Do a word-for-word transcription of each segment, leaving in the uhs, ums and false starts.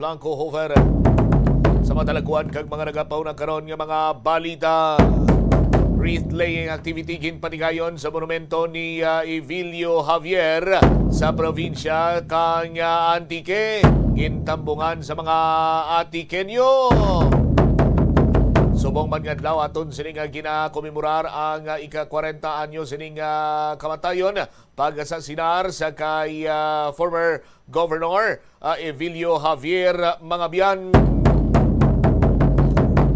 Blanco Hofer. Sa mga talagwan kag mga nagapauna karon nga mga balita, wreath-laying activity ginpatigayon sa monumento ni, ah, Evilio Javier sa probinsya kang, ah, Antique. Gintambungan sa mga Antiqueño. Subong man nga adlaw, aton sini nga ginakomemorar ang, ah, ika-kwarenta anyos sining, ah, kamatayon, pag-asasinar sa kay, ah, former Governor, ah, Evilio Javier Mangabian.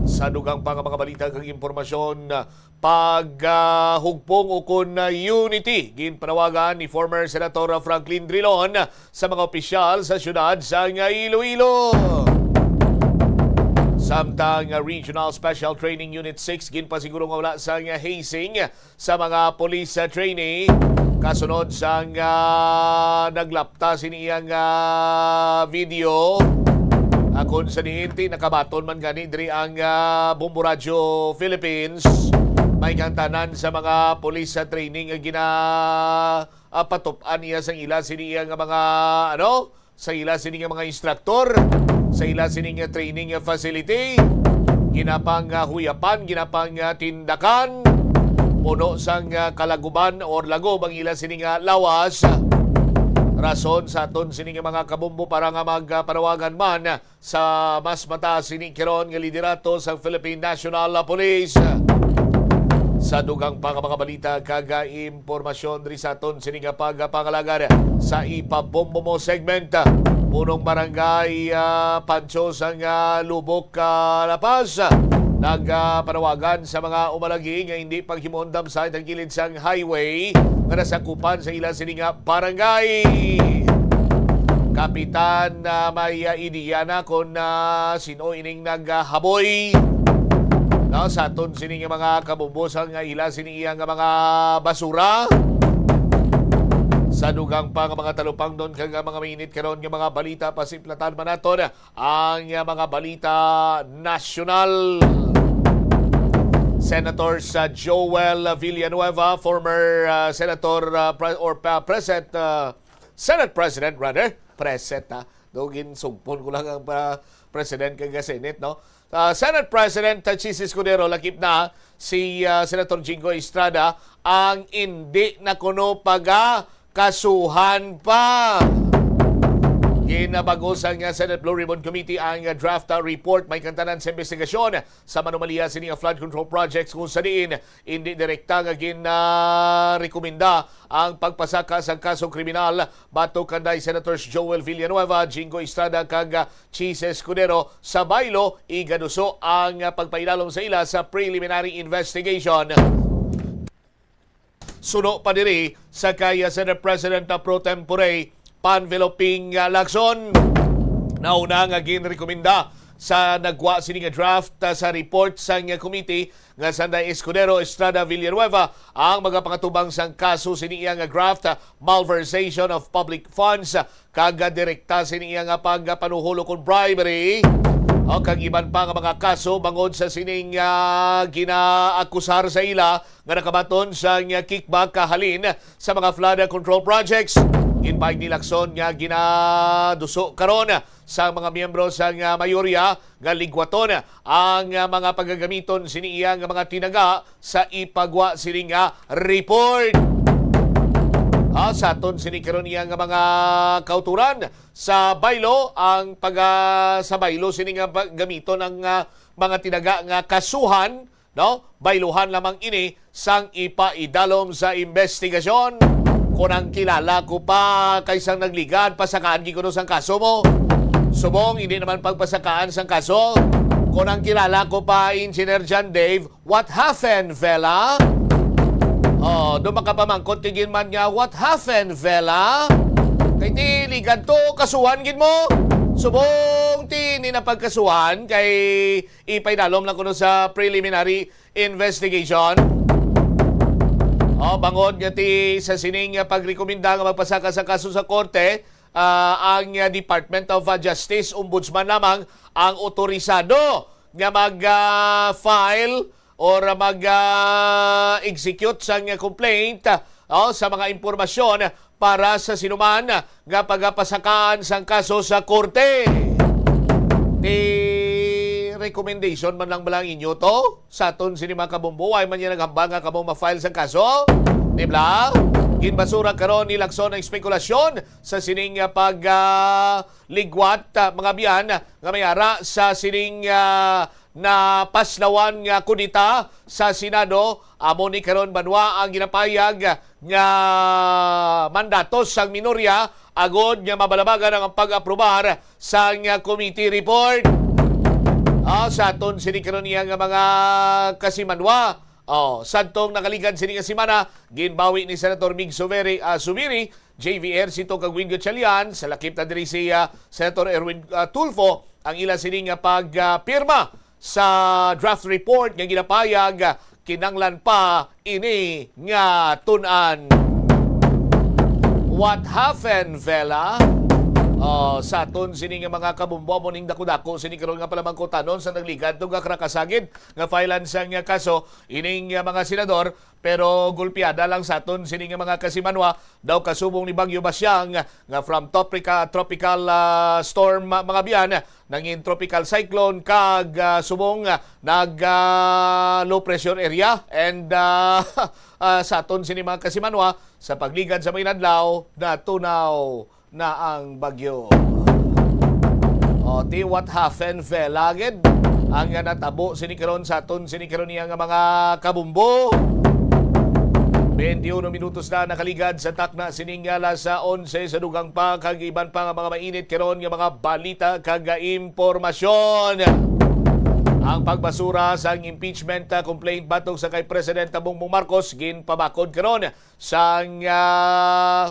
Sa dugang pa nga mga balita kag impormasyon, pag, ah, hugpong ukon na unity ginpanawagan ni former Senator Franklin Drilon sa mga opisyal sa siyudad sang Iloilo. Samtang, ah, Regional Special Training Unit six ginpasiguro nga wala sang hazing sa mga police, ah, trainee kasunod sang, ah, naglapta sini iyang, ah, video. Akon sa diin ti nakabaton man gani diri ang, ah, Bombo Radyo Philippines. May kang tanan sa mga police, ah, training nga gina, ah, patup-an niya sang ila sini iyang mga, ano, sa ila sini nga mga instructor, sa ila sini nga training facility, ginapang, ah, huyapan, ginapang, ah, tindakan, puno sang, ah, kalaguban or lagob ang ila sini nga lawas. Rason sa aton sini nga mga kabombo para nga magpanawagan man sa mas mataas sini karon nga liderato sa Philippine National Police. Sa dugang pa nga mga balita kag impormasyon diri sa aton sini nga pagpangalagad sa Ipabombo Mo segment, Punong Barangay, ah, Pancho sang, ah, Lubok, ah, La Paz, nagapanawagan sa mga umalagi nga hindi paghimuon dump site ang kilid sang highway nga nasakupan sa ila sini nga barangay. Kapitan, ah, may, ah, ideya na kon, ah, sin-o ining naghaboy, no, sa aton sini nga mga kabubos nga ila sini iya nga mga basura. Sa dugang pa nga mga talupangnon kag mga mainit karon nga mga balita, pasiplatan man naton ang, ah, mga balita nasyonal. Senator sa Joel Villanueva, former, ah, senator, ah, pre-, or pa-, President, ah, Senate President, rather, President, ha? Do, ginsugpon ko lang ang pa-, President kag Senate, no? Ah, Senate President, ah, Chiz Escudero, lakip na si, ah, Senator Jinggoy Estrada ang indi na kuno pagakasuhan pa. Ginabag-o sang, ah, Senate Blue Ribbon Committee ang, ah, draft, ah, report may kang tanan sa investigasyon sa anomalya sini nga flood control projects, kung sa diin indi direkta nga gin, ah, rekomenda ang pagpasaka sang kasong kriminal batok kanday Senators Joel Villanueva, Jinggoy Estrada, kag, ah, Chiz Escudero sa baylo. Igaduso ang, ah, pagpaidalom sa ila sa preliminary investigation. Suno pa diri sa kay, ah, Senate President, ah, pro tempore Panfilo Ping, ah, Lacson. Nauna nga ginrekomenda sa nagwa sini nga draft, ah, sa report sang, ah, committee nga sanday Escudero, Estrada, Villanueva ang magapangatubang sang kaso sini iya nga draft, ah, malversation of public funds, ah, kag, ah, direkta sini iya nga pagpanuhol kon bribery, o kag iban pa nga mga kaso bangod sa sining, ah, ginaakusar sa ila nga nakabaton sang kickback kahalin sa mga flood control projects. Ginpahayag ni Lacson nga ginaduso karon sa mga miyembro sang, ah, mayorya nga ligwaton ang, ah, mga pagagamiton sini iya nga mga tinaga sa ipagwa sini nga report. Ah, sa aton sini karon iya nga mga kauturan sa baylo ang pag, ah, sa baylo sini nga pa-, gamiton ang, ah, mga tinaga nga kasuhan, no? Bayluhan lamang ini sang ipaidalom sa investigasyon. Kon ang kilala ko pa kay sang nagligad, pasakaan gid kuno sang kaso mo. Subong, hindi naman pagpasakaan sang kaso. Kon ang kilala ko pa, Engineer John Dave, what happened, fella? Oh, do makapamangkot ka gid man nga, what happened, fella? Kay ti ligad to, kasuhan gid mo. Subong ti ni na pagkasuhan kay ipaidalom lang kuno sa preliminary investigation. Oh, bangod nga ti sa sining nga pagrekomenda nga magpasaka sa kaso sa korte, ah, ang, ah, Department of, ah, Justice, Ombudsman lamang ang otorisado nga mag, ah, file or mag, ah, execute sang complaint, ah, oh, sa mga impormasyon para sa sinuman nga pagapasakaan sang kaso sa korte. recommendation man lang bala ang inyo to? Sa aton sini mga kabumbo, wala man niya naghambal nga kamo ma-file sang kaso? Di bala? Ginbasura karon ni Lacson ang espekulasyon sa sining, ah, pag, ah, ligwat, ah, mga biyan, nga may ara sa sining, ah, napaslawan nga kudeta sa Senado. Amo ni karon banwa ang ginapayag nga mandato sang minorya agod nga mabalabagan ang pag-aprobar sang committee report. Ah, sa aton sini karon niya nga mga kasimanwa. Oh, sadtong nakaligad sini nga semana, ginbawi ni Senator Mig Suveri, ah, Zubiri, J V Ejercito kag Win Gatchalian, sa lakip na diri si, ah, Senator Erwin, ah, Tulfo, ang ila sini nga pag, ah, pirma sa draft report nga ginapayag, ah, kinanglan pa ini nga tun-an. What happened, Vela? Oh, sa aton sini nga mga kabumbo, amo ning dako-dako sini karon nga palamangkutanon sa nagligad tungod nga karakasagid nga filean sang kaso ining, ah, mga senador, pero gulpiada lang sa aton sini nga mga kasimanwa daw kasubong ni Bagyo Basyang nga from tropical, tropical, ah, storm, ah, mga biyan, nangin tropical cyclone kag, ah, subong, ah, nag, ah, low pressure area and, ah, ah, sa aton sini mga kasimanwa sa pagligad sa mga inadlaw natunaw na ang bagyo. O, ti what happened, Vela, gid? Ang nga natabo sini karon sa aton sini karon niya nga mga kabumbo. Twenty-uno minutos na nakaligad sa takna sining alas onse sa dugang pa kag iban pa nga mga mainit karon nga mga balita kag impormasyon. Ang pagbasura sang impeachment, ah, complaint batok sa kay Presidente Bongbong Marcos ginpabakod karon sang, ah,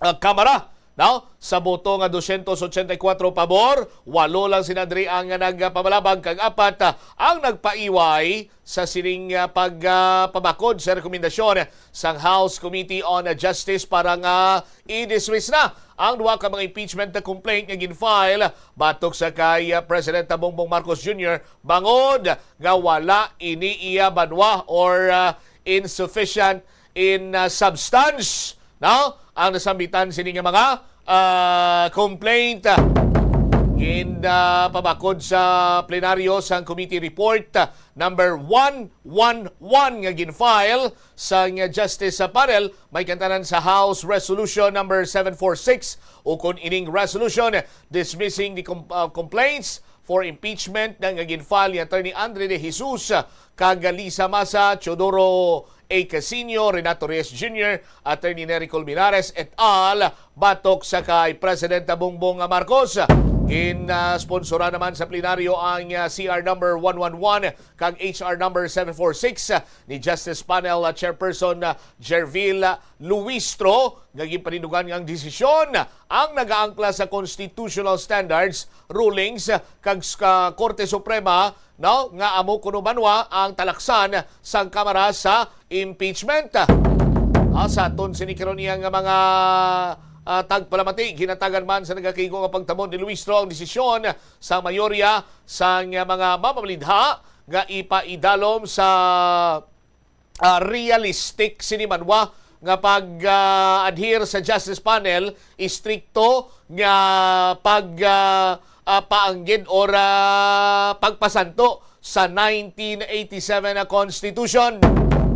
ah, Kamara, no? Sa boto nga dosyentos otsenta y kuwatro pabor, walo lang sina diri ang nagpamalabag kag apat, ah, ang nagpaiway sa sining, ah, pag, ah, pabakod sa rekomendasyon sang House Committee on Justice para nga i-dismiss na ang duha ka mga impeachment na complaint nga gin-file batok sa kay, ah, Presidente Bongbong Marcos Junior bangod nga wala ini iya banwa or, ah, insufficient in, ah, substance, no? Ang nasambitan sini nga mga, ah, complaint, ah, gin, ah, pabakod sa plenaryo sang committee report, ah, number one one one nga gin-file sang Justice, ah, Panel, may kantanan sa House Resolution number seven four six, ukon ining resolution dismissing the com-, ah, complaints for impeachment na nga gin-file ni Attorney Andre De Jesus, ah, kag Lisa Masa, Teodoro A. Casino, Renato Reyes Junior, Attorney Nery Colmenares et al. Batok sa kay Presidente Bongbong Marcos. Gin, ah, sponsora naman sa plenaryo ang, ah, C R number one one one kag H R number seven four six, ah, ni Justice Panel, ah, Chairperson, ah, Gerville, ah, Luistro, nga ginpanindugan nga ang desisyon ang nagaangkla sa constitutional standards, rulings, ah, kag sa Korte Suprema, no, nga amo kuno banwa ang talaksan sang Kamara sa impeachment. Ah, sa aton sini karon niya nga mga, ah, tagpalamati, ginatagan man sa nagakaigo nga pagtamod ni Luistro ang desisyon sa mayorya sang mga mamamalidha nga ipaidalom sa, ah, realistic sini banwa nga pag, ah, adhere sa Justice Panel, istrikto nga pag, ah, ah, paanggid or, ah, pagpasanto sa nineteen eighty-seven na Constitution.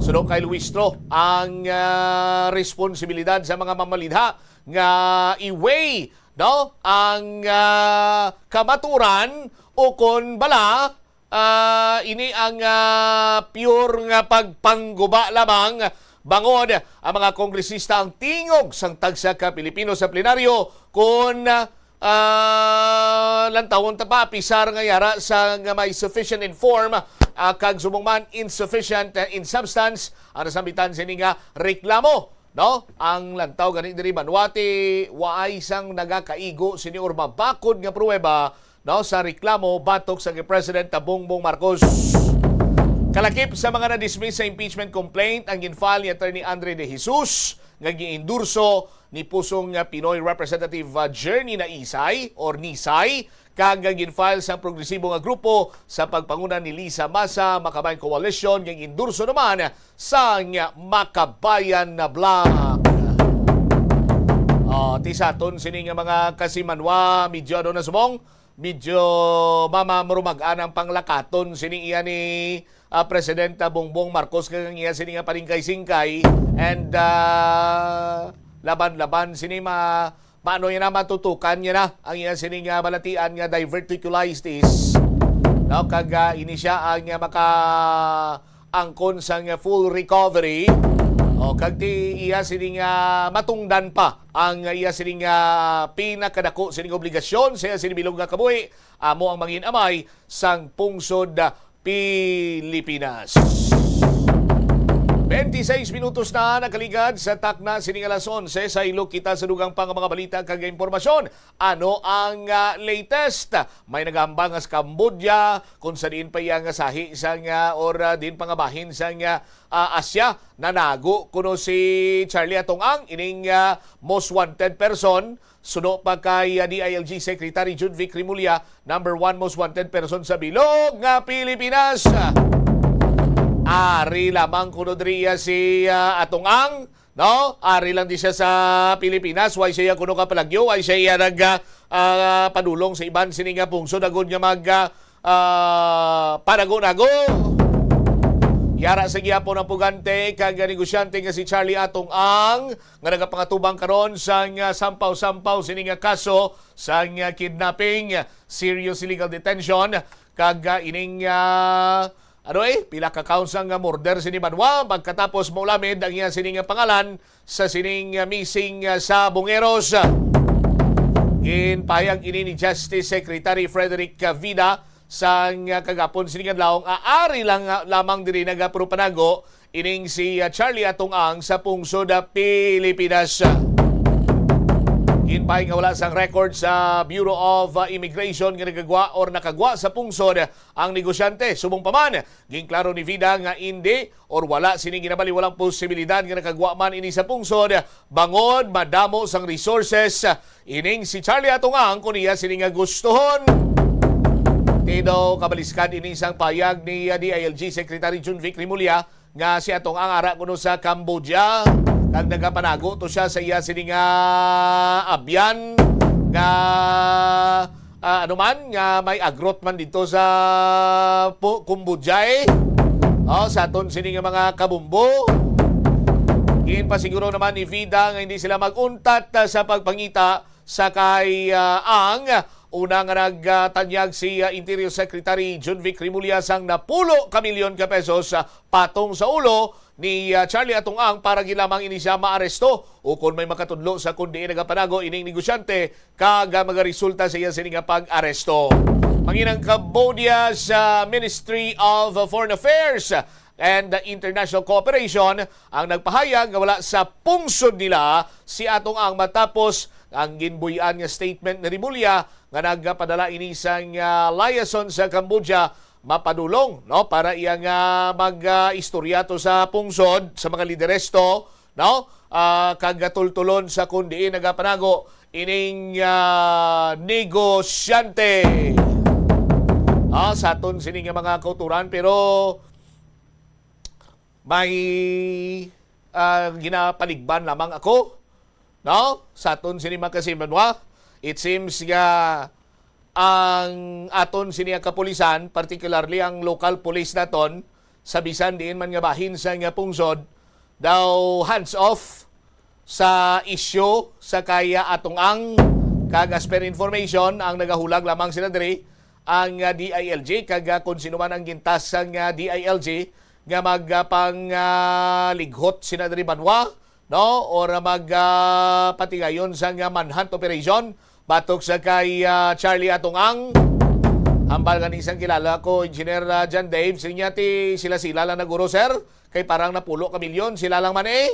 Suno kay Luistro ang, ah, responsibilidad sa mga mamalidha nga i-weigh, no, ang, ah, kamaturan o kon bala, ah, ini ang, ah, pure nga pagpangguba lamang bangod ang mga kongresista ang tingog sang tagsa ka Pilipino sa plenaryo kon, ah, lantawon ta pa, apisar nga yara sa nga may sufficient in form, ah, kag subong man insufficient, ah, in substance ang nasambitan sini nga reklamo, no? Ang lantaw gani diri, banwa ti waay sang nagakaigo sini or mabakod nga pruweba, no, sa reklamo batok sa kay President Bongbong Marcos. Kalakip sa mga na-dismiss sa impeachment complaint ang gin-file ni Attorney Andre De Jesus nga gin-endorso ni pusong, ah, Pinoy Representative, ah, Journey Naisay or Nisay, kag ang gin-file sa progresibo nga grupo sa pagpanguna ni Lisa Masa, Makabayan Coalition, nga gin-endorso naman sang Makabayan na Bloc. Oh, ti sa aton sini nga mga kasimanwa, medyo ano na subong, medyo mamamrumagan ang panglakaton sini iya ni, ah, Presidente Bongbong Marcos kag ang iya sini nga paningkay-singkay and, ah, laban-laban sini ma-, maano niya na, matutukan niya na ang iya sini nga balatian nga diverticulitis. No, kag, ah, ini siya ang, ah, maka-angkon sang full recovery. O, kag ti iya sini nga matungdan pa ang iya sini nga pinakadako sini nga obligasyon sa iya sini bilog nga kabuhi, amo ang mangin-amay sang pungsod Pilipinas. Twenty-six minutos na nakaligad sa takna sini nga alas onse. Saylo kita sa dugang pa nga mga balita kag impormasyon. Ano ang, ah, latest? May nagahambal nga sa Cambodia, kung sa diin pa iya nga sahi sang, ah, or, ah, diin pa nga bahin sang, ah, ah, Asia, nanago kuno si Charlie Atong Ang, ining, ah, most wanted person. Suno pa kay, ah, D I L G Secretary Judvic Remulla, number one most wanted person sa bilog nga Pilipinas. Ari lamang kuno diri iya si, ah, Atong Ang, no? Ari lang di siya sa Pilipinas, way siya kuno ka palagyo, way siya iya nag, ah, ah, padulong sa iban sini nga pungsod agod nga mag, ah, ah, panago-nago. Yara sa gihapon ang pugante kag negosyante nga si Charlie Atong Ang nga nagapangatubang karon sang, ah, sampaw-sampaw sini nga kaso sang, ah, kidnapping, serious illegal detention, kag, ah, ining, ah, ano, eh, pila ka counts ang, ah, murder sini banwa pagkatapos maulamid ang iya sini nga pangalan sa sining, ah, missing, ah, sa Bongeros. Ginpahayag ini ni Justice Secretary Frederick, ah, Vida sang, ah, kagapon sining adlaw nga ari lang, ah, lamang diri nagapropanago ining si, ah, Charlie Atong Ang sa pungsod, ah, Pilipinas. Ginpahayag nga wala sang record sa Bureau of, ah, Immigration nga nagagwa or nakagwa sa pungsod ang negosyante. Subong pa man, ginklaro ni Vida nga indi or wala sini ginabaliwalang posibilidad nga nakagwa man ini sa pungsod bangod madamo sang resources ining si Charlie Atong Ang kon iya sini nga gustuhon. Ti daw kabaliskan ini sang payag ni, ah, D I L G Secretary Jun Vic Remulla nga si Atong Ang ara kuno sa Cambodia kag nagapanago to siya sa iya sini nga abyan nga, ah, ano man, nga may agrot man dito sa pu-, Cambodia, eh. Oh, sa aton sini nga mga kabumbo. Ginpasiguro naman ni Vida nga hindi sila mag-untat, ah, sa pagpangita sa kay, ah, Ang. Una nga nagtanyag si, ah, Interior Secretary Jun Vic Remulla sang napulo ka milyon ka pesos, ah, patong sa ulo ni, ah, Charlie Atong Ang para gid lamang ini siya maaresto ukon may makatudlo sa kon diin nagapanago ining negosyante kag, ah, magaresulta sa iya sini nga pag-aresto. Manginang Cambodia sa Ministry of Foreign Affairs and International Cooperation ang nagpahayag nga wala sa pungsod nila si Atong Ang matapos ang ginbuy-an nga statement ni Remulla nga nagpadala ini sang, ah, liaison sa Cambodia mapadulong, no, para iya nga mag, ah, istorya to sa pungsod, sa mga lideres to, no, ah, kag tultulon sa kon diin nagapanago ining, ah, negosyante. Ah, sa aton sini nga mga kauturan, pero may, ah, ginapaligban lamang ako, no? Sa aton sini, mga kasimanwa, it seems nga ang aton sini nga kapulisan, particularly ang local police naton, sa bisan diin man nga bahin sa nga pungsod, daw hands off sa isyu sa kay Atong Ang, kag as per information, ang nagahulag lamang sila diri ang, ah, D I L G, kag, ah, kung sino man ang gintas sang, ah, D I L G nga mag, ah, pang, ah, lighot sina diri banwa, no, or mag, ah, patigayon sang, ah, manhunt operation batok sa kay, ah, Charlie Atong Ang. Hambal gani sang kilala ko, Engineer, ah, John Dave, sinya ti sila-sila lang naguro, sir. Kay parang napulo ka milyon sila lang man, eh.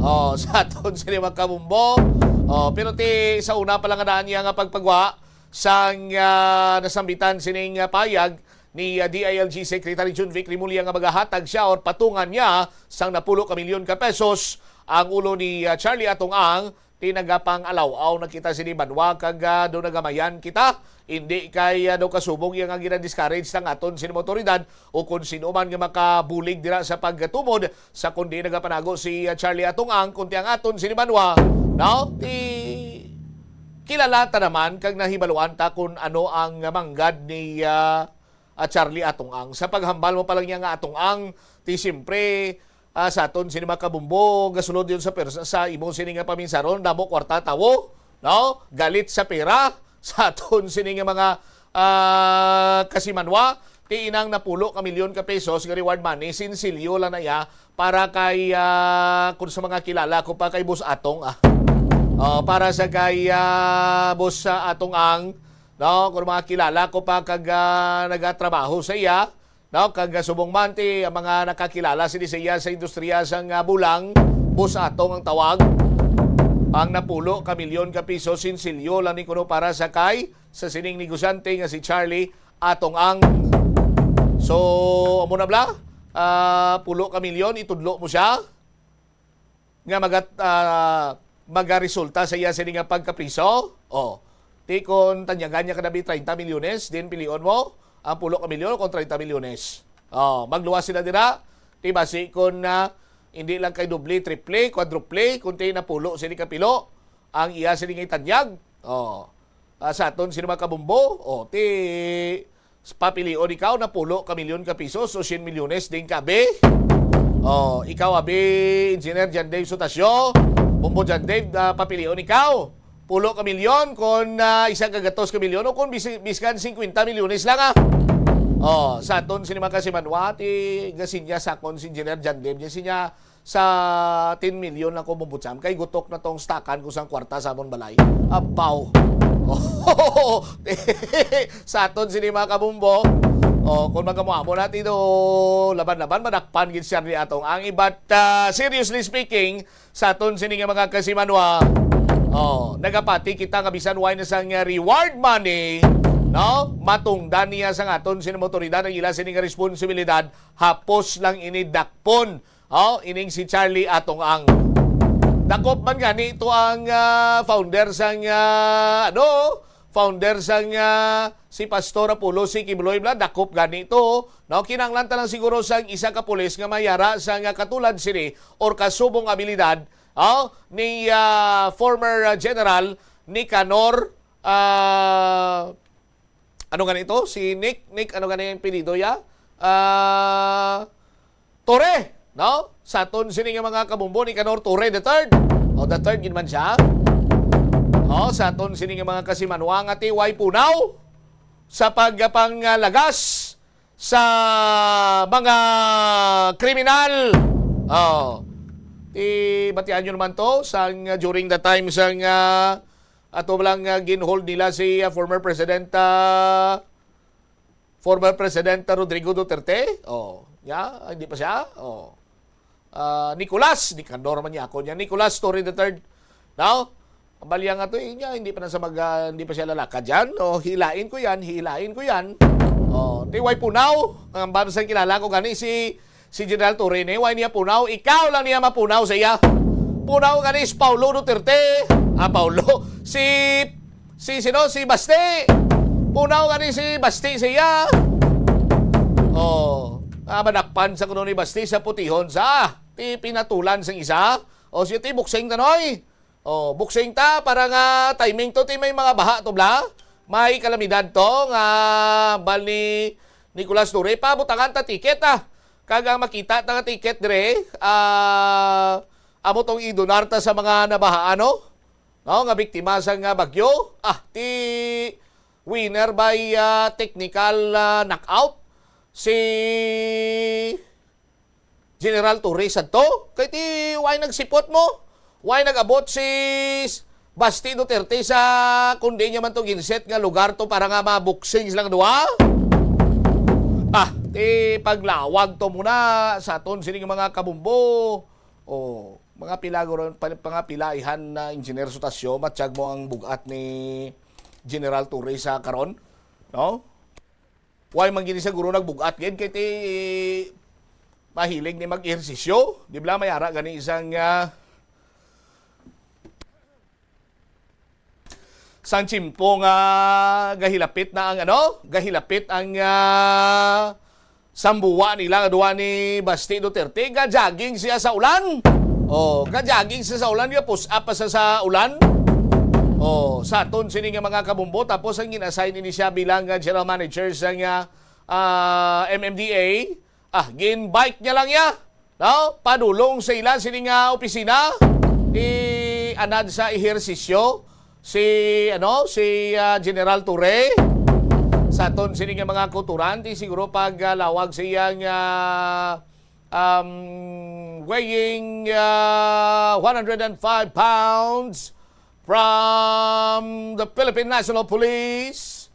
Oh, sa aton sini, mga kabumbo. Oh, pero ti sa una pa lang nga daan niya nga pagpagwa sang, ah, nasambitan sining, ah, payag ni, ah, D I L G Secretary Jun Vic Remulla nga magahatag siya or patungan niya sang napulo ka milyon ka pesos ang ulo ni, ah, Charlie Atong Ang. Ti nagapang-alaw-aw na kita sini banwa kag, ah, do nagamayan kita. Indi kay, ah, do kasubong iya nga gina-discourage sang aton sini mga awtoridad o kon sino man nga makabulig dira sa pagtumod sa kundi nagapanago si, ah, Charlie Atong Ang, kundi ang aton sini banwa, no? Ti kilala ta naman kag nahibaluan ta kung ano ang manggad ni, ah, ah, Charlie Atong Ang. Sa paghambal mo pa lang niya nga Atong Ang, ti siyempre, ah, sa aton sini mga kabumbo, gasulod yun sa pers-, sa imo sini nga paminsaron, damo kwarta tawo, no? Galit sa pera, sa aton sini nga mga, ah, kasimanwa, ti inang napulo ka milyon ka pesos nga reward money, sinsilyo lang na iya para kay, ah, kung sa mga kilala ko pa kay Boss Atong, ah. Oh, para sa kay, ah, Boss, ah, Atong Ang, no, kung mga kilala ko pa kag, ah, nagatrabaho sa iya, no, kag, ah, subong man ti ang mga nakakilala sini sa iya sa industriya sang, ah, bulang, Boss Atong ang tawag. Ang napulo ka milyon ka piso sinsilyo lang ni kuno para sa kay sa sining negosyante nga si Charlie Atong Ang. So, amo na bala, ah, pulo ka milyon, itudlo mo siya nga magat-, ah, magaresulta sa iya sini nga pagkapriso. Oh, ti kon tanyagan niya kanabi treinta milyones, din pilion mo ang pulo ka milyon kon treinta milyones. Oh, magluwas sila dira. Ti basi kon, ah, hindi lang kay doble, triple, quadruple, kundi napulo sini ka pilo ang iya sini nga itanyag. Oh, ah, sa aton sini mga kabumbo, oh, ti papilion ikaw na pulo ka milyon ka piso, so cien milyones din ka, abi. Oh, ikaw, abi, Engineer John Dave Sotasio, Bumbo John Dave, ah, papilion ikaw. Pulo ka milyon, kon, ah, isa ka gatos ka milyon, o kon bis-, biskan singkwenta milyones lang, ah. Oh, sa aton sini mga kasimanwa, ti gasinya sa akon si Engineer John Dave, niya sinya, sa ten milyon lang ko, Bumbo Cham, kay gutok na tong stakan ko sang kwarta sa amon balay. Abaw. Sa aton sini mga kabumbo, oh, kung magamuamo natin do, laban-laban, madakpan gid siya ni Atong Ang. But, ah, seriously speaking, sa aton sini nga mga kasimanwa, oh, nagapati kita nga bisan way na sang reward money, no? Matungdan niya sang aton sini mga otoridad ang ila sini nga responsibilidad, hapos lang ini dakpon. Oh, ining si Charlie Atong Ang. Dakop man gani to ang, ah, founder sang, ah, ano, founder sang, ah, si Pastor Apollo C. Quibloy bala, dakop gani to. No, kinahanglan ta lang siguro sang isa ka pulis nga mayara sang, ah, katulad sini or kasubong abilidad, oh, ni, ah, former, ah, General Nicanor, ah, ano gani to? Si Nick, Nick, ano gani ang apelyido ya? Ah, Torre, no? Sa aton sini nga mga kabumbo, Nicanor Torre the third. O, the third gid man siya. O, sa aton sini nga mga kasimanwa nga ti way punaw sa pagpanglagas sa mga kriminal. O, ti batian nyo naman to sang, during the time sang, ah, ato lang, ah, ginhold nila si, ah, former President, ah, former President Rodrigo Duterte. Oh, ya, hindi pa siya. Oh. Ah, Nicolas, Nicanor man niya ako niya. Nicolas Torre the third. Now, ang balya nga to, eh, niya, hindi pa na sa mag, ah, hindi pa siya lalakad dyan. Oh, hilain ko yan, hilain ko yan. Oh, ti way punaw. Ang bab sa kilala ko gani si, si General Torre ni, way niya punaw. Ikaw lang niya mapunaw sa iya. Punaw gani si Paulo Duterte. Ah, Paulo. Si Si sino? Si Basti. Punaw gani si Basti siya. Oh, ah, madakpan sa kuno ni Basti sa putihon sa, ah, ti pinatulan sang isa. O siya ti boxing tanoy. Oh, boxing ta para nga timing to ti may mga baha to bala. May kalamidad to nga bal ni Nicolas Torre. Pabutangan ta ticket, ah. Kag ang makita ta nga ticket dire, ah, amo tong idonar ta sa mga nabahaan, no? No, nga biktima sang, ah, bagyo. Ah, ti winner by, ah, technical, ah, knockout si General Torre sadto. Kay ti way nagsipot mo, way nag-abot si s-, Basti Duterte sa kundi niya man to ginset nga lugar to para nga maboxing silang duha. Ah, ti paglawag to muna sa aton sining mga kabumbo. Oh, mga pila guro, pa-, mga pila ihan na Engineer Sotasio, matyag mo ang bugat ni General Torre sa karon, no? Why man gini sa guro nagbugat gid kay ti mahilig ni mag-ehersisyo, di ba? May ara gani isang, ah, sang tiyempo nga gahilapit na ang ano, gahilapit ang, ah, sambuwa nila nga duwa ni Basti Duterte, ga-jogging siya sa ulan. Oh, ga-jogging siya sa ulan, ga-push up pa sa, sa ulan. Oh, sa aton sini nga mga kabumbo, tapos ang gin-assign ini siya bilang, ah, general manager sa nga, ah, M M D A. Ah, gin-bike niya lang ya. No? Padulong sa ila sini nga opisina. I-anad sa ehersisyo si, ano, si, ah, General Torre. Sa aton sini nga mga kulturan, ti siguro pag, ah, lawag sa iyang, ah, um, weighing, ah, one hundred and five pounds from the Philippine National Police,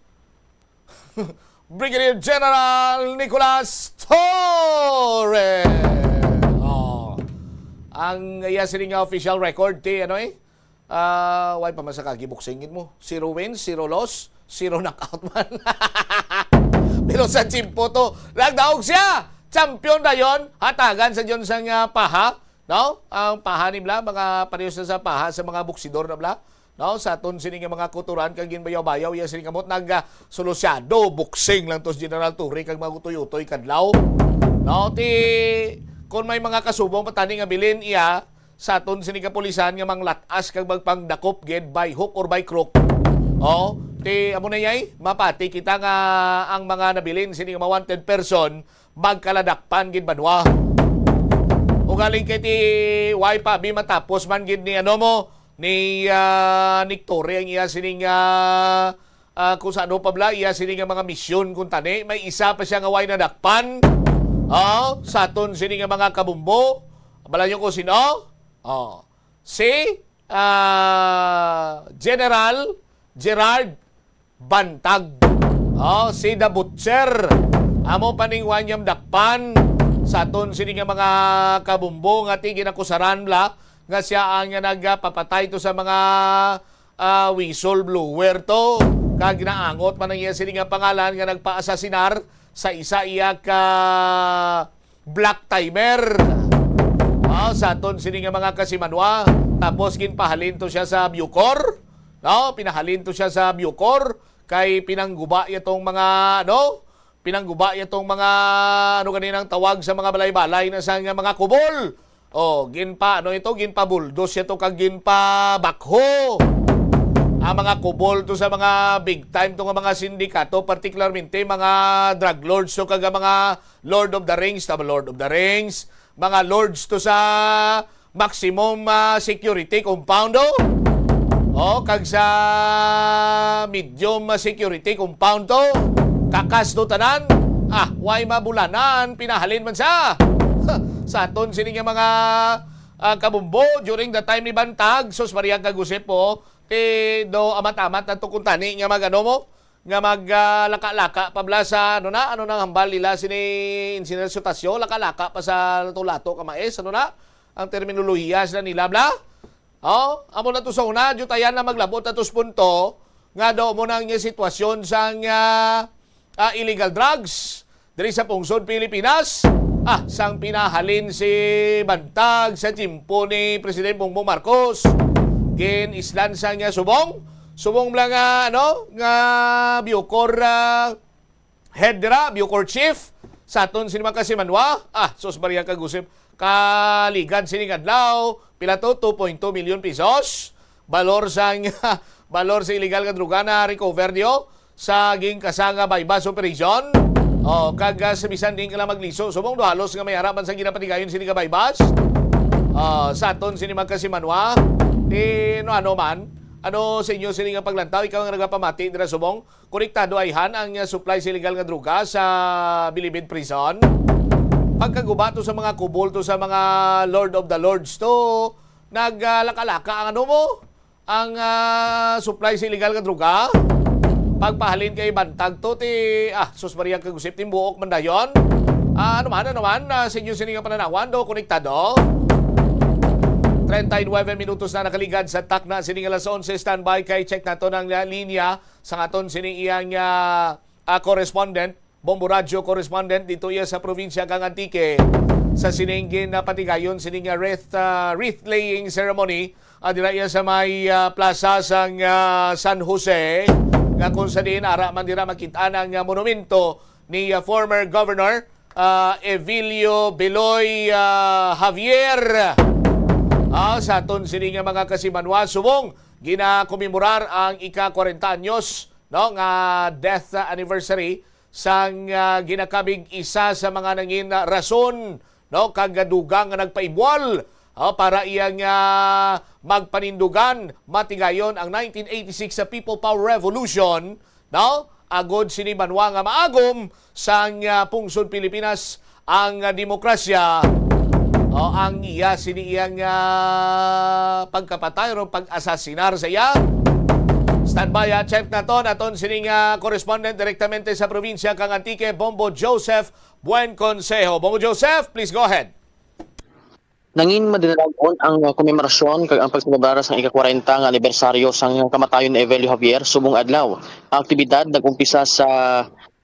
Brigadier General Nicolas Torre. Oh. Ang iya sini nga official record ti ano eh? Ah, why pa man sa kagi boxing gid mo? Zero wins, zero loss, zero knockout man. Pero sa tiyempo to, nagdaog siya. Champion dayon, hatagan sa Diyon sang, ah, paha, no? Ang paha ni bla, mga parehas na sa paha sa mga boksidor na bla. No, sa aton sini nga mga kuturan kag ginbayaw-bayaw iya sini kamot nag, ah, solusyado, boxing lang to si General Torre kag mga utoy-utoy kadlaw. No, ti kon may mga kasubong pa tani nga bilin iya sa aton sini kapulisan nga manglat-as kag magpangdakop gid by hook or by crook. Oh, ti amo na yay, mapati kita nga ang mga nabilin sini nga mga wanted person magkaladakpan gid banwa. Ugaling kay ti why pa bi matapos man gid ni ano mo ni, ah, Nick Torre ang iya sining, ah, ah, kung sa ano pa bla, iya sining nga mga misyon kung tani. May isa pa siya nga way nadakpan. Oh, sa aton sini nga mga kabumbo. Bala niyo kung sino? Oh, si, ah, General Gerard Bantag. Oh, si The Butcher. Amo pa ning wanyam dakpan sa aton sini nga mga kabumbo nga ti ginakusaran bla nga siya ang nagpapatay to sa mga, ah, whistleblower to. Kag ginaangot man ang iya sini nga pangalan nga nagpaasasinar sa isa iya ka black timer. Ah, sa aton sini nga mga kasimanwa, tapos ginpahalin to siya sa Bucor. No, pinahalin to siya sa Bucor kay pinangguba ya tong mga, ano, pinangguba ya tong mga, ano ganinang tawag sa mga balay-balay na sa nga mga kubol. Oh, ginpa, ano ito, ginpabuldos ya to kag ginpabakho. Ang mga kubol to sa mga big time to nga mga sindikato, particularmente mga drug lords to kag ang mga Lord of the Rings, tama, Lord of the Rings, mga lords to sa maximum, ah, security compound, oh. Oh, kag sa medium, ah, security compound to. Kakas to tanan. Ah, way mabulanan, pinahalin man sa. Sa aton sini nga mga, ah, kabumbo during the time ni Bantag, sus Maria kag Josep, oh. Ti do amat-amat na to kung tani nga mag-ano mo, nga mag, ah, laka-laka pa bla sa, ano na, ano nang hambal nila sini Engineer Sotasio, laka-laka pa sa lato-lato ka mais, ano na, ang terminolohiya sila nila bla. Oh, amo na to sa una, jutayan na maglabot na to sa punto nga daw mo na ang sitwasyon sang, ah, ah, illegal drugs diri sa pungsod Pilipinas. Ah, sang pinahalin si Bantag sa tiyempo ni Presidente Bongbong Marcos, gin-islan sa niya subong, subong lang nga, ano, nga Bucor, ah, head dira, Bucor chief, sa aton sini mga kasimanwa. Ah, sus Maria kag Josep, kaligad sining adlaw, pila to? Two point two million pesos. Balor sang, balor sa illegal nga droga na recover niyo sa ginkasa nga buy-bust operation. Oh, kag, ah, sa bisan din ka lang magliso, subong do halos nga may ara man sa ginapatigayon sini nga buy-bust. Ah, sa aton sini mga kasimanwa, di no ano man, ano sa inyo sini nga paglantaw, ikaw nga nagapamati dira subong, konektado ayhan ang, ah, supply sa illegal nga droga sa Bilibid Prison. Pagkaguba to sa mga kubol to sa mga Lord of the Lords to, nag, ah, laka-laka ang ano mo, ang, ah, supply sa illegal nga droga. Pagpahalin kay Bantag to ti, ah, sus Maria kag Josep, timbuok man dayon. Ah, ano man, ano man, ah, sa inyo sini nga pananawan do konektado. Treinta y nueve minutos na nakaligad sa takna sini nga alas onse. Standby kay check nato ng linya sa aton sini iyang, ah, ah, correspondent, Bombo Radyo correspondent dito iya sa probinsya kang Antique. Sa sining ginapatigayon sining nga wreath, ah, wreath laying ceremony, ah, dira iya sa may, ah, plaza sang, ah, San Jose, nga kung sa diin ara man dira makita ang, ah, monumento ni, ah, former Governor, ah, Evilio Beloy, ah, Javier. Ah, sa aton sini nga mga kasimanwa, subong ginakomemorar ang ika-kwarenta anyos, no, nga death anniversary sang, ah, ginakabig isa sa mga nangin rason, no, kag dugang nga nagpaibwal, oh, para iya nga magpanindugan matigayon ang nineteen eighty-six sa People Power Revolution, no? Agod sini banwa nga maagom sang, ah, pungsod Pilipinas ang, ah, demokrasya, o ang iya sini iyang, ah, pagkapatay o pag-asasinar sa iya. Standby, ah, check naton, aton sining, ah, correspondent direktamente sa probinsya kang Antique, Bombo Joseph Buen Consejo. Bombo Joseph, please go ahead. Nangin madinalag-on ang, uh, komemorasyon kag ang pagselebrar sang ika-kwarenta nga anibersaryo sang kamatayon ni Evelio Javier subong adlaw. Ang aktibidad nag-umpisa sa,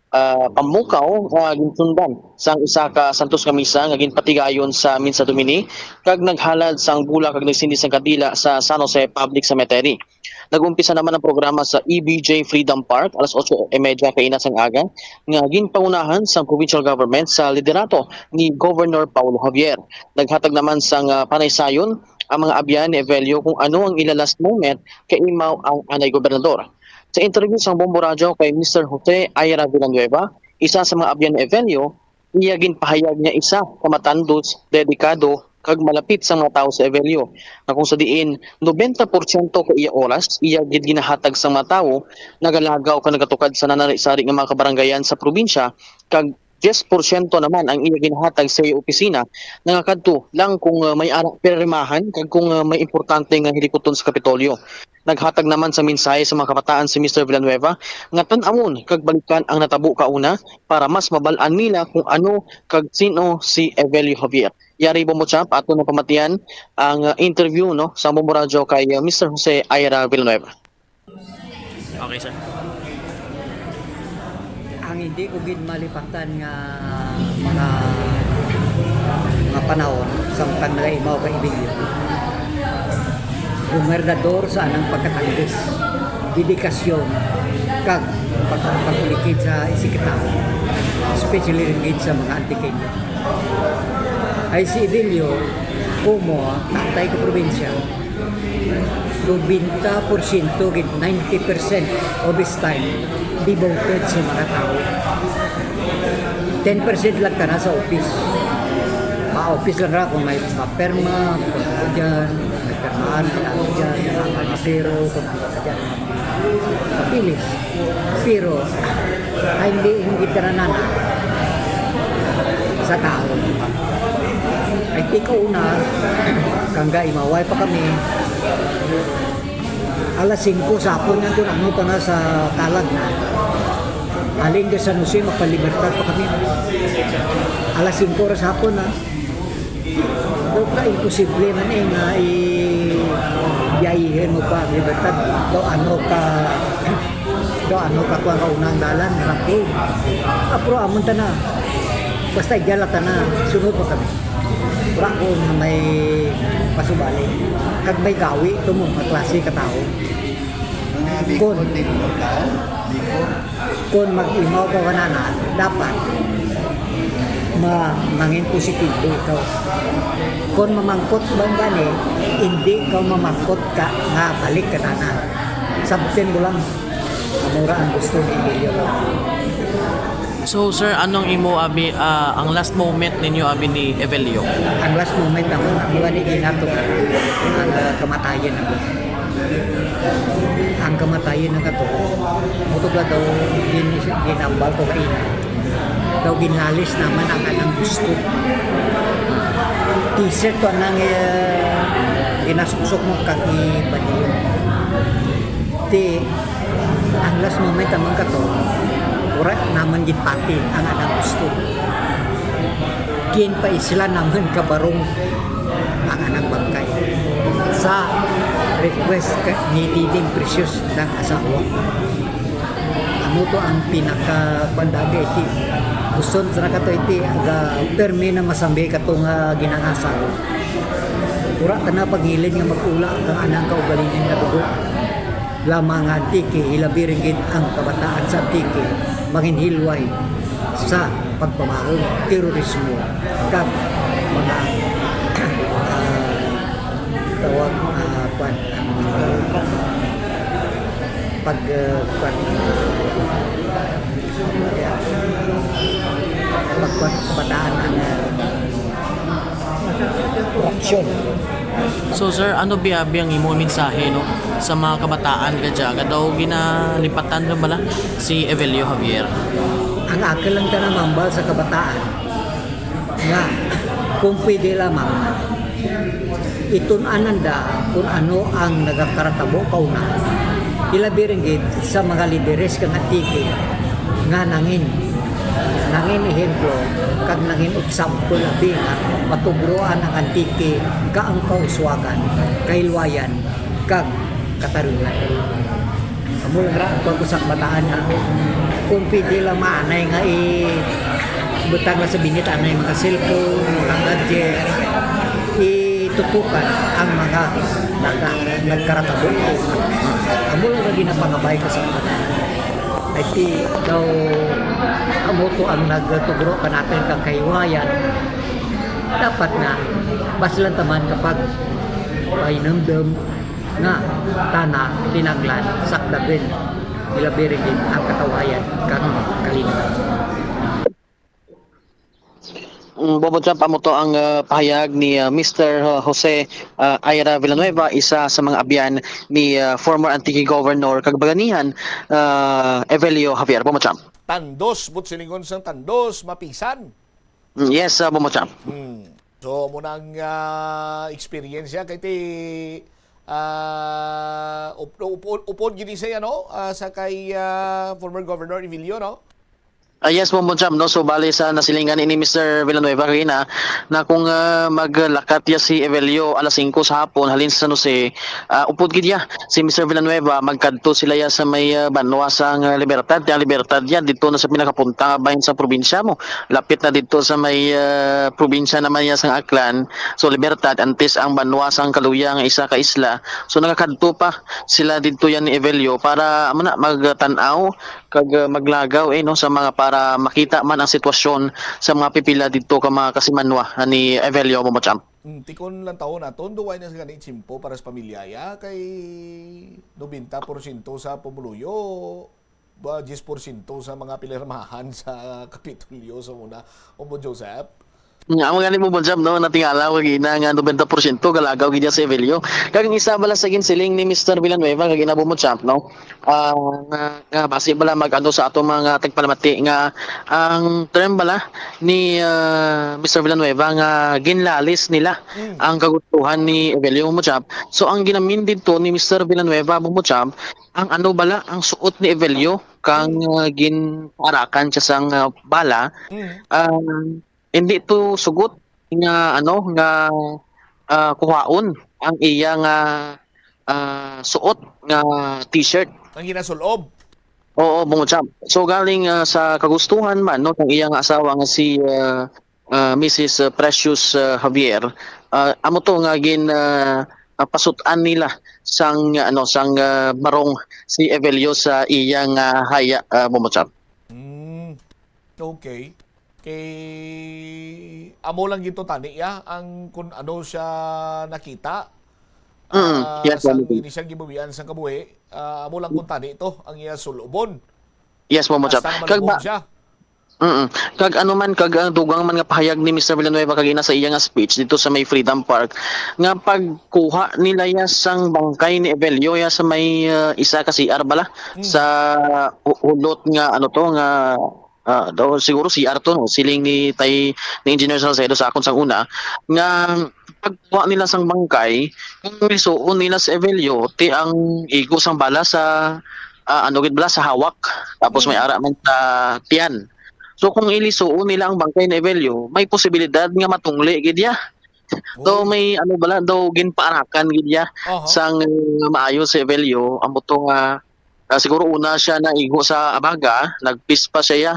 uh, pamukaw nga ginsundan sang isa ka santos nga misa nga ginpatigayon sa Misa Domini kag naghalad sang bulak kag nagsindi sang kandila sa San Jose Public Cemetery. Nag-umpisa naman ang programa sa E B J Freedom Park alas otso y media kaina sang aga, nga ginpangunahan sang provincial government sa liderato ni Governor Paulo Javier. Naghatag naman sang, ah, panaysayon ang mga abyan ni Evelio kung ano ang ila last moment kay imaw ang anay gobernador. Sa interview sang Bombo Radyo kay Mister Jose Ira Villanueva, isa sa mga abyan ni Evelio, iya ginpahayag nga isa ka matandos, dedikado, kag malapit sa mga tawo sa Evelio, nga kung sa diin nobenta porsyento ka iya oras, iya gid ginahatag sa mga tawo, nagalagaw kag nagatukad sa nanari-sari nga mga kabarangayan sa probinsya, kag diyes porsyento naman ang iya ginahatag sa iya opisina, nangakadto lang kung, uh, may ara pirmahan kag kung, uh, may importante nga hilikuton sa Kapitolyo. Naghatag naman sa mensahe sa mga kabataan si Mister Villanueva nga tan-awon kag balikan ang natabo kauna para mas mabal-an nila kung ano kag sin-o si Evelio Javier. Yari, Bombo Chap, ato na pamatian ang, uh, interview, no, sa Bombo Radyo kay, uh, Mister Jose Ira Villanueva. Okay, sir. Ang hindi ko gid malipatan nga mga, mga panahon samtang nagaimaw ka Evelio, gobernador sa anang pagkatangis, dedikasyon, kag pag-, pagkulikid sa isigkatawo, especially rin gid sa mga Antiqueño. Ay si Evelio, kumo, tatay ko probinsya, nobenta porsyento gid, ninety percent of his time devoted sa mga tawo. Ten percent lang tana sa office. Ma-office lang ra kung may papirma, kung ano dyan, may pirmahan, kung ano dyan, mga masero, kung ano dyan, mga papeles. Pero, ay, hindi, hindi tanan sa tao. Ay, di ko una, kang gaimaway pa kami, alas singko sa hapon nga kung ano pa na sa kalag na. Aling ka San Jose, magpalibertad pa kami. Alas singko oras hapon na. Daw ka imposible man eh nga i-, biyahihin mo pa libertad. Daw ano ka, daw ano ka kuha ka unang dalan, rapid. Ah, pero amon ta na. Basta igala ta na, sunod pa kami. Wala ko nga may pasubali. Kag may gawi to mo, nga klase ka tao. Mga Kon- Bicol, Bicol, Bicol. Kon mag-imaw ka kanana, dapat ma-, mangin positibo ikaw. Kon mamangkot ba gani, hindi ka mamangkot ka nga balik ka tanan. Sabten mo lang, amura ang gusto ni Emilio. So, sir, anong imo abi, ah, ang last moment ninyo abi ni Evelio? Ang last moment ako, ako ni ginato ang, ah, kamatayan ako. Ang kamatayan na kato, mutog na daw gin-, ginambal ko kaina. Daw ginlalis naman ang anang gusto. T-shirt to anang, eh, ginasuksok mo kag ibanilon. Ti, ang last moment naman kato, wala naman ginpati ang anang gusto. Ginpaisla naman kabarong ang anang bangkay sa request ka, ni Diding Precious ng asawa. Amo to ang pinaka, kuwan, dagi iti. Gusto na ka to iti, aga, permi na masambi ka to nga ginangasal. Wala ta na pagilid nga mag-ula kang anang kaugalingon nga dugo. Lamang nga Antique, hilabi rin gid ang kabataan sa Antique, manginhilway sa pagpamahong, terorismo, kag mga, ah, tawag, ah, Kwan, ang pag, uh, kwan, pagkuan sa kabataan ang, uh, korupsyon. So sir, ano biyabi ang imong mensahe, no, sa mga kabataan kadya nga daw ginalipatan ra bala si Evelio Javier? Ang akon lang tanang mambal sa kabataan nga kung pwede lamang itun-anan da kung ano ang nagakaratabo kauna. Ilabi rin gid sa mga lideres kang Antique nga nangin nangin ehemplo kag nangin example abi nga matugroan ang Antique ka ang kauswagan, kahilwayan, kag katarungan. Amo lang ra ang pag-usap bataan na kung pwede lang maanay nga i butang na sa binit anay mga cellphone, mga gadget, itutukan ang mga naga nagkaratabo. Amo lang ra ginapangabay ko sa bataan. Ay ti daw amo to ang nagtugro kanatong kang kahiwayan. Dapat na basilan taman kapag painamdam nga tana kinanglan sakdagen ilabi rin ang katawayan kang kalimtan. Mm, Bobo Champ, amo to ang uh, pahayag ni uh, Mister Jose uh, Ira Villanueva, isa sa mga abyan ni uh, former Antique Governor kag Bayanihan uh, Evelio Javier. Bobo Champ. Tandos, but silingon sang tandos, mapisan. Mm, Yes, uh, Bobo Champ. Hmm. So, mo nang uh, experience ya kay ti uh, up, up, upod gini siya no uh, sa kay uh, former Governor Evilio, no? Ah, yes, Bombon Champ, no? So, bali sa nasilingan ni Mister Villanueva kagina na kung uh, maglakat ya si Evelio alas singko sa hapon halin sa San Jose, uh, upod gid ya si Mister Villanueva, magkadto sila ya sa may uh, banwa sang uh, Libertad. Ang Libertad ya dito na sa pinakapunta nga bahin sa probinsya mo. Lapit na dito sa may uh, probinsya naman ya sang Aklan. So, Libertad, antes ang banwa sang Kaluya nga isa ka isla. So, nagakadto pa sila dito yan ni Evelio para amo na magtan-aw kag uh, maglagaw eh no sa mga para makita man ang sitwasyon sa mga pipila didto ka mga kasimanwa ni Evelio Momocham. Mm, tikon lang taon naton, duway na sa gani tsimpo para sa pamilya ya kay nobenta porsyento sa pumuluyo, ba, diyes porsyento sa mga pinirmahan sa Kapitolyo sa una. Opo, Joseph. Nga mo gani mo Bonjab, no, natingala ko gina nga nobenta porsyento galagaw gid sa Evelio. Kag ang isa bala sa ginsiling ni Mister Villanueva kag ina mo Champ, no, ah, nga, nga basi bala mag ano sa ato mga tagpalamati nga ang term bala ni ah, Mister Villanueva nga ginlalis nila ang kagustuhan ni Evelio mo Champ. So ang ginamin dito ni Mister Villanueva mo Champ, ang ano bala ang suot ni Evelio kang ah, gin-arakan siya sang ah, bala, ah, hindi to sugot nga ano nga ah, kuhaon ang iya nga ah, suot nga t-shirt. Ang ginasulob. Oo, Bungod Sam. So galing ah, sa kagustuhan man no kang iya nga asawa nga si ah, ah, Missus Precious ah, Javier, ah, amo to nga gin ah, ah, pasutan nila sang ano sang ah, barong si Evelio sa iya nga haya, ah, Bungod Sam. Mm, okay. Kay amo lang gito tani ya ang kun ano siya nakita. Mm, ah, yes, sang ini siyang gibuhian sang kabuhi, ah, amo lang kun tani to ang iya sulubon. Yes, Mama Chap. Kag ba, siya. Mm. Kag ano man kag ang dugang man nga pahayag ni Mister Villanueva kag ina sa iya nga speech dito sa may Freedom Park nga pagkuha nila ya sang bangkay ni Evelio ya sa may uh, isa ka C R bala mm. sa hulot nga ano to nga uh, daw siguro C R to no siling ni tay ni Engineer Salcedo sa akon sang una nga pagkuha nila sang bangkay kung lisuon nila sa Evelio ti ang igo sang bala sa uh, ano gid bala sa hawak tapos may ara man sa tiyan. So kung ilisuon nila ang bangkay ni Evelio, may posibilidad nga matungli gid ya. Daw may ano bala daw ginpaarakan gid ya sang uh, maayo si Evelio amo to nga ah, siguro una siya naigo sa abaga, nagpispa siya ya.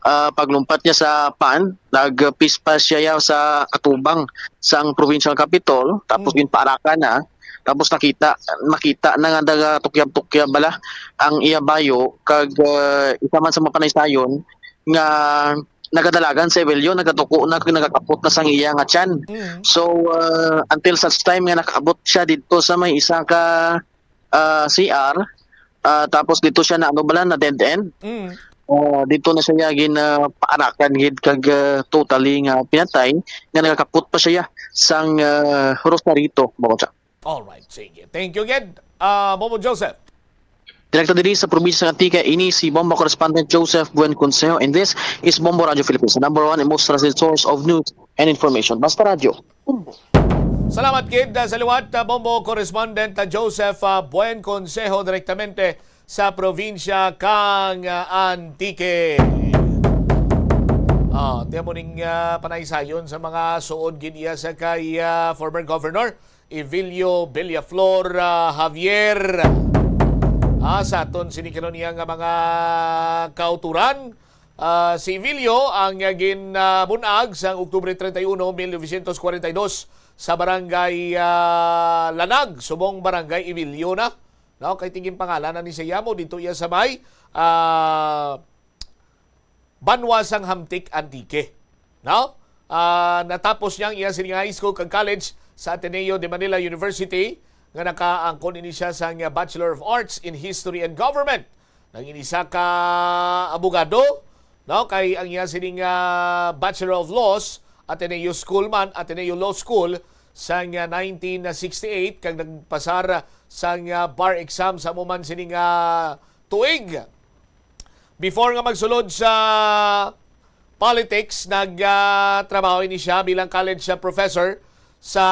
Ah, paglumpat niya sa pond, nagpispa siya ya sa atubang sang provincial capitol, tapos ginpaarakan na. Tapos nakita makita na nga nagatukyab-tukyab bala ang iya bayo kag ah, isa man sa mga panaysayon nga nagadalagan si Evelio, nagatuko na, nagakapot na sang iya nga tiyan. Mm. So, ah, until such time nga nakaabot siya dito sa may isa ka, ah, C R, ah, tapos dito siya na, ano bala, na dead end. Mm. Ah, dito na siya ginapaarakan gid kag, ah, totally nga pinatay, nga nagakapot pa siya sang, ah, Rosarito, Bawat. Alright, sige. Thank you again, ah, Bobo Joseph. Direkta diri sa probinsya ng Antique, ini si Bombo Correspondent Joseph Buen Consejo, and this is Bombo Radio Philippines, the number one and most trusted source of news and information. Basta Radyo, Bombo. Salamat gid, ah, sa liwat, ah, Bombo Correspondent, ah, Joseph, ah, Buen Consejo, direktamente sa probinsya kang, ah, Antique. Ah, tiyan mo ning, ah, panaysayon sa mga suod gid iya sa kay, ah, former governor Evelio Villaflor, ah, Javier. Ah, sa aton sini karon niya nga mga kauturan, ah, si Evelio ang, ah, ginabunag sang Oktubre treinta y uno, mil novecientos cuarenta y dos sa barangay, ah, Lanag, subong barangay Evelio na. No, kay ginpangalanan ni siya mo dito iya sa may, ah, banwa sang Hamtic, Antique. No? Ah, natapos niya ang iya sining high school kag college sa Ateneo de Manila University, nga nakaangkon ini siya sang Bachelor of Arts in History and Government. Naging isa ka abogado, no? Kay ang iya sining, ah, Bachelor of Laws, Ateneo School man, Ateneo Law School, sang, ah, nineteen sixty-eight, kag nagpasar sang, ah, bar exam sa amo man sining, ah, tuig. Before nga magsulod sa politics, nag, ah, trabaho ini siya bilang college, ah, professor sa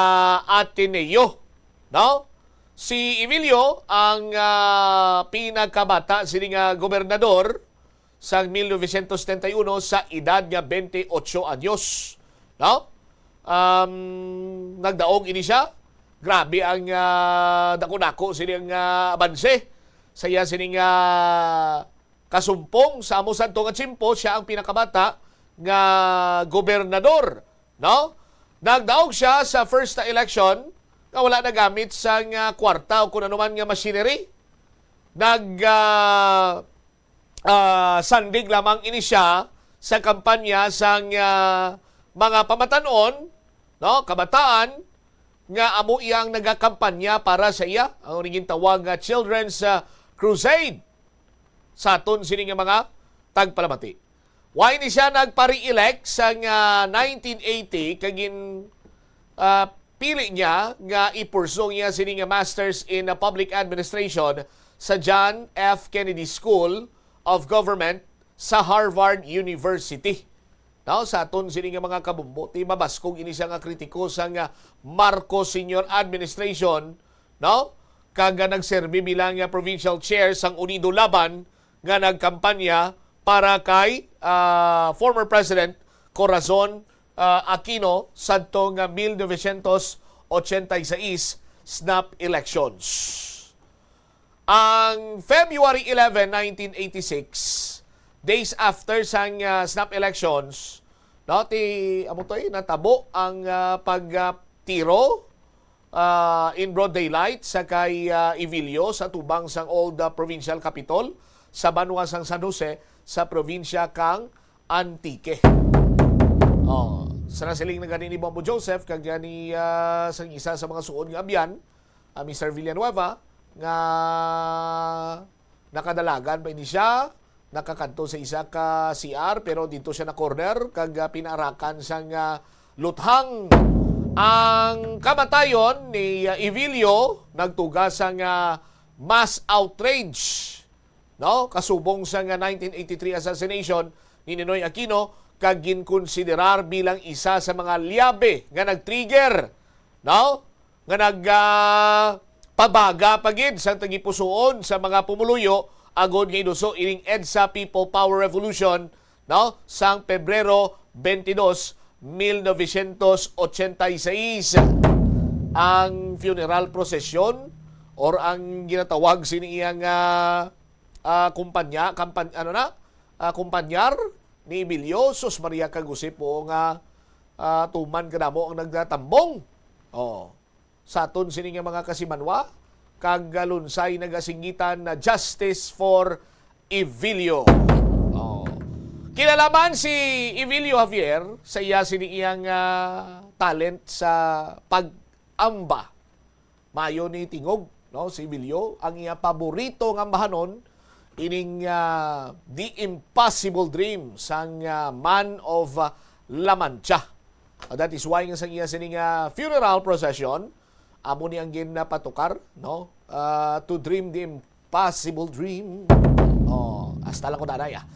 Ateneo, no? Si Evelio ang, ah, pinakabata sini nga gobernador sang mil novecientos setenta y uno sa edad nga twenty-eight anyos, no? Um, nagdaog ini siya. Grabe ang, ah, dako-dako sini ang, ah, abanse sa iya sining, ah, kasumpong. Sa amo sadto nga tiyempo, siya ang pinakabata nga gobernador, no? Nagdaog siya sa first election nga wala nagamit sang, ah, kwarta o kun ano man nga machinery. Nag, ah, ah, sandig lamang ini siya sa kampanya sang, ah, mga pamatan-on, no, kabataan, nga amo iyang nagakampanya para sa iya, ang ginatawag nga Children's, ah, Crusade. Sa aton sini nga mga tagpalamati. Wala ni siya nagpa-re-elect sang nineteen eighty, kag gin-, ah, pili niya nga i-pursue niya sini nga Masters in, ah, Public Administration sa John F. Kennedy School of Government sa Harvard University. Now, sa aton sini nga mga kabumbo, ti mabaskog ini siya nga kritiko sang Marcos Senior Administration, no? Kag, ah, nagserbi bilang, ah, provincial chair sang Unido Laban nga nagkampanya para kay, ah, former President Corazon, ah, Aquino sadto nga mil novecientos ochenta y seis snap elections. Ang February eleven, nineteen eighty-six, days after sang, ah, snap elections, no, ti, amo to, eh, natabo ang, ah, pag, ah, tiro, ah, in broad daylight sa kay, ah, Evilio sa tubang sang old, ah, provincial capitol sa banwa sang San Jose sa probinsya kang Antique. Oh, sa nasiling na gani ni Bombo Joseph kag gani, ah, sang isa sa mga suod nga abyan, ah, Mister Villanueva, nga nakadalagan pa ini siya, nakakadto sa isa ka C R, pero dito siya na-corner kag, ah, pinaarakan sang, ah, luthang. Ang kamatayon ni, ah, Evilio nagtuga sang, ah, mass outrage, no? Kasubong sa nga nineteen eighty-three assassination ni Ninoy Aquino, kag ginkonsiderar bilang isa sa mga liabe nga nag-trigger, no? Nga nag, ah, pabaga pa gid sang tagipusoon sa mga pumuluyo agod nga iduso ining EDSA People Power Revolution, no? Sang Pebrero twenty-dos, mil novecientos ochenta y seis. Ang funeral procession or ang ginatawag sini iyang, ah, ah, kumpanya, kampan-, ano na, ah, kumpanyar ni Emilio, sus Maria, kag usip po nga, ah, tuman kadamo ang nagtatambong. Oh. Sa aton sini nga mga kasimanwa, kag lunsay nagasinggitan na justice for Evilio. Oh. Kilala man si Evelio Javier sa iya sini iyang, ah, talent sa pag-amba. Maayo ni tingog, no, si Evelio. Ang iya paborito nga ambahanon ining, ah, The Impossible Dream sang, ah, Man of, ah, La Mancha. Ah, that is why nga sang iya sini nga funeral procession, amo ni ang ginapatukar, no? Ah, to dream the impossible dream. Oh, hasta lang ko, nanay, ah.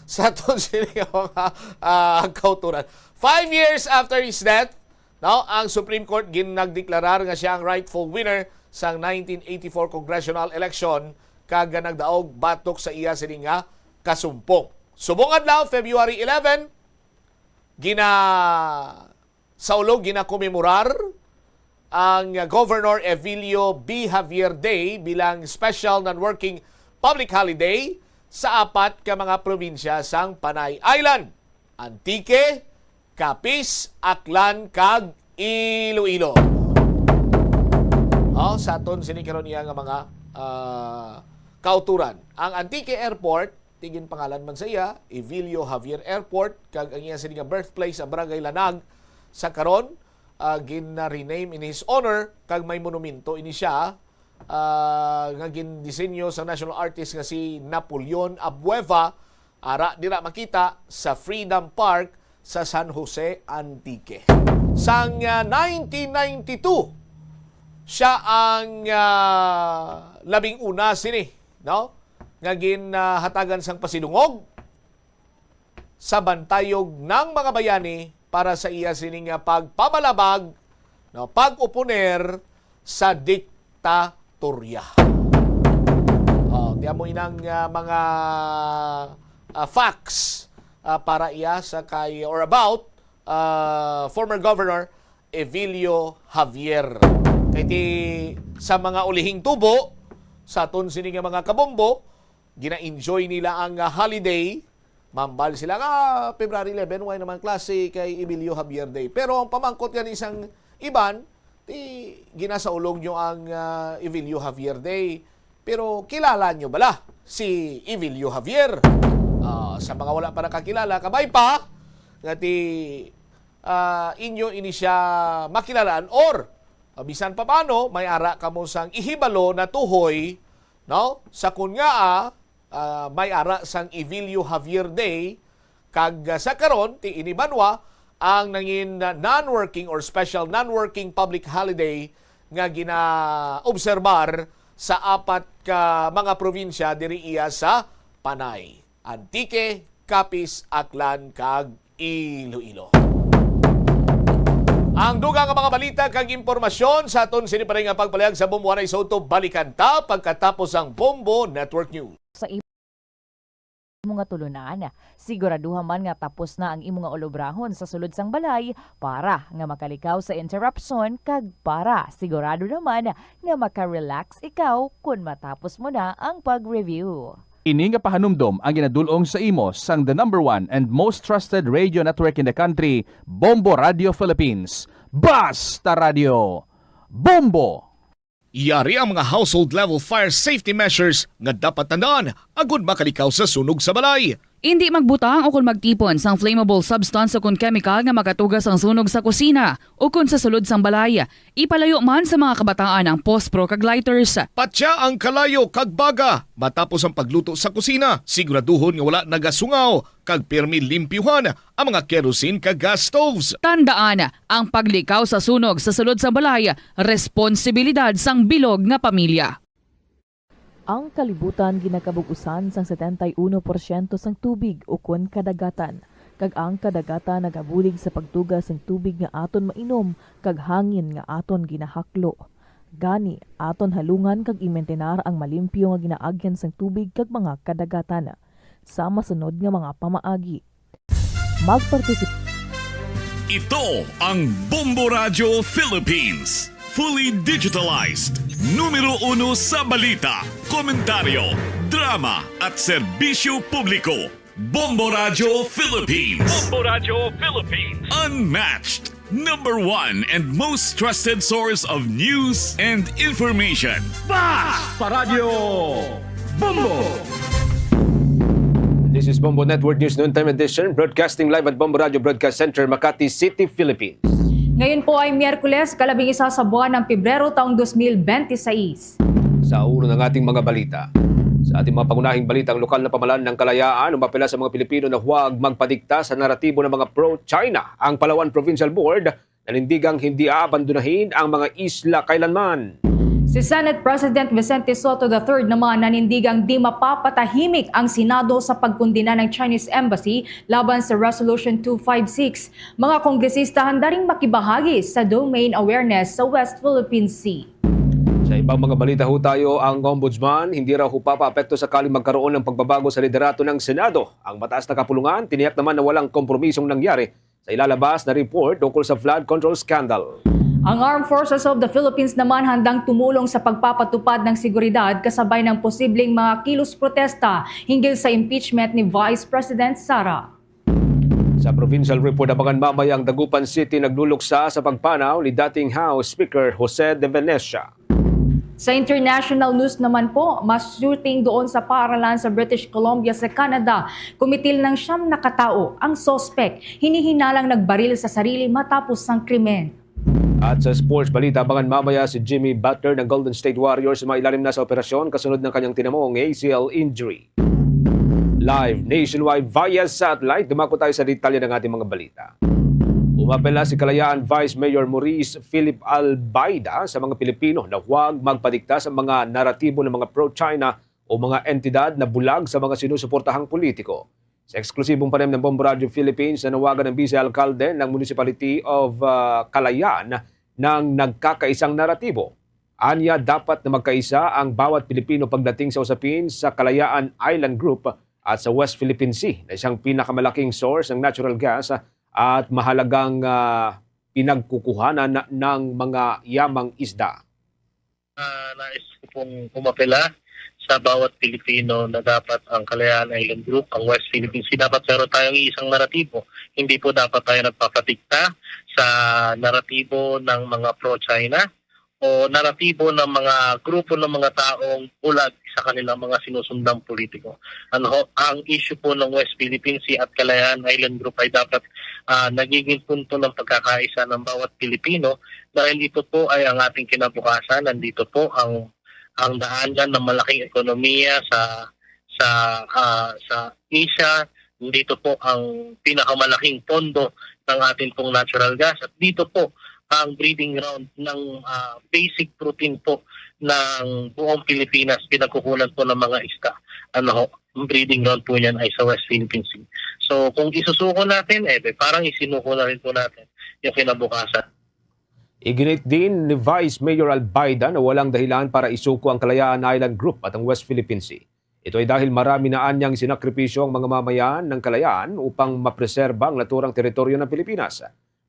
Sa aton sini nga mga, ah, kauturan. Five years after his death, no, ang Supreme Court gin-, nagdeklarar nga siya ang rightful winner sang nineteen eighty-four congressional election, kag nagdaog batok sa iya sini nga kasumpong. Subong adlaw, February eleven, gina-, sa ulo ginakomemorar ang Governor Evelio B. Javier Day bilang special non-working public holiday sa apat ka mga probinsya sang Panay Island: Antique, Capiz, Aklan, kag Iloilo. Oh, sa aton sini karon iya nga mga, ah, kauturan. Ang Antique Airport, ti ginpangalan man sa iya, Evelio Javier Airport, kag ang iya sini nga birthplace sa Barangay Lanag, sa karon, ah, gin-rename in his honor, kag may monumento ini siya, ah, nga gindisenyo sa national artist nga si Napoleon Abueva, ara dira makita sa Freedom Park sa San Jose, Antique. Sang, ah, nineteen ninety-two, siya ang, ah, labing una sini, no, nga ginhatagan sang pasidungog sa bantayog ng mga bayani para sa iya sini nga pagpamalabag, no, pag-oponer sa diktatorya. Oh, ti amo inang, ah, mga, ah, facts, ah, para iya sa kay, or about, ah, former Governor Evelio Javier. Kay ti sa mga ulihing tubo, sa aton sini nga mga kabombo, gina-enjoy nila ang, ah, holiday. Mambal sila nga, "Ah, February eleven, wala naman klase kay Evelio Javier Day." Pero ang pamangkot gani sang iban, ti ginasaulog nyo ang, ah, Evelio Javier Day. Pero kilala nyo bala si Evelio Javier? Ah, sa mga wala pa nakakilala, kabay pa nga ti, ah, inyo ini siya makilalaan, or, ah, bisan pa paano, may ara kamo sang ihibalo na tuhoy, no? Sa kun nga, ah, ah, may ara sang Evelio Javier Day, kag, ah, sa karon, ti ini banwa ang nangin, ah, non-working or special non-working public holiday nga ginaobserbar sa apat ka mga probinsya diri iya sa Panay: Antique, Capiz, Aklan, kag Iloilo. Ang dugang nga mga balita kag impormasyon sa aton sini pa rin nga pagpalihag sa Bombo Anay Soto, balikan ta pagkatapos ang Bombo Network News. Sa imo nga tulunan, siguraduha man nga tapos na ang imo nga ulobrahon sa sulod sang balay para nga makalikaw sa interruption kag para sigurado naman nga maka-relax ikaw kon matapos mo na ang pag-review. Ini nga pahanumdom ang ginadul-ong sa imo sang the number one and most trusted radio network in the country, Bombo Radio Philippines. Basta Radio, Bombo! Yari ang mga household level fire safety measures nga dapat tandaan agud makalikaw sa sunog sa balay. Indi magbutang o kon magtipon sang flammable substance o kon chemical nga makatuga sang sunog sa kusina o kon sa sulod sang balay. Ipalayo man sa mga kabataan ang pospro kag lighters. Patya ang kalayo kag baga matapos ang pagluto sa kusina. Siguraduhon nga wala nagasungaw kag pirmi limpyuhan ang mga kerosene kag gas stoves. Tandaan, ang paglikaw sa sunog sa sulod sang balay, responsibilidad sang bilog nga pamilya. Ang kalibutan ginakabug-usan sang setenta y uno porsyento sang tubig ukon kadagatan, kag ang kadagatan nagabulig sa pagtuga sang tubig nga aton mainom kag hangin nga aton ginahaklo. Gani, aton halungan kag imentenar ang malimpyo nga ginaagyan sang tubig kag mga kadagatan. Sa masunod nga mga pamaagi, magpartisip- Ito ang Bombo Radyo Philippines. Fully digitalized. Numero uno sa balita, komentaryo, drama, at serbisyo publiko. Bombo Radyo Philippines. Bombo Radyo Philippines. Unmatched. Number one and most trusted source of news and information. Basta Radyo Bombo! This is Bombo Network News Noontime Edition, broadcasting live at Bombo Radio Broadcast Center, Makati City, Philippines. Ngayon po ay Miyerkules, kalabing isa sa buwan ng Pebrero, taong dos mil bente-sais. Sa ulo ng ating mga balita. Sa ating mga pangunahing balita, ang lokal na pamalan ng Kalayaan umapela sa mga Pilipino na huwag magpadikta sa naratibo ng mga pro-China. Ang Palawan Provincial Board nanindigang hindi aabandonahin ang mga isla kailanman. Si Senate President Vicente Sotto the third naman nanindigang di mapapatahimik ang Senado sa pagkondena ng Chinese Embassy laban sa Resolution two five six. Mga kongresista handa ring makibahagi sa domain awareness sa West Philippine Sea. Sa ibang mga balita ho tayo, ang Ombudsman hindi raw ho papaapekto sakaling magkaroon ng pagbabago sa liderato ng Senado. Ang mataas na kapulungan, tiniyak naman na walang kompromisong nangyari sa ilalabas na report tungkol sa flood control scandal. Ang Armed Forces of the Philippines naman handang tumulong sa pagpapatupad ng seguridad kasabay ng posibleng mga kilos protesta hinggil sa impeachment ni Vice President Sara. Sa provincial report, abangan mamaya ang Dagupan City nagluluksa sa pagpanaw ni dating House Speaker Jose de Venecia. Sa international news naman po, mass shooting doon sa paaralan sa British Columbia sa Canada. Kumitil ng siyam na katao ang suspect. Hinihinalang nagbaril sa sarili matapos ang krimen. At sa sports balita, abangan mamaya si Jimmy Butler ng Golden State Warriors, mailalim na sa operasyon kasunod ng kanyang tinamong A C L injury. Live nationwide via satellite, dumako tayo sa detalye ng ating mga balita. Umapela si Kalayaan Vice Mayor Maurice Philip Albayda sa mga Pilipino na huwag magpadikta sa mga naratibo ng mga pro-China o mga entidad na bulag sa mga sinusuportahang politiko. Sa eksklusibong panayam ng Bombo Radio Philippines, nanawagan ang Vice Alkalde ng Municipality of ah, Kalayaan ng nagkakaisang naratibo. Anya, dapat na magkaisa ang bawat Pilipino pagdating sa usapin sa Kalayaan Island Group at sa West Philippine Sea, na isang pinakamalaking source ng natural gas at mahalagang ah, pinagkukuhanan ng mga yamang isda. Ah, nais ko pong umapela sa bawat Pilipino na dapat ang Kalayaan Island Group, ang West Philippine Sea, dapat meron tayong isang naratibo. Hindi po dapat tayo nagpapadikta sa naratibo ng mga pro-China o naratibo ng mga grupo ng mga taong bulag sa kanilang mga sinusundang politiko. Ano ho, ang issue po ng West Philippine Sea at Kalayaan Island Group ay dapat ah, nagiging punto ng pagkakaisa ng bawat Pilipino dahil ito po ay ang ating kinabukasan. Nandito po ang ang daanan ng malaking ekonomiya sa sa ah, sa Asia. Nandito po ang pinakamalaking pondo ng ating pong natural gas at dito po ang breeding ground ng ah, basic protein po ng buong Pilipinas, pinagkukunan po ng mga isda. Ano ho, ang breeding ground po niyan ay sa West Philippine Sea. So kung isusuko natin, eh, parang isinuko na rin po natin yung kinabukasan. Iginit din ni Vice Mayor Albayda na walang dahilan para isuko ang Kalayaan Island Group at ang West Philippine Sea. Ito ay dahil marami na anyang sinakripisyo ang mga mamayan ng Kalayaan upang mapreserba ang naturang teritoryo ng Pilipinas.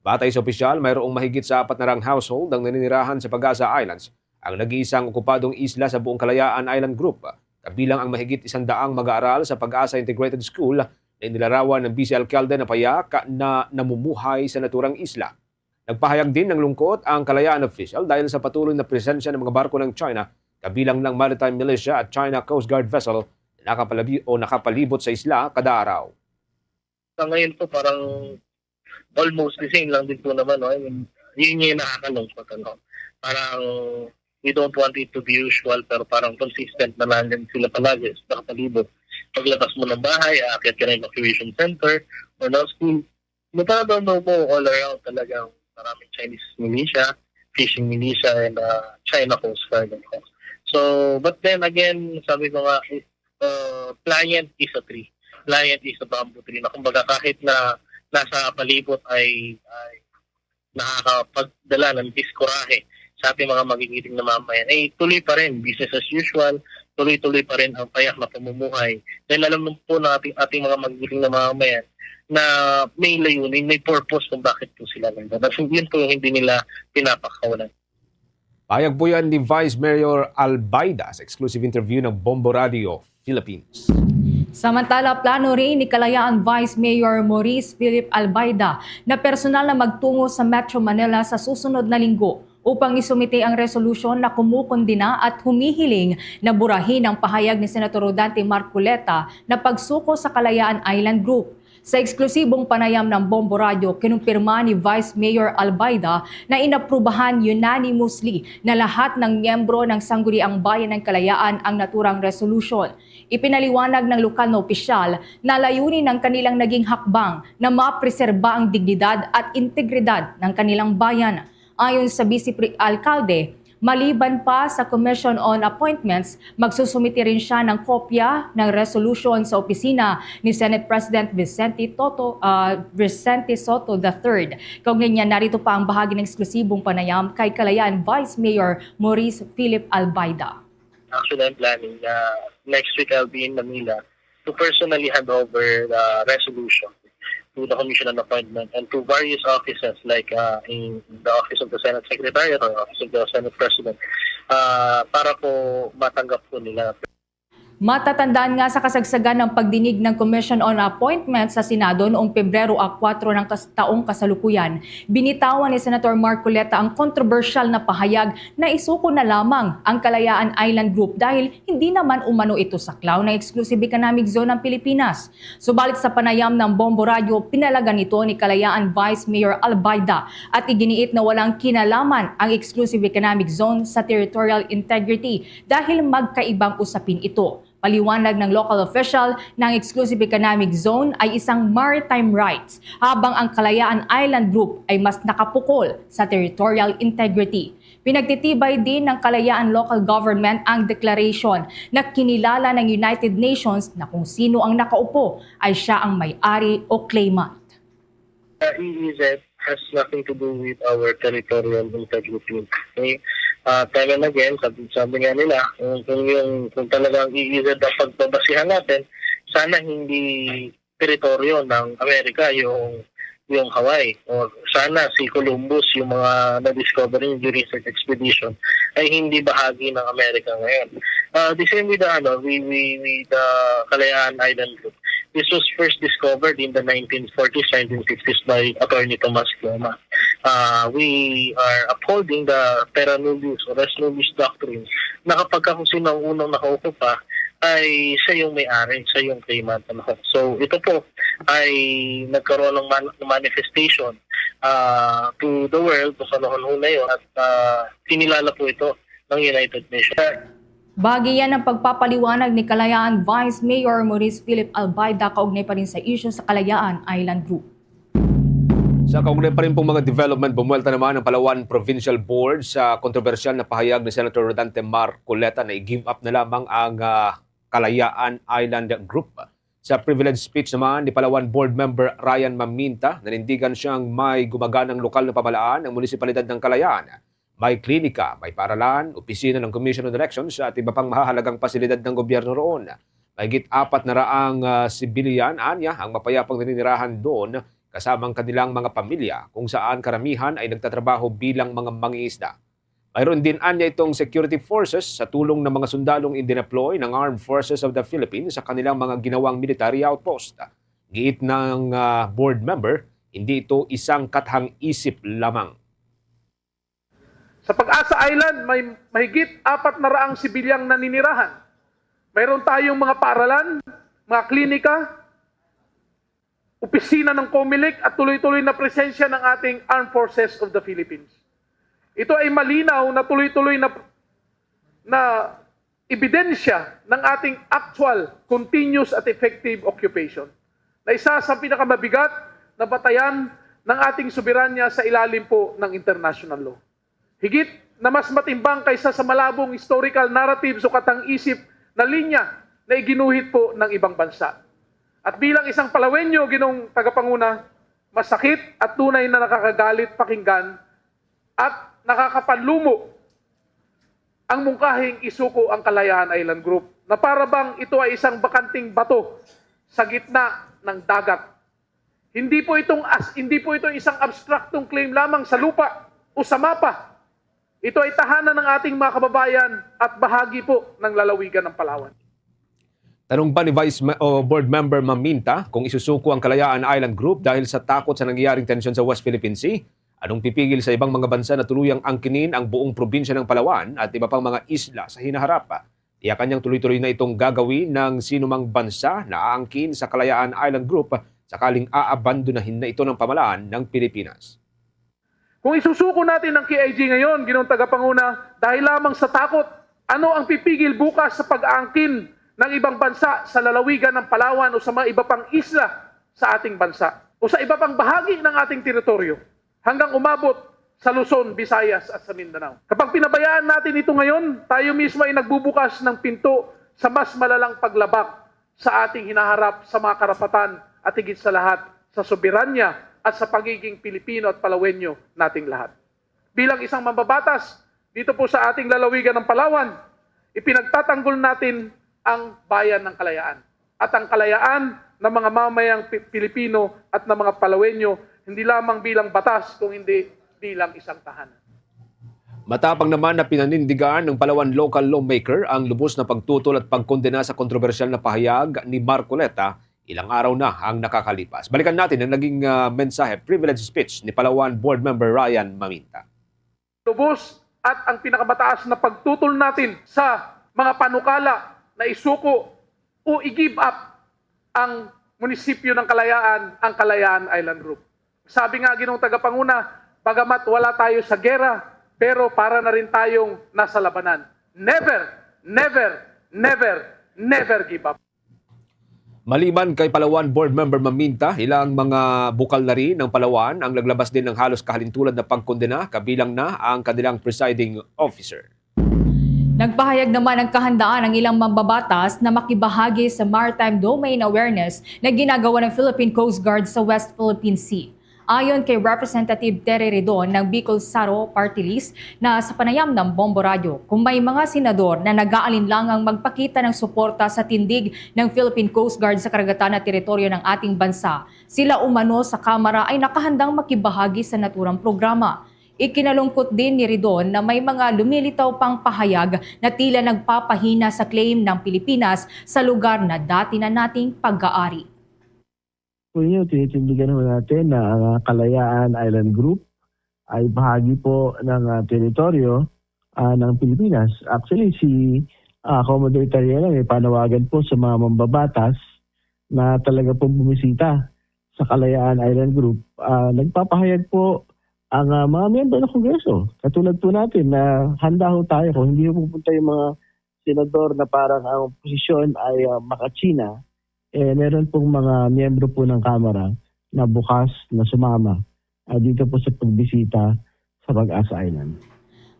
Batay sa opisyal, mayroong mahigit sa apat na rang household ang naninirahan sa Pag-asa Islands, ang nag-iisang okupadong isla sa buong Kalayaan Island Group, kabilang ang mahigit isang daang mag-aaral sa Pag-asa Integrated School na inilarawan ng Vice Alkalde na payak na namumuhay sa naturang isla. Nagpahayag din ng lungkot ang Kalayaan official dahil sa patuloy na presensya ng mga barko ng China, kabilang ng maritime militia at China Coast Guard vessel na nakapalabi o nakapalibot sa isla kada araw. Sa ngayon po, parang almost the same lang din po naman, no? I mean, yun yung nakakalungkot, ano? Parang, we don't want it to be usual, pero parang consistent na lang din sila palagi sa nakapalibot. Paglabas mo ng bahay, aakyat ka ng evacuation center or ng school. Mapapanood mo all around talagang maraming Chinese militia, fishing militia, and uh, China Coast Guard, and all. So, but then again, sabi ko nga, uh, pliant is a tree. Pliant is a bamboo tree. Na kumbaga kahit na nasa palibot ay, ay nakakapagdala ng diskorahe sa ating mga magigiting na mamayan, eh, tuloy pa rin, business as usual, tuloy-tuloy pa rin ang payak na pamumuhay. Dahil alam naman po ng ating, ating mga magigiting na mamayan na may layunin, may purpose kung bakit po sila nandun. At yun po yung hindi nila pinapakawalan. Payag po yan ni Vice Mayor Albayda sa exclusive interview ng Bombo Radio Philippines. Samantala, plano rin ni Kalayaan Vice Mayor Maurice Philip Albayda na personal na magtungo sa Metro Manila sa susunod na linggo Upang isumite ang resolusyon na kumukondena at humihiling na burahin ang pahayag ni Senator Rodante Marcoleta na pagsuko sa Kalayaan Island Group. Sa eksklusibong panayam ng Bombo Radyo, kinumpirma ni Vice Mayor Albaida na inaprubahan unanimously na lahat ng miyembro ng Sangguniang Bayan ng Kalayaan ang naturang resolusyon. Ipinaliwanag ng lokal na opisyal na layunin ng kanilang naging hakbang na mapreserba ang dignidad at integridad ng kanilang bayan. Ayon sa Vice Pre-, Alkalde, maliban pa sa Commission on Appointments, magsusumite rin siya ng kopya ng resolusyon sa opisina ni Senate President Vicente Toto, ah, Vicente Soto the third. Kaugnay niya, narito pa ang bahagi ng eksklusibong panayam kay Kalayaan Vice Mayor Maurice Philip Albaida. Actually, I'm planning na next week I'll be in Manila to personally hand over the resolution to the Commission on Appointment and to various offices like, uh, in the Office of the Senate Secretariat or Office of the Senate President, uh, para po matanggap po nila. Matatandaan nga, sa kasagsagan ng pagdinig ng Commission on Appointment sa Senado noong Pebrero a kuwatro ng kas-, taong kasalukuyan, binitawan ni Senator Marcoleta ang kontrobersyal na pahayag na isuko na lamang ang Kalayaan Island Group dahil hindi naman umano ito saklaw ng Exclusive Economic Zone ng Pilipinas. Subalit, sa panayam ng Bombo Radyo, pinalagan ito ni Kalayaan Vice Mayor Albaida at iginiit na walang kinalaman ang Exclusive Economic Zone sa territorial integrity dahil magkaibang usapin ito. Paliwanag ng local official na ang Exclusive Economic Zone ay isang maritime rights, habang ang Kalayaan Island Group ay mas nakapukol sa territorial integrity. Pinagtitibay din ng Kalayaan Local Government ang declaration na kinilala ng United Nations na kung sino ang nakaupo ay siya ang may-ari o claimant. The E E Z has nothing to do with our territorial integrity. Okay? Ah, time and again, sabi, sabi nga nila, kung, kung yung, kung talagang E E Z ang pagbabasihan natin, sana hindi teritoryo ng Amerika yung, yung Hawaii. O sana si Columbus, yung mga na-discover niya during sa expedition, ay hindi bahagi ng Amerika ngayon. Ah, the same with the, ano, we, we, with the Kalayaan Island Group. This was first discovered in the nineteen forties, nineteen fifties by Attorney Tomas Pluma. Uh, we are upholding the terra nullius or res nullius doctrine na kapag ka kung sino ang unang nakaukupa, ay siya yung may-ari, siya yung claimant. Ano? So, ito po ay nagkaroon ng man-, manifestation, ah, to the world, kung sa noon na yun, at, ah, kinilala po ito ng United Nations. Bahagi yan ng pagpapaliwanag ni Kalayaan Vice Mayor Maurice Philip Albaida kaugnay pa rin sa isyu sa Kalayaan Island Group. Sa kaugnay pa rin pong mga development, bumuwelta naman ang Palawan Provincial Board sa kontrobersyal na pahayag ni Senator Rodante Marcoleta na i-give up na lamang ang, ah, Kalayaan Island Group. Sa privilege speech naman ni Palawan Board Member Ryan Maminta, nanindigan siyang may gumaganang lokal na pamalaan ang munisipalidad ng Kalayaan. May klinika, may paaralan, opisina ng Commission on Elections at iba pang mahahalagang pasilidad ng gobyerno roon. Mahigit apat na raang, ah, sibilyan, anya, ang mapayapang naninirahan doon kasama ang kanilang mga pamilya, kung saan karamihan ay nagtatrabaho bilang mga mangingisda. Mayroon din, anya, itong security forces sa tulong ng mga sundalong idineploy ng Armed Forces of the Philippines sa kanilang mga ginawang military outpost. Giit ng, ah, board member, hindi ito isang kathang-isip lamang. Sa Pag-asa Island, may mahigit apat na raang sibilyang naninirahan. Mayroon tayong mga paaralan, mga klinika, opisina ng Comelec at tuloy-tuloy na presensya ng ating Armed Forces of the Philippines. Ito ay malinaw na tuloy-tuloy na, na ebidensya ng ating actual, continuous at effective occupation, na isa sa pinakamabigat na batayan ng ating soberanya sa ilalim po ng international law. Higit na mas matimbang kaysa sa malabong historical narratives o kathang-isip na linya na iginuhit po ng ibang bansa. At bilang isang Palawenyo, Ginoong Tagapanguna, masakit at tunay na nakakagalit pakinggan at nakakapanlumo ang mungkahing isuko ang Kalayaan Island Group, na para bang ito ay isang bakanting bato sa gitna ng dagat. Hindi po itong as-, hindi po ito isang abstraktong claim lamang sa lupa o sa mapa. Ito ay tahanan ng ating mga kababayan at bahagi po ng lalawigan ng Palawan. Tanong pa ni Vice Me-, o Board Member Maminta kung isusuko ang Kalayaan Island Group dahil sa takot sa nangyayaring tensyon sa West Philippine Sea. Anong pipigil sa ibang mga bansa na tuluyang angkinin ang buong probinsya ng Palawan at iba pang mga isla sa hinaharap? Tiyakan niyang tuloy-tuloy na itong gagawin ng sinumang bansa na aangkin sa Kalayaan Island Group sakaling aabandonahin na ito ng pamalaan ng Pilipinas. Kung isusuko natin ang K I G ngayon, Ginoong Tagapanguna, dahil lamang sa takot, ano ang pipigil bukas sa pag-aangkin ng ibang bansa sa lalawigan ng Palawan o sa mga iba pang isla sa ating bansa o sa iba pang bahagi ng ating teritoryo hanggang umabot sa Luzon, Visayas at sa Mindanao? Kapag pinabayaan natin ito ngayon, tayo mismo ay nagbubukas ng pinto sa mas malalang paglabag sa ating hinaharap sa mga karapatan at higit sa lahat sa soberanya at sa pagiging Pilipino at Palawenyo nating lahat. Bilang isang mambabatas dito po sa ating lalawigan ng Palawan, ipinagtatanggol natin ang bayan ng Kalayaan at ang kalayaan ng mga mamayang Pi-, Pilipino at ng mga Palawenyo, hindi lamang bilang batas kung hindi bilang isang tahanan. Matapang naman na pinanindigan ng Palawan local lawmaker ang lubos na pagtutol at pagkondena sa kontrobersyal na pahayag ni Marcoleta ilang araw na ang nakakalipas. Balikan natin ang naging, ah, mensahe, privilege speech ni Palawan Board Member Ryan Maminta. Lubos at ang pinakamataas na pagtutol natin sa mga panukala na isuko o i-give up ang munisipyo ng Kalayaan, ang Kalayaan Island Group. Sabi nga, Ginoong Tagapanguna, bagamat wala tayo sa gera, pero para na rin tayong nasa labanan. Never, never, never, never give up. Maliban kay Palawan Board Member Maminta, ilang mga bukal na rin ng Palawan ang naglabas din ng halos kahalintulad na pagkondena, kabilang na ang kanilang presiding officer. Nagpahayag naman ang kahandaan ng ilang mambabatas na makibahagi sa maritime domain awareness na ginagawa ng Philippine Coast Guard sa West Philippine Sea. Ayon kay Representative Terry Ridon ng Bicol Saro Party List na sa panayam ng Bombo Radyo, kung may mga senador na nag-aalinlangang magpakita ng suporta sa tindig ng Philippine Coast Guard sa karagatan at teritoryo ng ating bansa, sila umano sa Kamara ay nakahandang makibahagi sa naturang programa. Ikinalungkot din ni Ridon na may mga lumilitaw pang pahayag na tila nagpapahina sa claim ng Pilipinas sa lugar na dati na nating pag-aari. Po ninyo, tinitindigan ho natin na ang, ah, Kalayaan Island Group ay bahagi po ng, ah, teritoryo, ah, ng Pilipinas. Actually, si, ah, Commodore Tariela may panawagan po sa mga mambabatas na talaga pong bumisita sa Kalayaan Island Group. Ah, nagpapahayag po ang, ah, mga miyembro ng Kongreso. Katulad po natin na handa ho tayo kung hindi ho pupunta yung mga senador na parang ang posisyon ay, ah, maka-China, eh, meron pong mga miyembro po ng Kamara na bukas na sumama, ah, dito po sa pagbisita sa Pag-asa Island.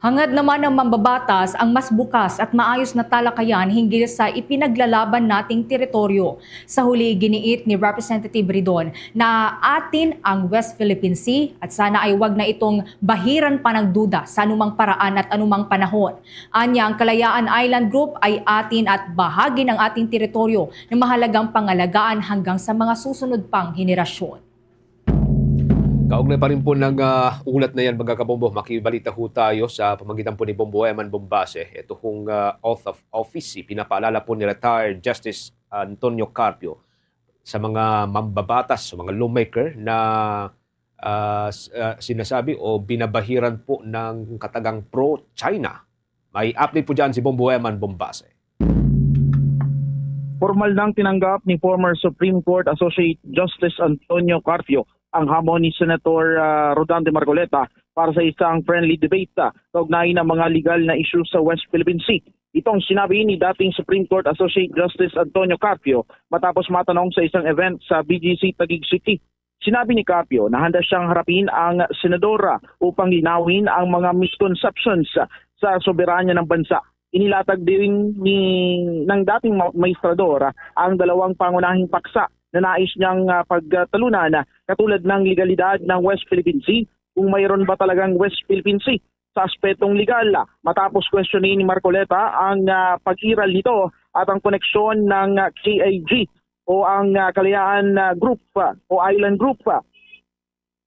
Hangad naman ng mambabatas ang mas bukas at maayos na talakayan hinggil sa ipinaglalaban nating teritoryo. Sa huli, giniit ni Representative Ridon na atin ang West Philippine Sea at sana ay wag na itong bahiran pa ng duda sa anumang paraan at anumang panahon. Anya, ang Kalayaan Island Group ay atin at bahagi ng ating teritoryo na mahalagang pangalagaan hanggang sa mga susunod pang henerasyon. Kaugnay pa rin po ng, ah, ulat na yan, mga kabombo, makibalita ho tayo sa pamagitan po ni Bombo Eman Bombase. Ito hong, ah, oath of office, ipinapaalala po ni Retired Justice Antonio Carpio sa mga mambabatas, sa mga lawmaker na, ah, s-, ah, sinasabi o binabahiran po ng katagang pro-China. May update po dyan si Bombo Eman Bombase. Formal nang tinanggap ni former Supreme Court Associate Justice Antonio Carpio ang hamon ni Senator, ah, Rodante Marcoleta para sa isang friendly debate, ah, kaugnay ng mga legal na issues sa West Philippine Sea. Ito ang sinabi ni dating Supreme Court Associate Justice Antonio Carpio matapos matanong sa isang event sa B G C Taguig City. Sinabi ni Carpio na handa siyang harapin ang senadora upang linawin ang mga misconceptions sa soberanya ng bansa. Inilatag din ni, ng dating ma-, maestrador ang dalawang pangunahing paksa na nais niyang, ah, pagtalunan, katulad ng legalidad ng West Philippine Sea, kung mayroon ba talagang West Philippine Sea sa aspetong legal, matapos questionin ni Marcoleta ang, ah, pag-iral nito at ang koneksyon ng, ah, K I G o ang, ah, Kalayaan, ah, Group, ah, o Island Group, ah.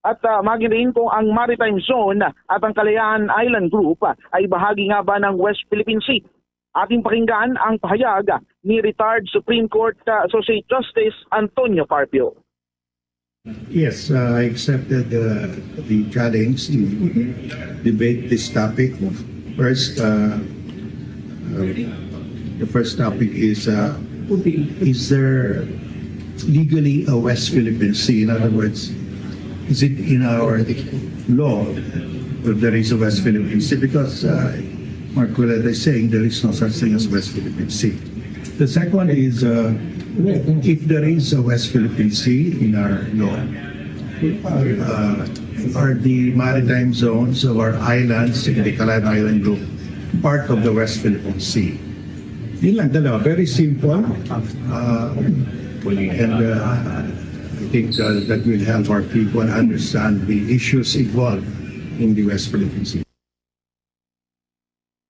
At, ah, maging rin kung ang Maritime Zone at ang Kalayaan Island Group, ah, ay bahagi nga ba ng West Philippine Sea. Ating pakinggan ang pahayag, ah, ni retired Supreme Court, ah, Associate Justice Antonio Carpio. Yes, uh, I accepted uh, the challenge to debate this topic. First, uh, uh, the first topic is, uh, is there legally a West Philippine Sea? In other words, is it in our law that there is a West Philippine Sea? Because uh, Marcoleta is saying there is no such thing as West Philippine Sea. The second is, uh, if there is a West Philippine Sea in our law, uh, are the maritime zones of our islands in the Kalayaan Island Group part of the West Philippine Sea? Yun lang, dalawa. Very simple. Uh, and uh, I think uh, that will help our people understand the issues involved in the West Philippine Sea.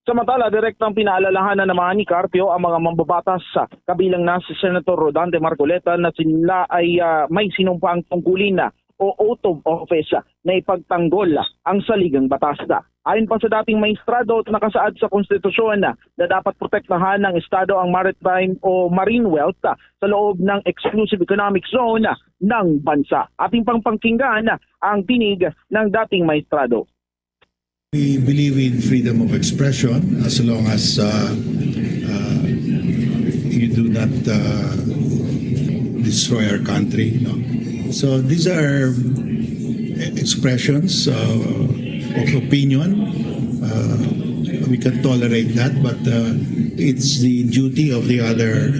Samantala, direktang pinaalalahanan naman ni Carpio ang mga mambabatas, kabilang na si Senator Rodante Marcoleta, na sila ay ah, may sinumpaang tungkulin o oath of office na ipagtanggol ang saligang batas. Ayon pa sa dating maestrado, nakasaad sa konstitusyon na dapat protektahan ng Estado ang maritime o marine wealth sa loob ng exclusive economic zone ng bansa. Ating pang pakinggan ang tinig ng dating maestrado. We believe in freedom of expression as long as uh, uh, you do not uh, destroy our country. No? So these are expressions uh, of opinion. Uh, we can tolerate that, but uh, it's the duty of the other,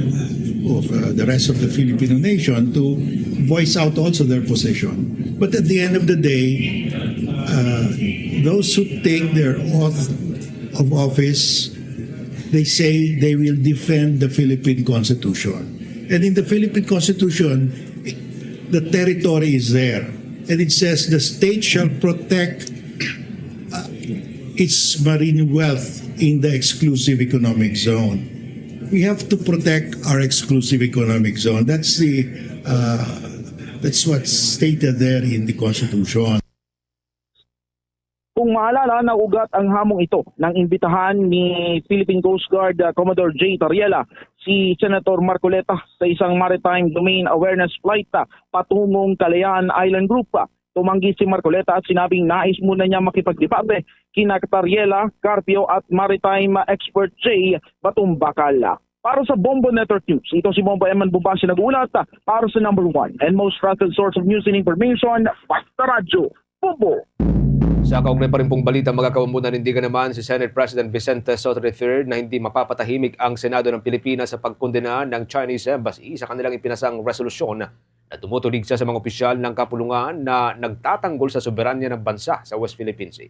of uh, the rest of the Filipino nation to voice out also their position. But at the end of the day, uh, those who take their oath of office, they say they will defend the Philippine Constitution. And in the Philippine Constitution, the territory is there. And it says the state shall protect uh, its marine wealth in the exclusive economic zone. We have to protect our exclusive economic zone. That's the uh, that's what's stated there in the Constitution. Kung maalala, naugat ang hamong ito nang imbitahan ni Philippine Coast Guard uh, Commodore Jay Tariela si Senator Marcoleta sa isang maritime domain awareness flight uh, patungong Kalayaan Island Group. Tumanggi si Marcoleta at sinabing nais muna niya makipagdebate kina Tariela, Carpio at maritime expert Jay Batumbakal. Para sa Bombo Network News, ito si Bombo Eman Bubasi nag-uulat para sa number one and most trusted source of news and information, Basta Radyo, Bombo. Sa kaugnay pa rin pong balita, mga kaumbunan, nanindigan naman si Senate President Vicente Sotto the third na hindi mapapatahimik ang Senado ng Pilipinas sa pagkondena ng Chinese Embassy sa kanilang ipinasang resolusyon na tumutulig siya sa mga opisyal ng kapulungan na nagtatanggol sa soberanya ng bansa sa West Philippine Sea.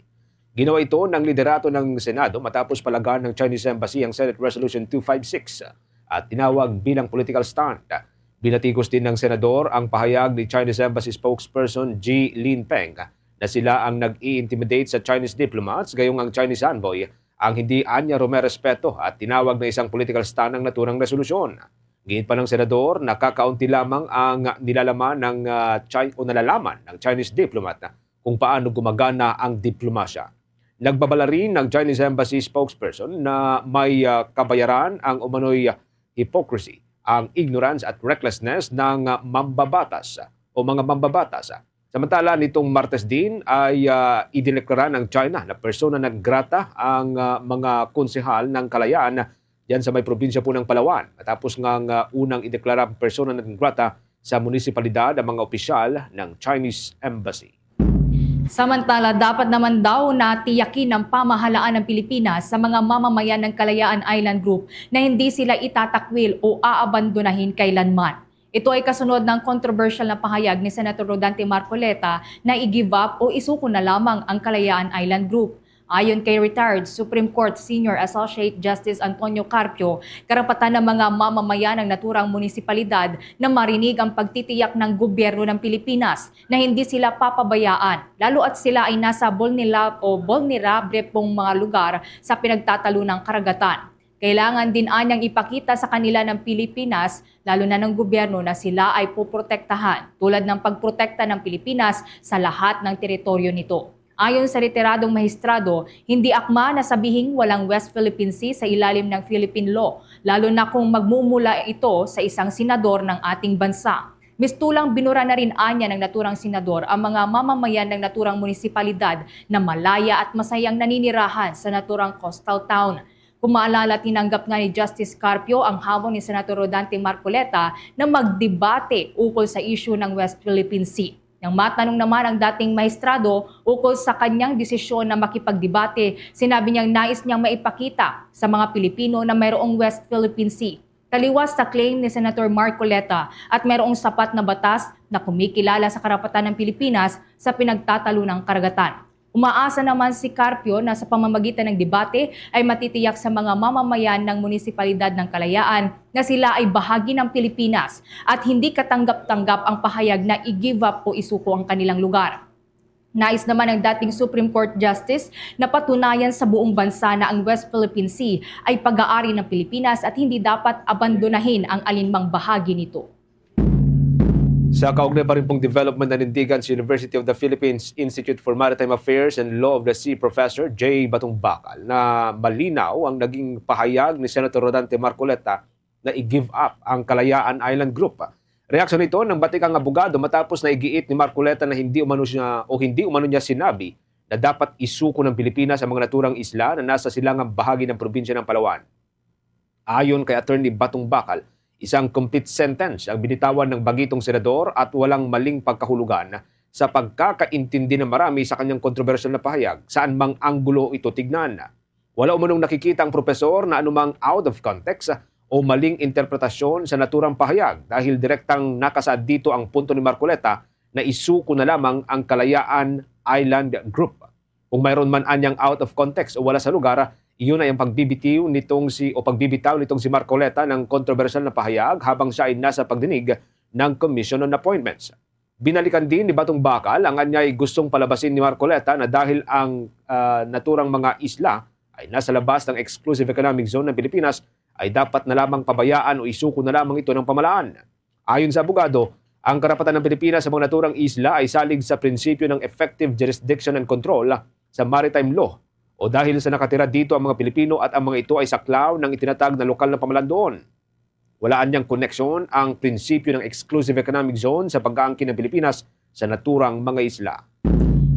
Ginawa ito ng liderato ng Senado matapos palagan ng Chinese Embassy ang Senate Resolution two five six at tinawag bilang political stunt. Binatikos din ng senador ang pahayag ni Chinese Embassy spokesperson G. Lin Peng na sila ang nag-i-intimidate sa Chinese diplomats, gayong ang Chinese envoy ang hindi anya rumerespeto at tinawag na isang political stunt ang naturang resolusyon. Giit pa ng senador, nakakaunti lamang ang nilalaman ng ah, Chi- o nalalaman ng Chinese diplomat kung paano gumagana ang diplomasya. Nagbabala rin ang Chinese Embassy spokesperson na may ah, kabayaran ang umano'y hypocrisy, ang ignorance at recklessness ng ah, mambabatas o mga mambabatas. Samantala, nitong Martes din ay ah, idineklara ng China na persona non grata ang ah, mga konsehal ng Kalayaan diyan sa may probinsya po ng Palawan, matapos nga nga unang ideklara ang persona non grata sa munisipalidad ang mga opisyal ng Chinese Embassy. Samantala, dapat naman daw na tiyakin ng pamahalaan ng Pilipinas sa mga mamamayan ng Kalayaan Island Group na hindi sila itatakwil o aabandonahin kailanman. Ito ay kasunod ng kontrobersyal na pahayag ni Senator Rodante Marcoleta na i-give up o isuko na lamang ang Kalayaan Island Group. Ayon kay retired Supreme Court Senior Associate Justice Antonio Carpio, karapatan ng mga mamamayan ng naturang munisipalidad na marinig ang pagtitiyak ng gobyerno ng Pilipinas na hindi sila papabayaan, lalo at sila ay nasa vulnera- o vulnerable pong mga lugar sa pinagtatalunang karagatan. Kailangan din anyang ipakita sa kanila ng Pilipinas, lalo na ng gobyerno, na sila ay poprotektahan, tulad ng pagprotekta ng Pilipinas sa lahat ng teritoryo nito. Ayon sa retiradong mahistrado, hindi akma na sabihing walang West Philippine Sea sa ilalim ng Philippine law, lalo na kung magmumula ito sa isang senador ng ating bansa. Mistulang binura na rin anya ng naturang senador ang mga mamamayan ng naturang munisipalidad na malaya at masayang naninirahan sa naturang coastal town. Kung maalala, tinanggap nga ni Justice Carpio ang hamon ni Senator Rodante Marcoleta na magdebate ukol sa isyu ng West Philippine Sea. Nang matanong naman ang dating maestrado ukol sa kanyang desisyon na makipagdebate, sinabi niyang nais niyang maipakita sa mga Pilipino na mayroong West Philippine Sea. Taliwas sa claim ni Senator Marcoleta at mayroong sapat na batas na kumikilala sa karapatan ng Pilipinas sa pinagtatalunang karagatan. Umaasa naman si Carpio na sa pamamagitan ng debate ay matitiyak sa mga mamamayan ng Munisipalidad ng Kalayaan na sila ay bahagi ng Pilipinas at hindi katanggap-tanggap ang pahayag na i-give up o isuko ang kanilang lugar. Nais naman ng dating Supreme Court Justice na patunayan sa buong bansa na ang West Philippine Sea ay pag-aari ng Pilipinas at hindi dapat abandonahin ang alinmang bahagi nito. Sa kaugnay pa rin pong development, nanindigan si University of the Philippines Institute for Maritime Affairs and Law of the Sea Professor Jay Batong Bakal na malinaw ang naging pahayag ni Senator Rodante Marcoleta na i-give up ang Kalayaan Island Group. Reaksyon nito ng batikang abogado matapos na igiit ni Marcoleta na hindi umano siya o hindi umano niya sinabi na dapat isuko ng Pilipinas ang mga naturang isla na nasa silangang bahagi ng probinsya ng Palawan. Ayon kay Attorney Batong Bakal, isang complete sentence ang binitawan ng bagitong senador at walang maling pagkahulugan sa pagkakaintindi ng marami sa kanyang kontrobersyal na pahayag, saan mang anggulo ito tignan. Wala umanong nakikita ang propesor na anumang out of context o maling interpretasyon sa naturang pahayag dahil direktang nakasaad dito ang punto ni Marcoleta na isuko na lamang ang Kalayaan Island Group. Kung mayroon man anyang out of context o wala sa lugar, iyon ay ang pagbibitiw nitong si o pagbibitaw nitong si Marcoleta ng kontrobersyal na pahayag habang siya ay nasa pagdinig ng Commission on Appointments. Binalikan din ni Batong Bakal ang anyay gustong palabasin ni Marcoleta na dahil ang, ah, naturang mga isla ay nasa labas ng exclusive economic zone ng Pilipinas, ay dapat na lamang pabayaan o isuko na lamang ito ng pamalaan. Ayon sa abogado, ang karapatan ng Pilipinas sa mga naturang isla ay salig sa prinsipyo ng effective jurisdiction and control sa maritime law o dahil sa nakatira dito ang mga Pilipino at ang mga ito ay saklaw ng itinatag na lokal na pamalandoon. Wala anyang koneksyon ang prinsipyo ng exclusive economic zone sa pag-aangkin ng Pilipinas sa naturang mga isla.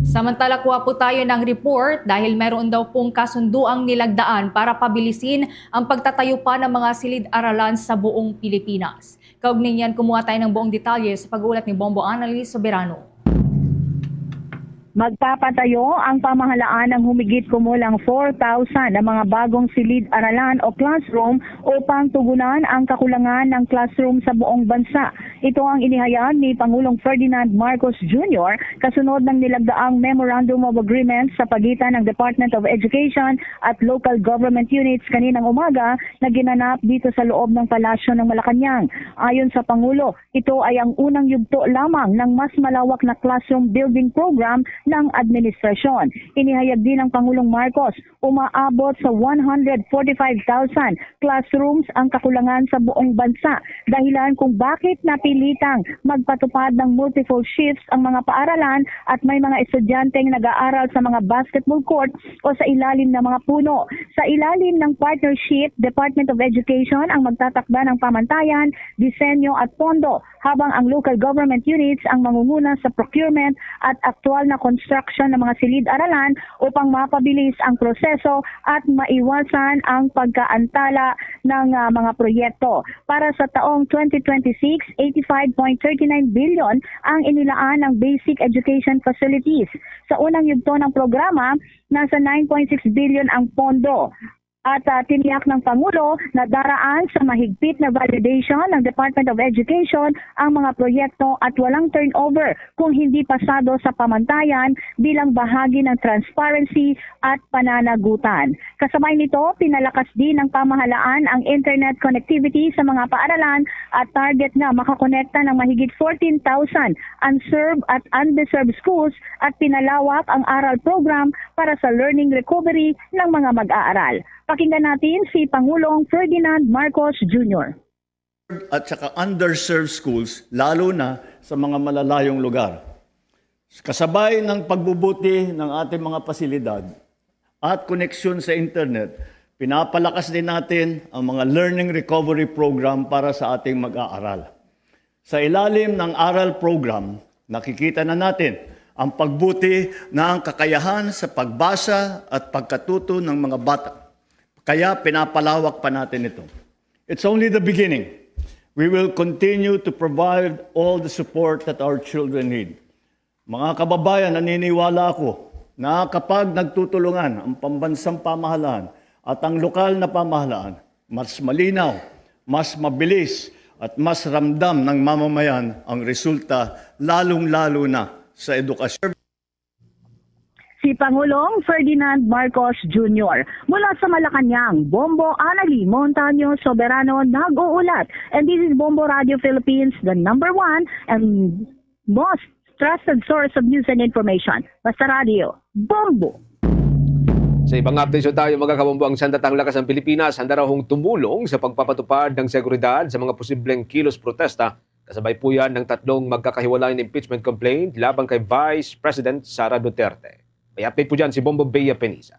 Samantala, kuha po tayo ng report dahil meron daw pong kasunduang nilagdaan para pabilisin ang pagtatayo pa ng mga silid-aralan sa buong Pilipinas. Kaugnay niyan, kumuha tayo ng buong detalye sa pag-uulat ni Bombo Annalise Soberano. Magpapatayo ang pamahalaan ng humigit kumulang four thousand na mga bagong silid-aralan o classroom upang tugunan ang kakulangan ng classroom sa buong bansa. Ito ang inihayag ni Pangulong Ferdinand Marcos Junior kasunod ng nilagdaang Memorandum of Agreement sa pagitan ng Department of Education at local government units kaninang umaga na ginanap dito sa loob ng Palasyo ng Malacañang. Ayon sa Pangulo, ito ay ang unang yugto lamang ng mas malawak na classroom building program ng administrasyon. Inihayag din ng Pangulong Marcos, umaabot sa one hundred forty-five thousand classrooms ang kakulangan sa buong bansa, dahilan kung bakit napilitang magpatupad ng multiple shifts ang mga paaralan at may mga estudyanteng nag-aaral sa mga basketball court o sa ilalim ng mga puno. Sa ilalim ng partnership, Department of Education ang magtatakda ng pamantayan, disenyo at pondo, habang ang local government units ang mangunguna sa procurement at aktual na construction ng mga silid-aralan upang mapabilis ang proseso at maiwasan ang pagkaantala ng, ah, mga proyekto. Para sa taong twenty twenty-six, eighty-five point thirty-nine billion ang inilaan ng basic education facilities. Sa unang yugto ng programa, nasa nine point six billion ang pondo. At, ah, tiniyak ng Pangulo na daraan sa mahigpit na validation ng Department of Education ang mga proyekto at walang turnover kung hindi pasado sa pamantayan bilang bahagi ng transparency at pananagutan. Kasabay nito, pinalakas din ng pamahalaan ang internet connectivity sa mga paaralan at target na makakonekta ng mahigit fourteen thousand unserved at undeserved schools at pinalawak ang aral program para sa learning recovery ng mga mag-aaral. Pakinggan natin si Pangulong Ferdinand Marcos Junior. At saka underserved schools, lalo na sa mga malalayong lugar. Kasabay ng pagbubuti ng ating mga pasilidad at koneksyon sa internet, pinapalakas din natin ang mga learning recovery program para sa ating mag-aaral. Sa ilalim ng aral program, nakikita na natin ang pagbuti na ang kakayahan sa pagbasa at pagkatuto ng mga bata. Kaya pinapalawak pa natin ito. It's only the beginning. We will continue to provide all the support that our children need. Mga kababayan, naniniwala ako na kapag nagtutulungan ang pambansang pamahalaan at ang lokal na pamahalaan, mas malinaw, mas mabilis, at mas ramdam ng mamamayan ang resulta, lalong-lalo na sa edukasyon. Si Pangulong Ferdinand Marcos Junior. Mula sa Malacañang, Bombo Anali Montaño Soberano nag-uulat. And this is Bombo Radio Philippines, the number one and most trusted source of news and information. Basta Radio, Bombo! Sa ibang update tayo, mga kabombo, ang Sandatang Lakas ng Pilipinas handa raw hong tumulong sa pagpapatupad ng seguridad sa mga posibleng kilos protesta, kasabay po yan ng tatlong magkakahiwalay na impeachment complaint laban kay Vice President Sara Duterte. May update po dyan si Bombo Bea Peniza.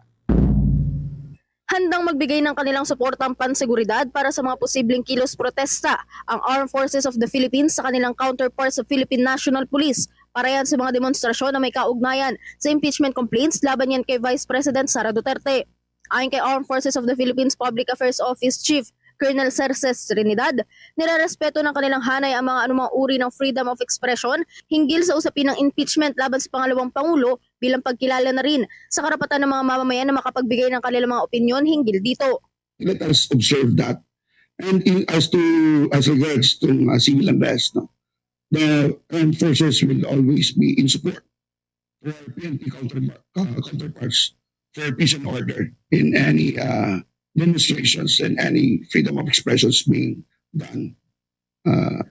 Handang magbigay ng kanilang suporta ang panseguridad para sa mga posibleng kilos protesta ang Armed Forces of the Philippines sa kanilang counterparts sa Philippine National Police para yan sa mga demonstrasyon na may kaugnayan sa impeachment complaints laban yan kay Vice President Sara Duterte. Ayon kay Armed Forces of the Philippines Public Affairs Office Chief Colonel Cerces Trinidad, nirerespeto ng kanilang hanay ang mga anumang uri ng freedom of expression hinggil sa usapin ng impeachment laban sa pangalawang pangulo bilang pagkilala na rin sa karapatan ng mga mamamayan na makapagbigay ng kanilang mga opinyon hinggil dito. Let us observe that. And in, as to as regards to uh, civil unrest, no, the armed forces will always be in support for our P N P counter, uh, counterparts for peace and order in any uh, demonstrations and any freedom of expressions being done uh,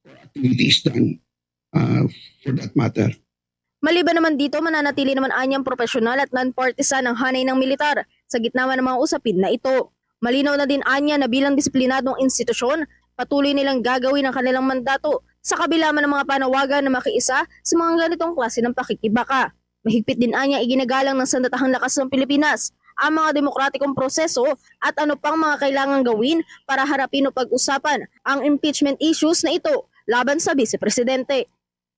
or activities done uh, for that matter. Maliban naman dito, mananatili naman anyang profesional at non-partisan ang hanay ng militar sa gitna man ng mga usapin na ito. Malinaw na din anya na bilang disiplinadong institusyon, patuloy nilang gagawin ang kanilang mandato sa kabila man ng mga panawagan na makiisa sa mga ganitong klase ng pakikibaka. Mahigpit din anya iginagalang ng Sandatahang Lakas ng Pilipinas ang mga demokratikong proseso at ano pang mga kailangang gawin para harapin o pag-usapan ang impeachment issues na ito laban sa Vice Presidente.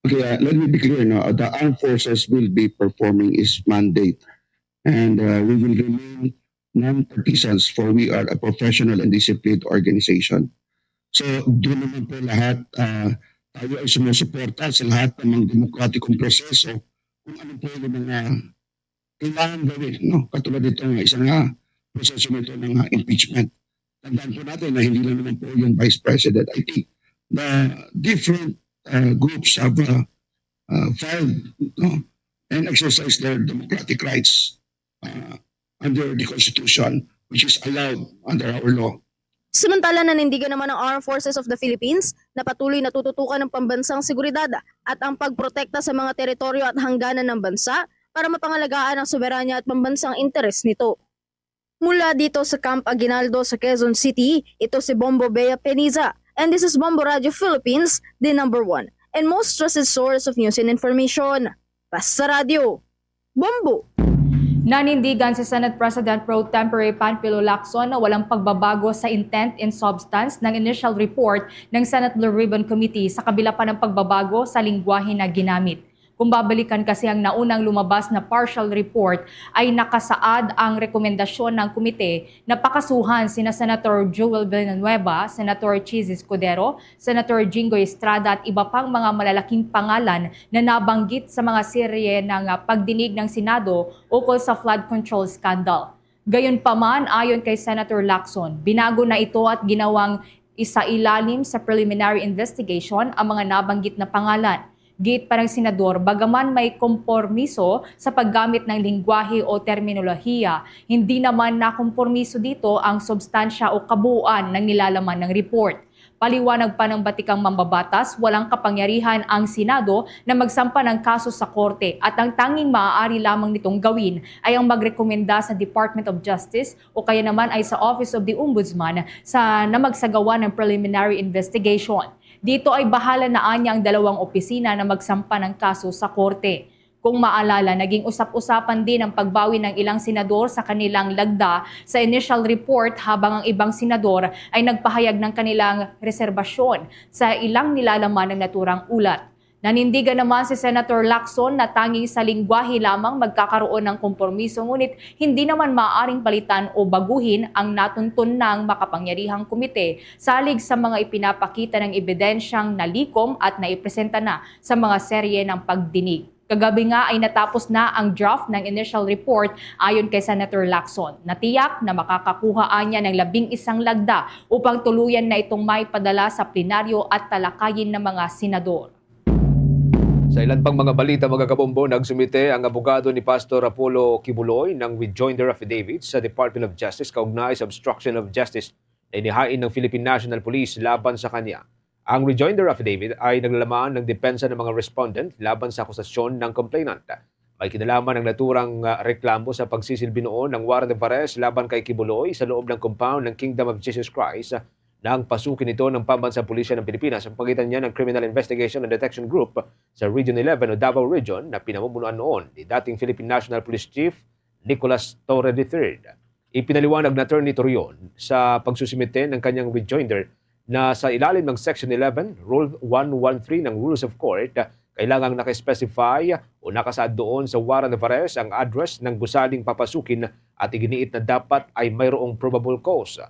Okay, uh, let me be clear, no? The armed forces will be performing its mandate, and uh, we will remain non-partisans, for we are a professional and disciplined organization. So, doon naman po lahat, uh, tayo ay sumusuporta sa lahat ng mga demokratikong proseso kung ano po yung mga kailangan gawin, no? Katulad nito nga isang uh, proseso nito ng uh, impeachment. Tandaan po natin na hindi lang naman po yung Vice President. I think the different uh, groups have uh, uh, filed, no, and exercised their democratic rights uh, under the Constitution, which is allowed under our law. Samantala, nanindigan naman ang Armed Forces of the Philippines na patuloy na tututukan ang pambansang seguridad at ang pagprotekta sa mga teritoryo at hangganan ng bansa para mapangalagaan ang soberanya at pambansang interes nito. Mula dito sa Camp Aguinaldo sa Quezon City, ito si Bombo Bea Peniza. And this is Bombo Radio Philippines, the number one and most trusted source of news and information. Basta Radio, Bombo! Nanindigan si Senate President Pro Tempore Panfilo Lacson na walang pagbabago sa intent and substance ng initial report ng Senate Blue Ribbon Committee sa kabila pa ng pagbabago sa lingwahe na ginamit. Kung babalikan kasi ang naunang lumabas na partial report, ay nakasaad ang rekomendasyon ng komite na pakasuhan sina Senator Joel Villanueva, Senator Chiz Escudero, Senator Jinggoy Estrada at iba pang mga malalaking pangalan na nabanggit sa mga serye ng pagdinig ng Senado ukol sa flood control scandal. Gayunpaman, ayon kay Senator Lacson, binago na ito at ginawang isailalim sa preliminary investigation ang mga nabanggit na pangalan. Giit pa ng senador, bagaman may kompormiso sa paggamit ng lingwahe o terminolohiya, hindi naman nakompormiso dito ang substansya o kabuuan ng nilalaman ng report. Paliwanag pa ng batikang mambabatas, walang kapangyarihan ang Senado na magsampa ng kaso sa korte at ang tanging maaari lamang nitong gawin ay ang magrekomenda sa Department of Justice o kaya naman ay sa Office of the Ombudsman sa na magsagawa ng preliminary investigation. Dito ay bahala na anya ang dalawang opisina na magsampa ng kaso sa korte. Kung maalala, naging usap-usapan din ang pagbawi ng ilang senador sa kanilang lagda sa initial report, habang ang ibang senador ay nagpahayag ng kanilang reserbasyon sa ilang nilalaman ng naturang ulat. Nanindigan naman si Senator Lacson na tanging sa lingwahe lamang magkakaroon ng kompromiso, ngunit hindi naman maaaring palitan o baguhin ang natunton ng makapangyarihang komite salig sa mga ipinapakita ng ebidensyang nalikom at naipresenta na sa mga serye ng pagdinig. Kagabi nga ay natapos na ang draft ng initial report ayon kay Senator Lacson. Natiyak na makakakuha niya ng labing isang lagda upang tuluyan na itong maipadala sa plenaryo at talakayin ng mga senador. Sa ilan pang mga balita, mga kabombo, nagsumite ang abogado ni Pastor Apollo Kibuloy ng rejoinder affidavit sa Department of Justice kaugnay sa obstruction of justice na inihain ng Philippine National Police laban sa kanya. Ang rejoinder affidavit ay naglalaman ng depensa ng mga respondent laban sa akusasyon ng complainant. May kinalaman ang naturang, ah, reklamo sa pagsisilbi noon ng warrant of arrest laban kay Kibuloy sa loob ng compound ng Kingdom of Jesus Christ nang pasukin ito ng Pambansang Pulisya ng Pilipinas sa pagitan niya ng Criminal Investigation and Detection Group sa Region eleven o Davao Region na pinamumunuan noon ni dating Philippine National Police Chief Nicolas Torre the third. Ipinaliwanag ni Attorney Torion sa pagsusumite ng kanyang rejoinder na sa ilalim ng Section eleven, Rule one one three ng Rules of Court, kailangang naka-specify o nakasaad doon sa warrant of arrest ang address ng gusaling papasukin at iginiit na dapat ay mayroong probable cause.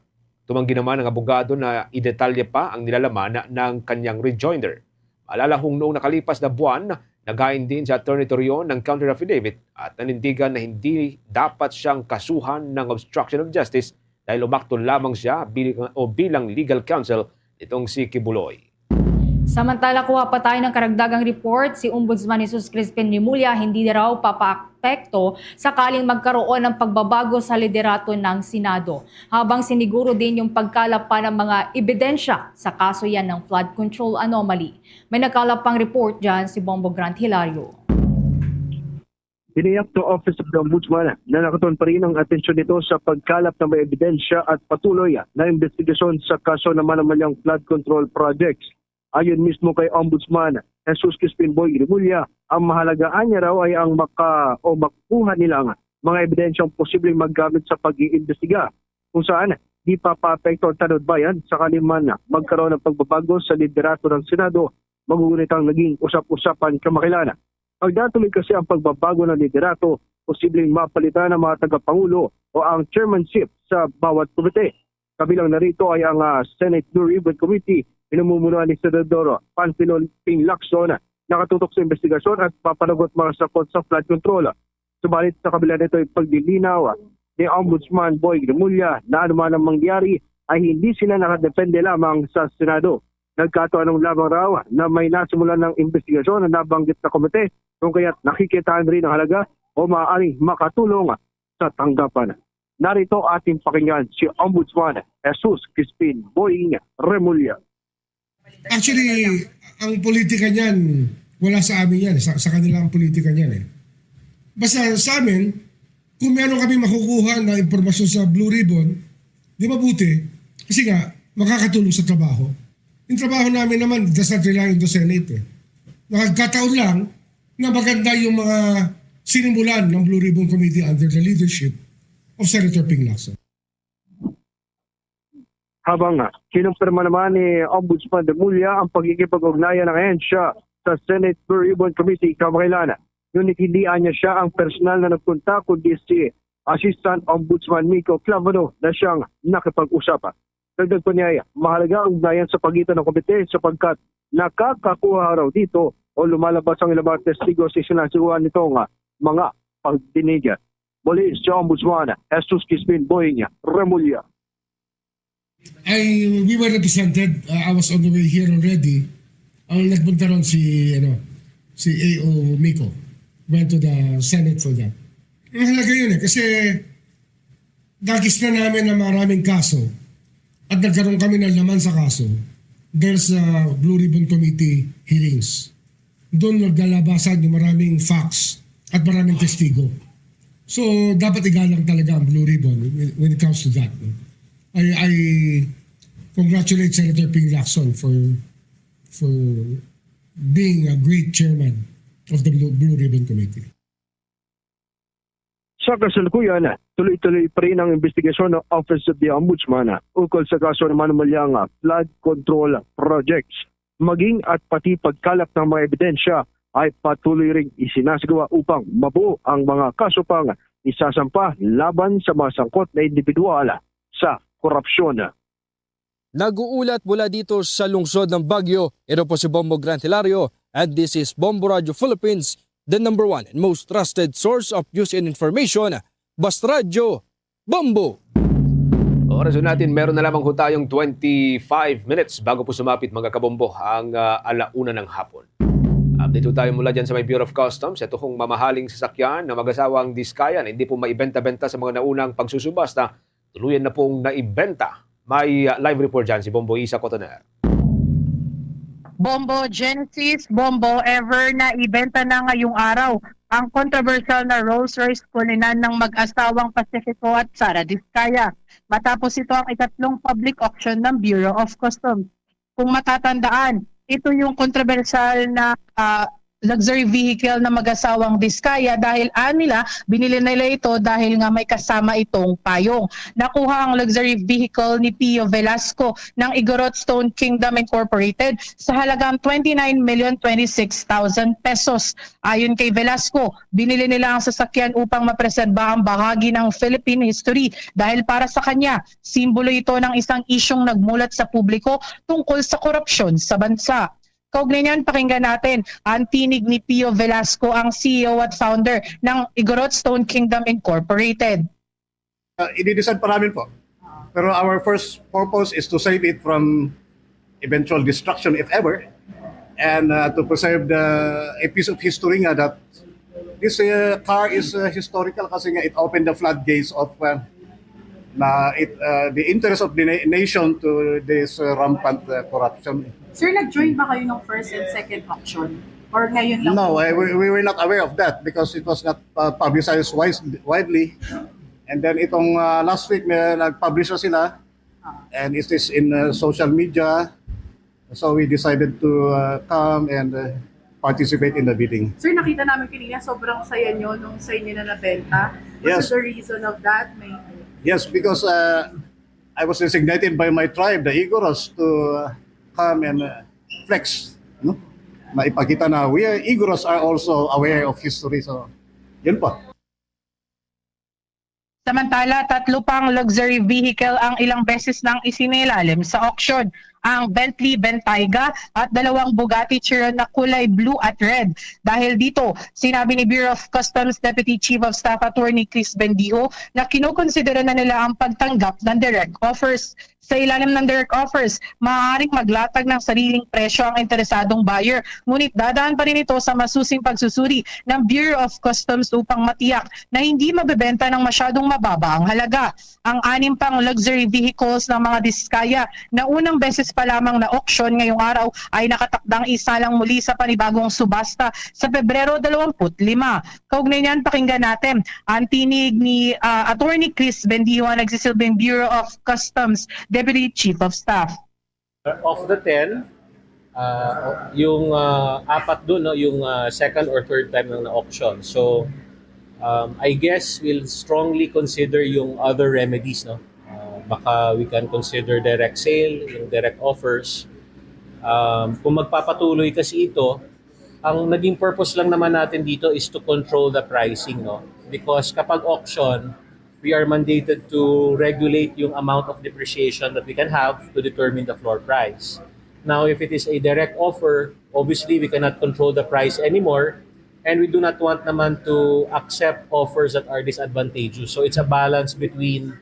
Tumanggi naman ang abogado na idetalye pa ang nilalaman ng kanyang rejoinder. Maalala kung noong nakalipas na buwan, naghain din si Attorney Torion ng counter affidavit at nanindigan na hindi dapat siyang kasuhan ng obstruction of justice dahil umakto lamang siya bilang, o bilang legal counsel nitong si Kibuloy. Samantala, kuha pa tayo ng karagdagang report, si Ombudsman Jesus Crispin Remulla hindi raw papaapekto sakaling magkaroon ng pagbabago sa liderato ng Senado, habang siniguro din yung pagkalap pa ng mga ebidensya sa kaso yan ng flood control anomaly. May nakalap pang report dyan si Bombo Grant Hilario. Tiniyak ng Office of the Ombudsman na nakatuon pa rin ang atensyon nito sa pagkalap ng mga ebidensya at patuloy na investigasyon sa kaso ng manamalyang flood control projects. Ayon mismo kay Ombudsman Jesus Crispin Boy Remulla, ang mahalagaan niya raw ay ang maka o makuha nilang mga ebidensyang posibleng magamit sa pag-iimbestiga, kung saan di pa paapekto ang tanod bayan sakali man magkaroon ng pagbabago sa liderato ng Senado, magugunit ang naging usap-usapan kamakailan. Pagdatuloy kasi ang pagbabago ng liderato, posibleng mapalitan ang mga tagapangulo o ang chairmanship sa bawat komite. Kabilang na rito ay ang, ah, Senate Blue Ribbon Committee, pinamumunuan ni Senador Panfilo Ping Lacson, nakatutok sa investigasyon at papanagot mga sakot sa flood control. Subalit sa kabila nito, ipagdilinaw ni Ombudsman Boy Remulla na anuman ang mangyari ay hindi sila nakadepende lamang sa Senado. Nagkataon lamang raw na may nasimulan ng investigasyon ang nabanggit na komite, kung kaya't nakikitaan rin ang halaga o maaaring makatulong sa tanggapan. Narito ating pakinggan si Ombudsman Jesus Crispin Boying Remulla. Actually, ang politika niyan, wala sa amin yan. Sa, sa kanila ang politika niyan eh. Basta sa amin, kung meron kami makukuha na impormasyon sa Blue Ribbon, di mabuti. Kasi nga, makakatulong sa trabaho. Yung trabaho namin naman does not rely on the Senate eh. Nakagkataon lang na maganda yung mga sinimulan ng Blue Ribbon Committee under the leadership of Senator Ping Lacson. Habang kinumpirma naman ni Ombudsman Remulla ang pagkikipag-ugnayan ng ahensya sa Senate Blue Ribbon Committee kamakailan. Ngunit hindi anya siya ang personal na nagpunta kundi si Assistant Ombudsman Miko Clavano na siyang nakipag-usap. Dagdag pa niya, mahalaga ang ugnayan sa pagitan ng komite sapagkat nakakakuha raw dito o lumalabas ang ilang mga testigo sa isinasagawa nitong mga pagdinig. Muli si Ombudsman Jesus Crispin Boying Remulla. I, we were represented. Uh, I was on the way here already. Ang nagpunta ron si, ano, si A O Miko. Went to the Senate for that. Ang halaga yun eh, kasi dagis na namin ang maraming kaso at nagkaroon kami ng laman sa kaso dahil sa Blue Ribbon Committee hearings. Doon naglalabasan yung maraming facts at maraming testigo. So, dapat igalang talaga ang Blue Ribbon when, when it comes to that. No? I, I congratulate Senator Ping Lacson for, for being a great chairman of the Blue, Blue Ribbon Committee. Sa kasalukuyan, tuloy-tuloy pa rin ang investigasyon ng Office of the Ombudsman ukol sa kaso ni Manong Maliang flood control projects. Maging at pati pagkalap ng mga ebidensya ay patuloy ring isinasagawa upang mabuo ang mga kaso pang isasampa laban sa mga sangkot na individual sa korupsyon. Nag-uulat mula dito sa lungsod ng Baguio, ito po si Bombo Grant Hilario, and this is Bombo Radio Philippines, the number one and most trusted source of news and information. Basta Radyo, Bombo! Oras natin, meron na lamang ho tayong twenty-five minutes bago po sumapit, mga kabombo, ang ah, alauna ng hapon. Update po tayo mula dyan sa may Bureau of Customs. Ito hong mamahaling sasakyan na mag-asawang Diskaya na hindi po maibenta-benta sa mga naunang pagsusubasta, tuluyan na pong naibenta. May uh, live report dyan si Bombo Isa Cotoner. Bombo Genesis, Bombo Ever, na ibenta na ngayong araw ang kontrobersyal na Rolls-Royce Cullinan ng mag-asawang Pacifico at Sara Diskaya, matapos ito ang ikatlong public auction ng Bureau of Customs. Kung matatandaan, ito yung kontrobersyal na uh, luxury vehicle na mag-asawang Diskaya dahil anila, binili nila ito dahil nga may kasama itong payong. Nakuha ang luxury vehicle ni Pio Velasco ng Igorot Stone Kingdom Incorporated sa halagang twenty-nine million twenty-six thousand pesos. Ayon kay Velasco, binili nila ang sasakyan upang mapreserba ang bahagi ng Philippine history dahil para sa kanya, simbolo ito ng isang isyung nagmulat sa publiko tungkol sa korupsyon sa bansa. Kaugnay niyan, pakinggan natin ang tinig ni Pio Velasco, ang C E O at founder ng Igorot Stone Kingdom Incorporated. Uh, i-design pa namin po. Pero our first purpose is to save it from eventual destruction if ever, and uh, to preserve the a piece of history nga that this uh, car is uh, historical kasi nga it opened the floodgates of uh, na it, uh, the interest of the na- nation to this uh, rampant uh, corruption. Sir, nag-join ba kayo ng first and second auction? Or ngayon lang? No, I, we, we were not aware of that because it was not uh, publicized wise, widely. And then itong uh, last week, may nag-publish na sila. And it is in uh, social media. So we decided to uh, come and uh, participate in the bidding. Sir, nakita namin kanina, sobrang saya nyo nung sa inyo na nabenta. What Yes. is the reason of that? May... Yes, because uh, I was designated by my tribe, the Igoros, to uh, come and uh, flex. No? Na ipakita na we are, Igoros are also aware of history. So, yun po. Samantala, tatlo pang luxury vehicle ang ilang beses nang isinilalim sa auction, ang Bentley Bentayga at dalawang Bugatti Chiron na kulay blue at red. Dahil dito, sinabi ni Bureau of Customs Deputy Chief of Staff Attorney Chris Bendijo na kinukonsidera na nila ang pagtanggap ng direct offers. Sa ilalim ng direct offers, maaaring maglatag ng sariling presyo ang interesadong buyer, ngunit dadaan pa rin ito sa masusing pagsusuri ng Bureau of Customs upang matiyak na hindi mabebenta ng masyadong mababa ang halaga. Ang anim pang luxury vehicles ng mga Diskaya na unang beses pa lamang na auction ngayong araw ay nakatakdang isalang muli sa panibagong subasta sa Pebrero dalawampu't lima. Kaugnay niyan, pakinggan natin ang tinig ni ah, Attorney Chris Bendijo, ang nagsisilbing Bureau of Customs Deputy Chief of Staff. Of the ten, uh, yung uh, apat doon, no, yung uh, second or third time nang na-auction. So, um, I guess we'll strongly consider yung other remedies, no? Uh, baka we can consider direct sale, yung direct offers. Um, kung magpapatuloy kasi ito, ang naging purpose lang naman natin dito is to control the pricing, no? Because kapag auction, we are mandated to regulate yung amount of depreciation that we can have to determine the floor price. Now, if it is a direct offer, obviously we cannot control the price anymore, and we do not want naman to accept offers that are disadvantageous. So it's a balance between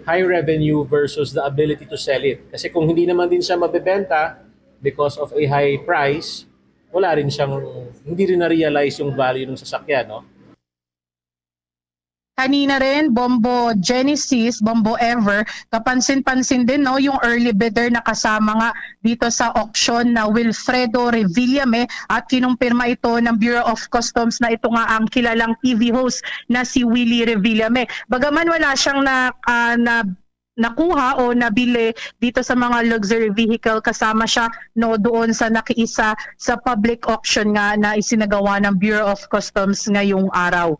high revenue versus the ability to sell it. Kasi kung hindi naman din siya mabebenta because of a high price, wala rin siyang, hindi rin na-realize yung value ng sasakyan, no? Kanina rin, Bombo Genesis, Bombo Ever, kapansin-pansin din, no, yung early bidder na kasama nga dito sa auction na Wilfredo Revillame, at kinumpirma ito ng Bureau of Customs na ito nga ang kilalang T V host na si Willie Revillame. Bagaman wala siyang na, ah, na nakuha o nabili dito sa mga luxury vehicle, kasama siya, no, doon sa nakiisa sa public auction nga na isinagawa ng Bureau of Customs ngayong araw.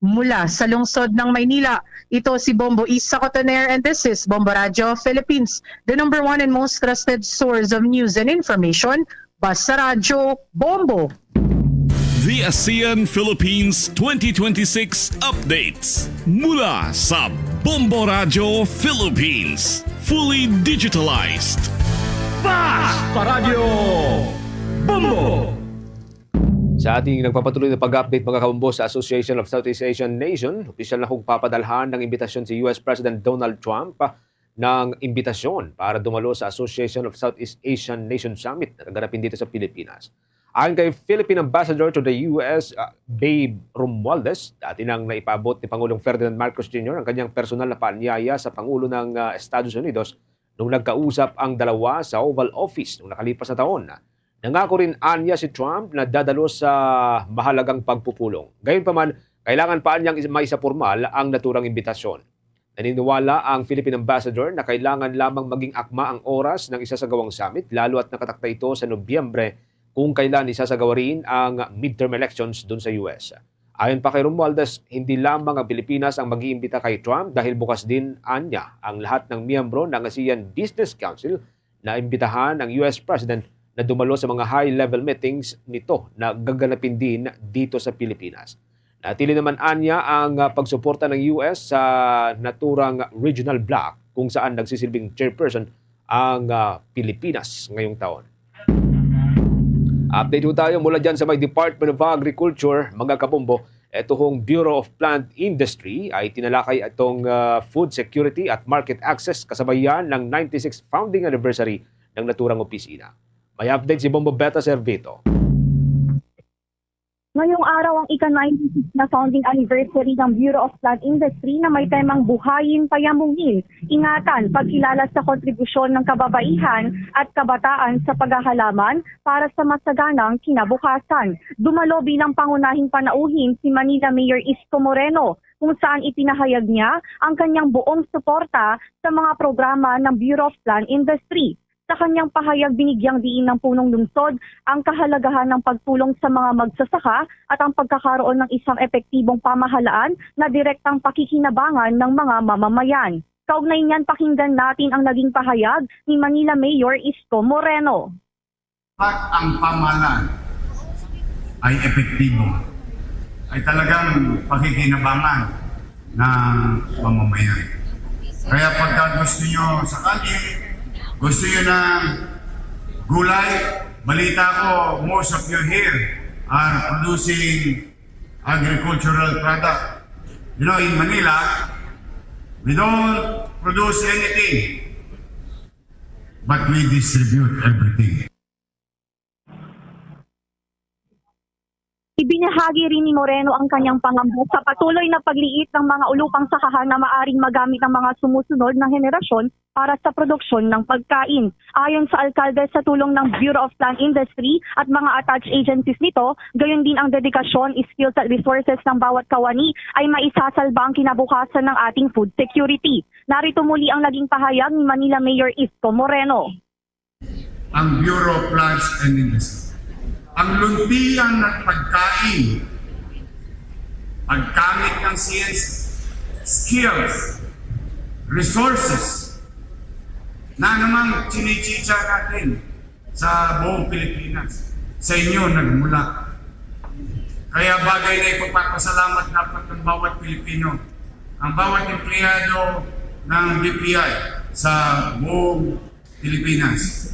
Mula sa lungsod ng Maynila, ito si Bombo Isa Cotoner, and this is Bombo Radyo Philippines, the number one and most trusted source of news and information. Basta Radyo Bombo. The ASEAN Philippines twenty twenty-six updates mula sa Bombo Radyo Philippines. Fully digitalized. Basta Radyo Bombo! Sa ating nagpapatuloy na pag-update, mga kabombo, sa Association of Southeast Asian Nation, opisyal na kong papadalhan ng imbitasyon si U S President Donald Trump ng imbitasyon para dumalo sa Association of Southeast Asian Nation Summit na gaganapin dito sa Pilipinas. Ayon kay Philippine Ambassador to the U S, uh, Babe Romualdez, dati nang naipaabot ni Pangulong Ferdinand Marcos Junior ang kanyang personal na paanyaya sa Pangulo ng, uh, Estados Unidos nung nagkausap ang dalawa sa Oval Office nung nakalipas na taon. Nangako rin anya si Trump na dadalo sa mahalagang pagpupulong. Gayunpaman, kailangan pa anyang is- maisapormal ang naturang imbitasyon. Naniniwala ang Philippine Ambassador na kailangan lamang maging akma ang oras ng isasagawang summit, lalo at nakatakda ito sa Nobyembre, kung kailan isasagawa rin ang midterm elections dun sa U S. Ayon pa kay Romualdez, hindi lamang ang Pilipinas ang mag-iimbita kay Trump dahil bukas din anya ang lahat ng miyembro ng ASEAN Business Council na imbitahan ang U S President na dumalo sa mga high-level meetings nito na gaganapin din dito sa Pilipinas. Natili naman anya ang, ah, pagsuporta ng U S sa naturang regional bloc kung saan nagsisilbing chairperson ang, ah, Pilipinas ngayong taon. Update po tayo mula dyan sa may Department of Agriculture, mga kabombo. Ito hong Bureau of Plant Industry ay tinalakay itong, ah, food security at market access kasabayan ng ninety-sixth founding anniversary ng naturang opisina. May update si Bombo Beta Servito. Ngayong araw ang ika-ninety-six na founding anniversary ng Bureau of Plant Industry na may temang Buhayin, Payamungin, Ingatan, Pagkilala sa Kontribusyon ng Kababaihan at Kabataan sa Paghahalaman para sa Masaganang Kinabukasan. Dumalo bilang pangunahing panauhin si Manila Mayor Isko Moreno, kung saan ipinahayag niya ang kanyang buong suporta sa mga programa ng Bureau of Plant Industry. Sa kanyang pahayag, binigyang diin ng punong lungsod ang kahalagahan ng pagtulong sa mga magsasaka at ang pagkakaroon ng isang epektibong pamahalaan na direktang pakikinabangan ng mga mamamayan. Kaugnay niyan, pakinggan natin ang naging pahayag ni Manila Mayor Isko Moreno. Pag ang pamahalaan ay epektibo, ay talagang pakikinabangan ng mamamayan. Kaya pagka gusto nyo sa kalye, gusto nyo ng gulay, balita ko, most of you here are producing agricultural product. You know, in Manila, we don't produce anything, but we distribute everything. Ibinahagi rin ni Moreno ang kanyang pangamba sa patuloy na pagliit ng mga ulupang sakahan na maaring magamit ng mga sumusunod na henerasyon para sa produksyon ng pagkain. Ayon sa alkalde, sa tulong ng Bureau of Plant Industry at mga attached agencies nito, gayon din ang dedikasyon, skills at resources ng bawat kawani ay maisasalba ang kinabukasan ng ating food security. Narito muli ang naging pahayag ni Manila Mayor Isko Moreno. Ang Bureau of Plants and Industry. Ang luntian ng pagkain, paggamit ng science, skills, resources, na namang chinichicha natin sa buong Pilipinas, sa inyo nagmula. Kaya bagay na ipagpapasalamat dapat ng bawat Pilipino, ang bawat empleyado ng B P I sa buong Pilipinas.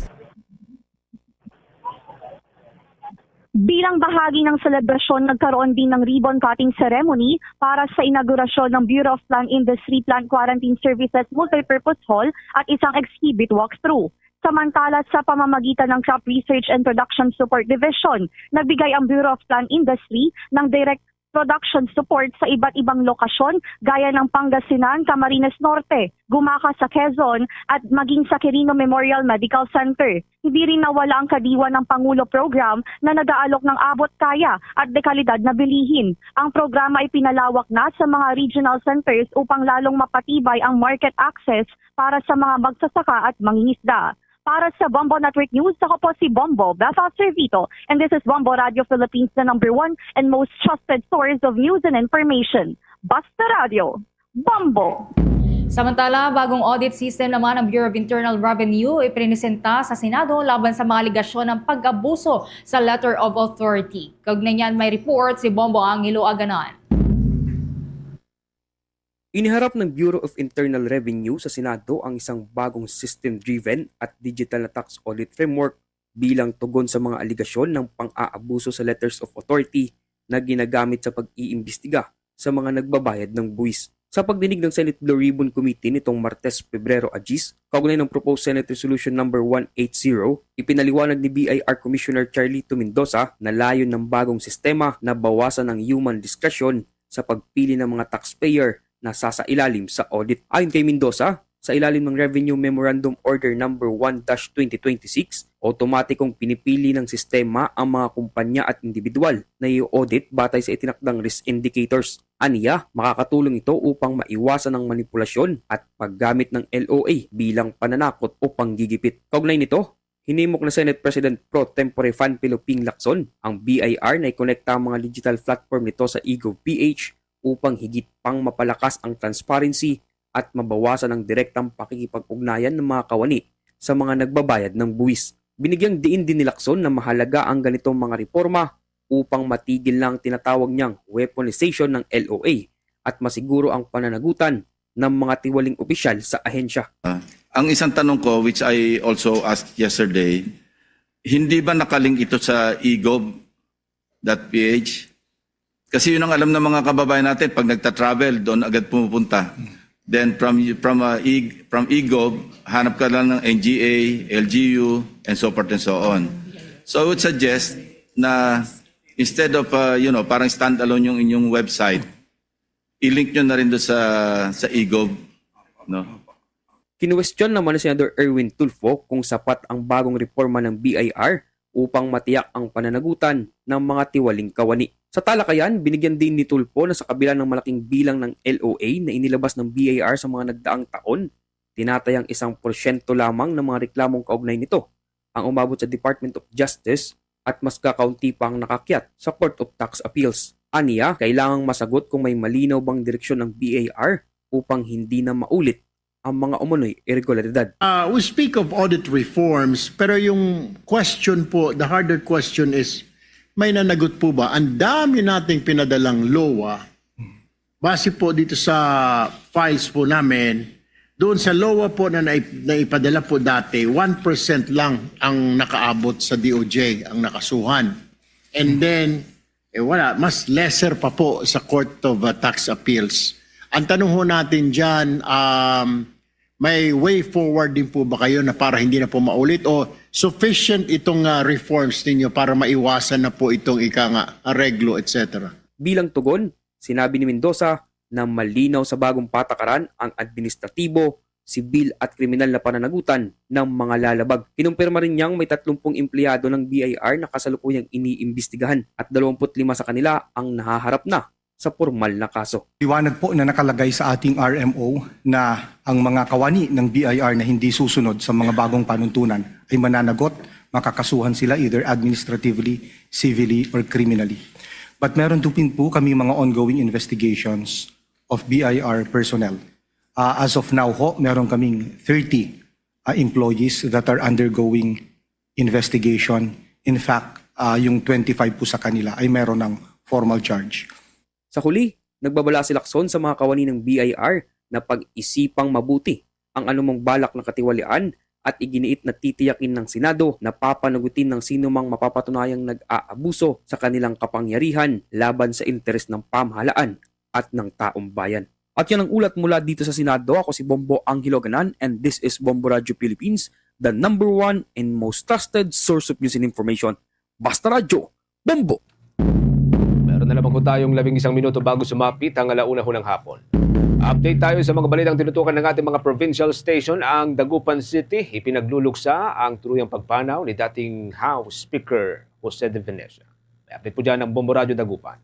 Bilang bahagi ng selebrasyon, nagkaroon din ng ribbon cutting ceremony para sa inaugurasyon ng Bureau of Plant Industry Plant Quarantine Services Multipurpose Hall at isang exhibit walkthrough. Samantala, sa pamamagitan ng Crop Research and Production Support Division, nagbigay ang Bureau of Plant Industry ng direct production support sa iba't ibang lokasyon gaya ng Pangasinan, Camarines Norte, Gumaca sa Quezon, at maging sa Quirino Memorial Medical Center. Hindi rin nawala ang Kadiwa ng Pangulo program na nag-aalok ng abot kaya at dekalidad na bilihin. Ang programa ay pinalawak na sa mga regional centers upang lalong mapatibay ang market access para sa mga magsasaka at mangingisda. Para sa Bombo Network News, ako po si Bombo Beth Acervito, and this is Bombo Radio Philippines, the number one and most trusted source of news and information. Basta Radio, Bombo! Samantala, bagong audit system naman ang Bureau of Internal Revenue ipinisenta sa Senado laban sa mga alegasyon ng pag-abuso sa letter of authority. Kaugnay niyan, may report si Bombo Angelo Aganan. Iniharap ng Bureau of Internal Revenue sa Senado ang isang bagong system-driven at digital na tax audit framework bilang tugon sa mga alegasyon ng pang-aabuso sa letters of authority na ginagamit sa pag-iimbestiga sa mga nagbabayad ng buwis. Sa pagdinig ng Senate Blue Ribbon Committee nitong Martes, Pebrero agis, kaugnay ng Proposed Senate Resolution Number one eight zero, ipinaliwanag ni B I R Commissioner Charlito Mendoza na layon ng bagong sistema na bawasan ang human discretion sa pagpili ng mga taxpayer na sasailalim sa audit. Ayon kay Mendoza, sa ilalim ng Revenue Memorandum Order Number one dash twenty twenty-six, automatikong pinipili ng sistema ang mga kumpanya at individual na i-audit batay sa itinakdang risk indicators. Aniya, makakatulong ito upang maiwasan ang manipulasyon at paggamit ng L O A bilang pananakot o panggigipit. Kaugnay nito, hinimok na Senate President pro tempore Fanfilo Ping Lacson ang B I R na ikonekta ang mga digital platform nito sa eGov P H upang higit pang mapalakas ang transparency at mabawasan ang direktang pakikipag-ugnayan ng mga kawani sa mga nagbabayad ng buwis. Binigyang diin din ni Lacson na mahalaga ang ganitong mga reporma upang matigil na ang tinatawag niyang weaponization ng L O A at masiguro ang pananagutan ng mga tiwaling opisyal sa ahensya. Ang isang tanong ko, which I also asked yesterday, hindi ba nakalink ito sa egov dot P H? Kasi yun ang alam ng mga kababayan natin, pag nagta-travel, doon agad pumupunta. Then from from uh, e, from egov, hanap ka lang ng N G A, L G U, and so forth and so on. So I would suggest na instead of uh, you know, parang standalone yung inyong website, i-link nyo na rin doon sa sa egov, no? Kinuwestiyon naman ni Senador Erwin Tulfo kung sapat ang bagong reporma ng B I R upang matiyak ang pananagutan ng mga tiwaling kawani. Sa talakayan, binigyan din ni Tulfo na sa kabila ng malaking bilang ng L O A na inilabas ng B I R sa mga nagdaang taon, tinatayang isang porsyento lamang ng mga reklamong kaugnay nito ang umabot sa Department of Justice at mas kakaunti pa ang nakakyat sa Court of Tax Appeals. Aniya, kailangang masagot kung may malinaw bang direksyon ng B I R upang hindi na maulit ang mga umano'y irregularidad. Uh, we speak of audit reforms, pero yung question po, the harder question is, may nanagot po ba? Ang dami nating pinadalang lowa. Base po dito sa files po namin, doon sa lowa po na naip- naipadala po dati, one percent lang ang nakaabot sa D O J, ang nakasuhan. And then, eh wala, mas lesser pa po sa Court of uh, Tax Appeals. Ang tanong ho natin dyan, um, may way forward din po ba kayo na para hindi na po maulit o sufficient itong uh, reforms ninyo para maiwasan na po itong ika nga areglo, et cetera? Bilang tugon, sinabi ni Mendoza na malinaw sa bagong patakaran ang administratibo, sibil at kriminal na pananagutan ng mga lalabag. Kinumpirma rin niyang may tatlumpung empleyado ng B I R na kasalukuyang iniimbestigahan at dalawampu't lima sa kanila ang nahaharap na sa pormal na kaso. Liwanag po na nakalagay sa ating R M O na ang mga kawani ng B I R na hindi susunod sa mga bagong panuntunan ay mananagot, makakasuhan sila either administratively, civilly, or criminally. But meron din po kami mga ongoing investigations of B I R personnel. Uh, as of now ho, meron kaming thirty uh, employees that are undergoing investigation. In fact, uh, yung twenty-five po sa kanila ay meron ng formal charge. Sa huli, nagbabala si Lacson sa mga kawani ng B I R na pag-isipang mabuti ang anumang balak na katiwalian at iginiit na titiyakin ng Senado na papanagutin ng sino mang mapapatunayang nag-aabuso sa kanilang kapangyarihan laban sa interes ng pamahalaan at ng taong bayan. At yan ang ulat mula dito sa Senado. Ako si Bombo Angelo Ganan, and this is Bombo Radio Philippines, the number one and most trusted source of news and information. Basta Radyo, Bombo! Meron na Lamang po tayong labing isang minuto bago sumapit ang ala una hunang hapon. Update tayo sa mga balitang tinutukan ng ating mga provincial station. Ang Dagupan City, ipinagluluksa ang tuluyang pagpanaw ni dating House Speaker Jose de Venecia. May update po dyan ang Bombo Radyo Dagupan.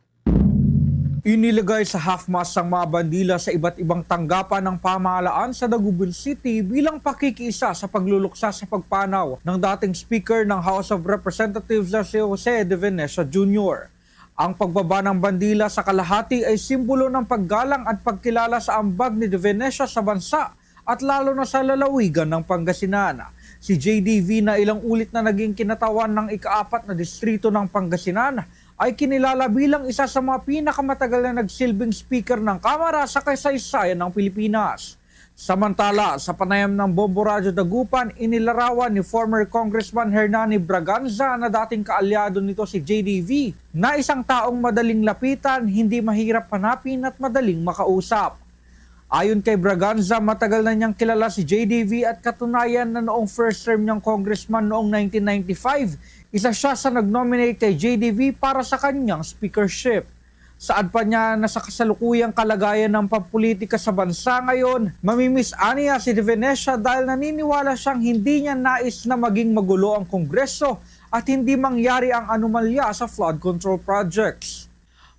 Inilagay sa half-mast ang mga bandila sa iba't ibang tanggapan ng pamahalaan sa Dagupan City bilang pakikiisa sa pagluluksa sa pagpanaw ng dating Speaker ng House of Representatives na si Jose de Venecia Junior. Ang pagbaba ng bandila sa kalahati ay simbolo ng paggalang at pagkilala sa ambag ni de Venecia sa bansa at lalo na sa lalawigan ng Pangasinan. Si J D V na ilang ulit na naging kinatawan ng ikaapat na distrito ng Pangasinan ay kinilala bilang isa sa mga pinakamatagal na nagsilbing speaker ng Kamara sa kasaysayan ng Pilipinas. Samantala, sa panayam ng Bombo Radyo Dagupan, inilarawan ni former Congressman Hernani Braganza na dating kaalyado nito si J D V na isang taong madaling lapitan, hindi mahirap hanapin at madaling makausap. Ayon kay Braganza, matagal na niyang kilala si J D V at katunayan na noong first term niyang congressman noong nineteen ninety-five, isa siya sa nag-nominate kay J D V para sa kanyang speakership. Saad pa niya na sa kasalukuyang kalagayan ng pampulitika sa bansa ngayon, mamimiss aniya si De Venecia dahil naniniwala siyang hindi niya nais na maging magulo ang Kongreso at hindi mangyari ang anomalya sa flood control projects.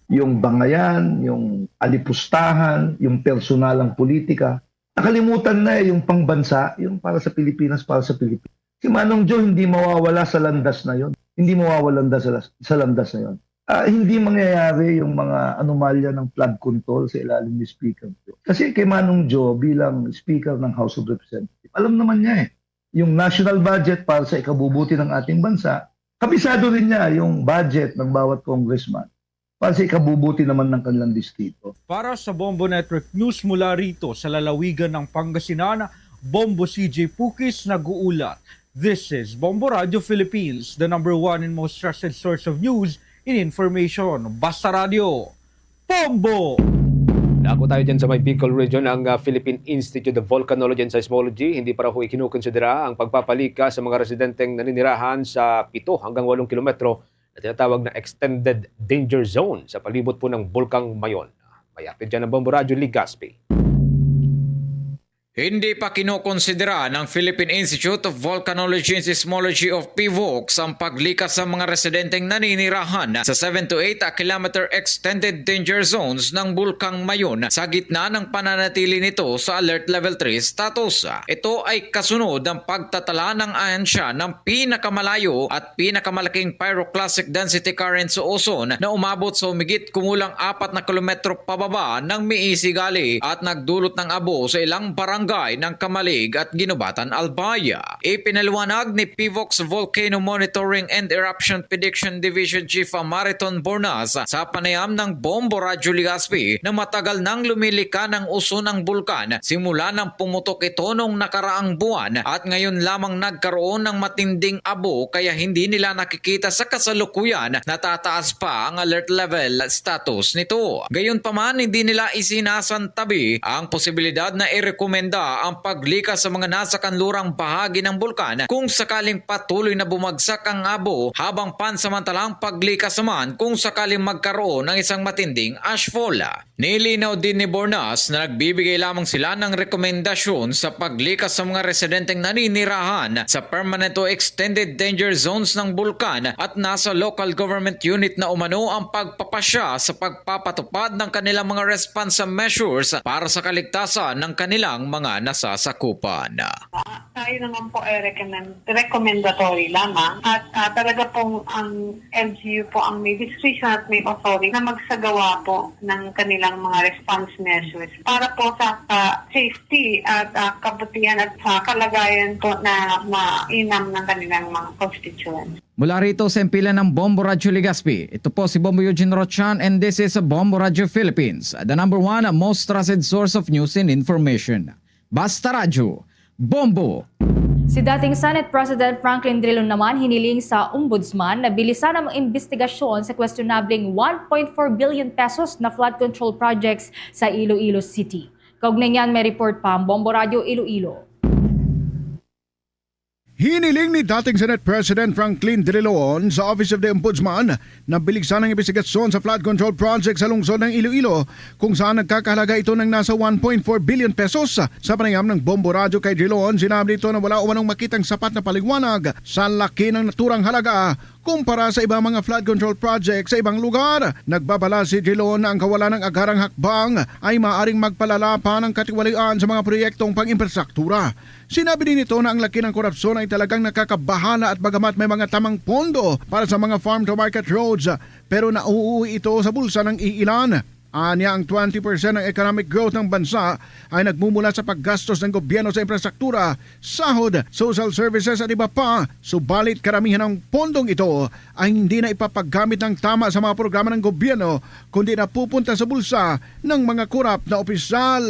Yung bangayan, yung alipustahan, yung personalang politika, nakalimutan na eh, yung pangbansa, yung para sa Pilipinas, para sa Pilipinas. Si Manong Joe, hindi mawawala sa landas na yon. Hindi mawawala sa, sa landas na yon. Ah, hindi mangyayari yung mga anomalya ng flood control sa ilalim ni Speaker Joe. Kasi kay Manong Joe, bilang Speaker ng House of Representatives, alam naman niya eh, yung national budget para sa ikabubuti ng ating bansa, kabisado rin niya yung budget ng bawat congressman para sa ikabubuti naman ng kanilang distrito. Para sa Bombo Network News mula rito sa lalawigan ng Pangasinan, Bombo C J Pukis nag-uulat. This is Bombo Radio Philippines, the number one and most trusted source of news and information. Basta Radio, Bombo! Dako tayo dyan sa may Bicol region, ang ah, Philippine Institute of Volcanology and Seismology. Hindi pa raw ho ikinukonsidera ang pagpapalika sa mga residenteng naninirahan sa pito hanggang walong kilometro na tinatawag na Extended Danger Zone sa palibot po ng Bulkang Mayon. May update dyan ang Bombo Radyo, Lee Gaspi. Hindi pa kinokonsidera ng Philippine Institute of Volcanology and Seismology of PHIVOLCS ang paglikas sa mga residenteng naninirahan sa seven to eight kilometer extended danger zones ng Bulkang Mayon sa gitna ng pananatili nito sa Alert Level three status. Ito ay kasunod ng pagtatala ng ahensya ng pinakamalayo at pinakamalaking pyroclastic density current sa Oson na umabot sa humigit kumulang apat na kilometro pababa ng Miisigali at nagdulot ng abo sa ilang barangay ng Camalig at Guinobatan, Albay. Ipinaliwanag ni PHIVOLCS Volcano Monitoring and Eruption Prediction Division Chief Mariton Bornas sa panayam ng Bombo Radyo Legazpi na matagal nang lumilika ng Oson ang bulkan simula nang pumutok ito noong nakaraang buwan at ngayon lamang nagkaroon ng matinding abo kaya hindi nila nakikita sa kasalukuyan na tataas pa ang alert level status nito. Gayunpaman, hindi nila isinasantabi ang posibilidad na irekomenda ang paglikas sa mga nasa kanlurang bahagi ng bulkan kung sakaling patuloy na bumagsak ang abo habang pansamantalang paglikas naman kung sakaling magkaroon ng isang matinding ashfall. Nilinaw din ni Bornas na nagbibigay lamang sila ng rekomendasyon sa paglikas sa mga residenteng naninirahan sa permanent o extended danger zones ng bulkan at nasa local government unit na umano ang pagpapasya sa pagpapatupad ng kanilang mga response measures para sa kaligtasan ng kanilang mga nasasakupan. Tayo naman po ay recommend, recommendatory lamang at ah, talaga pong ang L G U po ang may discretion at may authority na magsagawa po ng kanilang mga response measures para po sa ah, safety at ah, kabutihan at sa kalagayan po na mainam ng kanilang mga constituents. Mula rito sa himpilan ng Bombo Radyo Legazpi, ito po si Bombo Eugene Rochan and this is Bombo Radyo Philippines, the number one most trusted source of news and information. Basta Radyo, Bombo! Si dating Senate President Franklin Drilon naman hiniling sa Ombudsman na bilisan ang imbestigasyon sa questionableng one point four billion pesos na flood control projects sa Iloilo City. Kaugnay niyan, may report pa ang Bombo Radyo Iloilo. Hiniling ni dating Senate President Franklin Drilon sa Office of the Ombudsman na biligsan ang imbestigasyon sa flood control project sa lungsod ng Iloilo, kung saan nagkakahalaga ito ng nasa one point four billion pesos. Sa panayam ng Bombo Radyo kay Drilon, sinabi nito na wala umanong makitang sapat na paliwanag sa laki ng naturang halaga kumpara sa ibang mga flood control project sa ibang lugar. Nagbabala si Drilon na ang kawalan ng agarang hakbang ay maaaring magpalala pa ng katiwalian sa mga proyektong pang-infrastruktura. Sinabi din nito na ang laki ng korupsyon ay talagang nakakabahala, at bagamat may mga tamang pondo para sa mga farm-to-market roads, pero nauuwi ito sa bulsa ng iilan. Anya, ang twenty percent ng economic growth ng bansa ay nagmumula sa paggastos ng gobyerno sa infrastruktura, sahod, social services at iba pa. Subalit, karamihan ng pondong ito ay hindi na ipapagamit ng tama sa mga programa ng gobyerno, kundi napupunta sa bulsa ng mga korap na opisyal.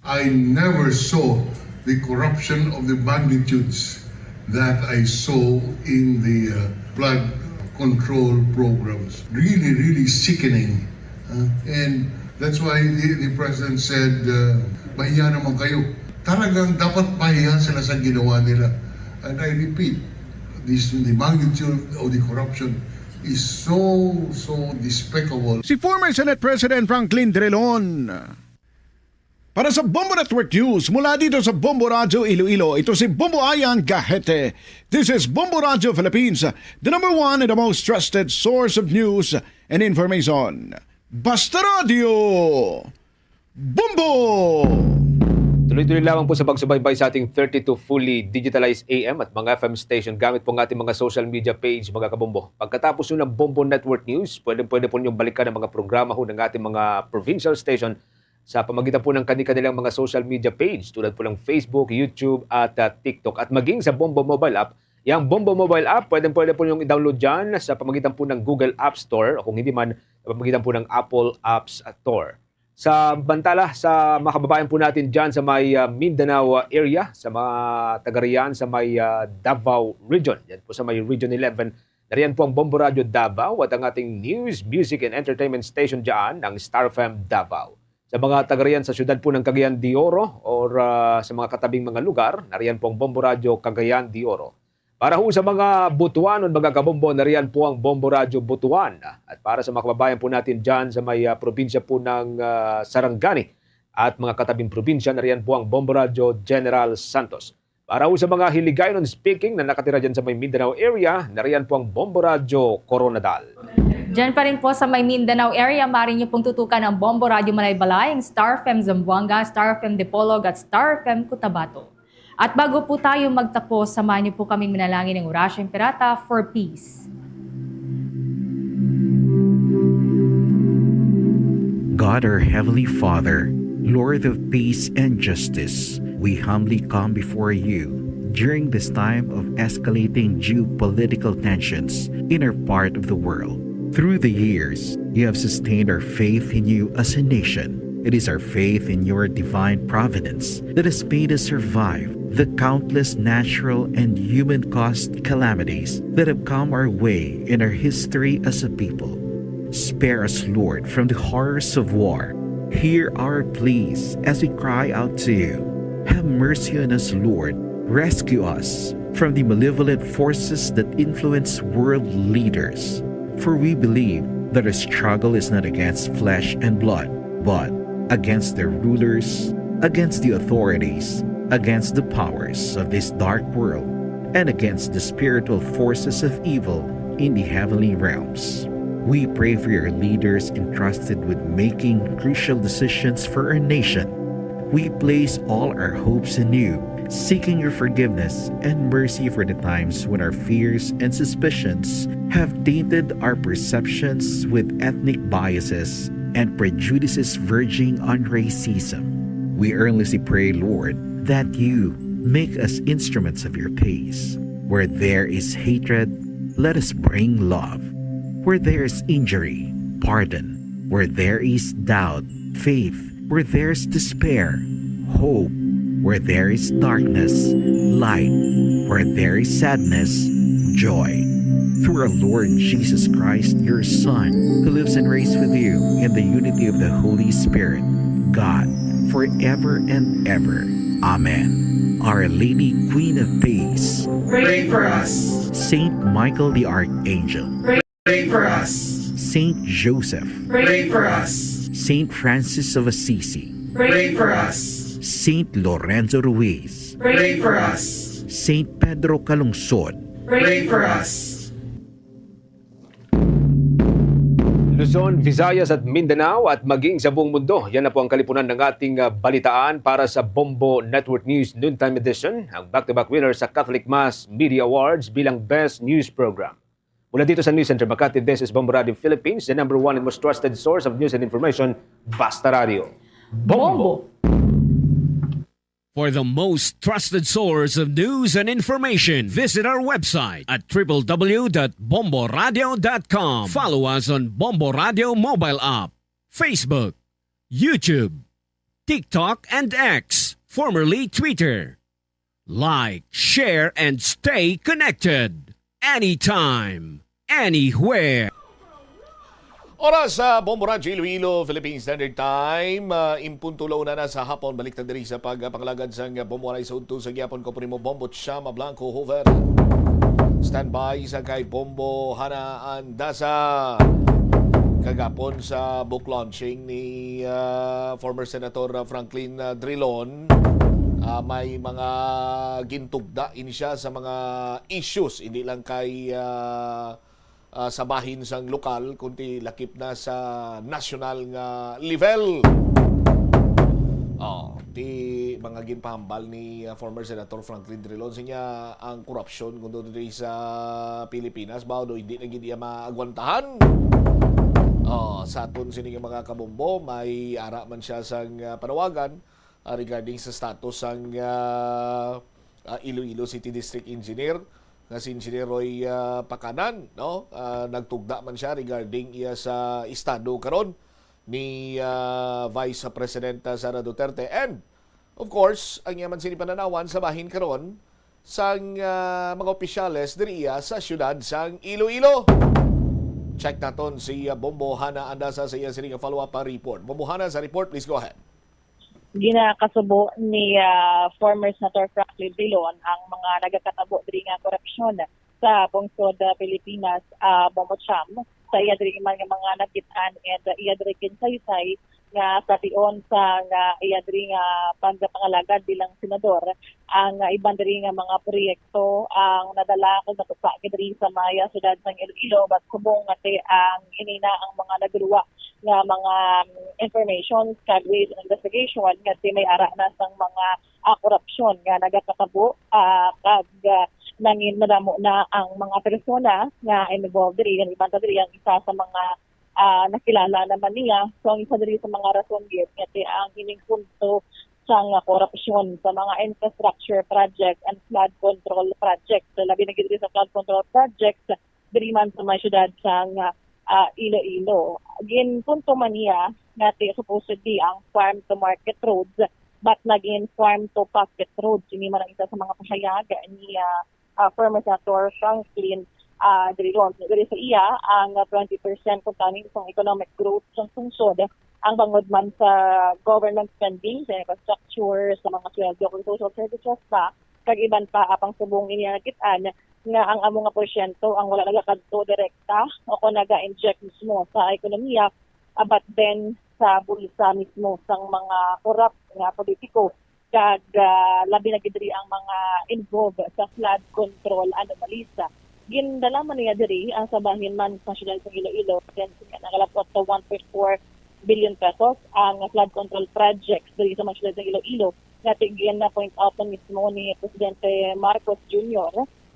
I never saw the corruption of the magnitudes that I saw in the uh, flood control programs. Really, really sickening. Uh, and that's why the, the president said, uh, "Mahiya naman kayo." Talagang dapat mahiya sila sa ginawa nila. And I repeat, this, the magnitude of the corruption is so, so despicable. Si former Senate President Franklin Drilon. Para sa Bombo Network News, mula dito sa Bombo Radyo Iloilo, ito si Bombo Ayan Gahete. This is Bombo Radyo Philippines, the number one and the most trusted source of news and information. Basta Radyo, Bombo! Tuloy-tuloy lamang po sa pagsubaybay sa ating thirty-two fully digitalized A M at mga F M station gamit po ang ating mga social media page, mga kabombo. Pagkatapos nun ng Bombo Network News, pwede-pwede po ninyong balikan ang mga programa ho ng ating mga provincial station sa pamagitan po ng kani-kanilang mga social media page tulad po ng Facebook, YouTube at ah, TikTok. At maging sa Bombo Mobile App, yang Bombo Mobile App, pwede-pwede po ninyong i-download dyan sa pamagitan po ng Google App Store o kung hindi man, sa pamagitan po ng Apple App Store. Sa bantala, sa mga kababayan po natin dyan sa may ah, Mindanao ah, area, sa mga taga riyan sa may ah, Davao Region, yan po sa may Region eleven, nariyan po ang Bombo Radyo Davao at ang ating news, music, and entertainment station dyan, ang Star F M Davao. Sa mga taga riyan sa siyudad po ng Cagayan de Oro or ah, sa mga katabing mga lugar, nariyan po ang Bombo Radyo Cagayan de Oro. Para ho sa mga Butuanon, mga kabombo, nariyan po ang Bombo Radyo Butuan. At para sa mga kababayan po natin dyan sa may ah, probinsya po ng ah, Sarangani at mga katabing probinsya, nariyan po ang Bombo Radyo General Santos. Para ho sa mga Hiligaynon speaking na nakatira dyan sa may Mindanao area, nariyan po ang Bombo Radyo Coronadal. Diyan pa rin po sa may Mindanao area, maaari niyo pong tutukan ang Bombo Radyo Malaybalay, ang Star F M Zamboanga, Star F M Dipolog at Star F M Cotabato. At bago po tayo magtapos, samahan niyo po kaming manalangin ng Orasyo Imperata for peace. God, our Heavenly Father, Lord of peace and justice, we humbly come before you during this time of escalating geopolitical tensions in our part of the world. Through the years, you have sustained our faith in you as a nation. It is our faith in your divine providence that has made us survive the countless natural and human caused calamities that have come our way in our history as a people. Spare us, Lord, from the horrors of war. Hear our pleas as we cry out to you. Have mercy on us, Lord. Rescue us from the malevolent forces that influence world leaders. For we believe that our struggle is not against flesh and blood, but against their rulers, against the authorities, against the powers of this dark world, and against the spiritual forces of evil in the heavenly realms. We pray for your leaders entrusted with making crucial decisions for our nation. We place all our hopes in you, seeking your forgiveness and mercy for the times when our fears and suspicions have tainted our perceptions with ethnic biases and prejudices verging on racism. We earnestly pray, Lord, that you make us instruments of your peace. Where there is hatred, let us bring love. Where there is injury, pardon. Where there is doubt, faith. Where there's despair, hope. Where there is darkness, light. Where there is sadness, joy. Through our Lord Jesus Christ, your Son, who lives and reigns with you in the unity of the Holy Spirit, God, forever and ever. Amen. Our Lady, Queen of Peace, pray for us. Saint Michael the Archangel, pray for us. Saint Joseph, pray for us. Saint Francis of Assisi, pray for us. Saint Lorenzo Ruiz, pray for us. Saint Pedro Calungsod, pray for us. Luzon, Visayas at Mindanao at maging sa buong mundo. Yan na po ang kalipunan ng ating, ah, balitaan para sa Bombo Network News Noontime Edition, ang back-to-back winner sa Catholic Mass Media Awards bilang Best News Program. Mula dito sa News Center Makati, this is Bombo Radio Philippines, the number one and most trusted source of news and information. Basta Radio. Bombo! For the most trusted source of news and information, visit our website at triple w dot bombo radio dot com. Follow us on Bombo Radio mobile app, Facebook, YouTube, TikTok, and X, formerly Twitter. Like, share, and stay connected. Anytime, anywhere. Oras sa Bombo Radyo Iloilo, Philippine Standard Time. Ah, in punto la una na sa hapon, balik ta diri sa pagpangalagad sang Bombo Anay sa udto sa gihapon. Ko primo Bombo Chama Blanco Hoover. Standby sa kay Bombo Hana Andasa. Kagapon sa book launching ni, ah, former Senator Franklin, ah, Drilon, ah, may mga gintugda ini siya sa mga issues, hindi lang kay, ah, ah, sa bahin sang lokal, kundi lakip na sa nasyonal nga level. Oh, ti mga ginpahambal ni, ah, former Senator Franklin Drilon, siya ang korupsyon kuno diri sa Pilipinas, ba, do hindi na gid iya maagwantahan. Oh, sa aton sini nga mga kabombo, may ara man siya sang, ah, panawagan, ah, regarding sa status sang, ah, ah, Iloilo City District Engineer nga si Engineer Roy, ah, Pacanan, no? Ah, nagtugda man siya regarding iya sa estado karon ni, ah, Vice Presidenta Sara Duterte. And, of course, ang iya man sini pananawan sa bahin karon sang, ah, mga opisyales diri iya sa siyudad sang Iloilo. Check naton si, ah, Bombo Hana Andasa sa iya sini nga follow-up, ah, report. Bombo Hana sa report, please go ahead. Ginakasubo ni, ah, former Senator Franklin Drilon ang mga nagakatabo diri nga korupsyon sa pungsod, ah, Pilipinas, ah, Bombo Cham, sa iya diri man nga mga nakit-an and, ah, iya diri ginsaysay nga sa tion sa nga iya diri nga pagpangalagad bilang senador, ang, ah, iban diri nga mga proyekto ang nadala kag natupa diri sa may, ah, siyudad sang Iloilo, but subong nga ti ang inina ang mga naguluwa nga mga, um, information kag ways of investigation nga ti may ara na sang mga, ah, korupsyon nga nagakatabo, ah, kag, ah, nangin madamo na ang mga persona nga involved diri. Ang iban ta diri ang isa sa mga, ah, nakilala naman niya. So, ang isa diri sa mga rason gid nga ti ang ining punto sang korupsyon sa mga infrastructure project and flood control project. So, labi na gid diri sa flood control project, diri man sa may siyudad sang, ah, Iloilo. Ginpunto man niya nga ti supposedly ang farm to market roads, but naging farm to pocket roads. Ini man ang isa sa mga pahayag ni, ah, ah, former Senator Franklin, ah, Drilon. Diri sa iya, ang twenty percent kuntani sang economic growth sang lungsod ang bangod man sa government spending sa infrastructure, sa mga sweldo kag social services pa, kag iban pa. Apang subong ini nakit-an nga ang amo nga porsyento ang wala nagakadto direkta o kon naga-inject mismo sa ekonomiya, ah, but then sa bulsa mismo sang mga korap nga politiko, kag, ah, labi na gid diri ang mga involved sa flood control anomalies. Gindala man niya diri ang sa bahin man sa siyudad sa Iloilo, then nakalapot sa one point four billion pesos ang flood control projects diri sa mga siyudad sa Iloilo, nga ti gin-point out na mismo ni Presidente Marcos Junior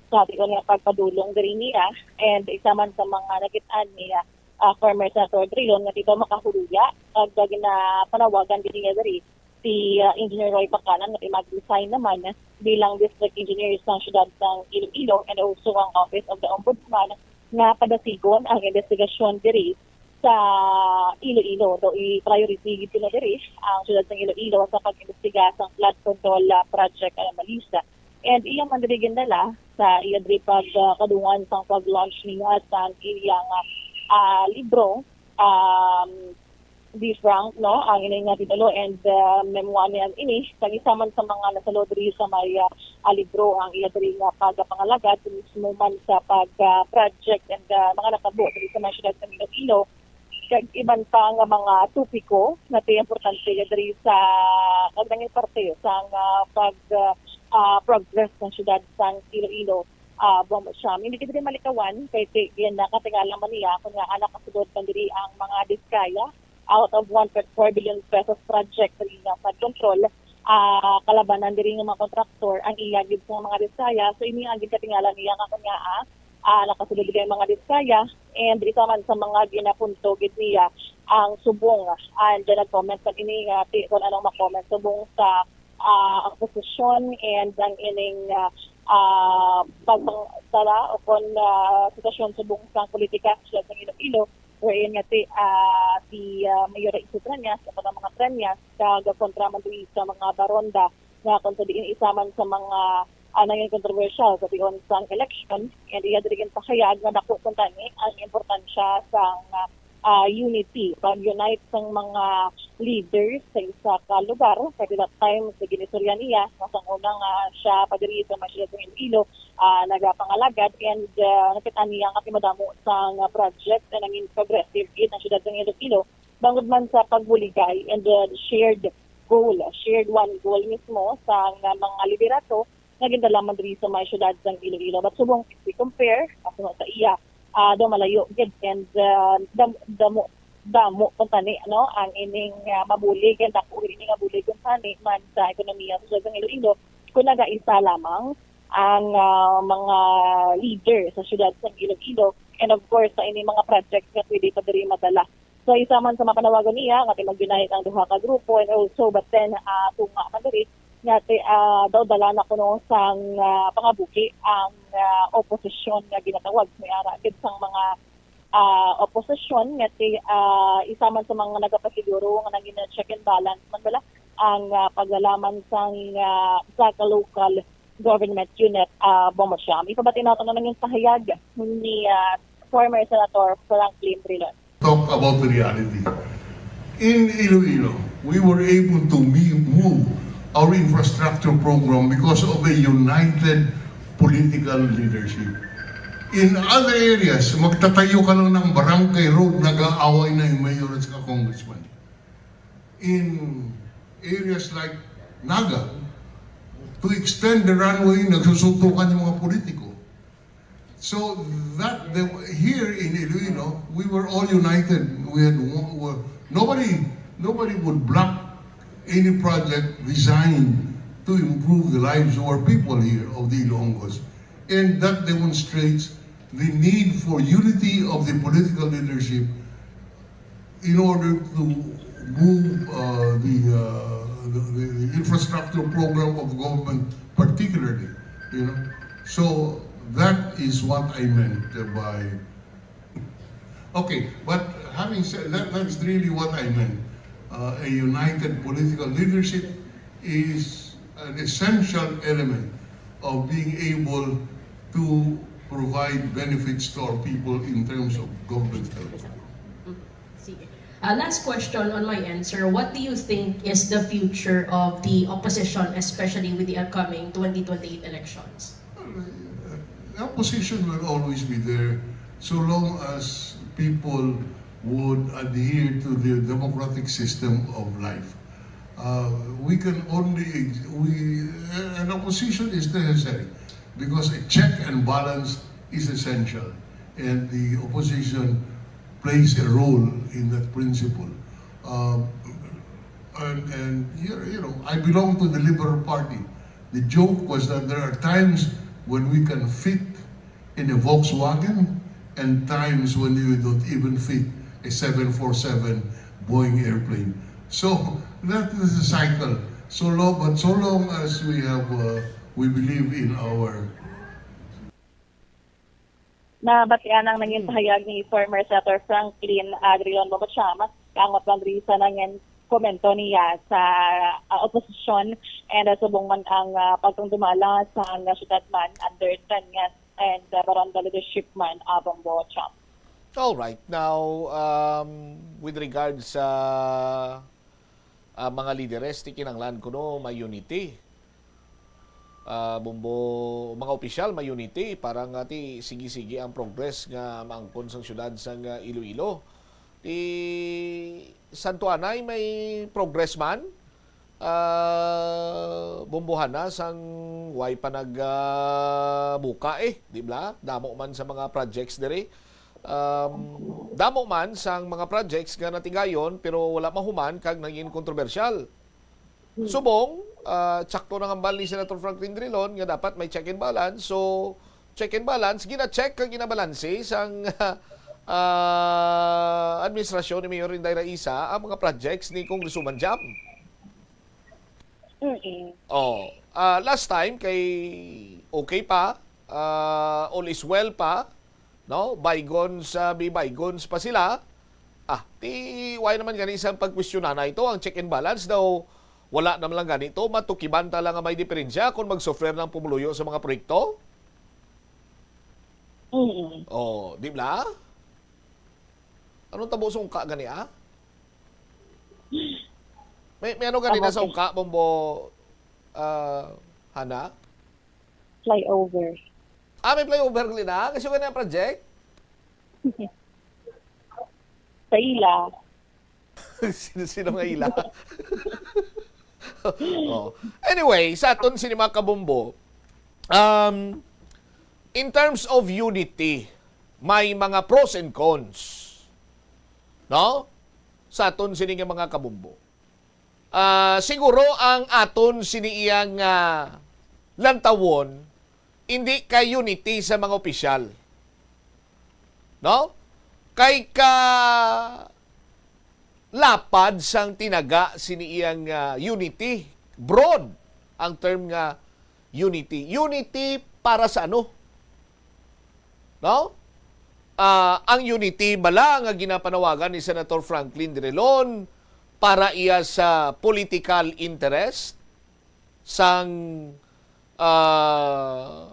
sa tion nga pagpadulong diri niya, and isa man sa mga nakit-an ni, ah, former Senator Drilon nga ti daw makahuluya, kag ginapanawagan gid niya diri si, ah, Engineer Roy Pacanan nga ti mag-resign naman bilang district engineer sa siyudad sang Iloilo, and also ang Office of the Ombudsman nga padasigon ang investigasyon diri sa Iloilo. Daw i-priority gid kuno diri ang siyudad sang Iloilo sa pag-imbestiga sang flood control, ah, project anomalies. And iya man diri gindala sa iya diri pag, ah, kadungan sang pag-launch niya sang iyang, ah, ah, libro, um, D. Frank, no, ang ini nga titulo, and, ah, memoir niya ini, kag isa man sa mga nasalo diri sa may, ah, ah, libro ang iya diri nga pagpangalagad, mismo man sa pag, ah, project and, ah, mga natabo diri sa mga syudad sa Iloilo, kag iban pa nga mga topiko nga ti importante diri sa, kag nangin parte sa nga pag, ah, ah, progress ng syudad sang Iloilo, ah, Bombo Siam. Hindi gid malikawan kay ti-, gin-, nakatingala man niya kung nga nakasulod man diri ang mga Diskaya out of one point four billion pesos project diri nga flood control, ah, kalabanan diri nga mga kontraktor ang iya gid sa mga Diskaya. So, ini ang gikatingala niya nga kung nga, ah, ah, nakasulod diri ang mga Diskaya, and isa man sa mga ginapunto gid niya ang subong, and then nag-comment sa ini nga ti-, kung anong ma-comment subong sa, ah, opposition and ang ining, ah, ah, pagpangtala o kon, ah, sitwasyon subong sa politika sa Iloilo, wherein nga ti, ah, si, ah, Mayor Isidro Tranias, sa mga Tranias, kag kontra man diri sa mga Baronda, nga kung sa diin isa man sa mga, ah, nangin kontrobersyal sa tion sang election, and iya diri ginpahayag nga dako kuntani ang importansya sang, ah, unity, pag-unite sang mga leaders sa isa ka lugar. Kay that time, sa ginistorya niya, nga sang una nga siya pa diri sa mga siyudad sa Iloilo, ah, nagapangalagad, and, ah, nakita niya nga madamo sang project na nangin progressive gid ang siyudad sa Iloilo. Bangod man sa pagbuligay and, uh, shared goal, shared one goal mismo sa nga mga liderato nga gindala man diri sa may siyudad sang Iloilo. But subong if we compare, asuno sa iya, ah, daw malayo gid and, uh, dam-, damo, damo kuntani, ano, ang ining, uh, mabulig and dako ini nga bulig kuntani man sa ekonomiya sa siyudad sang Iloilo kung nagaisa lamang ang, uh, mga leader sa siyudad sang Iloilo, and of course sa ini mga project nga pwede pa diri madala. So, isa man sa mga panawagon niya nga ti mag-unite ang duha ka grupo, and also, but then, ah, tunga man diri nga ti, ah, daw dala na kuno sang, ah, pangabuhi ang, ah, oposisyon nga ginatawag. May ara gid sang mga, ah, oposisyon nga ti, ah, isa man sa mga nagapasiguro nga nangin check and balance man bala ang, ah, paglalaman sang, ah, sa ka local government unit, ah, Bombo Siam. Ipabati nato na nangin pahayag ni, ah, former Senator Franklin Drilon. Talk about the reality. In Iloilo, we were able to me-, move our infrastructure program because of a united political leadership. In other areas, magtatayo ka lang ng barangay road, nag-aaway na yung mayor at saka congressman. In areas like Naga, to extend the runway, nagsusuntukan yung mga politiko. So that the, here in Iloilo, we were all united. We had one, were, nobody, nobody would block any project designed to improve the lives of our people here, of the Ilonggos. And that demonstrates the need for unity of the political leadership in order to move, uh, the, uh, the, the, the infrastructure program of government particularly, you know. So that is what I meant by, okay, but having said that, that's really what I meant. Uh, a united political leadership is an essential element of being able to provide benefits to our people in terms of government health. Sige. Uh, last question on my end, sir. What do you think is the future of the opposition, especially with the upcoming twenty twenty-eight elections? Well, uh, the opposition will always be there so long as people would adhere to the democratic system of life. Uh, we can only, ex-, we, uh, an opposition is necessary because a check and balance is essential, and the opposition plays a role in that principle. Um, and, and, you you know, I belong to the Liberal Party. The joke was that there are times when we can fit in a Volkswagen and times when you don't even fit a seven four seven Boeing airplane. So that is a cycle. So long, but so long as we have, uh, we believe in our Nabatian ang nangin pahayag ni former Senator Franklin, ah, Drilon Bombo Siam, kaangkon lang diri sa nangin komento niya sa, ah, oposisyon, and, ah, subong man ang, ah, pagtungdumala sa nga syudad man under Tranias and, ah, Baronda leadership man, ah, Bombo Siam. All right. Now, um, with regards sa, ah, mga lideres, ti kinahanglan kuno may unity. Ah, Bombo, mga opisyal, may unity para nga ti sige-sige ang progress nga maangkon sang syudad sang, ah, Iloilo. Ti Santo Anay may progress man, ah, Bombo, Hana, sang way pa nag, ah, buka, eh, di ba? Damo man sa mga projects diri. Um, damo man sang mga projects nga natigayon pero wala mahuman kag naging kontrobersyal. Subong, ah, tsakto nang hambal ni Senator Franklin Drilon nga dapat may check and balance. So, check and balance, gina-check kag ginabalanse sang, ah, administrasyon ni Mayor Inday Raisa ang mga projects ni Congresswoman Jam. Mm-mm. Oh, ah, last time kay okay pa, ah, all is well pa, no? Bygones, ah, be bygones pa sila. Ah, ti why naman gani sang pagkwestiyonan na ito? Ang check and balance daw, wala naman lang gani to. Matukiban ta lang nga may diferensya kung magsuffer ng pumuluyo sa mga proyekto. Mm-mm. Oh, di ba? Anong tabo sungka gani, ah? May, may ano gani na Okay. sungka, Bombo, ah, Hana? Flyover. Ah, may flyover gani na? Kasi gani ang project? Sa ila. Sino-sino nga ila? Oh. Anyway, sa aton sini, mga kabombo, um, in terms of unity, may mga pros and cons. No? Sa aton sini nga mga kabombo. Ah, siguro ang aton sini iyang, ah, lantawon, hindi kay unity sa mga opisyal. No? Kay ka lapad sang tinaga sini iyang, ah, unity. Broad ang term nga unity. Unity para sa ano? No? Ah, ang unity bala nga ginapanawagan ni Senator Franklin Drilon para iya sa political interest sang, ah,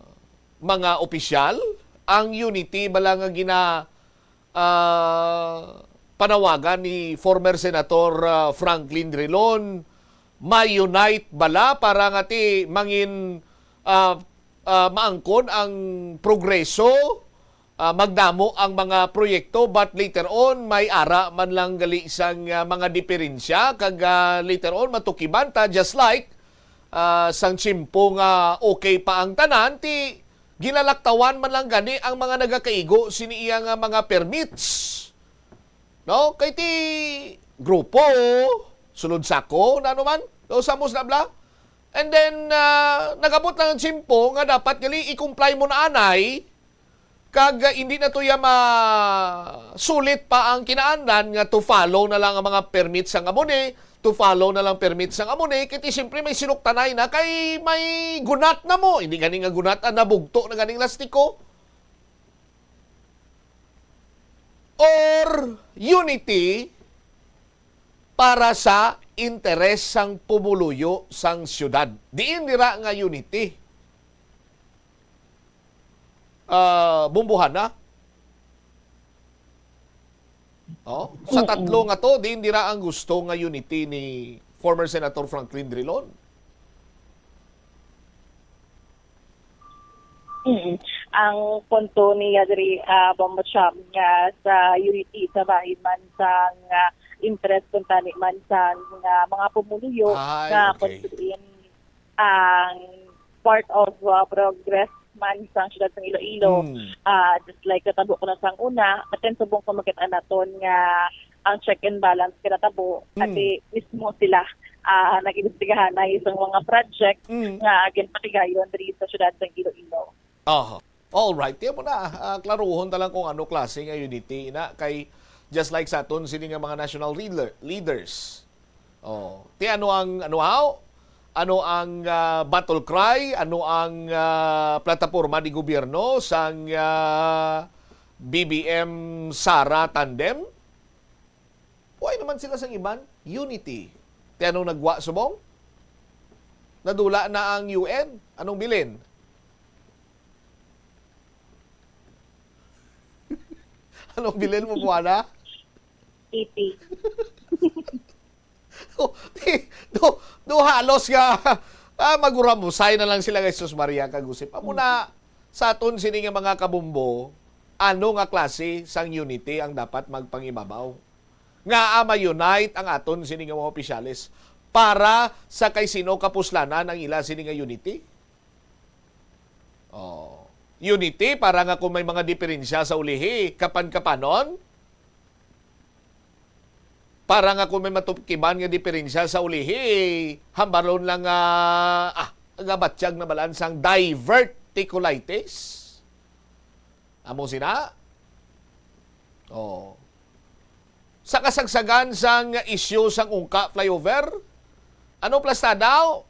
mga opisyal, ang unity bala nga gina-, ah, panawagan ni former Senator, ah, Franklin Drilon, ma-unite bala para nga ti mangin, ah, ah, maangkon ang progreso, ah, magdamo ang mga proyekto, but later on, may ara man lang gali sang, ah, mga diferensya, kag, ah, later on, matukiban ta, just like, ah, sang tiyempo nga okay pa ang tanan, ti ginalaktawan man lang gani ang mga nagakaigo sini iya nga mga permits. No? Kay ti grupo, sulod sako, na ano man, o sa Musnabla. And then, ah, nagabot lang ang tiyempo nga dapat gali i-comply mo na anay, kag, ah, hindi na to ya ma-, sulit pa ang kinaandan nga to follow na lang ang mga permits sang amo ni, to follow na lang permits sang amo ni, kay ti siyempre may sinuktanay na kay may gunat na mo. Hindi gani nga gunat, ah, nabugto na ganing lastiko. Or unity para sa interes sang pumuluyo sang siyudad. Diin dira nga unity? Ah, Bombo, Hana? Oh, sa Mm-mm. tatlo nga to, diin dira ang gusto nga unity ni former Senator Franklin Drilon? Mm. Ang punto niya diri, ah, Bombo Cham, nga sa unity sa bahin man sang, ah, interest kuntani man sang, ah, mga pumuluyo Ay, nga okay. Kung diin ang part of, ah, progress man sang siyudad sang Iloilo. Mm. Ah, just like natabo ko na sang una, atin subong ko makita naton nga ang check and balance kinatabo, Mm. ati mismo sila, ah, nag-imbestigahanay sa mga project Mm. nga ginpatigayon diri sa siyudad sang Iloilo. Aha. All right. Tiyan mo na, ah, klaruhon ta lang kung ano klase nga unity na kay just like sa aton sini nga mga national leader, leaders. Oh, ti ano ang, ano haw? Ano ang, ah, battle cry? Ano ang, ah, plataporma ni gobyerno sang, ah, B B M Sara tandem? Why naman sila sang iban? Unity. Ti anong nagwa subong? Nadula na ang U N. Anong bilin? Anong bilin mo, Buana? Iti. Do, do, do halos nga ah, maguramusay na lang sila kay Jesus Maria kag Josep. Amo na sa aton sini nga mga kabumbo, ano nga klase sang unity ang dapat magpangibabaw? Nga ah, ma-unite ang aton sini nga mga opisyales para sa kay sino kapuslanan ang ila sini nga unity? Oh. Unity para nga kung may mga diferensya sa ulihi, kapan-kapanon? Para nga kung may matukiban nga diferensya sa ulihi, hambaron lang nga, ah, nga batyag na balaan sang diverticulitis. Amo sina? Oh. Sa kasagsagan sang isyu sang ungka flyover, ano plasta daw?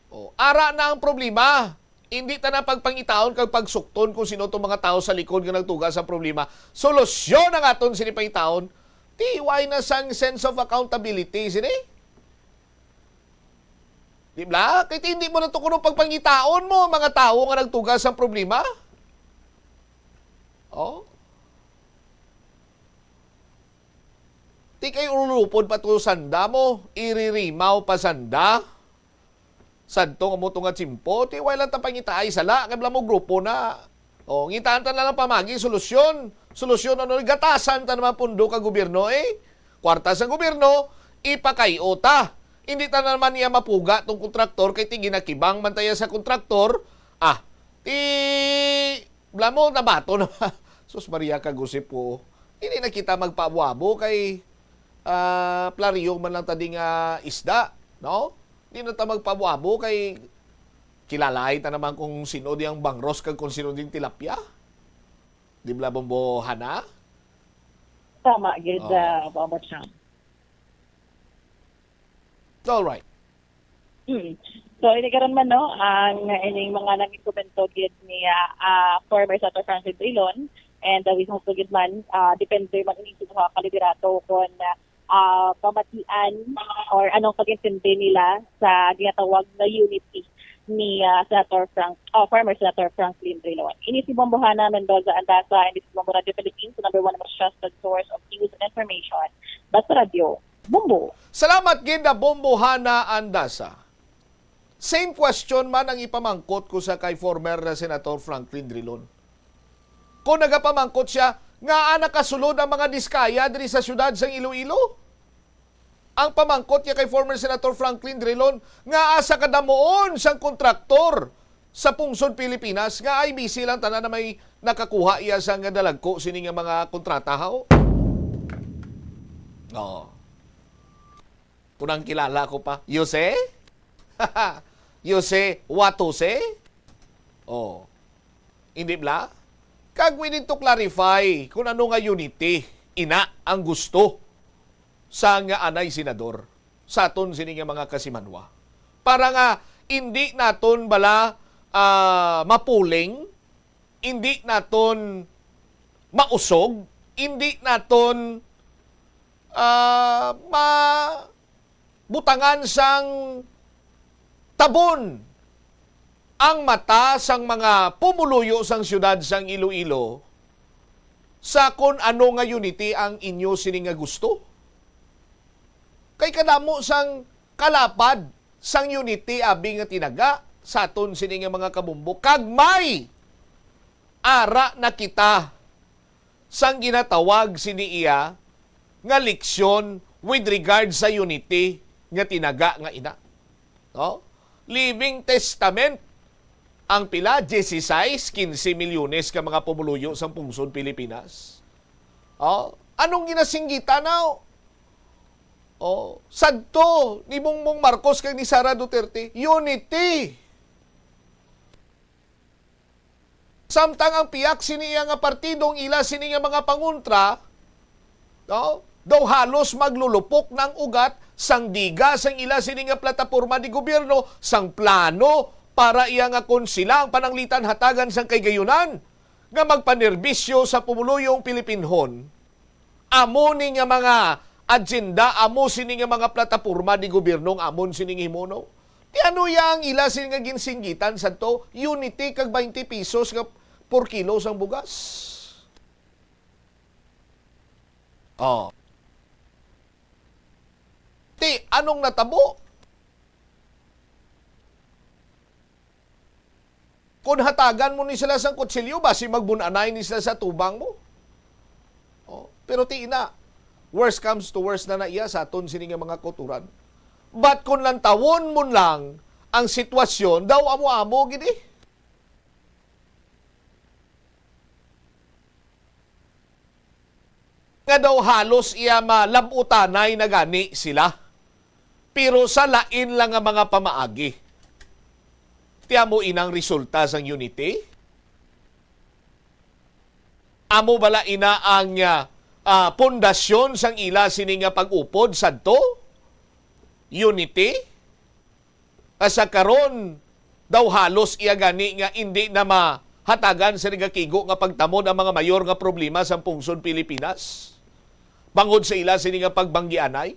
Oh, ara na ang problema. Hindi ta na pagpangitaon kag pagsukton kung sino tong mga tawo sa likod nga nagtuga sa problema. Solusyon ang aton sini pangitaon. Tiway na sang sense of accountability sini. Di ba? Kay hindi mo na to kuno pagpangitaon mo mga tawo nga nagtuga sa problema. Oh. Ti kay ulupod pa to sanda mo, iririmaw pa sanda. Sadto nga mo to nga tsimpo, ti way lang ta pangitaay sala, kay bala mo grupo na. O, ngitaan ta na lang pamagi, solusyon. Solusyon ano, gatasan ta naman pundo ka gobyerno, eh. Kwarta sa gobyerno, ipakay-o ta. Hindi ta naman niya mapuga tong kontraktor, kay ti ginakibang man taya sa kontraktor. Ah, ti, bala mo, nabato na. Sus Maria kag Josep po. Hindi na kita magpaabo-abo kay ah, plariyo man lang ta di nga isda, no? Di na ta magpaabo-abo kay kilalaay ta naman kung sino di ang bangros kag kung sino di ang tilapia. Di bala, Bombo Hana? Tama gid, Oh. ah, Bombo Chang. All right. Mm. So, ini karon man, no, ang ining mga naging komento gid ni, ah, ah, former Senator Franklin Drilon, and, ah, we hope gid man, ah, depende man ini sa duha ka liderato kung, ah, pamatian or anong pag-intindi nila sa ginatawag na unity ni, ah, Senator Frank, ah, former Senator Franklin Drilon. Ini si Bombo Hana Mendoza Andaza, and this is Bombo Radio Philippines, the number one most trusted source of news and information. Basta Radio, Bombo. Salamat gid na Bombo Hana Andasa. Same question man ang ipamangkot ko sa kay former Senator Franklin Drilon. Kung nagapamangkot siya, ngaa nakasulod ang mga diskaya diri sa siyudad sang Iloilo? Ang pamangkot niya kay former Senator Franklin Drilon, ngaa sa kadamuon sang kontraktor sa pungsod Pilipinas, nga ay busy lang tanan na may nakakuha iya sang dalagko sini nga mga kontrata, haw? Oo. Kung ang kilala ko pa, Jose? Jose Watose? Oh. Hindi bla? Kag we need to clarify kung ano nga unity ina ang gusto sa nga anay senador sa aton sini nga mga kasimanwa. Para nga hindi naton bala ah, mapuling, hindi naton mausog, hindi naton ah, ma butangan sang tabon ang mata sang mga pumuluyo sang siyudad sang Iloilo sa kon ano nga unity ang inyo sini nga gusto. Kay kadamo sang kalapad sang unity abi nga tinaga sa aton sini nga mga kabumbo, kag may ara na kita sang ginatawag sini iya nga leksyon with regard sa unity nga tinaga nga ina. No? Living Testament ang pila, dieciséis, quince milyones ka mga pumuluyo sang pungsod Pilipinas. Oh, anong ginasinggitan na? Oh, sadto ni Bongbong Marcos kag ni Sara Duterte, unity. Samtang ang pihak sini iya nga partidong ila sini nga mga pangontra, no? Daw halos maglulupok na ang ugat sang diga sang ila sini nga plataporma di gobyerno, sang plano para iya nga kon sila ang pananglitan hatagan sang kahigayonan nga magpanerbisyo sa pumuluyong Pilipinhon. Amo ni nga mga agenda, amo sini nga mga plataporma di gobyerno nga amon sini nga himuno. Ti ano ya ang ila sini nga ginsinggitan sadto? Unity kag twenty pesos nga per kilo sang bugas. Oh. Ti, anong natabo? Kung hatagan mo ni sila sang kutsilyo, basi magbun-anay ni sila sa tubang mo. Oh, pero ti ina, worst comes to worst na na iya sa aton sini nga mga kauturan. But kung lantawon mo lang ang sitwasyon, daw amo-amo gid eh. Nga daw halos iya malab-utanay na gani sila, pero sa lain lang nga mga pamaagi. Ti amo inang resulta sang unity? Amo bala ina ang, ah, ah, pundasyon sang ila sini nga pag-upod sadto? Unity? Sa karon, daw halos iya gani nga indi na mahatagan sa nagakigo nga pagtamod ang mga mayor nga problema sa pungsod Pilipinas bangod sa ila sini nga pagbanggianay.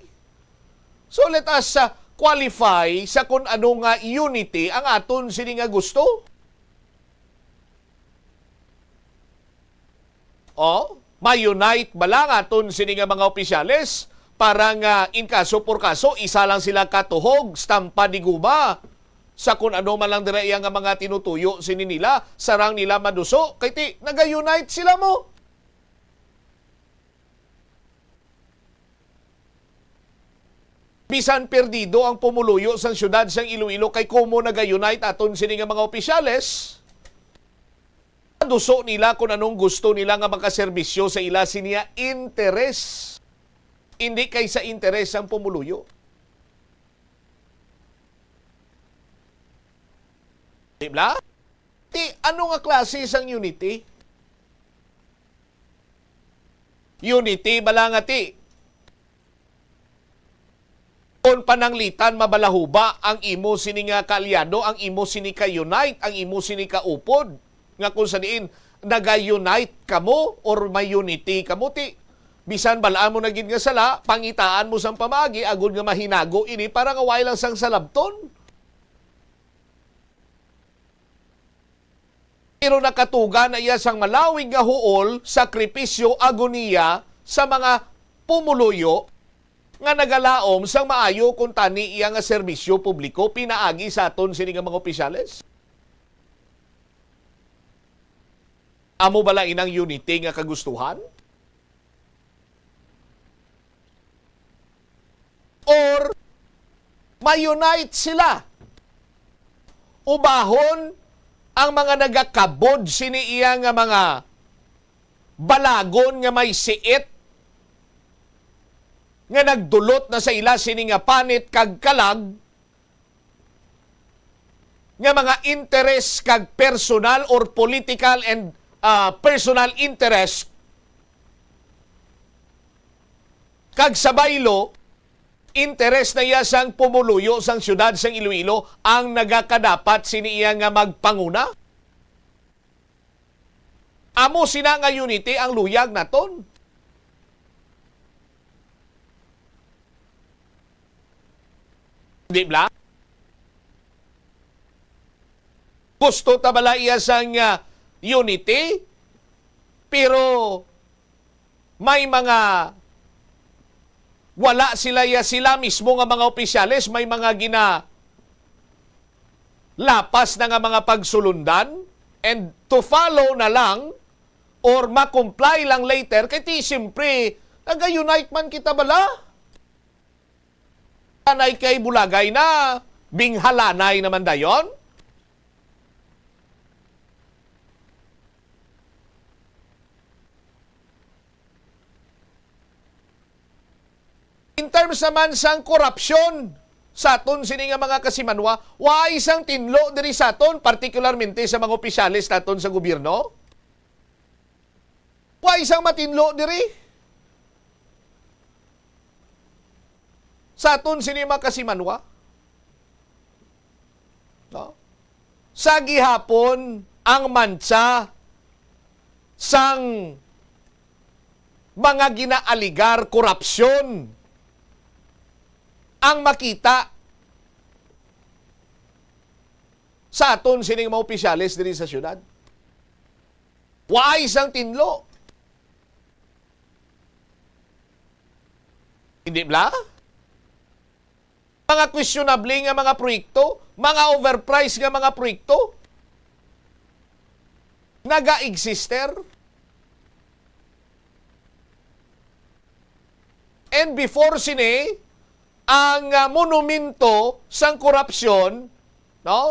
So let us, ah, qualify sa kun ano nga unity ang aton sini nga gusto. O, ma-unite bala ang aton sini nga mga opisyales para nga in kaso por kaso, isa lang sila katuhog, stampa de goma sa kun ano man lang dira iya nga mga tinutuyo sini nila, sarang nila maduso, kay ti, naga-unite sila mo. Bisan perdido ang pumuluyo sang siyudad sang Iloilo, kay kumo naga-unite aton sini nga mga opisyales, duso nila kung anong gusto nila nga makaserbisyo sa ila sini nga interes, indi kay sa interes sang pumuluyo. Di ba? Ti, ano nga klase sang unity? Unity bala nga ti, kung pananglitan mabalahuba ang imo sini nga kaalyado, ang imo sini ka-unite, ang imo sini kaupod, nga kung sa diin naga-unite kamo or may unity kamo, ti, bisan bal-an mo na gid nga sala, pangitaan mo sang pamaagi agod nga mahinago ini para nga way lang sang salabton. Pero nakatuga na iya sang malawig nga huol, sakripisyo, agoniya sa mga pumuluyo nga nagalaom sang maayo kuntani iya nga serbisyo publiko pinaagi sa aton sini nga mga opisyales. Amo bala inang unity nga kagustuhan? Or ma-unite sila? Ubahon ang mga nagakabod sini iya nga mga balagon nga may siit, nga nagdulot na sa ila sini nga panit kag kalag, nga mga interes kag personal or political and, ah, personal interest, kag sa baylo, interes na iya sang pumuluyo sang siyudad sang Iloilo ang nagakadapat sini iya nga magpanguna. Amo sina nga unity ang luyag naton. Di ba? Gusto ta bala iya sang, ah, unity, pero may mga wala sila, ya sila mismo nga mga opisyales, may mga gina lapas na nga mga pagsulundan, and to follow na lang or ma-comply lang later, kay ti siyempre, naga-unite man kita bala. Anay kay bulagay na, binghalanay naman dayon. In terms naman sang korupsyon sa aton sini nga mga kasimanwa, waay sang tinlo diri sa aton, partikularmente sa mga opisyales naton sa gobyerno. Waay sang matinlo diri sa aton sini mga kasimanwa. No? Sa gihapon ang mantsa sang mga ginaaligar korupsyon ang makita sa aton sining mga opisyales diri sa syudad. Waay sang tinlo. Di ba? Mga questionable nga mga proyekto, mga overpriced nga mga proyekto, naga-exister. And before sini, ang, ah, monumento sang korupsyon, no?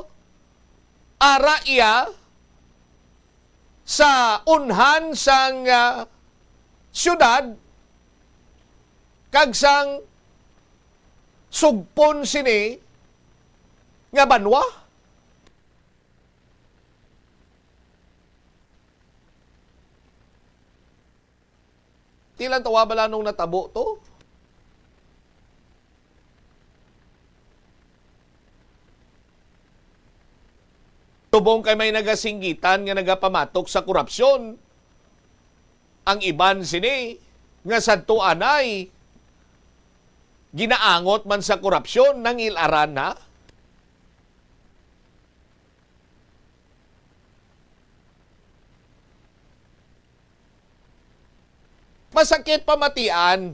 Ara iya sa unhan sang, ah, siyudad kag sang sugpon sini nga banwa. Ti lang tawa bala nung natabo to? Subong kay may nagasinggitan nga nagapamatok sa korupsyon. Ang iban sini nga sadto anay ginaangot man sa korupsyon, nangil-aran na. Masakit pamatian,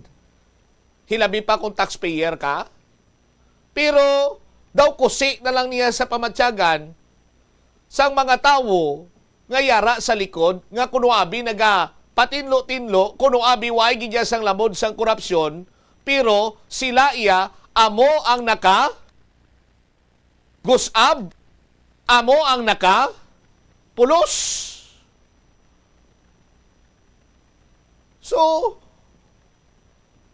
hilabi pa kung taxpayer ka. Pero daw kusi na lang niya sa pamatyagan sang mga tawo nga yara sa likod, nga kuno abi nagapatinlo-tinlo, kuno abi way gid sang lamod sang korupsyon, pero sila iya amo ang naka gusab, amo ang naka pulos. So,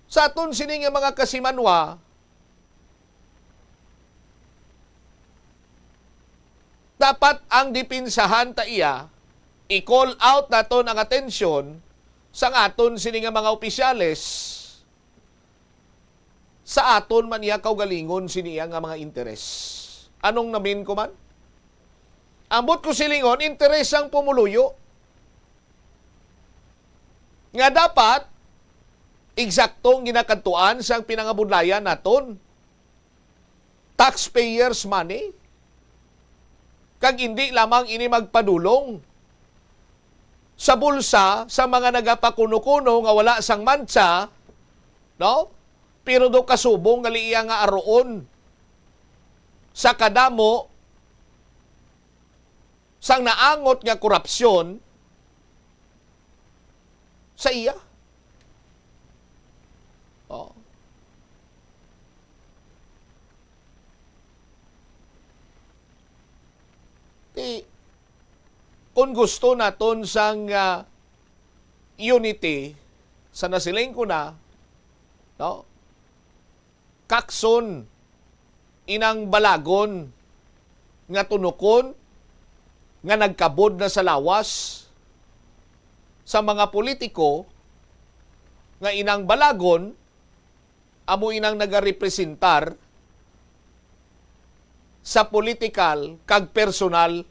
sa aton sini nga mga kasimanwa, dapat ang dipinsahan ta iya, i-call out naton ang atensyon sang aton sini nga mga opisyales sa aton man iya kaugalingon sini iya nga mga interes. Anong namin ko man? Ambot ko silingon, interes sang pumuluyo. Nga dapat, eksaktong ginakadtuan sang pinangabudlayan naton. Taxpayers' money. Kag hindi lamang ini magpadulong sa bulsa sa mga nagapakuno-kuno nga wala sang mantsa, no? Pero do kasubong gali iya nga aruon sa kadamo sang naangot nga korupsyon sa iya. Oh. Ti, kung gusto naton sang, ah, unity, sa nasiling ko na, no? Kakson inang balagon nga tunokon nga nagkabod na sa lawas sa mga politiko nga inang balagon amo inang nagarepresentar sa politikal kag personal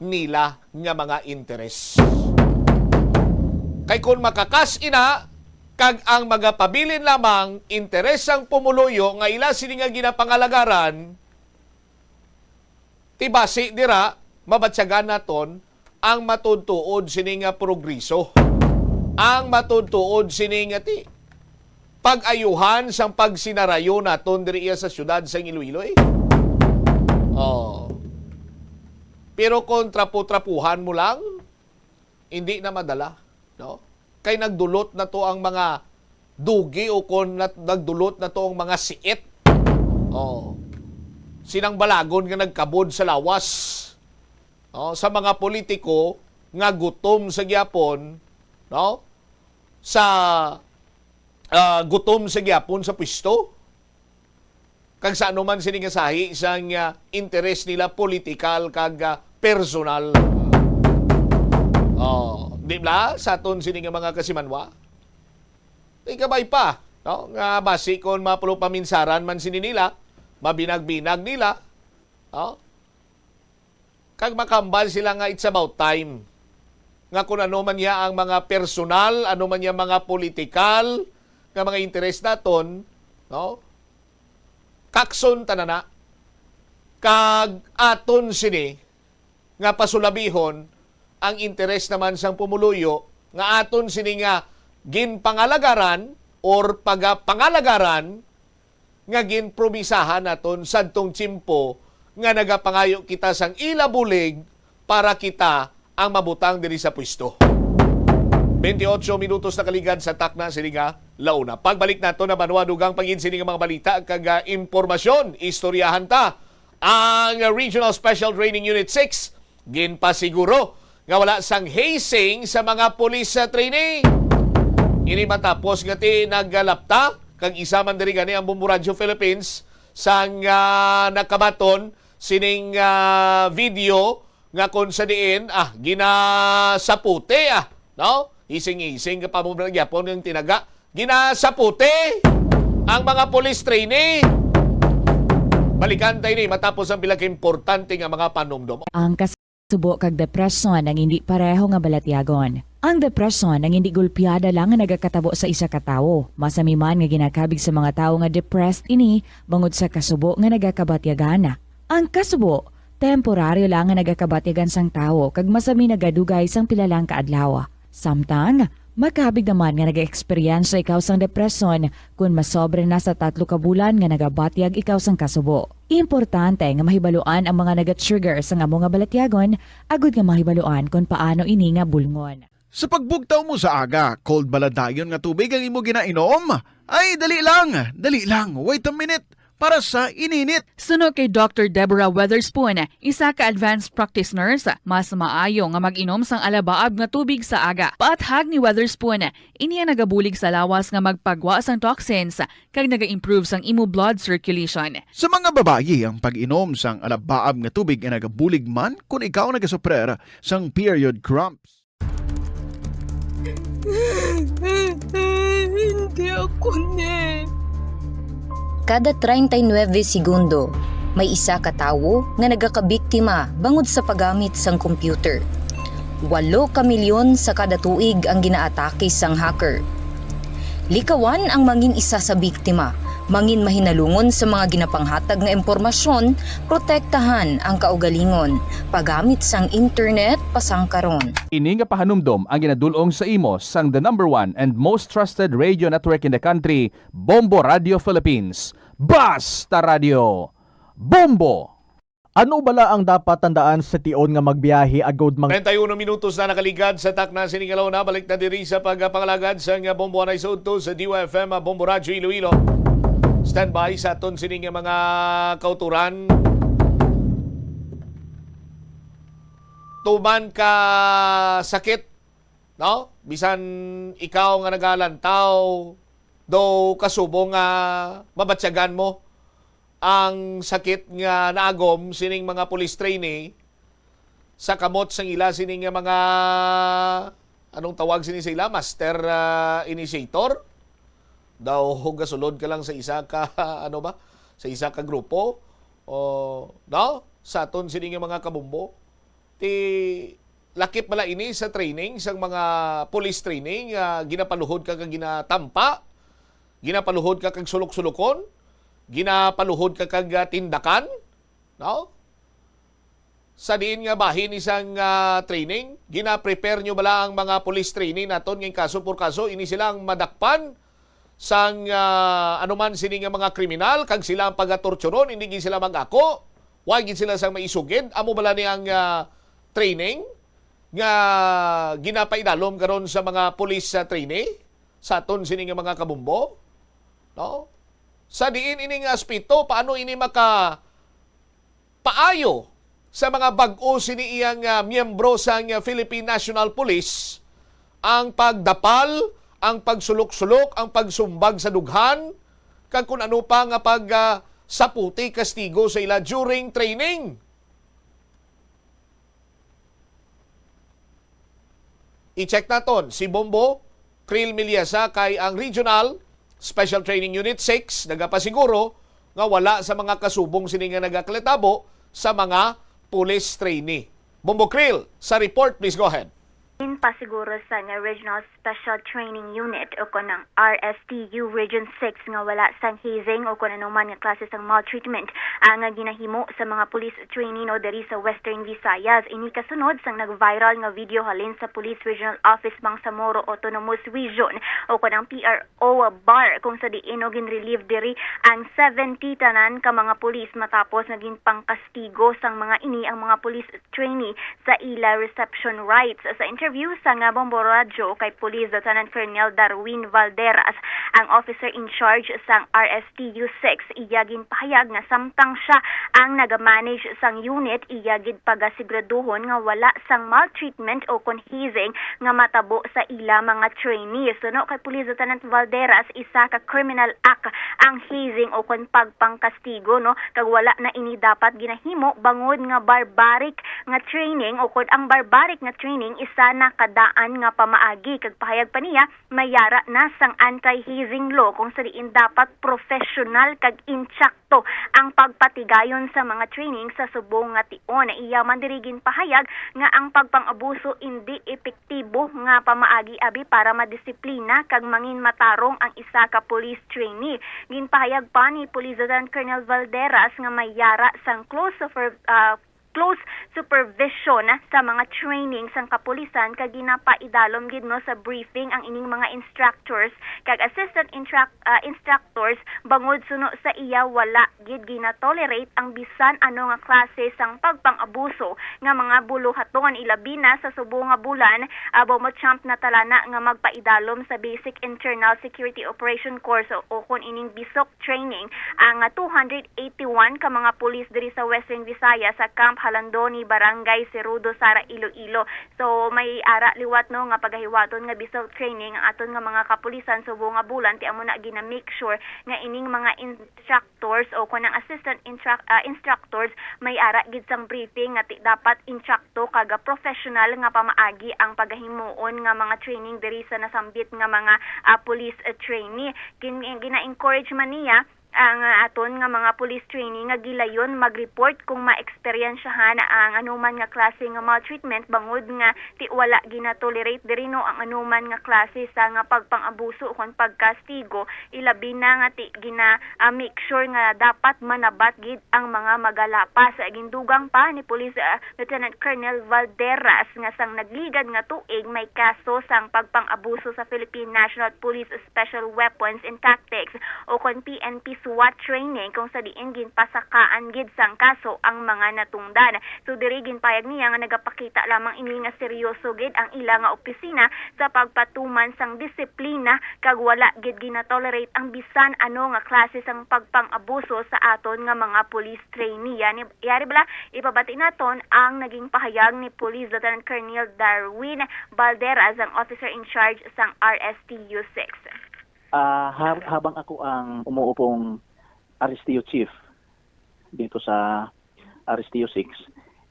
nila nga mga interes. Kay kon makakas ina, kag ang magapabilin lamang interes sang pumuluyo nga ila sini nga ginapangalagaran, ti basi dira mabatyagan naton ang matuod-tuod sini nga progreso, ang matuod-tuod sini nga ti pag-ayuhan sang pagsinarayo naton diri iya sa siyudad sang Iloilo, eh. Oh. Pero kung trapo-trapuhan mo lang, hindi na madala, no? Kay nagdulot na to ang mga dugi o kon nat-, nagdulot na to ang mga siit. Oh. Sinang balagon nga nagkabod sa lawas, no? Sa mga politiko nga gutom sa gyapon, no? Sa, ah, gutom sa gyapon sa pwesto. Kag sa anuman sini nga sahi sang, ah, interes nila politikal kag, ah, personal. Oh, di ba? Sa aton sini nga mga kasimanwa. Ikabay pa, no? Nga basi kon mapulo paminsaran man sini nila, mabinag-binag nila, no? Kag makambal sila nga it's about time nga kung ano man niya ang mga personal, ano man niya mga politikal nga mga interes naton, no? Kakson ta na na. Kag aton sini nga pasulabihon ang interes naman sang pumuluyo nga aton sini nga ginpangalagaran or pagapangalagaran nga ginpromisahan naton sadtong tiyempo nga nagapangayo kita sang ila bulig para kita ang mabutang diri sa pwesto. Twenty-eight minutos nakaligad sa takna sini nga launa. Pagbalik nato na banwa dugang pagin sini nga mga balita kag, ah, impormasyon, istoryahan ta ang Regional Special Training Unit six ginpasiguro nga wala sang hazing sa mga pulis sa trainee. Ini matapos nga ti naggalapta kag isa man diri gani ang Bombo Radio Philippines sang, ah, nakabaton sining, ah, video nga kon sa diin, ah, ginasaputi, ah, no? Ising-ising ka pa mo gyapon ang tinaga. Ginasaputi ang mga police trainee. Balikan tayo ni matapos ang pila ka importante nga mga panumdom. Ang kasubo kag depresyon ang hindi pareho nga balatyagon. Ang depresyon ang hindi gulpiada lang nga nagakatabo sa isa ka tawo. Masami man nga ginakabig sa mga tawo nga depressed ini bangod sa kasubo nga nagakabatyagan. Ang kasubo, temporaryo lang nga nagakabatyagan sang tawo kag masami nagadugay sang pila lang ka adlaw. Samtang, makabig naman nga nag-eksperyensya ikaw sang depresyon kon masobra na sa tatlo ka bulan nga nagabatyag ikaw sang kasubo. Importante nga mahibaluan ang mga naga-trigger sang amo nga balatyagon agud nga mahibaluan kon paano ini nga bulngon. Sa pagbugtaw mo sa aga, cold bala dayon nga tubig ang imo ginainom? Ay, dali lang, dali lang, wait a minute, para sa ininit. Suno kay Doctor Deborah Weatherspoon, isa ka advanced practice nurse, mas maayo nga mag-inom sang alabaab nga tubig sa aga. Paathag ni Weatherspoon, ini ang nagabulig sa lawas nga magpagwa sang toxins kag naga-improve sang imo blood circulation. Sa mga babayi, ang pag-inom sang alabaab nga tubig ay nagabulig man kon ikaw nagasuprer sang period cramps. Hindi ako ni. Kada treinta y nueve segundo, may isa ka tawo nga nagakabiktima bangod sa paggamit sang computer. Walo ka milyon sa kada tuig ang ginaatake sang hacker. Likawan ang mangin isa sa biktima. Mangin mahinalungon sa mga ginapanghatag nga impormasyon, protektahan ang kaugalingon, paggamit sang internet pasangkaron. Ini nga pahanumdom ang ginadul-ong sa imo sang the number one and most trusted radio network in the country, Bombo Radio Philippines. Basta Radio, Bombo! Ano bala ang dapat tandaan sa tion nga magbiyahe agod mang Treinta y uno minutos na nakaligad sa takna sini nga launa. Balik na diri sa pagpangalagad sa nga Bombo Anay Sudto sa D Y F M, Bombo Radyo Iloilo. Standby sa aton sini nga mga kauturan. Tuman ka sakit, no? Bisan ikaw nga nagalantaw, do kasubo nga mabatyagan mo ang sakit nga naagom sining mga police trainee sa kamot sang ila sini nga mga, anong tawag sini sa ila? Master, ah, initiator? Daw gasulod ka lang sa isa ka, ano ba? Sa isa ka grupo? O, no? Sa aton sini nga mga kabombo? Ti lakip bala ini sa training sang mga police training nga ginapaluhod ka kag ginatampa, ginapaluhod ka kag sulok-sulokon, ginapaluhod ka kag, ah, tindakan, no? Sa diin nga bahin ni sang, ah, training, gina-prepare nyo bala ang mga police training naton nga kaso por kaso, ini sila ang madakpan sang, ah, anuman sini nga mga kriminal, kag sila ang pagatorturon, hindi gid sila mag-ako, wa gid sila sang maisugid. Amo bala ni ang, ah, training nga ginapaidalom karon sa mga police, ah, trainee sa aton sini nga mga kabombo, no? Sa diin ini nga aspeto, paano ini maka paayo sa mga bag-o sini iyang, ah, miyembro sang, ah, Philippine National Police ang pagdapal, ang pagsulok-sulok, ang pagsumbag sa dughan, kag kun ano pa nga pag, ah, saputi kastigo sa ila during training. I-check naton si Bombo Krill Miliesa kay ang Regional Special Training Unit six nagapasiguro nga wala sa mga kasubong sini nga nagakalitabo sa mga police trainee. Bombo Krill, sa report, please go ahead. Ginpasiguro sang Regional Special Training Unit o kon ang R S T U Region six nga wala sang hazing o kon anuman nga klase sang maltreatment ang ginahimo sa mga police trainee no diri sa Western Visayas. Ini kasunod sang nag-viral nga video halin sa Police Regional Office Bangsamoro Autonomous Region o kon ang P R O bar, kung sa diin no ginrelieve diri ang seventy tanan ka mga pulis matapos nga ginpangkastigo sang mga ini ang mga police trainee sa ila reception rights. Sa interview sa Ngabong Radyo kay Police Lieutenant Colonel Darwin Valderas, ang officer in charge sang R S T U six, iya ginpahayag nga samtang siya ang nagamanage sang unit, iya gid pagasiguraduhon nga wala sang maltreatment o kon hazing nga matabo sa ila mga trainee. Suno kay Police Lieutenant Valderas, isa ka criminal act ang hazing o kon pagpangkastigo, no, kag wala na ini dapat ginahimo bangod nga barbaric nga training o kon ang barbaric nga training isa na kadaan nga pamaagi, kag pahayag pa niya may yara na sang anti-hazing law kung sa diin dapat professional kag intsakto ang pagpatigayon sa mga training sa subong nga tion. Iya man diri ginpahayag nga ang pagpang-abuso indi epektibo nga pamaagi abi para madisiplina kag mangin matarong ang isa ka police trainee. Ginpahayag pa ni Police Lieutenant Colonel Valderas nga may yara sang close super, ah, close supervision sa mga training sang kapulisan kag ginapaidalom gid no sa briefing ang ining mga instructors kag assistant instruct-, ah, instructors bangod suno sa iya wala gid ginatolerate ang bisan ano nga klase sang pagpang-abuso nga mga buluhaton, ilabi na sa subong nga bulan, abo mo champ na talana nga magpaidalom sa Basic Internal Security Operation Course o, o kon ining bisok training ang, ah, two hundred eighty-one ka mga pulis diri sa Western Visayas sa Camp Halandoni, Barangay Cerudo, Sara, Iloilo. So, may ara liwat, no, nga pagahiwaton nga bisok training ang aton nga mga kapulisan subong nga bulan, ti amo na gina-make sure nga ining mga instructors o kon ang assistant instruc-, ah, instructors may ara gid sang briefing nga ti dapat instructor kag professional nga pamaagi ang pagahimuon nga mga training diri sa nasambit nga mga, ah, police, ah, trainee. Gin-, gina-encourage man niya ang, ah, aton nga mga police trainee nga gilayon mag-report kung maeksperiensyahan ang anuman nga klase nga maltreatment bangod nga ti wala ginatolerate diri, no, ang anuman nga klase sa nga pagpang-abuso ukon pagkastigo, ilabi na nga ti gina, ah, make sure nga dapat manabat gid ang mga magalapas. Gindugang pa ni Police, ah, Lieutenant Colonel Valderas nga sang nagligad nga tuig may kaso sang pagpang-abuso sa Philippine National Police Special Weapons and Tactics o kon P N P SWAT training kung sa diin ginpasakaan gid sang kaso ang mga natungdan. So diri ginpayag niya nga nagapakita lamang ini nga seryoso gid ang ila nga opisina sa pagpatuman sang disiplina kag wala gid ginatolerate ang bisan ano nga klase sang pagpang-abuso sa aton nga mga police trainee. Yani, yari bala, ipabati naton ang naging pahayag ni Police Lieutenant Colonel Darwin Balderas, ang officer in charge sang R S T U six. Ah, hab- habang ako ang umuupong R S T U chief dito sa R S T U six,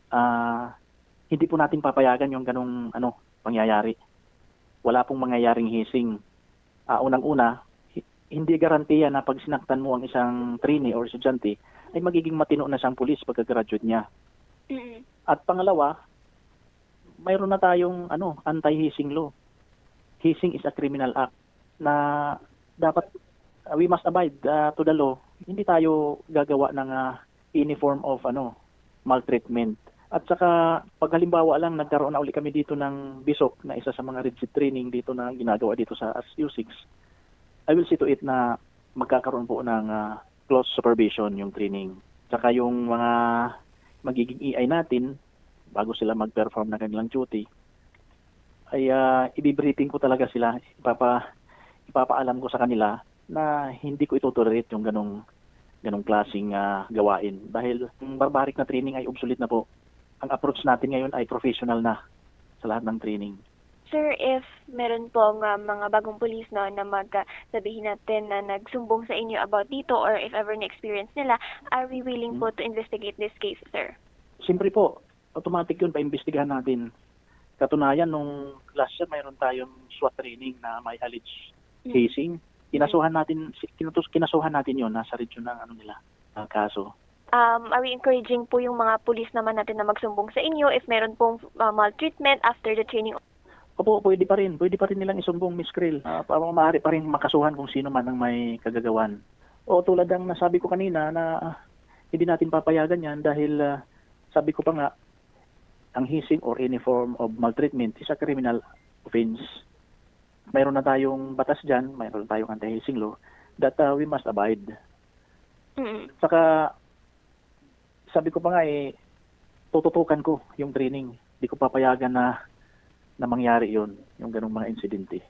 ah, hindi po natin papayagan yung ganong ano, pangyayari. Wala pong mangyayaring hazing. Ah, unang-una, hi- hindi garantiya na pag sinaktan mo ang isang trainee or estudyante, ay magiging matino na siyang pulis pagka-graduate niya. Mm. At pangalawa, mayroon na tayong ano, anti-hazing law. Hazing is a criminal act na dapat uh, we must abide uh, to the law. Hindi tayo gagawa ng uh, any form of ano, maltreatment. At saka, pag halimbawa lang, nagkaroon na uli kami dito ng bisok na isa sa mga rigid training dito na ginagawa dito sa R S U six, I will see to it na magkakaroon po ng uh, close supervision yung training. Tsaka yung mga magiging E I natin, bago sila mag-perform ng kanilang duty, ay uh, ibibriefing ko talaga sila. Ipapa, ipapaalam ko sa kanila na hindi ko itotolerate yung ganong, ganong klaseng uh, gawain. Dahil ang barbaric na training ay obsolete na po. Ang approach natin ngayon ay professional na sa lahat ng training. Sir, if meron po nga mga bagong pulis no, na mag, uh, sabihin natin na nagsumbong sa inyo about dito or if ever na-experience nila, are we willing po to investigate this case, sir? Siyempre po, automatic yun, paimbestigahan natin. Katunayan, nung last year, mayroon tayong SWAT training na may alleged hazing. Kinasuhan natin, kinatus, kinasuhan natin yun, nasa region ng ano nila, uh, kaso. Um, are we encouraging po yung mga pulis naman natin na magsumbong sa inyo if meron pong uh, maltreatment after the training? Opo, pwede pa rin. Pwede pa rin nilang isumbong, Miss Krill. Ah, pa-, maaari pa rin makasuhan kung sino man ang may kagagawan. O, tulad ng nasabi ko kanina na, ah, hindi natin papayagan yan dahil, ah, sabi ko pa nga, ang hazing or any form of maltreatment is a criminal offense. Mayroon na tayong batas dyan, mayroon tayong anti-hazing law that, ah, we must abide. Mm. Saka, sabi ko pa nga, eh, tututukan ko yung training. Di ko papayagan na, na mangyari yun, yung ganong mga insidente.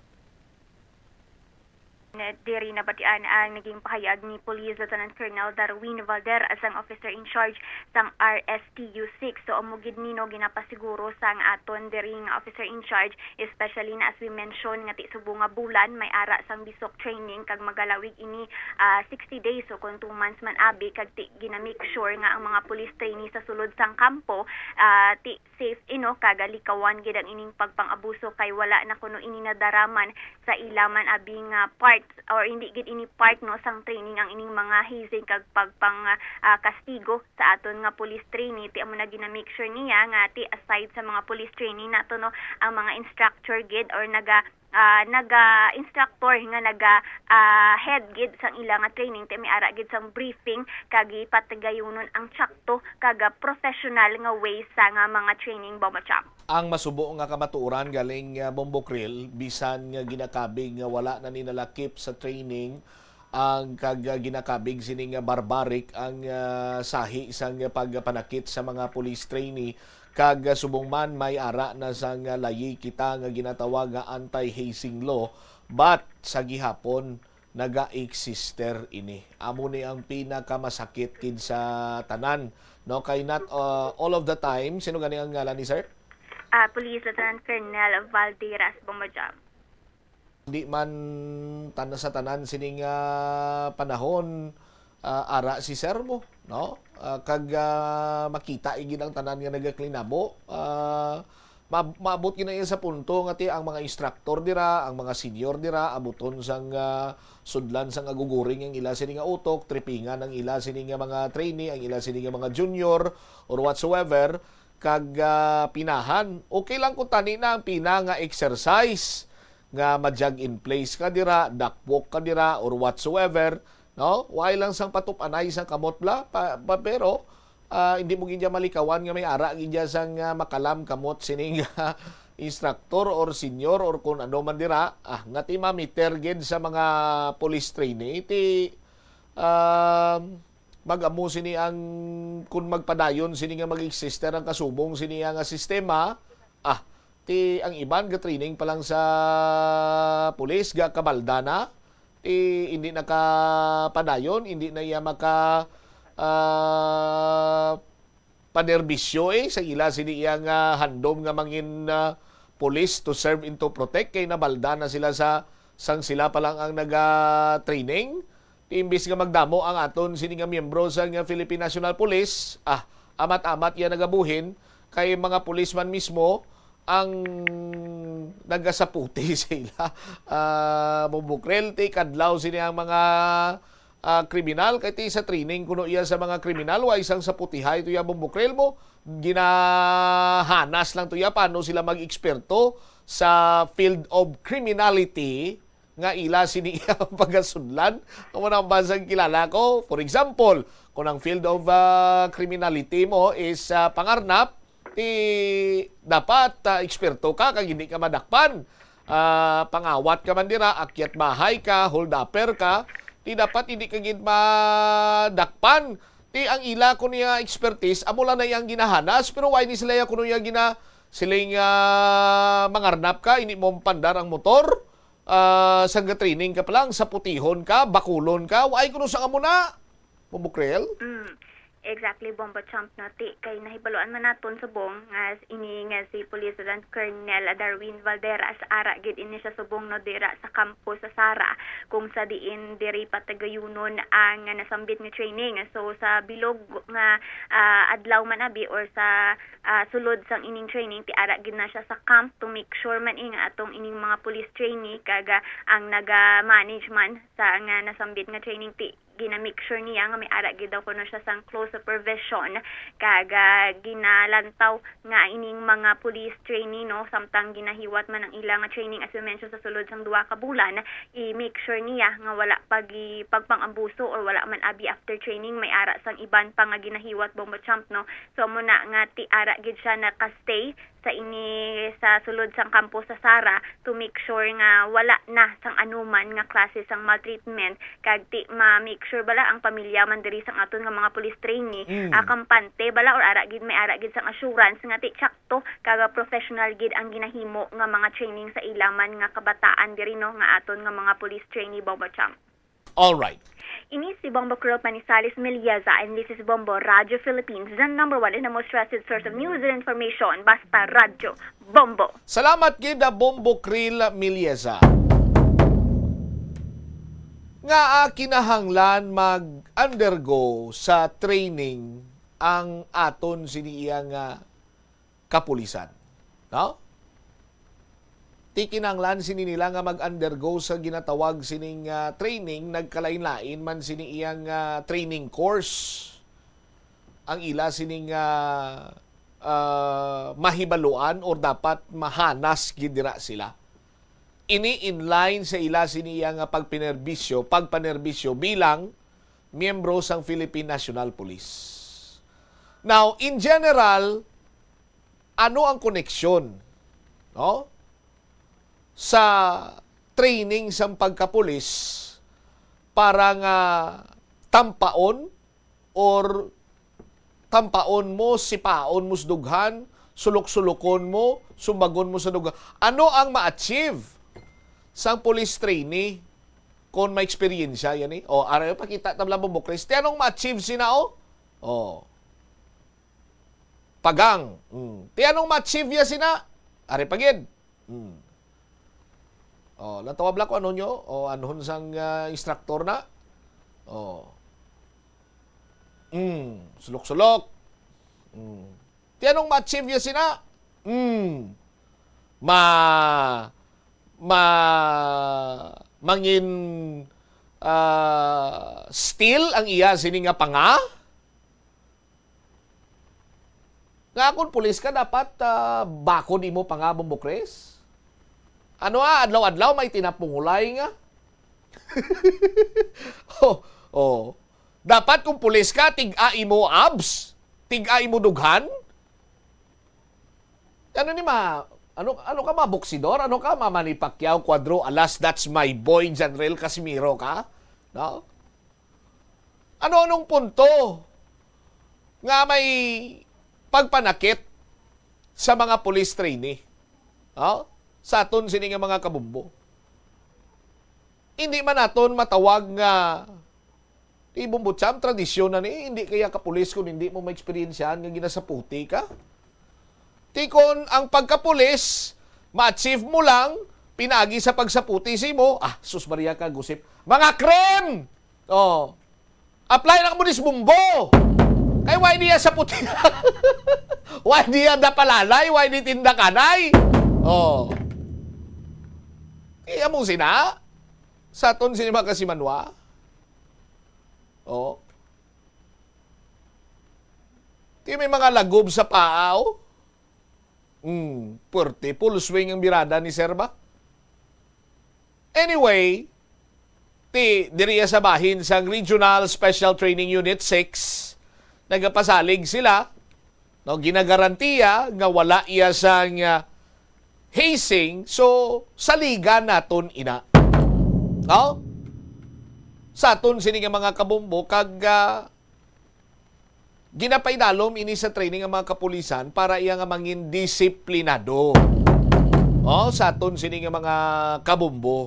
Diri nabatian ang naging pahayag ni Police Lieutenant Colonel Darwin Valderas, ang officer in charge sang R S T U six. So, amo gid ni, no, ginapasiguro sang aton diri nga officer in charge, especially na, as we mentioned, nga ti subong nga bulan may ara sang bisok training, kag magalawig ini, ah, sixty days, so kung two months man abi, kag ti gina-make sure nga ang mga police trainee sa sulod sang kampo, ah, ti safe, you know, kag likawan gid ang ining pagpang-abuso, kay wala na kuno ini nadaraman sa ila man abi nga part, or hindi gid ini part, no, sang training ang ining mga hazing kag pagpang, ah, kastigo sa aton nga police trainee. Ti amo na gina-make sure niya nga ti aside sa mga police trainee nato, no, ang mga instructor gid or naga, ah, naga instructor nga naga, ah, head gid sang ila nga training, ti may ara gid sang briefing kag ipatagayunon ang tsakto kag, ah, professional nga way sa nga mga training, Bombo Champ. Ang masubo nga kamatuoran galing, ah, Bombo Krill, bisan nga ginakabig nga wala na ni nalakip sa training ang kag, ah, ginakabig sini nga barbaric ang, ah, sahi sang pagpanakit sa mga police trainee, kag, ah, subong man may ara na sang, ah, layi kita nga ginatawag nga anti-hazing law, but sa gihapon naga-existe ini. Amo ni ang pinakamasakit gid sa tanan, no? Kay not, uh, all of the time, sino gani ang ngalan ni sir? Ah, Police Lieutenant Colonel Valderas, Bombo Champ. Di man tan-, sa tanan sining, ah, panahon, ah, ara si sir mo, no? Ah, kag, ah, makita gid ang tanan nga nagaklinabo. Ah, ma-, maabot gid na iya sa punto nga ti ang mga instructor dira, ang mga senior dira, abuton sang, ah, sudlan sang aguguring ang ila sini nga utok, tripingan ang ila sini nga mga trainee, ang ila sini nga mga junior, or whatsoever, kag, ah, pinahan. Okay lang kung tani na ang pina nga exercise, nga ma-jog in place ka dira, duck walk ka dira, or whatsoever, no? Wala lang sang patupanay sang kamot bala, pa, pa, pero, ah, hindi mo gid malikawan nga may ara gid sang, ah, makalam kamot sining instructor or senior or kung ano man dira, ah, nga ti mamiter gid sa mga police trainee, ti, ah, mag-amo sini ang, kung magpadayon sini nga mag-existe ang kasubong sini nga sistema, ah, ti ang iban ga-training pa lang sa pulis, ga kabalda na, ti hindi nakapadayon, hindi na iya maka, ah, panerbisyo, eh, sa ila sini iya nga handom nga mangin, ah, pulis to serve and to protect, kay nabalda na sila sa, sang sila pa lang ang naga-training. Ti imbis nga magdamo ang aton sini nga miyembro sa nga Philippine National Police, ah, amat-amat iya nagabuhin, kay mga pulis man mismo ang nagasaputi sa ila. Ah, Bombo Krill, ti kadlaw sini ang mga, ah, kriminal, kay ti sa training kuno iya sa mga kriminal, wa isang saputihay to iya, Bombo Krill mo, ginahanas lang to iya paano sila mag-eksperto sa field of criminality nga ila sini iya pagasudlan. Amo na ang bansang kilala ko. For example, kung ang field of, ah, criminality mo is, ah, pangarnap, ti dapat, ah, eksperto ka kag hindi ka madakpan. Ah, pangawat ka man dira, akyat bahay ka, hold-upper ka, ti dapat hindi ka gid madakpan. Ti ang ila ko niya expertise, amo lang na iyang ginahanas, pero why ni sila ya kuno iya gina-, siling, ah, mangarnap ka, hindi mo pandar ang motor, ah, sang ga-training ka pa lang, saputihon ka, bakulon ka, why kuno sang amo na? Bombo Krill? Mm. Exactly, Bombo Champ, no? Ti, kay nahibaluan man naton subong nga s-, ini nga si Police Lieutenant Colonel Darwin Valderas, ara gid ini siya subong, no, dira sa kampo sa Sara, kung sa diin diri patagayunon ang nasambit nga training. So, sa bilog nga, ah, adlaw man abi or sa, ah, sulod sang ining training, ti ara gid na siya sa camp to make sure man, eh, nga atong ining mga police trainee kag, ah, ang naga-manage man sa nga nasambit nga training, ti gina-make sure niya nga may ara gid daw kuno siya sang close supervision, kag, ah, ginalantaw nga ining mga police trainee, no, samtang ginahiwat man ang ila nga training, as you mentioned, sa sulod sang duha ka bulan, i-make sure niya nga wala pagi-, pagpang-abuso or wala man abi after training may ara sang iban pa nga ginahiwat, Bombo Champ, no. So, amo na nga ti ara gid siya naka-stay sa ini, sa sulod sang kampo sa SARA, to make sure nga wala na sang anuman nga klase sang maltreatment, kag ti ma-make sure bala ang pamilya man diri sang aton nga mga police trainee, Mm. ah, kampante bala or ara gid, may ara gid sang assurance nga ti tsakto kag professional gid ang ginahimo nga mga training sa ila man nga kabataan diri, no, nga aton nga mga police trainee, Bombo Champ. All right. Ini si Bombo Cruel Manizales Melieza, and this is Bombo Radyo Philippines, the number one and the most trusted source of news and information. Basta Radyo Bombo. Salamat gid, ah, Bombo Krill Melieza. Nga, ah, kinahanglan mag-undergo sa training ang aton sini iya nga kapulisan, no? Ti kinahanglan sini nila nga mag-undergo sa ginatawag sining, ah, training, nagkalain-lain man sini iyang, ah, training course. Ang ila sining, ah, ah, mahibaluan or dapat mahanas gid dira sila. Ini in line sa ila sini iya nga pagpinerbisyo, pagpanerbisyo bilang miyembro sang Philippine National Police. Now, in general, ano ang koneksyon, no, sa training sang pagkapulis para nga tampaon or tampaon mo, sipaon mo sa dughan, sulok-sulokon mo, sumbagon mo sa dughan? Ano ang ma-achieve sang police trainee kon may eksperyensya yan, eh? O, ara, pakita ta bala, Bombo Chris. Ti anong ma-achieve sina, o? O. Pagang. Mm. Ti anong ma-achieve ya sina? Ari pa gid. Mm. O, natawa bala ko, ano nyo? O, anhon sang, ah, instructor na? O. Mm. Sulok-sulok. Mm. Ti anong ma-achieve ya sina? Mm. Ma-, ma-, mangin, ah, still ang iya sini nga panga? Nga kon pulis ka, dapat, ah, bakod imo panga, Bombo Chris? Ano, ah, adlaw-adlaw may tinapungulay nga? Oh, oh. Dapat kung pulis ka, tig-a imo abs, tig-a imo dughan. Ano ni ma-, ano, ano ka, ma boksidor? Ano ka, ma Manny Pacquiao, Cuadro Alas, that's my boy, Janrel Casimiro ka? No? Ano-anong punto nga may pagpanakit sa mga police trainee? No? Sa aton sini nga mga kabumbo. Hindi man naton matawag nga, di, Bombo Cham, tradisyon na ni, hindi kaya ka pulis kung hindi mo maeksperiensyahan nga ginasaputi ka. Ti kon ang pagkapulis, ma-achieve mo lang pinaagi sa pagsaputi sa imo, ah, sus Maria ka, gusip. Mga krim! Oh. Apply na ka mo dis Bombo. Kay why niya saputi? Why niya dapalalay? Why ni tindakanay? Oh. Iya mo sina? Sa aton sini mga kasimanwa? Oh. Ti may mga lagob sa paa, oh. Hmm, puwerte, full swing ang birada ni Sir ba? Anyway, ti, diri sa bahin sang Regional Special Training Unit six, nagapasalig sila, no, ginagarantiya nga wala iya sang, ah, hazing, so saligan naton ina. No? Sa aton sini nga mga kabombo, kag, ah, ginapaidalom ini sa training ang mga kapulisan para iya nga mangin disiplinado. Oh, sa aton sini nga mga kabombo.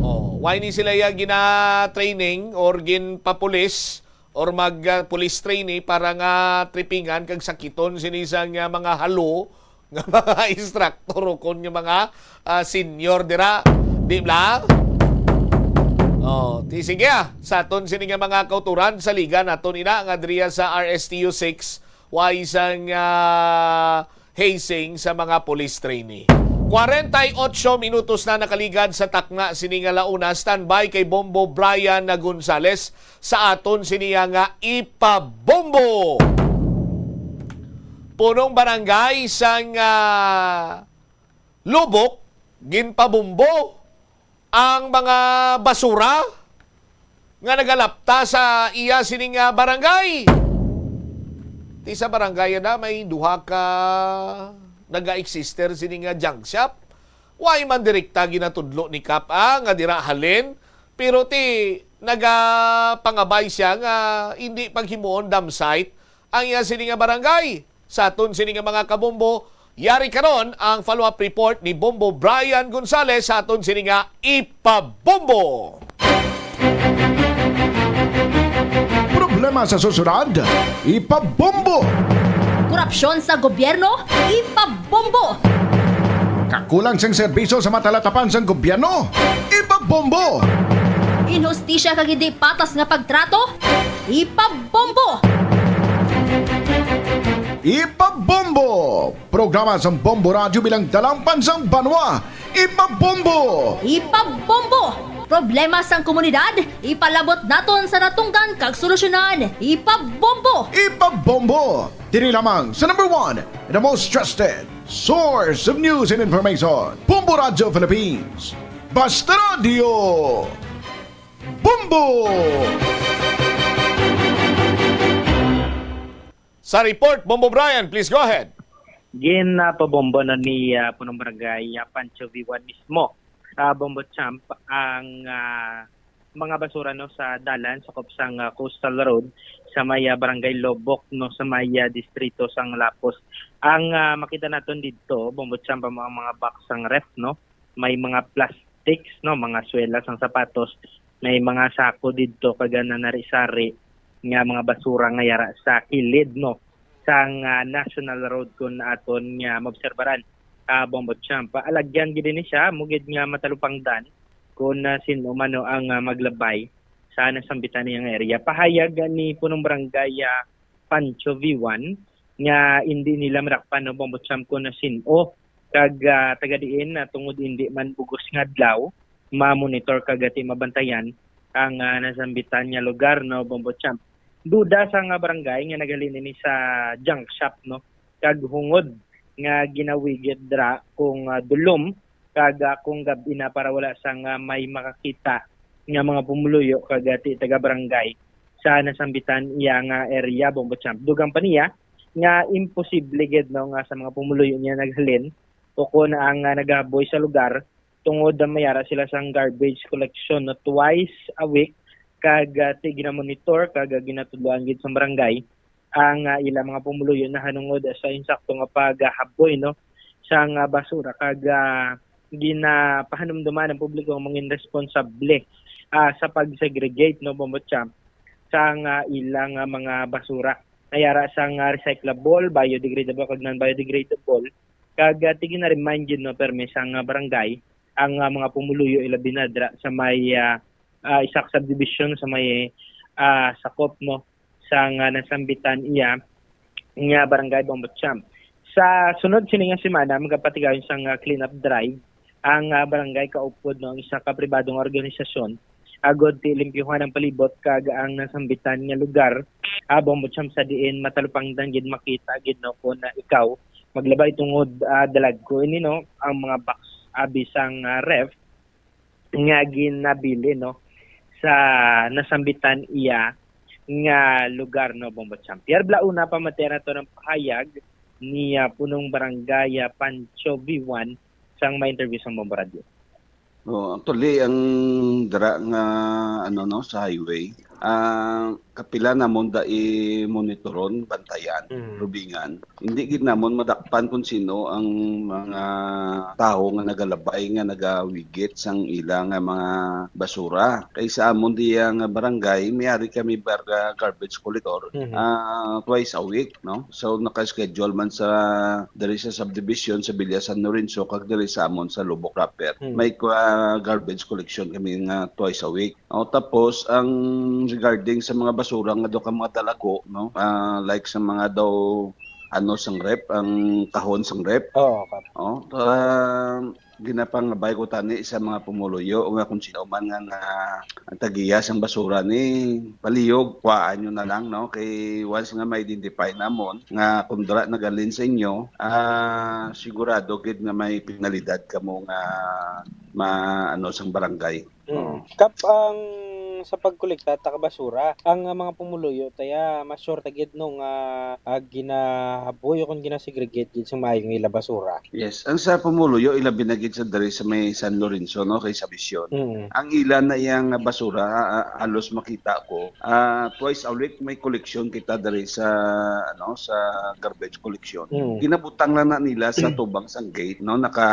Oh, why ni sila iya gina-training or ginpapulis or mag, ah, police trainee para nga tripingan kag sakiton sini sang, ah, mga halo nga mga instructor o kon nga mga, ah, senior dira, di bala? Oh, ti sige, ah, sa aton sini nga mga kauturan, saligan naton ina nga diriya sa R S T U six, way sang, ah, hazing sa mga police trainee. Kwarenta y ocho minutos na nakaligad sa takna sini nga launa. Standby kay Bombo Brian na Gonzales sa aton siniya nga ipabombo. Punong barangay sang, ah, Lubok, ginpabombo ang mga basura nga nagalapta sa iya sining, ah, barangay. Ti sa barangay na may duha ka naga-existe sini nga junk shop. Way man direkta ginatudlo ni Kap, ah, nga dira halin, pero ti nagapangabay siya nga hindi paghimuon dump site ang iya sini nga barangay. Sa aton sini nga mga kabombo, yari karon ang follow-up report ni Bombo Brian Gonzales sa aton sini nga ipabombo. Problema sa susunod, ipabombo. Korupsyon sa gobyerno, ipabombo. Kakulang sing serbisyo sa matalatapan sang gobyerno, ipabombo. Inhustisya kag hindi patas nga pagtrato, ipabombo. Ipabombo. Programa sang Bombo Radyo bilang dalangpan sang banwa, ipabombo. Ipabombo. Problema sang komunidad, ipalabot naton sa natungdan kag solusyonan, ipabombo. Ipabombo. Diri lamang sa number one, the most trusted source of news and information, Bombo Radyo Philippines. Basta Radyo, Bombo! Sa report, Bombo Brian, please go ahead. Ginapabombo na ni ah, Punong Barangay ah, Pancho V one mismo, ah, Bombo Champ, ang ah, mga basura no sa dalan sa Kopsang ah, Coastal Road sa may ah, Barangay Lobok no sa may ah, distrito sang Lapos. Ang ah, makita naton didto, Bombo Champ, ang mga, mga box sang ref no, may mga plastics no, mga swela sang sapatos, may mga sako didto kag nanari-sari nga mga basura nga yara sa kilid no sang ah, National Road kun aton nga maobserbaran, ah, Bombo Champ. Alagyan gid ni siya mo gid nga matalupangdan kun ah, sin-o man no ang ah, maglabay sa nasambitan niya nga area. Pahayag ni Punong Barangay ah, Pancho V one nga indi nila madakpan no, Bombo Champ, kun ah, sin-o kag ah, taga diin na tungod indi man bugos nga adlaw ma-monitor kag ati mabantayan ang ah, nasambitan nga lugar no, Bombo Champ. Duda sa nga barangay nga naghalin ini sa junk shop no, kag hungod nga ginawigit dira kung ah, dulom kag ah, kung gab-i na para wala sang ah, may makakita nga mga pumuluyo kag ati taga barangay sa nasambitan iya nga area, Bombo Champ. Dugang pa niya nga imposible gid no nga sa mga pumuluyo niya naghalin o kun ang ah, nagaboy sa lugar tungod ah, mayara sila sang garbage collection no twice a week kag ah, ti ginamonitor kag ah, ginatudloan gid sa barangay ang ah, ila mga pumuluyo nahanungod sa insakto nga paghaboy no sang ah, basura kag ah, ginapahanumduman ang publiko nga mangin responsable ah, sa pag-segregate no, Bombo Champ, sang ah, ilang ah, mga basura. Nayara sang ah, recyclable, biodegradable kag non-biodegradable. Kag uh, tigin na remind gid no permi sang ah, barangay ang ah, mga pumuluyo ilabi na dira sa may ah, ah, isa ka subdivision sa may ah, sakop no sang ah, nasambitan iya nga barangay, Bombo Champ. Sa sunod sini nga semana magapatigayon sang ah, clean up drive ang ah, barangay kaupod no ang isa ka pribado nga organisasyon agod ti limpyuhan ang palibot kag ang nasambitan nga lugar, ah, Bombo Champ, sa diin matalupangdan gid makita gid no kun ah, ikaw maglabay tungod ah, dalagko ini no ang mga box abi sang ah, ref nga ginabili no sa nasambitan iya nga lugar no, Bombo Champ. Pierre Blauna, pamatian nato ng pahayag ni ah, Punong Barangay ah, Pancho Viwan sang ma-interview sang Bombo Radio. Oh, actually, ang dira nga ano no sa highway, ah, kapila namon da i-monitoron, bantayan, Mm. rubingan. Hindi gid namon madakpan kung sino ang mga tawo nga nagalabay, nga nagawigit sang ila nga mga basura. Kay sa amon diya nga barangay, may ari kami bar-, ah, garbage collector, Mhm. ah, twice a week, no? So naka-schedule man sa diri sa subdivision sa Villa San Lorenzo kag diri sa amon sa Lubok proper. Mhm. May kwa-, garbage collection kami nga twice a week. O, tapos ang regarding sa mga basura nga daw ka mga dalago, no? Ah, like sa mga daw ano sang ref, ang kahon sang ref. Oo, Kap. Oh, ah, ginapangabay ko tani sa mga pumuluyo nga kung sino man nga, nga ang tagiya sang basura ni palihog, kuhaan nyo na lang, no? Kay once nga ma-identify namon nga kung dira nagalin sa inyo, ah, sigurado gid nga may penalidad kamo nga ma-, ano, sang barangay. Mm. Oo. Kap, ang sa pagkolekta ta ka basura, ang, ah, mga pumuluyo taya, mas sure ta gid, no, nga, ah, ginahaboy o kon ginasegregate gid sa maayo ang ila basura. Yes, ang sa pumuluyo, ilabi na gid sa diri sa may San Lorenzo, no, kay Sabicion. Mm. Ang ila na iyang basura, ah, ah, halos makita ko, ah, twice a week may koleksyon kita diri sa, ano, sa garbage collection. Mm. Ginabutang lang na nila sa tubang sang gate, no, naka,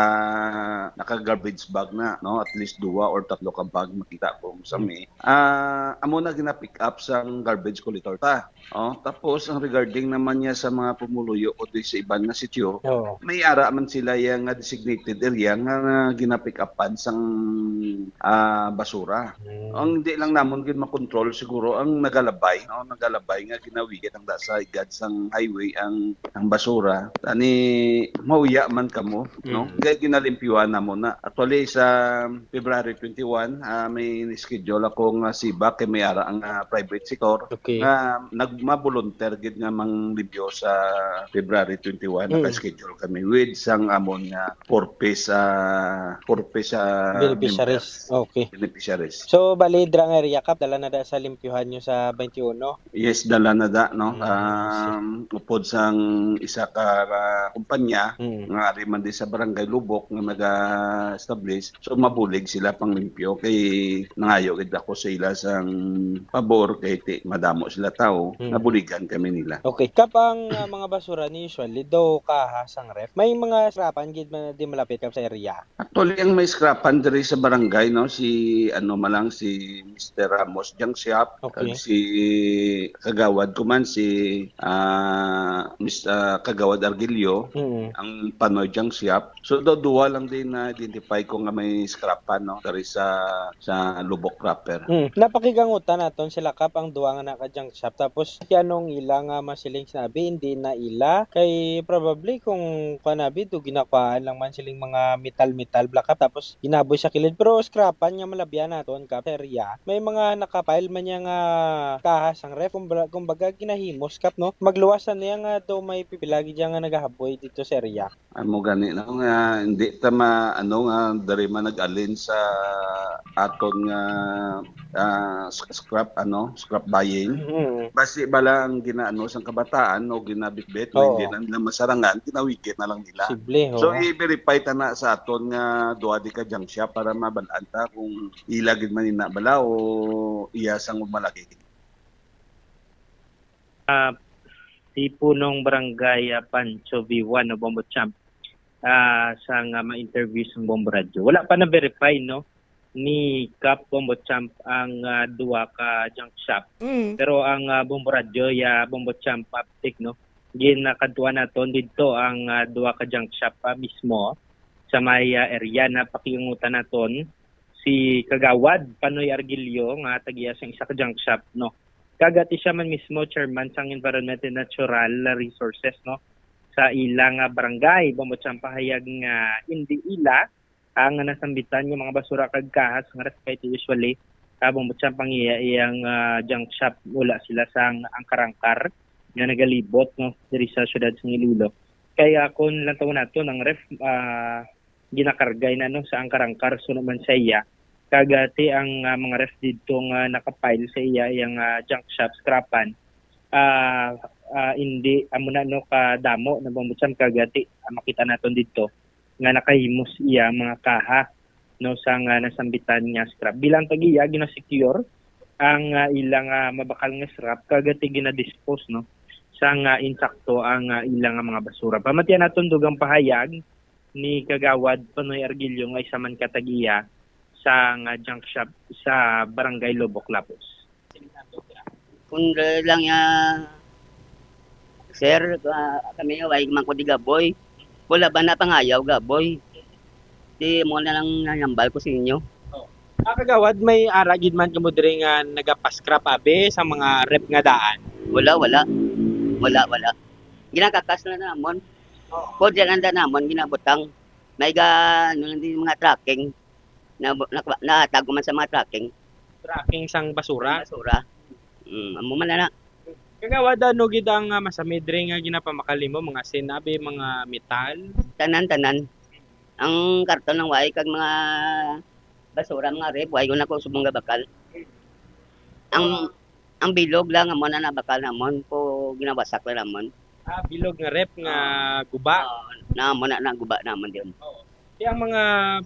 naka garbage bag na, no, at least duwa or tatlo ka bag makita ko sa may. Ah, amo na gina-pick up sang garbage collector ta. Oh, tapos ang regarding naman niya sa mga pumuluyo o di sa iban nga sitio, Oo. may ara man sila yang nga designated area nga, nga gina-pick upan sang, ah, basura. Mm. Ang di lang namon gid makontrol siguro ang nagalabay, no? Nagalabay nga ginawigit ang da sa igad sang highway ang, ang basura. Tani mauya man kamo, no? Mm. Kaya ginalimpyuhan namo na. Actually, sa February twenty-one, ah, may schedule ako nga sibak kay may ara ang, ah, private sector Okay. nga nagmabolunteer gid nga manglimpyo sa February twenty-one. Mm. Naka-schedule kami with sang amon nga purpose, ah, purpose, ah, Beneficiaries. members. Okay. Beneficiaries. So, bali, dira nga area, Kap, dala na da sa limpyuhan nyo sa twenty-one? Yes, dala na da, no? Mm, I see. Um, upod sang isa ka, ah, kumpanya Mm. nga ari man di sa Barangay Lubok nga naga-establish. So, mabulig sila panglimpyo kay nangayo gid ako sa ila sang pabor kay ti madamo sila tao, Mm. nabuligan kami nila. Okay. Kap, ang, ah, mga basura ni usually do kaha sang ref, may mga scrapan gid man di malapit, Kap, sa area? Actually, ang may scrapan diri sa barangay, no, si, ano, man lang, si Mister Ramos Junk Shop, Okay. kag si Kagawad ko man, si, ah, Mis-, ah, Kagawad Argilio, Mm. ang Panoy Junk Shop. So, daw duha lang din na-identify ko nga may scrapan, no, diri sa, sa Lubok proper. Mm. Napakigangutan naton sila, Kap, ang duha nga naka-junk shop. Tapos, si anong ila nga masiling sinabi, hindi na ila. Kay, probably, kung kuan abi, do ginakuhaan lang man siling mga metal-metal, bala, Kap. Tapos, ginaboy sa kilid. Pero scrapan nga malabyan naton, Kap, sa area, may mga naka-pile man niya nga kaha sang ref. Kumbaga, kumbaga, ginahimos, Kap, no? Magluwas na niya nga do may pipila gid nga nagahaboy dito sa area. Amo gani, no, nga hindi ta ma-, ano, nga diri man nag-alin sa aton nga, ah, sc-, scrap, ano, scrap buying. Mm. Basi bala ang ginaano sang kabataan o ginabitbit, nga Oo. hindi na nila masarangan, ginawigit na lang nila. Posible, So, oo. i-verify ta na sa aton nga duha di ka junk shop para mabal-an ta kung ila gid man ina bala o iya sang malaki. Ah, si Punong Barangay, ah, Pancho V one o Bombo Champ, ah, sa nga ma-interview sa Bombo Radyo. Wala pa na-verify, no, ni Kap Bombo Champ ang, ah, duha ka junk shop. Mm. Pero ang, ah, Bombo Radyo, ya Bombo Champ update, no, ginakadtuan naton didto ang, ah, duha ka junk shop pa mismo sa may, ah, area na pakiungutan naton si Kagawad Panoy Argilio nga tagiya sang isa ka junk shop, no. Kag ati siya man mismo chairman sang Environment and Natural Resources, no, sa ila nga barangay. Bambo siyang pahayag nga indi ila ang nasambitan nga mga basura kag kahas nga ref kay usually, ah, bambo siyang pangiya iyang, ah, junk shop, wala sila sang angkar-angkar nga nagalibot, no, diri sa siyudad sa Iloilo. Kay, ah, kung lantawon naton ang ref, ah, ginakargay na, no, sa angkar-angkar suno man sa iya. Kag, ah, ti ang, ah, mga ref didto nga nakapile sa iya, iyang, ah, junk shop, scrapan, ah, ah, indi amo na, no, kadamo na bambo siyang kag, ah, ti, ah, makita naton didto nga nakahimos iya mga kaha, no, sang, ah, nasambitan nga scrap. Bilang tagiya, ginasecure ang, ah, ilang, ah, mabakal nga scrap kag, ah, ti ginadispose, no, sang, ah, insakto ang, ah, ilang, ah, mga basura. Pamatian naton dugang pahayag ni Kagawad Panoy Argilio nga isa man ka tagiya sang, ah, junk shop sa Barangay Lubok, Lapos. Kung dali lang ya, sir, ah, kami, way man ko di gaboy. Wala ba na pangayaw gaboy? Di mo na lang nahambal ko sa inyo. Oh. Ah, Kagawad, may ara gid man kamo diri nga nagapascrap abi sa mga ref nga daan? Wala, wala. Wala, wala. ginakakas na namon. Pwede lang na namon ginabutang. May ga, ano lang din, mga tracking. Na, na, natago man sa mga tracking. Tracking sang basura. Basura. Mm, amo man na. Kagawad, ano gid ang, ah, masamid diri nga ginapamakal nimo? Mga sinabi, mga metal? Tanan-tanan. Ang karton lang way kag mga basura, mga ref, way ko na ko subong gabakal. Ang ang bilog lang amo na nabakal namon ko ginawasak lang namon. Ah, bilog nga ref nga guba. Oo, namo na naguba namon diyon. Oo. Di ang mga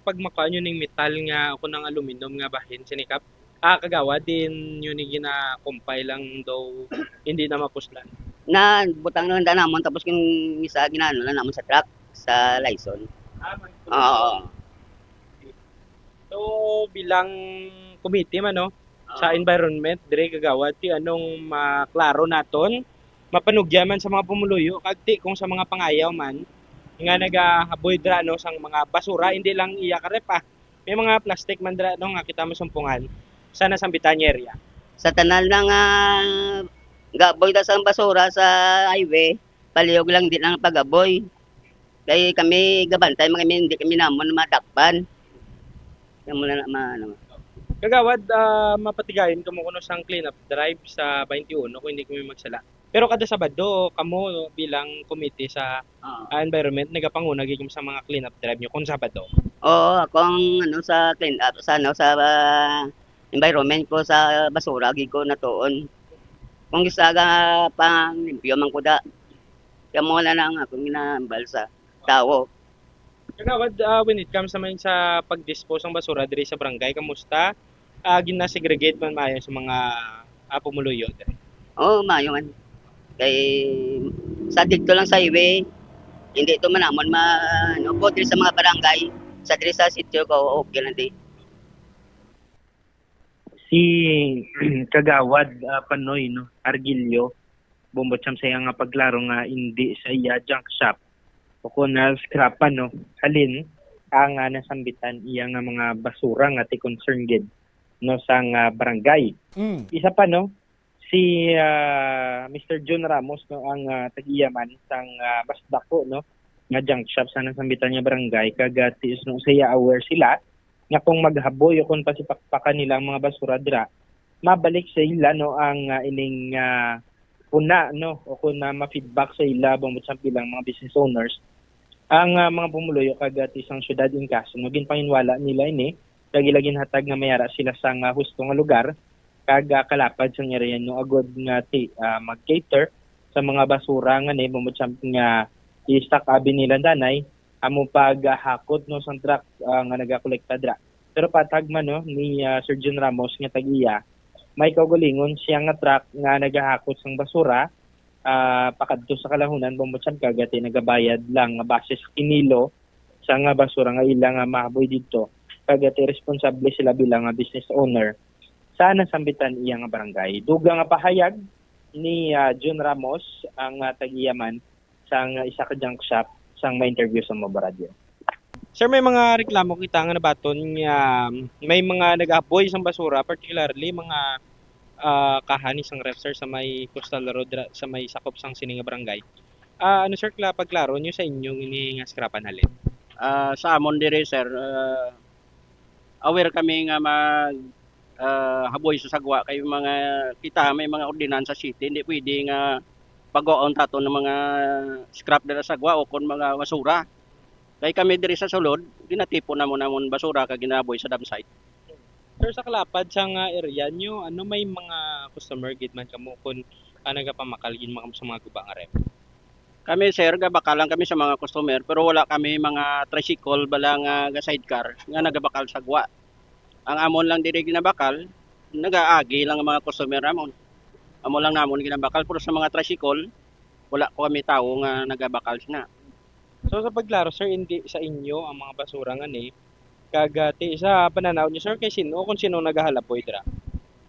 pagmakuha nyo ning metal nga o kung ang aluminum nga bahin sinikap, ah, kagawa din yun yung ginakumpay lang daw hindi na mapuslan. Na butang lang da namon tapos yung isa ginano lang namon sa truck sa Lison. Ah, may Oo. So, bilang committee man, no, sa environment, dire kagawad, ti anong maklaro naton, mapanugya man sa mga pumuluyo, kag ti kung sa mga pangayaw man, nga nagahaboy dira, no, sang mga basura, hindi lang iya ka ref, ah. May mga plastic man dira, no, nga kita masumpungan sa Nasambitan nga area. Sa tanan lang nga gaboy ta sa basura sa highway, palihog lang di lang pagaboy. Kay kami gabantay man kami, hindi kami namon madakpan. Kamo na ma-, ano. Kagawad, ah, mapatigayon kamo kuno sang clean-up drive sa twenty-one kung hindi kami magsala. Pero kada Sabado, kamo bilang committee sa Oo. ah, environment, nagapanguna gid kamo sa mga clean-up drive nyo kung Sabado. Oo, ako ang ano sa clean up, sa ano, sa ah, environment ko sa basura gid ko natuon. Kung isa ga pang limpyo man ko da. Kamo na lang akong ginahambal sa tawo. Kagawad, ah, when it comes naman sa pag-dispose ng basura diri sa barangay, kamusta? Ah, gina-segregate man maayo sa mga ah, pumuluyo diri? Oo, maayo man. Kay sa dito lang sa highway, hindi ito man namon ma ano po diri sa mga barangay, sa diri sa sitio ko okay lang di. Si Kagawad ah, Panoy, no, Argilio, bumbot siyam sa iya nga pagklaro nga indi sa iya junk shop o kung na scrapan, no, halin ang ah, nasambitan iya nga mga basura nga ti concern gid, no, sang ah, barangay. Mm. Isa pa, no, si ah, Mister John Ramos, no, ang ah, tag-iya man sang ah, mas dako, no, nga junk shop sa nasambitan nga barangay, kag ah, tiis, no, sa iya aware sila nga kung maghaboy o kung pasipakpakan nila ang mga basura dira, mabalik sa ila, no, ang ah, ining ah, puna, no, o kung na ma-feedback sa ila bangod sa bilang mga business owners ang ah, mga pumuluyo kag ah, ti sang syudad in Kaso, no, ginpanginwala nila ini kag ila ginhatag nga mayara sila sang ah, husto nga lugar kag ah, kalapad sang area, no, agod nga ti ah, mag-cater sa mga basura nga ni bangod sa nga i-stock abi nila danay amo paghakot, no, sang truck ah, nga nagakolekta dira. Pero patag man, no, ni ah, Sir Jun Ramos nga tag-iya, may kaugalingon siya nga truck nga nagahakot sang basura ah, pakadto sa kalahunan bangod sa kagati nagabayad lang nga base sa kinilo sa nga basura nga ila nga mahaboy didto, kagati responsable sila bilang nga business owner sa nasambitan iya nga barangay. Dugang nga pahayag ni ah, Jun Ramos ang ah, tag-iya man sang isa ka junk shop sang ma-interview sa Mobo Radio. Sir, may mga reklamo kita nga nabaton nga may mga nagahaboy sang basura, particularly mga ah, kaha ni sang ref, sir, sa may Coastal Road, ra- sa may sakop sang sini nga barangay. Ah, ano, sir, kla pagklaro nyo sa inyo ini nga scrapan halin? Ah, sa amon diri, sir, ah, aware kami nga mag ah, haboy sa sagwa kay mga kita may mga ordinansa sa city, hindi pwede nga pagwaon tato ng mga scrap dira sa sagwa o kon mga basura. Kay kami diri sa sulod, ginatipon namon namon basura kag ginaboy sa dump site. Sir, sa kalapad sa nga area nyo, ano, may mga customer gid man kamo kung ah, nagapamakal gid man kamo sa mga guba nga ref? Kami, sir, gabakalan kami sa mga customer, pero wala kami mga tricycle bala nga ga sidecar nga nagabakal sa gwa. Ang amon lang diri ginabakal, nagaagi lang ang mga customer namon. Amo lang namon ginabakal, pero sa mga tricycle, wala ko kami tawo nga nagabakal sina. So sa pagklaro, sir, hindi sa inyo ang mga basura nga ni kag ah, ti sa pananaw niyo, sir, kay sino kung sino nagahalapoy dira?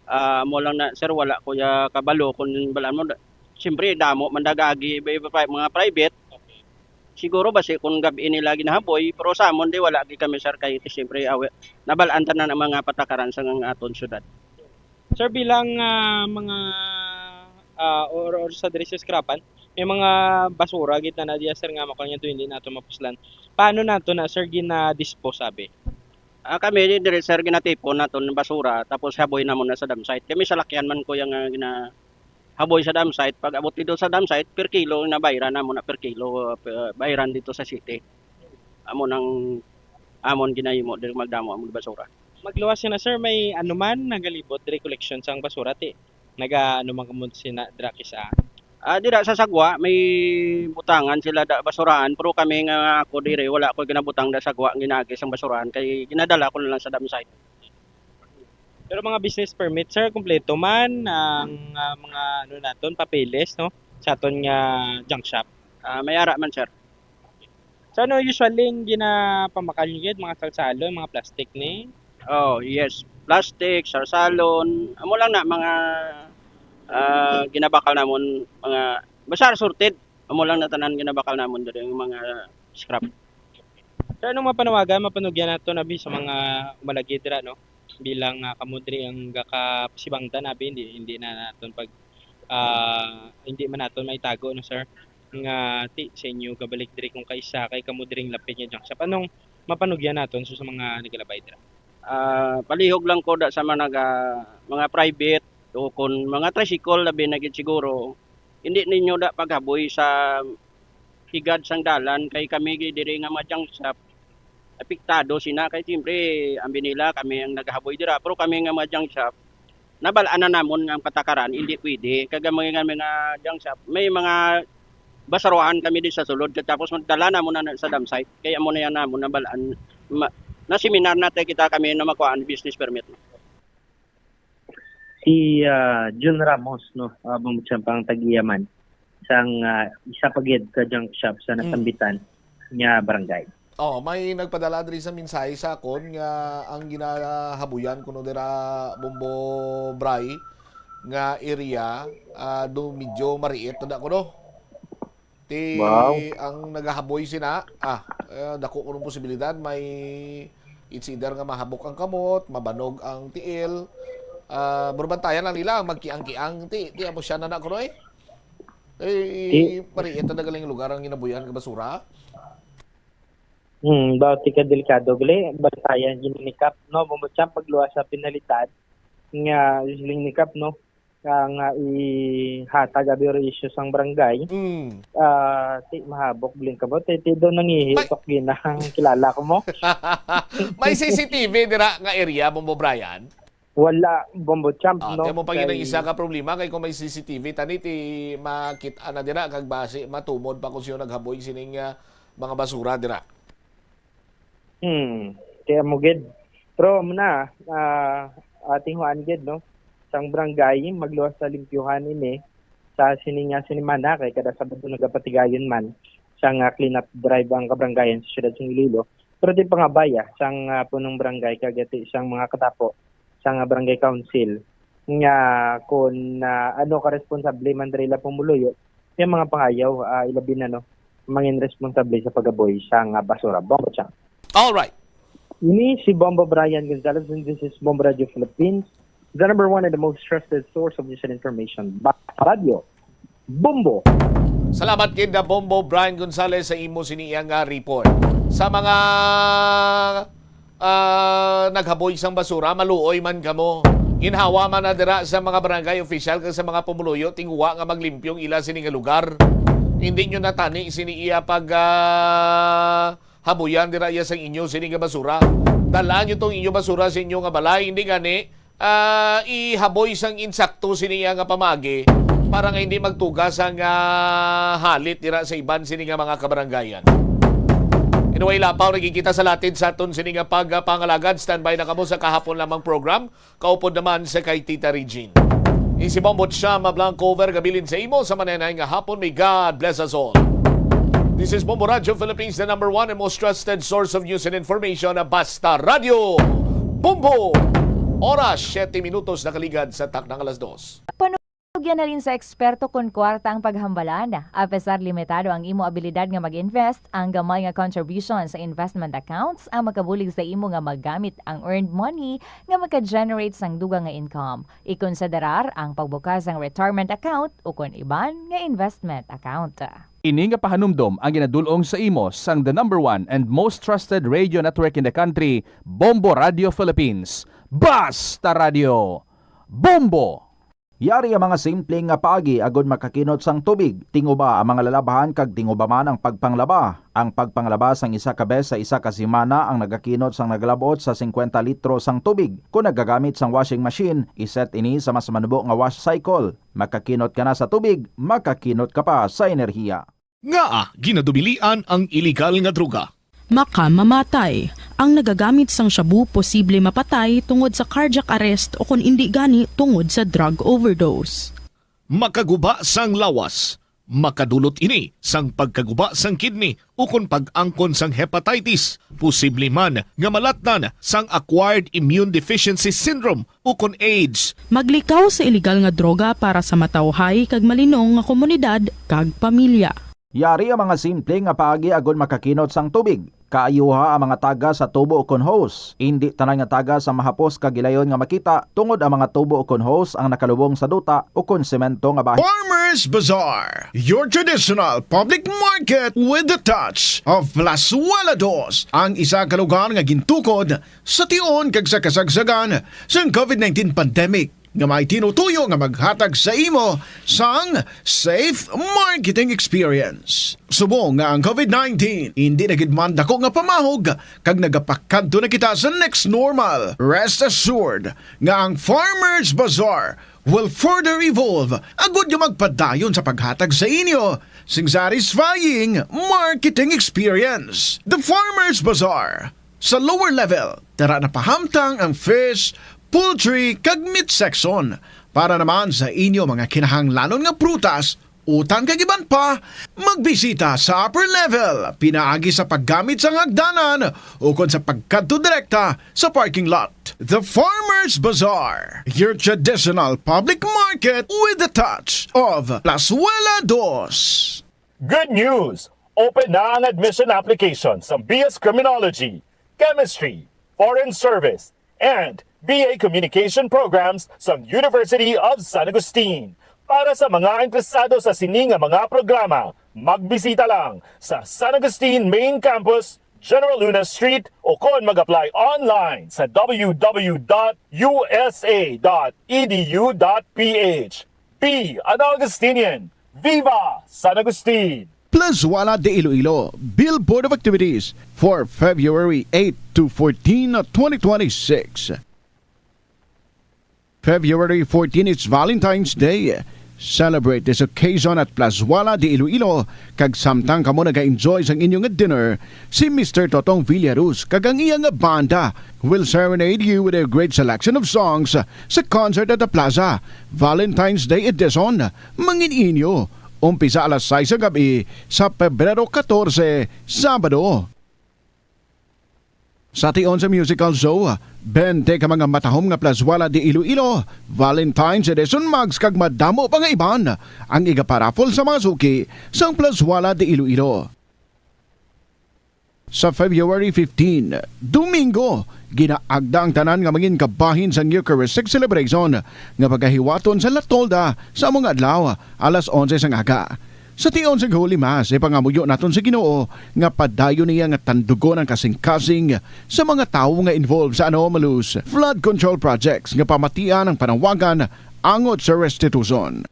Ah, mo lang na, sir, wala ko ya kabalo kung balaan mo. Siyempre, damo man dagagi iba, iba pa mga private. Siguro basi kung gabi nila ginahaboy, pero sa amon di wala gi kami, sir, kay siyempre awi, nabalaan tanan ang mga patakaran sa nga aton syudad. Sir, bilang ah, mga ah, or, or sa diri sa scrapan, may mga basura gid na na diya, sir, nga makuha niya to, hindi nato mapuslan. Paano nato na, sir, gina-dispose, sabi? Ah, kami, di-, diri, sir, ginatipon naton ang basura, tapos haboy namon na sa dump site. Kami salakyan man, kuya, nga ginahaboy sa dump site. Pag abot dito sa dump site, per kilo, nabayaran namon na per kilo, ah, pe-, bayaran dito sa city. Amo nang amon ginahimo, diri magdamo ang mga basura. Magluwas na, sir, may anuman nagalibot diri koleksyon sang basura, ti? Naga-ano man kamo sina dira kisa? Ah, dira sa Sagwa, may butangan sila da basurahan, pero kami nga ako diri, wala ko ginabutang da Sagwa ang ginaagi sang basurahan, kay ginadala ko na lang sa dump site. Pero mga business permit, sir, kompleto man ang, ah, mga ano naton, papeles, no? Sa aton nga junk shop. Ah, may ara man, sir. So, ano usually ang ginapamakal niyo gid? Mga salsalon, mga plastic ni? Oh, yes. Plastic, salsalon, amo lang na mga, ah, ginabakal namon, mga basta sorted. Amo lang na tanan ginabakal namon diri, yung mga scrap. So, anong mapanawagan, mapanugyan nato na bi sa mga umalagi dira, no? Bilang, ah, kamo diri ang gakasibangtan, abi, hindi, hindi na naton pag, ah, hindi man naton maitago, no, sir? Nga ti sa inyo gabalik diri kung kaisa kay kamo diri ang lapit nga junk shop. Anong mapanugyan naton so sa mga nagalabay dira? Ah, palihog lang ko da sa mga naga-, mga private o kon mga tricycle, labi na gid siguro. Hindi ninyo da paghaboy sa higad sang dalan kay kami gid diri nga mga junk shop, apektado sina kay siyempre ambi nila kami ang nagahaboy dira, pero kami nga mga junk shop, nabal-an na namon nga ang patakaran, hindi pwede. Kag ang mga, mga junk shop, may mga basaruhan kami di sa sulod, katapos magdala namon na sa dump site. Kaya amo na yan namon nabal-an, ma-, na seminar na tayo kita kami na makuhaan business permit. Si, ah, Jun Ramos, no, ah, bumutsyang pang tag-iya man sang, ah, isa pa gid ka junk shop sa Mm. nasambitan nga barangay. Oh, may nagpadala diri sa mensahe sa akon nga ang ginahabuyan kuno dira, Bombo Bray, nga area, ah, do medyo mariit na kuno. Ti Wow. ang nagahaboy sina, ah, eh, dako kuno posibilidad may it's either nga mahabok ang kamot, mabanog ang tiil, ah, pero bantayan lang nila ang magkiang-kiang, ti, ti amo siya na na kuno eh. Eh, Ti- mariit na galing lugar ang ginabuyan nga basura. Hmm, daw ti ka delikado gali, bantayan gid ni Kap, no, bumutsyang pagluwas sa penalidad nga siling ni Kap, no, nga, nga ihatag abi or isyu sang barangay. Mm. Ah, ti mahabok buling kamot, ti, ti do nangihi May tok gina ang kilala ko mo. May C C T V dira nga area, Bombo Brian? Wala, Bombo Champ, Ah, no? Kaya mo pa gid ang Kay isa ka problema kay kung may C C T V tani ti makit-an na dira kag basi matumod pa kung sino naghaboy sining, ah, mga basura dira. Hmm, kaya mo gid. Pero amo na, ah, ating huan gid, no? Sang barangay, magluwas sa limpyuhan ini sa sini nga sinimana kay kada Sabado nagapatigayon man sa nga clean up drive ang kabaranggayan sa siyudad sa Iloilo. Pero ti pangabaya sang, ah, punong barangay kag ti sang mga katapo sang, ah, barangay council nga kun, ah, ano ka responsable man diri la pumuluyo, yung mga pangayaw, ah, ilabi na, no, mangin responsable sa pagaboy sang, ah, basura. Bombo Chang. All right. Ini si Bombo Brian Gonzalez and this is Bombo Radio Philippines, the number one and the most trusted source of news and information. Ba-, Radio Bombo. Salamat kay The Bombo Brian Gonzalez sa imo sini nga report. Sa mga, ah, naghaboy sang basura, maluoy man kamo. Ginhawa man na dira sa mga barangay official kag sa mga pumuluyo, tinguha nga maglimpyo ang ila sini nga lugar. Hindi nyo natani sini iya pag, ah, habuyan dira iya sang inyo sini nga basura. Dalaan nyo tong inyo basura sa inyo nga balay, hindi gani, ah, ihaboy sang insakto sini iya nga pamagi para nga hindi magtugas ang, ah, halit dira sa iban sini nga mga kabaranggayan. Anyway, lapaw, nagkikita sa latid sa aton sini nga pagpangalagad. Standby na kamo sa kahapon lamang program. Kaupod naman sa kay Tita Regine. Ini si Bombo Chama Blanco over gabilin sa imo sa manenay nga hapon. May God bless us all. This is Bombo Radio Philippines, the number one and most trusted source of news and information. Basta Radio Bombo. Oras, siyete minutos nakaligad sa taknang alas dos. Yan na rin sa eksperto kon kwarta ang paghambalan. Apesar limitado ang imo abilidad nga mag-invest, ang gamay nga contribution sa investment accounts ang makabulig sa imo nga magamit ang earned money nga maka-generate sang dugang nga income. Ikonsiderar ang pagbukas sang retirement account o kon iban nga investment account. Ini nga pahanumdom ang ginadul-ong sa imo sang the number one and most trusted radio network in the country, Bombo Radio Philippines. Basta Radio, Bombo! Yari ang mga simple nga paagi agud makakinot sang tubig. Tinguba ang mga lalabhan kag tinguba man ang pagpanglaba. Ang pagpanglaba sang isa ka bes sa isa ka semana ang nagakinot sang nagalab-ot sa singkwenta litro sang tubig. Kon nagagamit sang washing machine, iset ini sa mas manubo nga wash cycle. Makakinot ka na sa tubig, makakinot ka pa sa enerhiya. Ngaa ginadubilian ang iligal nga droga? Makamamatay. Ang nagagamit sang shabu posible mapatay tungod sa cardiac arrest o kon indi gani tungod sa drug overdose. Makaguba sang lawas. Makadulot ini sang pagkaguba sang kidney ukon pag-angkon sang hepatitis, posible man nga malatnan sang acquired immune deficiency syndrome ukon AIDS. Maglikaw sa iligal nga droga para sa matawhay kag malinong nga komunidad kag pamilya. Yari ang mga simple nga paagi agud makakinot sang tubig. Kaayuha ang mga taga sa tubo ukon hose. Indi tanan nga taga sa mahapos kag gilayon nga makita, tungod ang mga tubo ukon hose ang nakalubong sa duta ukon semento nga bahin. Farmers Bazaar, your traditional public market with the touch of Plazuela Dos, ang isa ka lugar nga gintukod sa tion kag sa kasagsagan sang covid nineteen pandemic, nga may tinutuyo nga maghatag sa imo sang safe marketing experience. Subong nga ang covid nineteen indi na gid man dako nga pamahog kag nagapakadto na kita sa next normal, rest assured nga ang Farmers Bazaar will further evolve agud nga magpadayon sa paghatag sa inyo sing satisfying marketing experience. The Farmers Bazaar, sa lower level, tara na pahamtang ang fish, poultry, kag meat section. Para naman sa inyo mga kinahanglanon nga prutas, utang kag iban pa, magbisita sa upper level, pinaagi sa paggamit sang hagdanan ukon sa pagkadto direkta sa parking lot. The Farmers Bazaar, your traditional public market with the touch of Plazuela Dos. Good news! Open na ang admission application sa B S Criminology, Chemistry, Foreign Service, and B A Communication programs sa University of San Agustin. Para sa mga interesado sa sini nga mga programa, magbisita lang sa San Agustin Main Campus, General Luna Street, o kon mag-apply online sa W W W dot U S A dot E D U dot P H. Be an Augustinian! Viva San Agustin! Plazuela de Iloilo, Billboard of Activities for February eight to fourteen, twenty twenty-six. February fourteen is Valentine's Day. Celebrate this occasion at Plazuela de Iloilo, kag samtang kamo naga-enjoy sang inyo nga dinner, si Mister Totong Villaruz kag ang iya nga banda will serenade you with a great selection of songs sa concert at the plaza, Valentine's Day edition, mangin-inyo, umpisa alas sais sa gab-i sa Pebrero katorse, Sabado. Sa tion sa musical show, bente ka mga matahom nga Plazuela de Iloilo Valentine's Edition mugs kag madamo pa nga iban ang igaparaffle sa mga suki sang Plazuela de Iloilo. Sa February fifteen, Domingo, ginaagda ang tanan nga mangin kabahin sang Eucharistic celebration nga pagahiwaton sa La Tolda sa amo nga adlaw, alas onse sang aga. Sa tion sang Holy Mass, ipangamuyo naton sa Ginoo nga padayon niya nga tandugon ang kasing-kasing sa mga tawo nga involved sa anomalous flood control projects nga pamatian ang panawagan angot sa restitution.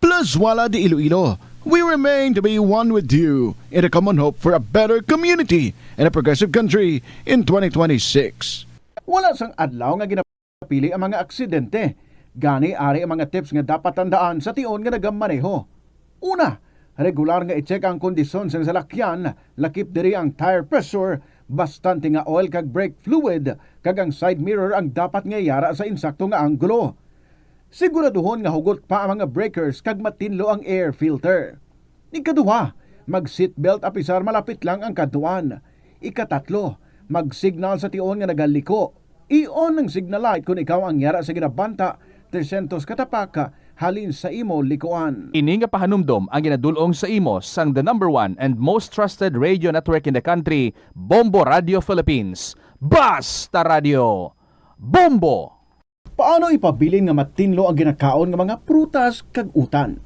Plazuela de Iloilo, we remain to be one with you in a common hope for a better community and a progressive country in twenty twenty-six. Wala sang adlaw nga ginapili ang mga aksidente. Gani, ari ang mga tips nga dapat tandaan sa tion nga nagamaneho. Una, regular nga i-check ang kondisyon sang salakyan, lakip diri ang tire pressure, bastante nga oil kag brake fluid, kag ang side mirror ang dapat nga yara sa insakto nga anggulo. Siguraduhon nga hugot pa ang mga breakers kag matinlo ang air filter. Ikaduha, mag-seatbelt apisar malapit lang ang kadtuan. Ikatatlo, mag-signal sa tion nga nagaliko. I-on ang signal light kon ikaw ang yara sa ginabanta Trescientos ka tapak halin sa imo likuan. Ini nga pahanumdom ang ginadul-ong sa imo sang the number one and most trusted radio network in the country, Bombo Radio Philippines. Basta Radio, Bombo! Paano ipabilin nga matinlo ang ginakaon nga mga prutas kag utan?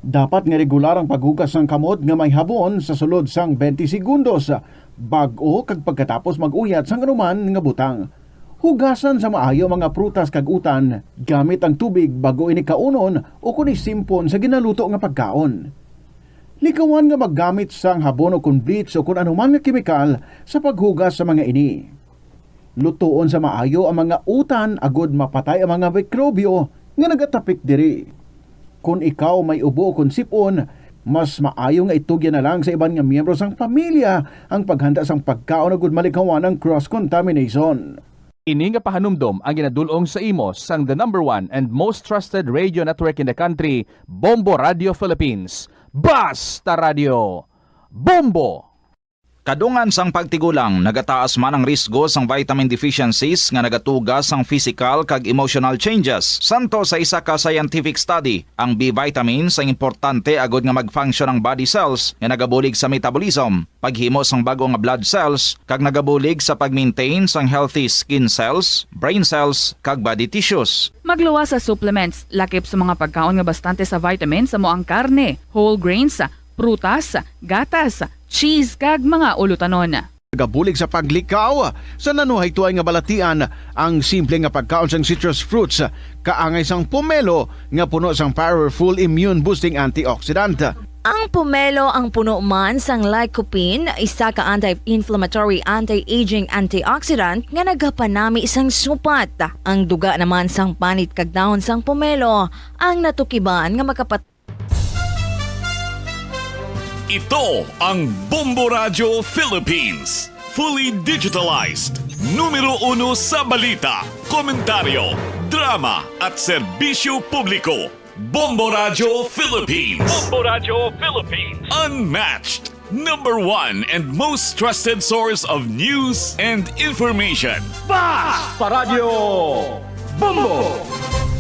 Dapat nga regular ang paghugas sang kamot nga may habon sa sulod sang twenty segundos, bag-o kag pagkatapos mag-uyat sang anuman nga butang. Hugasan sa maayo ang mga prutas kag utan gamit ang tubig bag-o ini kaunon o kon isimpon sa ginaluto nga pagkaon. Likawan nga maggamit sang habon o kon bleach o kon anuman nga kemikal sa paghugas sa mga ini. Lutoon sa maayo ang mga utan agod mapatay ang mga mikrobyo nga nagatapik diri. Kon ikaw may ubo o kon sip-on, mas maayo nga itugyan na lang sa iban nga miyembro sang pamilya ang paghanda sang pagkaon agud malikawan ang cross-contamination. Ini nga pahanumdom ang ginadul-ong sa imo sang the number one and most trusted radio network in the country, Bombo Radio Philippines. Basta Radio, Bombo! Kadungan sang pagtigulang, nagataas man ang risgo sang vitamin deficiencies nga nagatuga sang physical kag emotional changes. Santo sa isa ka scientific study, ang B vitamins ang importante agud nga mag-function ang body cells nga nagabulig sa metabolism, paghimo sang bag-o nga blood cells, kag nagabulig sa pag-maintain sang healthy skin cells, brain cells, kag body tissues. Magluwas sa supplements, lakip sa mga pagkaon nga bastante sa vitamins, amo ang karne, whole grains, prutas, gatas, cheese, kag mga ulutanon. Nagabulig sa paglikaw sa nanuhaytoay nga balatian ang simple nga pagkaon sang citrus fruits, kaangay sang pomelo nga puno sang powerful immune boosting antioxidant. Ang pomelo ang puno man sang lycopene, isa ka anti-inflammatory, anti-aging antioxidant nga nagapanami sang supat. Ang duga naman sang panit kag dahon sang pomelo ang natukiban nga makapat- Ito ang Bombo Radyo Philippines. Fully digitalized. Numero uno sa balita, komentaryo, drama, at serbisyo publiko. Bombo Radyo Philippines. Bombo Radyo Philippines. Unmatched. Number one and most trusted source of news and information. Basta Radyo Bombo!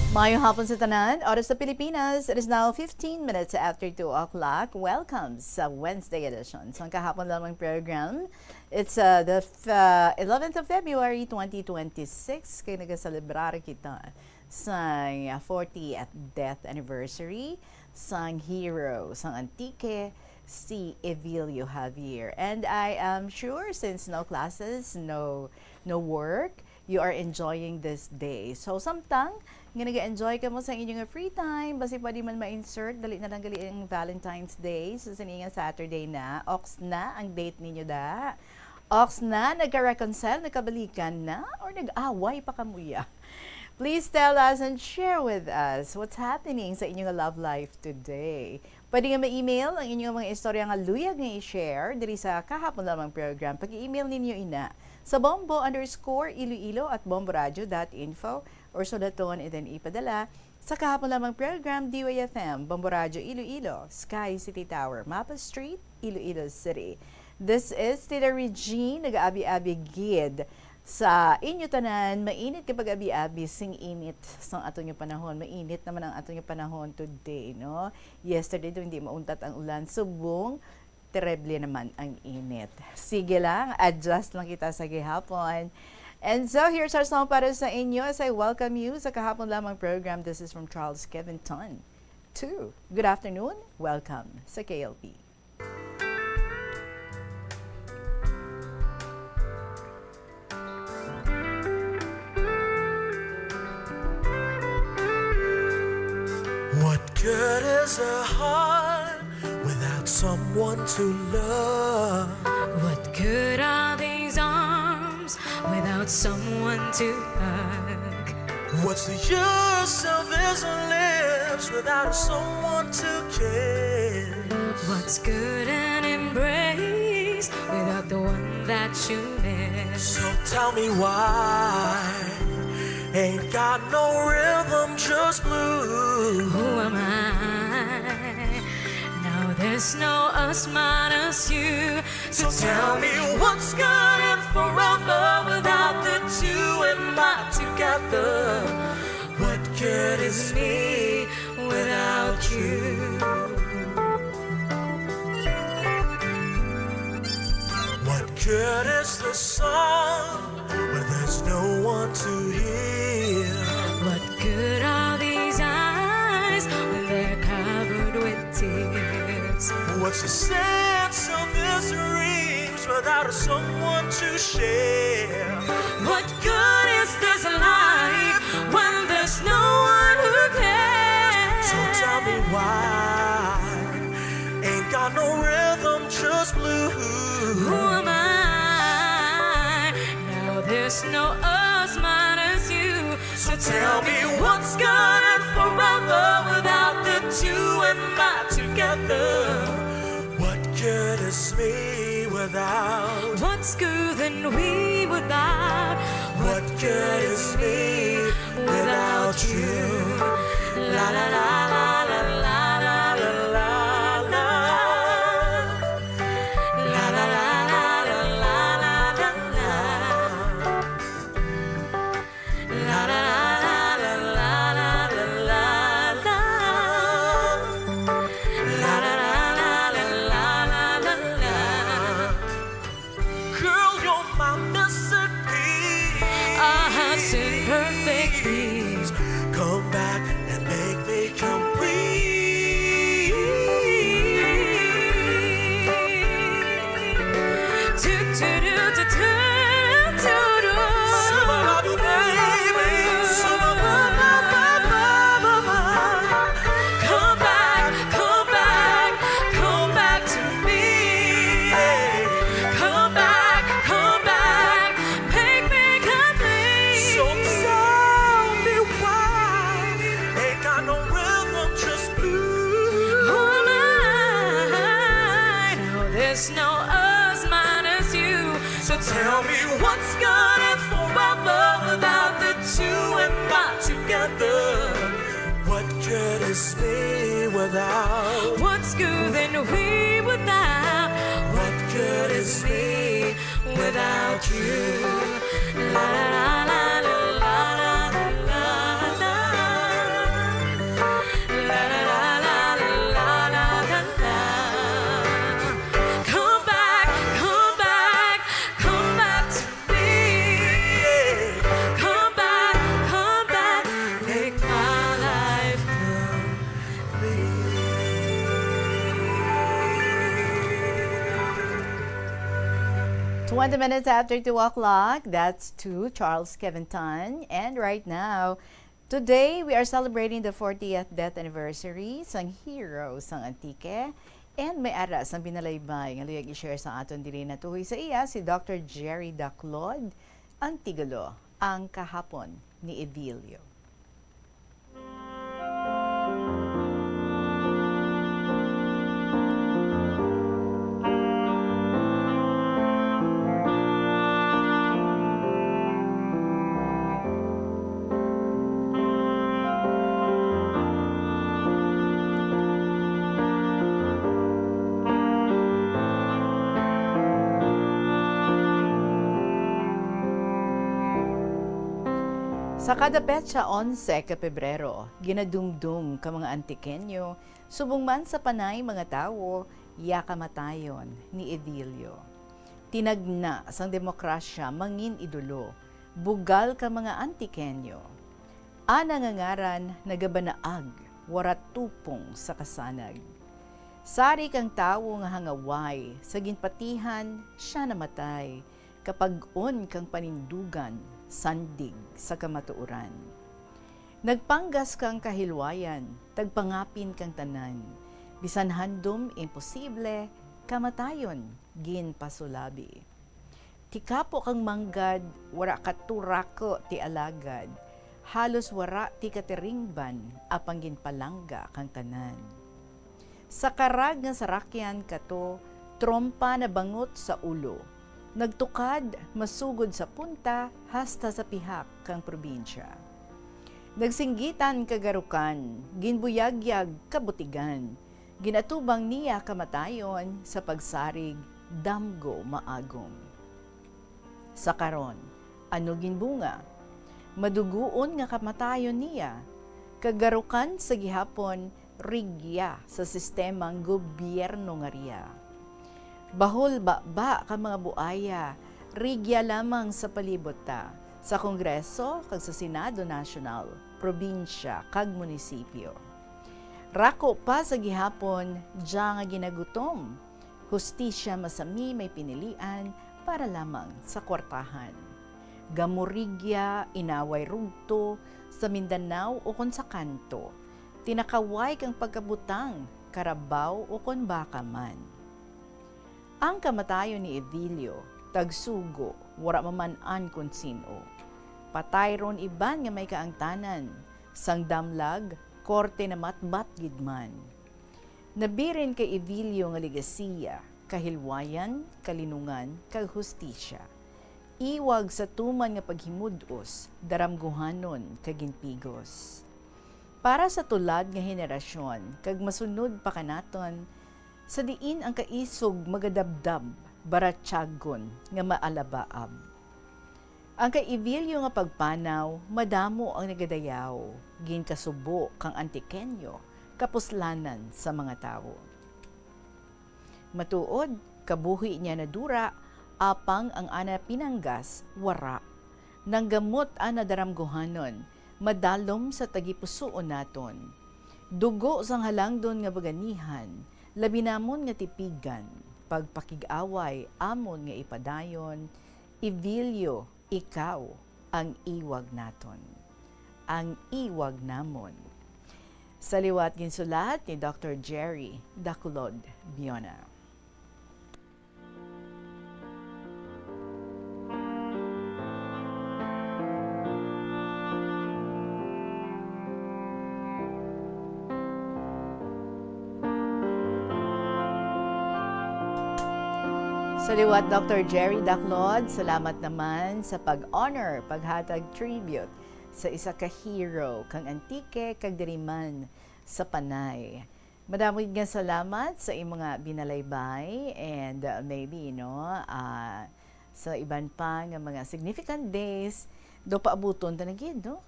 Mayong hapon sa tanan. Oras sa Pilipinas, it is now fifteen minutes after two o'clock. Welcome sa Wednesday edition sang kahapon lamang program. It's, uh, the f-, uh, eleventh of February, twenty twenty-six, kay nagaselebrar kita sang fortieth death anniversary sang hero sang Antique, si Evilio Javier. And I am sure, since no classes, no, no work, you are enjoying this day. So, samtang nga nag-enjoy kamo sa inyo nga free time, basi pwede man ma-insert, dali na lang gali ang Valentine's Day. So, sining nga Saturday na, ox na ang date ninyo da. Ox na, nagka-reconcile, nagkabalikan na, or nag-away pa kamo ya? Please tell us and share with us what's happening sa inyo nga love life today. Pwede nga ma-email ang inyong mga istorya nga luyag nga i-share diri sa kahapon lamang program. Pag-email ninyo ina sa bombo underscore iloilo at bomboradio dot info or sulaton and then ipadala sa kahapon lamang program, D Y F M, Bombo Radyo Iloilo, Sky City Tower, Mapa Street, Iloilo City. This is Tita Regine, nag-aabi-abi gid sa inyo tanan. Mainit ka pag-abi-abi sing init sang ato nga panahon. Mainit naman ang ato nga panahon today, no? Yesterday daw hindi mauntat ang ulan. Subong, terrible naman ang init. Sige lang, adjust lang kita sa gihapon. And so, here's our song para sa inyo as I welcome you sa kahapon lamang program. This is from Charles Kevinton. Two, good afternoon, welcome sa K L P. What good is a heart without someone to love? What good are these arms without someone to hug? What's the use of these lips without someone to kiss? What's good an embrace without the one that you miss? So tell me why ain't got no rhythm, just blues. Who am I? Now there's no us minus you. So tell me what's good and forever without the two and my together. What me without you? What good is the sun when there's no one to hear? What good are these eyes when they're covered with tears? What's the sense of this dreams without someone to share? What good is this life when there's no one who cares? So tell me why ain't got no rhythm, just blues. Who am I? Now there's no us minus you. So tell me what's good and forever without the two and my together. What good is me without? What's good and we without? What good is me without you? La la la la la la la la la. La la la la la la la la la. La la la la la la la la. La la la la la la la la. Girl, you're my missing piece. Our hearts in perfect peace. Come back and make me complete. Do, do, do, do, do, do, do. Come back, come back, come back to me. Come back, come back, make me complete. So tell me why ain't got no rhythm, just blues. Who am I? No, there's no us minus you. So tell me what's good and forever without the two and my together. What good is me without? What's good and we without? What good is me without you? La la la la la la la la. La la la la la la la la. Come back, come back, come back to me. Come back, come back, make my life complete. Twenty minutes after two o'clock, that's two, Charles Kevin Tan. And right now, today, we are celebrating the fortieth death anniversary sang hero sang Antique. And may ara sang binalaybay nga luyag i-share sa aton diri natuhoy sa iya si Doctor Jerry Daclod, ang titulo, Ang Kahapon ni Evilio. Sa kada petsa onse ka Pebrero, ginadumdom ka mga Antiqueño, subong man sa panay mga tawo, iya kamatayon ni Evilio. Tinagna sang demokrasya mangin-idolo, bugal ka mga Antiqueño. Ana nga ngaran nagabanaag, wara tupong sa kasanag. Sarig ang tawo nga hangaway sa ginpatihan, sia namatay, kapag-on kang panindugan, sandig sa kamatuoran. Nagpanggas kang kahilwayan, tagpangapin kang tanan. Bisan handom imposible, kamatayon ginpasulabi. Ti kapo kang manggad, wara katurako ti alagad. Halos wara ti katiringban, apang ginpalangga kang tanan. Sa karag nga sarakyan kato, trompa nabangot sa ulo. Nagtukad, masugod sa punta, hasta sa pihak kang probinsya. Nagsinggitan kagarukan, ginbuyagyag kabutigan, ginatubang niya kamatayon sa pagsarig, damgo maagom. Sa karon, ano ginbunga? Madugoon nga kamatayon niya. Kagarukan sa gihapon, rigya sa sistemang gobyerno nga riya. Bahol baba ka mga buaya, rigya lamang sa palibot ta, sa Kongreso kag sa Senado National, probinsya kag munisipyo. Rako pa sa gihapon, dya nga ginagutom, hustisya masami may pinilian para lamang sa kwartahan. Gamurigya, inaway rugto, sa Mindanao ukon sa kanto, tinakaway kang pagkabutang, karabaw ukon baka man. Ang kamatayon ni Evilio, tagsugo, wara maman-an kon sin-o. Patay ron iban nga may kaangtanan, sang damlag, korte namatbat gid man. Nabirin kay Evilio nga legasiya, kahilwayan, kalinungan, kag hustisya. Iwag sa tuman nga paghimud-os, daramguhanon, kag ginpigos. Para sa tulad nga henerasyon, kag masunod pa kanaton, sa diin ang kaisog magadabdab, baratyagon nga maalabaab. Ang kay Evilio nga pagpanaw, madamo ang nagadayaw, ginkasubo kang Antiqueño, kapuslanan sa mga tawo. Matuod, kabuhi niya nadura, apang ang ana pinanggas, wara. Nanggamot ana daramguhanon, madalom sa tagipusoon naton. Dugo sang halangdon nga baganihan, labi namon nga tipigan, pagpakig-away amon nga ipadayon, Evilio, ikaw ang iwag naton. Ang iwag namon. Sa liwat ginsulat ni Doktor Jerry Daculod Biona. Sa liwat, Doktor Jerry Daculod, salamat naman sa pag-honor, paghatag tribute sa isa ka hero kang Antique kag diri man sa Panay. Madamo gid nga salamat sa imo nga binalaybay and, uh, maybe, you know, uh, sa iban pa nga mga significant days, do paabuton ta na gid, no?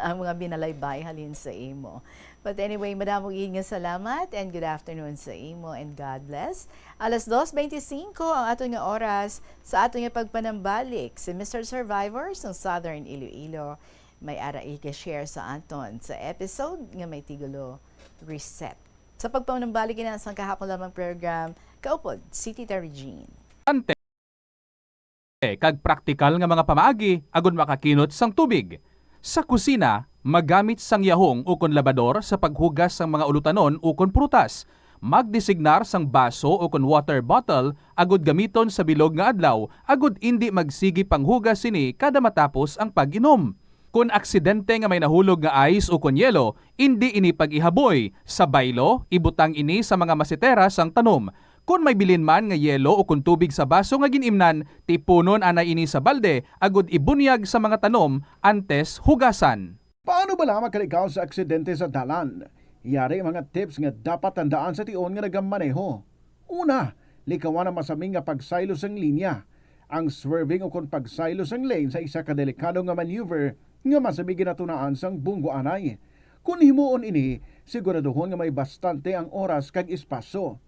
Ang mga binalaybay halin sa imo. But anyway, madamo gid nga salamat and good afternoon sa imo and God bless. Alas dos beintisinco ang aton nga oras sa aton nga pagpanambalik. Si Mister Survivor sang Southern Iloilo may ara i-share sa aton sa episode nga may titulo Reset. Sa pagpanambalik ina sang kahapon lamang program, kaupod si Tita Regine. Ante kag praktikal nga mga pamaagi agud makakinot sang tubig. Sa kusina, magamit sang yahong ukon labador sa paghugas sang mga ulutanon ukon prutas. Magdesignar sang baso ukon water bottle agud gamiton sa bilog nga adlaw agud indi magsigi panghugas sini kada matapos ang pag-inom. Kon aksidente nga may nahulog nga ice ukon yelo, indi ini pag-ihaboy. Sa baylo, ibutang ini sa mga masitera sang tanom. Kon may bilin man nga yelo ukon tubig sa baso nga gin-imnan, tipunon anay ini sa balde agud ibunyag sa mga tanom antes hugasan. Paano bala makalikaw sa aksidente sa dalan? Yari ang mga tips nga dapat tandaan sa tion nga nagamaneho. Una, likawan ang masami nga pagsaylo sang linya. Ang swerving ukon pagsaylo sang lane sa isa ka delikado nga maneuver nga masami ginatunaan sang bunggo anay. Kon himuon ini, siguraduhon nga may bastante ang oras kag espasyo.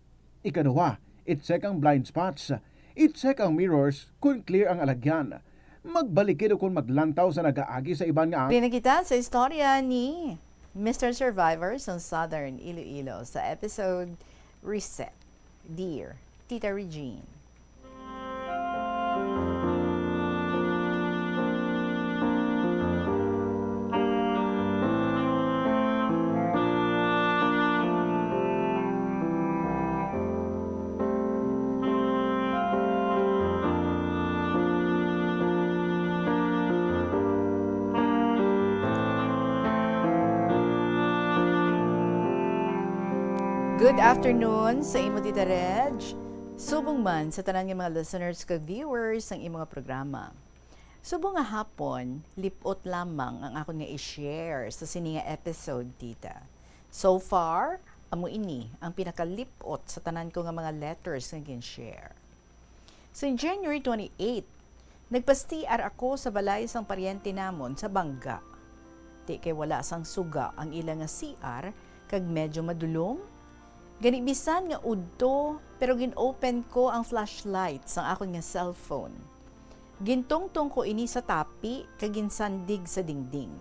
Ikaduha, i-check ang blind spots. I-check ang mirrors kon clear ang alagyan. Magbalikid ukon maglantaw sa nagaagi sa iban nga ang- Diri na kita sa istorya ni Mister Survivor sang Southern Iloilo sa episode Reset. Dear Tita Regine. Good afternoon sa imo, Tita Reg. Subong man sa tanan nga mga listeners kag viewers sang imo nga programa. Subong nga hapon, lip-ot lamang ang akon nga i-share sa sini nga episode, Tita. So far, amo ini ang pinakalip-ot sa tanan ko nga mga letters nga gin-share. Sa January twenty-eight, nagpa-C R ako sa balay sang paryente namon sa Banga. Ti kay wala sang suga ang ila nga C R kag medyo madulom. Gani bisan nga udto, pero gin-open ko ang flashlight sang akon nga cellphone. Gintungtong ko ini sa tapi kag ginsandig sa dingding.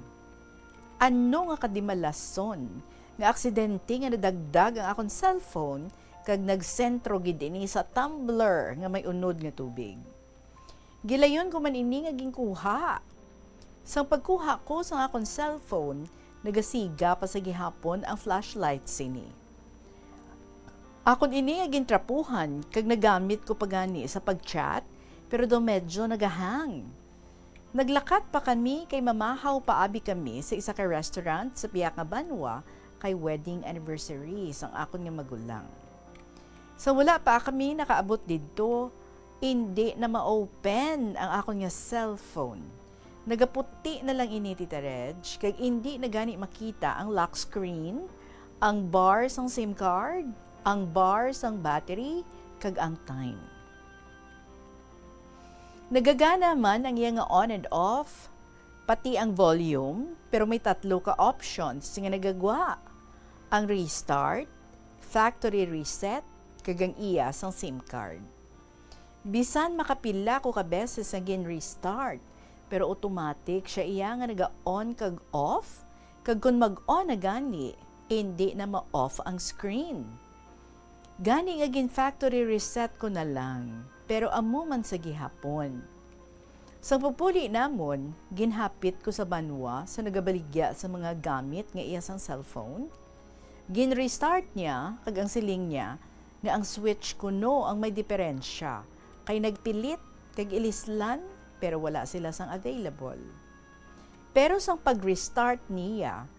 Ano nga kadimalason nga aksidente nga nadagdag ang akon cellphone kag nagsentro gid ini sa tumbler nga may unod nga tubig. Gilayon ko man ini nga ginkuha. Sang pagkuha ko sang akon cellphone, nagasiga pa sa gihapon ang flashlight sini. Akon ini nga gintrapuhan kag nagamit ko pa gani sa pag-chat, pero daw medyo nagahang. Naglakat pa kami kay mamahaw pa abi kami sa isa ka restaurant sa pihak nga banwa kay wedding anniversary sang akon nga magulang. Sa wala pa kami nakaabot didto, indi na ma-open ang akon nga cellphone. Nagaputi na lang ini, Tita Reg, kag indi na gani makita ang lock screen, ang bar sang SIM card, ang bar sang battery, kag ang time. Nagagana man ang iya nga on and off, pati ang volume, pero may tatlo ka options nga nagagwa. Ang restart, factory reset, kag ang iya sang SIM card. Bisan makapila ko ka beses nga gin-restart, pero automatic siya iya nga naga-on kag off, kag kon mag-on na gani, indi na ma-off ang screen. Gani nga gin-factory reset ko na lang, pero amo man sa gihapon. Sang pagpuli namon, ginhapit ko sa banwa sa nagabaligya sa mga gamit nga iya sang cellphone. Gin-restart niya, kag ang siling niya nga ang switch kuno ang may diperensya, kay nagpilit kag ilislan, pero wala sila sang available. Pero sang pag-restart niya,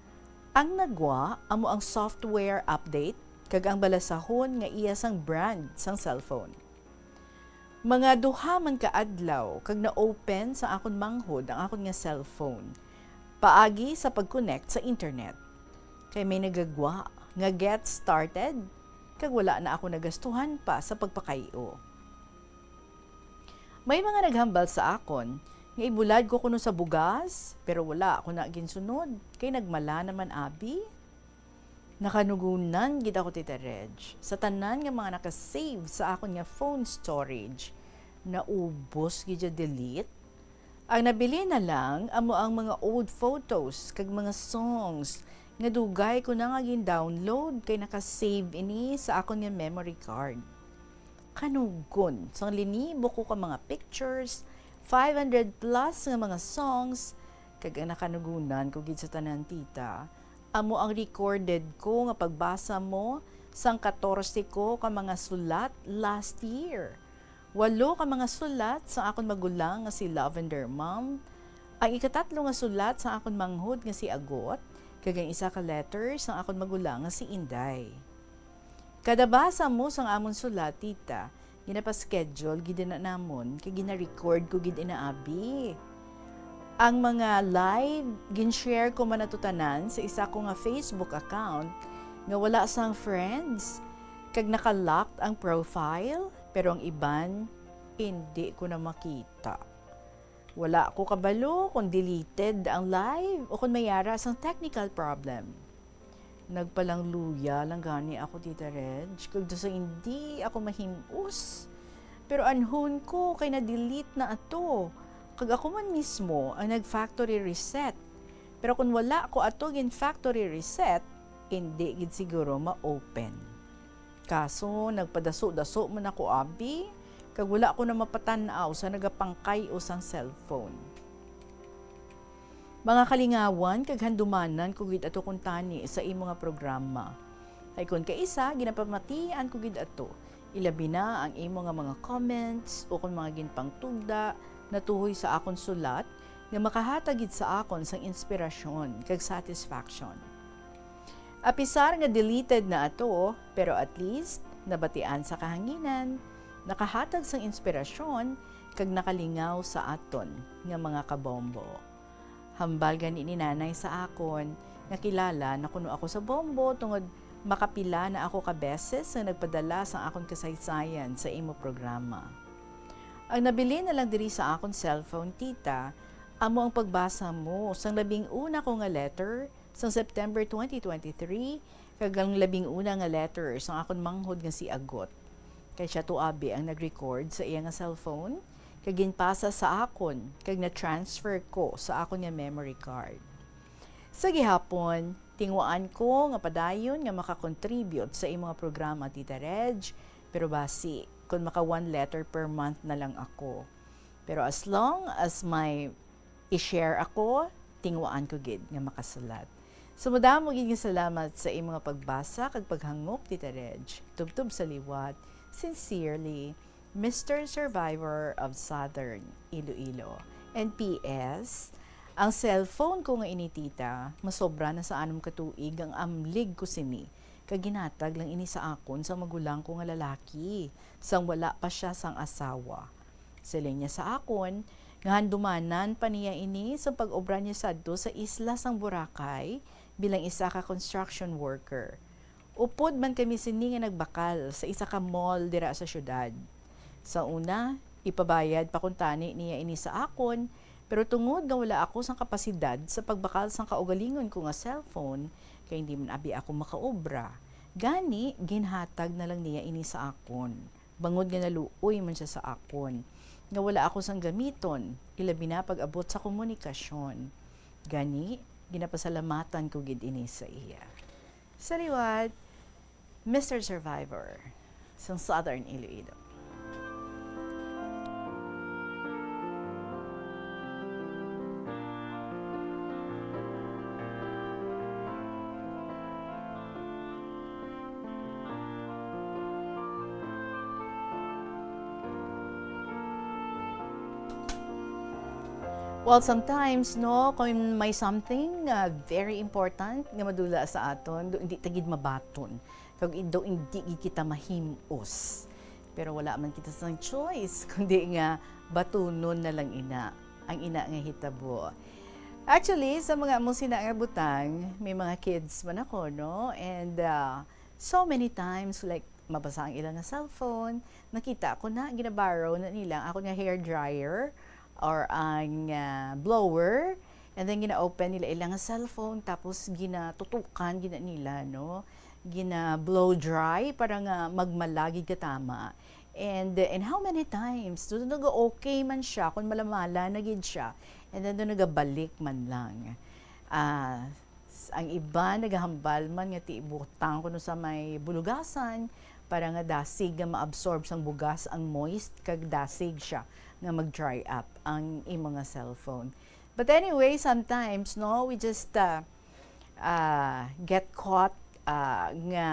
ang nagwa amo ang software update kag ang balasahon nga iya sang brand sang cellphone. Mga duha man ka adlaw kag na-open sa akon manghod ang akon nga cellphone paagi sa pag-connect sa internet. Kay may nagagwa nga get started kag wala na ako nagastuhan pa sa pagpakay-o. May mga naghambal sa akon nga ibulad ko kuno sa bugas, pero wala ako na ginsunod kay nagmala naman abi. Nakanugunan gid ako, Tita Reg, sa tanan nga mga naka-save sa akon nga phone storage. Naubos gid ya delete. Ang nabili na lang amo ang mga old photos kag mga songs nga dugay ko na nga gin-download kay naka-save ini sa akon nga memory card. Kanugon, sang linibo ko ka mga pictures, five hundred plus nga mga songs, kag ang nakanugunan ko gid sa tanan, Tita, amo ang recorded ko nga pagbasa mo sang katorse ko ka mga sulat last year. Walo ka mga sulat sang akon magulang nga si Lavender Mom, ang ikatatlo nga sulat sang akon manghod nga si Agot, kag ang isa ka letter sang akon magulang nga si Inday. Kada basa mo sang amon sulat, Tita, ginapaschedule gid na namon kay gina-record ko gid ina abi. Ang mga live, gin-share ko man ato tanan sa isa ko nga Facebook account nga wala sang friends, kag naka-locked ang profile, pero ang iban, indi ko na makita. Wala ko kabalo kung deleted ang live o kung may ara sang technical problem. Nagpalangluya lang gani ako, Tita Reg, kag daw sa indi ako mahim-os. Pero anhon ko kay na-delete na ato, kag ako man mismo ang nag-factory reset. Pero kung wala ko ato gin-factory reset, indi gid siguro ma-open. Kaso nagpadaso-daso man ako abi, kag wala ko na mapatan-aw sa nagapangkay-o sang cellphone. Mga kalingawan kag handumanan ko gid ato kuntani sa imo nga programa. Kay kon kaisa, ginapamatian ko gid ato, ilabi na ang imo nga mga comments o kon mga ginpangtugda natuhoy sa akon sulat nga makahatag gid sa akon sang inspirasyon kag satisfaction. Apisar nga deleted na ato, pero at least nabatian sa kahanginan, nakahatag sang inspirasyon, kag nakalingaw sa aton nga mga kabombo. Hambal gani ni Nanay sa akon nga kilala na kuno ako sa bombo tungod makapila na ako ka beses nga nagpadala sang akon kasaysayan sa imo programa. Ang nabilin na lang diri sa akon cellphone, Tita, Amo ang pagbasa mo sang labing una ko nga letter sang September twenty twenty-three, kag ang labing una nga letter sang akon manghod nga si Agot. Kay siya to abi ang nag-record sa iya nga cellphone, kag ginpasa sa akon, kag na-transfer ko sa akon nga memory card. Sa gihapon, tinguhaan ko nga padayon nga maka-contribute sa imo nga programa, Tita Reg, pero basi, kung maka one letter per month na lang ako. Pero as long as may i-share ako, tinguhaan ko gid nga makasulat. So, madamo gid nga salamat sa imo nga pagbasa kag paghangop, Tita Reg. Tubtob sa liwat, sincerely, Mister Survivor of Southern Iloilo. And P S, ang cellphone ko nga ini, Tita, masobra na sa anom ka tuig ang amlig ko sini, kag ginhatag lang ini sa akon sa magulang ko nga lalaki, sang wala pa sia sang asawa. Siling niya sa akon nga handumanan pa niya ini sa pag-obra niya sadto sa isla sang Boracay bilang isa ka construction worker. Upod man kami sini nga nagbakal sa isa ka mall dira sa syudad. Sa una, ipabayad pa kuntani niya ini sa akon, pero tungod nga wala ako sang kapasidad sa pagbakal sang kaugalingon ko nga cellphone, kay hindi man abi ako makaobra, gani ginhatag na lang niya ini sa akon. Bangod nga naluoy man sia sa akon, nga wala ako sang gamiton, ilabi na pag-abot sa komunikasyon. Gani, ginapasalamatan ko gid ini sa iya. Sa liwat, Mister Survivor, sang Southern Iloilo. Well, sometimes, no, kung may something nga very important nga madula sa aton, do hindi ta gid mabaton. Kag do hindi gid kita mahim-os. Pero wala man kita sang choice, kundi nga batunon na lang ina ang ina nga hitabo. Actually, sa mga amo sina nga butang, may mga kids man ako, no? And, ah, so many times, like, mabasa ang ila nga cellphone, nakita ko na, ginaborrow na nila ang ako nga hair dryer or ang, ah, blower, and then gina-open nila ila nga cellphone, tapos ginatutukan gina nila, no? Gina-blow dry para nga magmala gid katama. And, and how many times? So, naga-okay man siya kung malamala na gid siya. And then, doon nagabalik man lang. Ah, s-, ang iba nagahambal man nga ti ibutang kuno sa may bulugasan para nga dasig nga ma-absorb sang bugas ang moist kag dasig siya nga mag-dry up ang imo nga cellphone. But anyway, sometimes, no, we just, uh, uh, get caught, uh, nga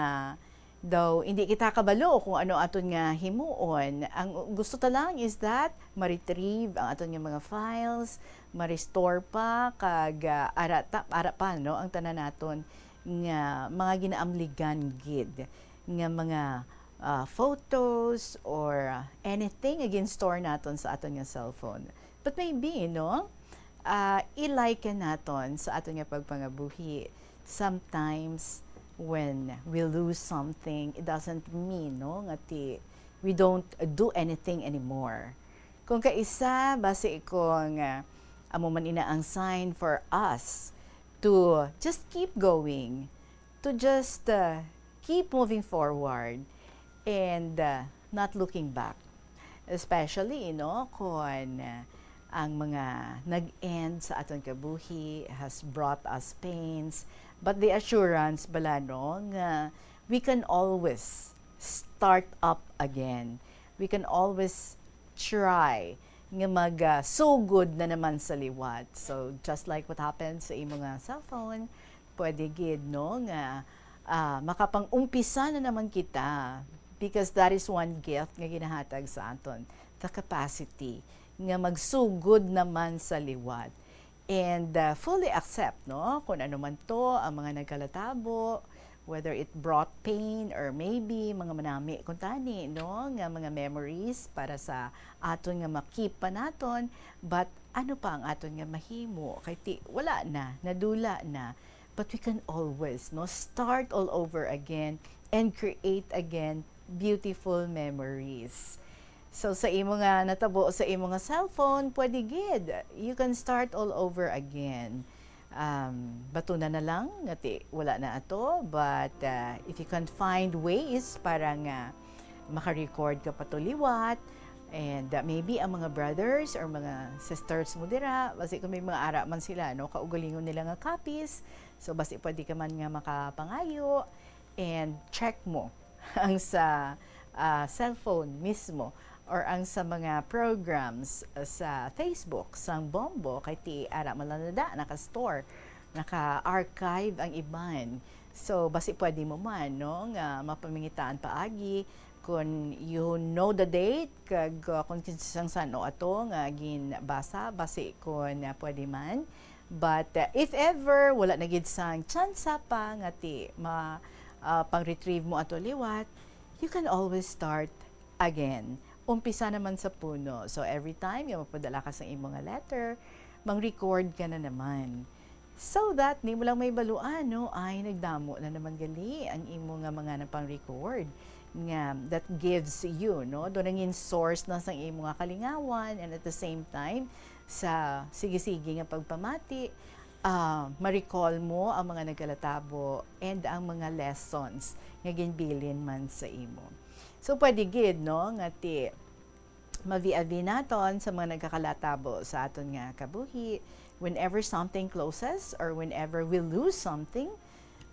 daw hindi kita kabalo kung ano aton nga himuon. Ang gusto ta lang is that ma-retrieve ang aton nga mga files, ma-restore pa, kag, uh, ara ta, ara pa, no, ang tanan naton nga mga ginaamligan gid nga mga, uh, photos or anything nga gin-store naton sa aton nga cellphone. But maybe, no, ah, i-liken naton sa aton nga pagpangabuhi. Sometimes, when we lose something, it doesn't mean, no, nga ti, we don't do anything anymore. Kung kaisa, basi kung, ah, amo man ina ang sign for us to just keep going, to just, uh, keep moving forward and, uh, not looking back. Especially, you know, kung, uh, ang mga nag-end sa aton kabuhi has brought us pains, but the assurance bala, no, nga we can always start up again. We can always try nga mag, ah, sugod na naman sa liwat. So, just like what happened sa imo nga cellphone, pwede gid, no, nga, ah, makapang-umpisa na naman kita, because that is one gift nga ginahatag sa aton, the capacity nga magsugod naman sa liwat. And, ah, fully accept, no, kung ano man to ang mga nagkalatabo, whether it brought pain or maybe mga manami kuntani, no, nga mga memories para sa aton nga ma-keep pa naton, but ano pa ang aton nga mahimo? Kay ti, wala na, nadula na. But we can always, no, start all over again and create again beautiful memories. So, sa imo nga natabo sa imo nga cellphone, pwede gid. You can start all over again. Um, batuna na lang, nga ti, wala na ato. But, uh, if you can find ways para nga maka-record ka pa to liwat, and, uh, maybe ang mga brothers or mga sisters mo dira, basi kung may mga ara man sila, no, kaugalingon nila nga copies, so basi pwede ka man nga makapangayo and check mo ang sa, ah, cellphone mismo or ang sa mga programs sa Facebook sang Bombo, kay ti ara man lang na da, naka-store, naka-archive ang iban. So, basi pwede mo man, no, nga mapamangitaan paagi kung you know the date, kag, uh, kung kinsa sang san-o ato nga ginbasa, basi kung, uh, pwede man. But, uh, if ever wala na gid sang tsansa pa nga ti ma-, uh, pang-retrieve mo ato liwat, you can always start again. Umpisa naman sa puno. So, every time nga magpadala ka sa imo nga letter, mang-record ka na naman. So that nimo lang mahibaluan, no, ay nagdamo na naman gali ang imo nga mga napang-record nga that gives you, no, do nangin source na sang imo nga kalingawan, and at the same time, sa sige-sige nga pagpamati, ah, ma-recall mo ang mga nagkalatabo and ang mga lessons nga ginbilin man sa imo. So, pwede gid, no, nga ti mavi-avi naton sa mga nagkakalatabo sa aton nga kabuhi. Whenever something closes or whenever we lose something,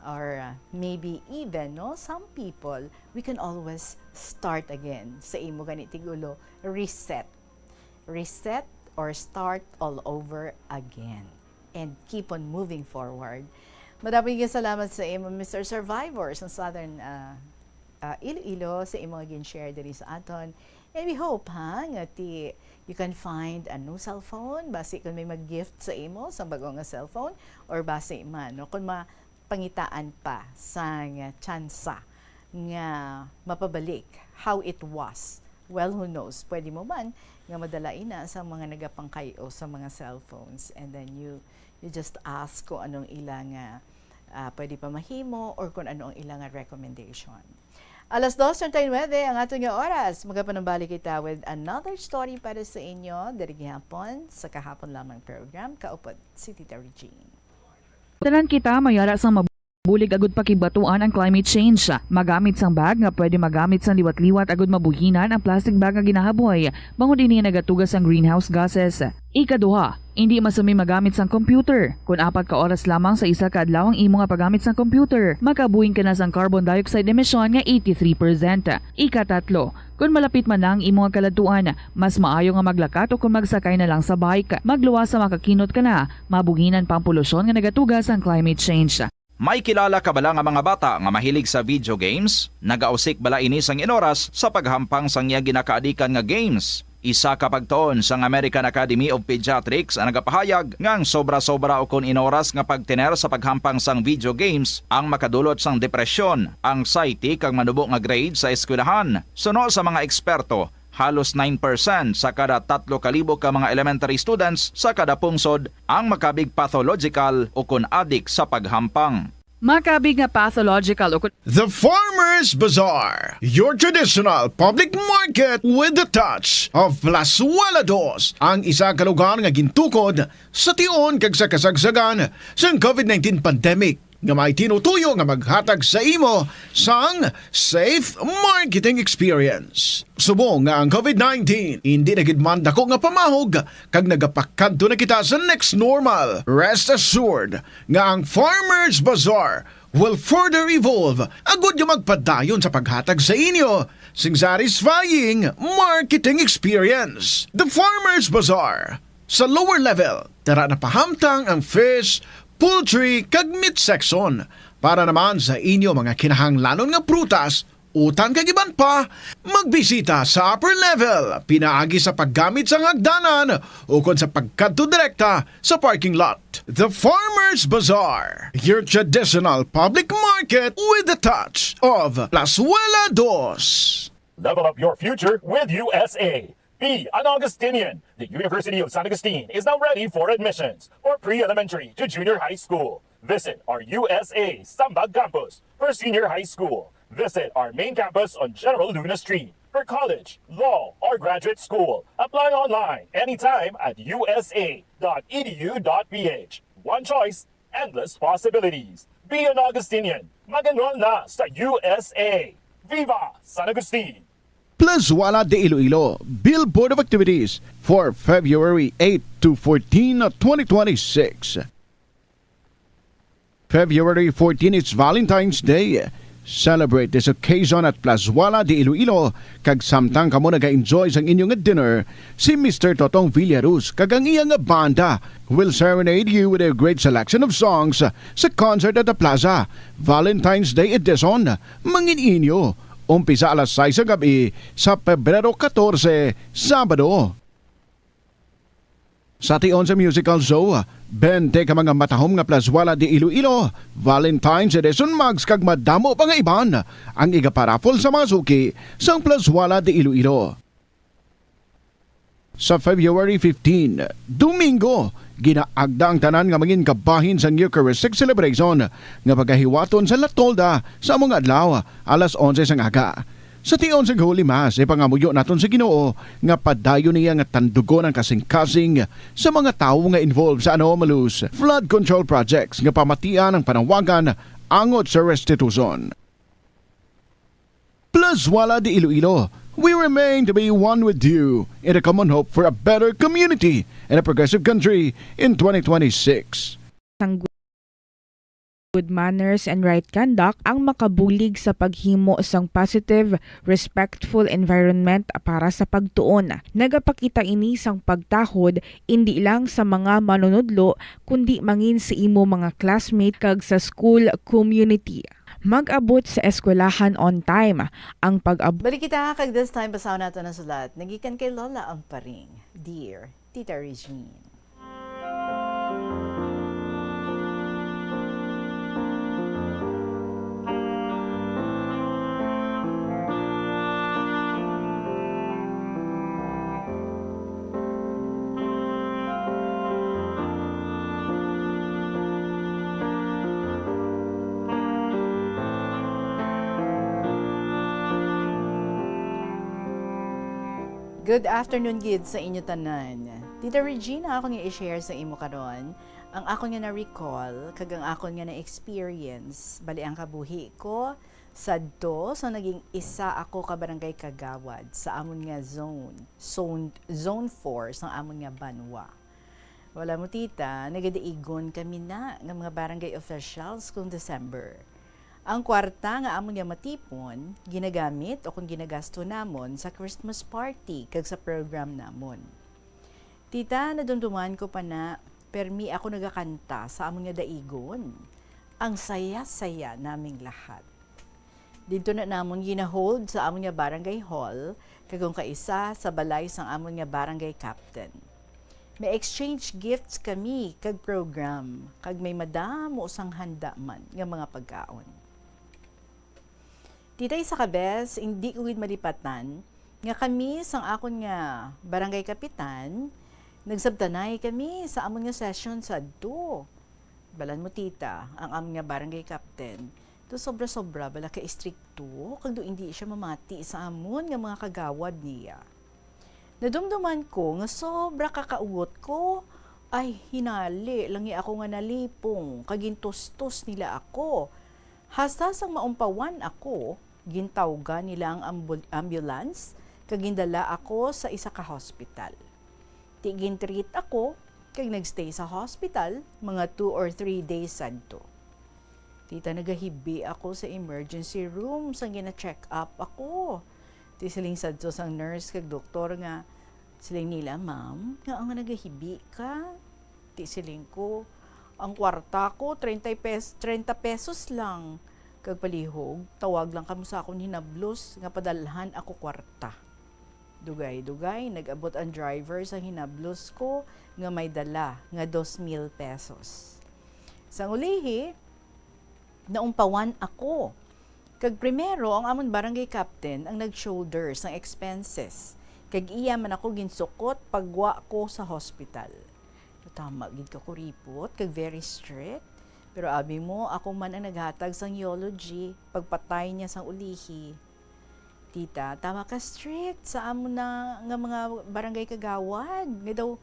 or, uh, maybe even, no, some people, we can always start again. Sa imo gani tigulo, reset. Reset or start all over again. And keep on moving forward. Madamo nga salamat sa imo, Mister Survivor sa Southern, uh, uh, Iloilo, sa imo nga gin-share diri sa aton. And we hope, ha, nga ti, you can find a new cellphone, basi kung may mag-gift sa imo sa bago nga cellphone, or basi man, no, kung mapangitaan pa sang tsansa nga mapabalik how it was. Well, who knows? Pwede mo man nga madala ina sa mga nagapangkayo sa mga cellphones, and then you, you just ask kung anong ila nga, ah, pwede pa mahimo or kung ano ang ila nga recommendation. Alas dos treinta y nueve ang aton nga oras. Magapanumbalik kita with another story para sa inyo diri gihapon sa Kahapon Lamang program. Kaupod si Tita Regine. Tanan kita may ara sang mabulig agud pakigbatuan ang climate change. Magamit sang bag nga pwede magamit sang liwat-liwat agud mabuhinan ang plastic bag nga ginahaboy, bangod ini nagatuga sang greenhouse gases. Ikaduha, indi masumi magamit sang computer. Kon apat ka oras lamang sa isa ka adlaw ang imo nga paggamit sang computer, makabuhin ka na sang carbon dioxide emission nga eighty-three percent. Ikatatlo, kon malapit man na ang imo nga kaladtuan, mas maayo nga maglakat o kon magsakay na lang sa bike. Magluwas sa makakinot ka na, mabuhinan pa ang polusyon nga nagatuga sang climate change. May kilala ka bala nga mga bata nga mahilig sa video games? Nagausik bala ini sang inoras sa paghampang sang iya ginakaadikan nga games? Isa ka pagtuon sang American Academy of Pediatrics ang nagapahayag nga ang sobra-sobra ukon inoras nga pagtener sa paghampang sang video games ang makadulot sang depresyon, anxiety, kag manubo nga grade sa eskwelahan. Suno sa mga eksperto, halos nine percent sa kada tatlo ka libo ka mga elementary students sa kada pungsod ang makabig pathological ukon adik sa paghampang. Makabig nga pathological ukon The Farmers Bazaar, your traditional public market with the touch of Plazuela Dos, ang isa ka lugar nga gintukod sa tion kag sa kasagsagan sang covid nineteen pandemic, nga may tinutuyo nga maghatag sa imo sang safe marketing experience. Subong nga ang covid nineteen indi na gid man dako nga pamahog kag nagapakadto na kita sa next normal, rest assured nga ang Farmers Bazaar will further evolve agud nga magpadayon sa paghatag sa inyo sing satisfying marketing experience. The Farmers Bazaar, sa lower level, tara na pahamtang ang fish, poultry, kag meat section. Para naman sa inyo mga kinahanglanon nga prutas, utan kag iban pa, magbisita sa upper level, pinaagi sa paggamit sang hagdanan ukon sa pagkadto direkta sa parking lot. The Farmers Bazaar, your traditional public market with the touch of Plazuela Dos. Level up your future with U S A. Be an Augustinian. The University of San Agustin is now ready for admissions for pre-elementary to junior high school. Visit our U S A Sambag Campus for senior high school. Visit our main campus on General Luna Street. For college, law, or graduate school, apply online anytime at U S A dot E D U dot P H. One choice, endless possibilities. Be an Augustinian. Mag-enroll na sa U S A. Viva San Agustin! Plazuela de Iloilo, Billboard of Activities for February eight to fourteen, twenty twenty-six. February fourteen is Valentine's Day. Celebrate this occasion at Plazuela de Iloilo, kag samtang kamo naga-enjoy sang inyo nga dinner, si Mister Totong Villaruz kag ang iya nga banda will serenade you with a great selection of songs sa concert at the plaza. Valentine's Day edition, mangin inyo. Umpisa alas sais sa gab-i sa Pebrero katorse, Sabado. Sa tion sa musical show, bente ka mga matahom nga Plazuela de Iloilo, Valentine's Edition mugs kag madamo pa nga iban ang igaparaffle sa mga suki sang Plazuela de Iloilo. Sa February fifteen, Domingo, ginaagda ang tanan nga mangin kabahin sang Eucharistic celebration nga pagahiwaton sa La Tolda sa amo nga adlaw, alas onse sang aga. Sa tion sang Holy Mass, ipangamuyo naton sa Ginoo nga padayon niya nga tandugon ang kasing-kasing sa mga tawo nga involved sa anomalous flood control projects nga pamatian ang panawagan angot sa restitution. Plazuela de Iloilo, we remain to be one with you in a common hope for a better community and a progressive country in twenty twenty-six. Sang good manners and right conduct ang makabulig sa paghimo sang positive, respectful environment para sa pagtuon. Nagapakita ini sang pagtahod indi lang sa mga manunudlo, kundi mangin sa imo mga classmate kag sa school community. Mag-abot sa eskwelahan on time. Ang pag-ab- Balik kita, kag this time, basahon nato ang sulat. Nagikan kay Lola Amparing. Dear Tita Regine. Good afternoon gid sa inyo tanan. Tita Regina, ako nga i-share sa imo karon ang akon nga na-recall kag ang akon nga na-experience bali ang kabuhi ko sadto sa naging isa ako ka barangay kagawad sa amon nga zone, zone, zone four sang amon nga banwa. Wala mo, tita, nagadaigon kami na nga mga barangay officials kung December. Ang kwarta nga amon nga matipon, ginagamit o kung ginagasto namon sa Christmas party kag sa program namon. Tita, nadumduman ko pa na permi ako nagakanta sa amon nga daigon. Ang saya-saya naming lahat. Didto na namon ginahold sa amon nga barangay hall, kag ang kaisa sa balay sang amon nga barangay captain. May exchange gifts kami kag program, kag may madamo sang handa man nga mga pagkaon. Tita, isa ka bes, hindi ko gid malipatan nga kami sang akon nga barangay kapitan, nagsabtanay kami sa amon nga session sadto. Balan mo, tita, ang amon nga barangay captain, do sobra-sobra bala ka istrikto, kag do indi siya mamati sa amon nga mga kagawad niya. Nadumduman ko nga sobra ka kaugot ko. Ay, hinali, langi ako nga nalipong, kag gintustos nila ako. Hasta sang maumpawan ako, gintawgan nila ang ambul-, ambulance, kag gindala ako sa isa ka hospital. Ti gin-treat ako, kag nagstay sa hospital mga two or three days sadto. Tita, nagahibi ako sa emergency room sang gina-check up ako. Ti siling sadto sang nurse kag doktor nga, siling nila, "Ma'am, nga ang nagahibi ka?" Ti siling ko, "Ang kwarta ko, treinta pes-, treinta pesos lang. Kag palihog, tawag lang kamo sa akon hinablos nga padalhan ako kwarta." Dugay-dugay, nag-abot ang driver sa hinablos ko nga may dala nga dos mil pesos. Sang ulihi, naumpawan ako. Kag primero, ang amon barangay captain ang nag-shoulder sang expenses. Kag iya man ako ginsukot paggwa ko sa hospital. Tama gid ka kuripot, kag very strict. Pero abi mo, ako man ang naghatag sang eulogy, pagpatay niya sang ulihi. Tita, tama ka strict sa amo na nga mga barangay kagawad. Nga daw,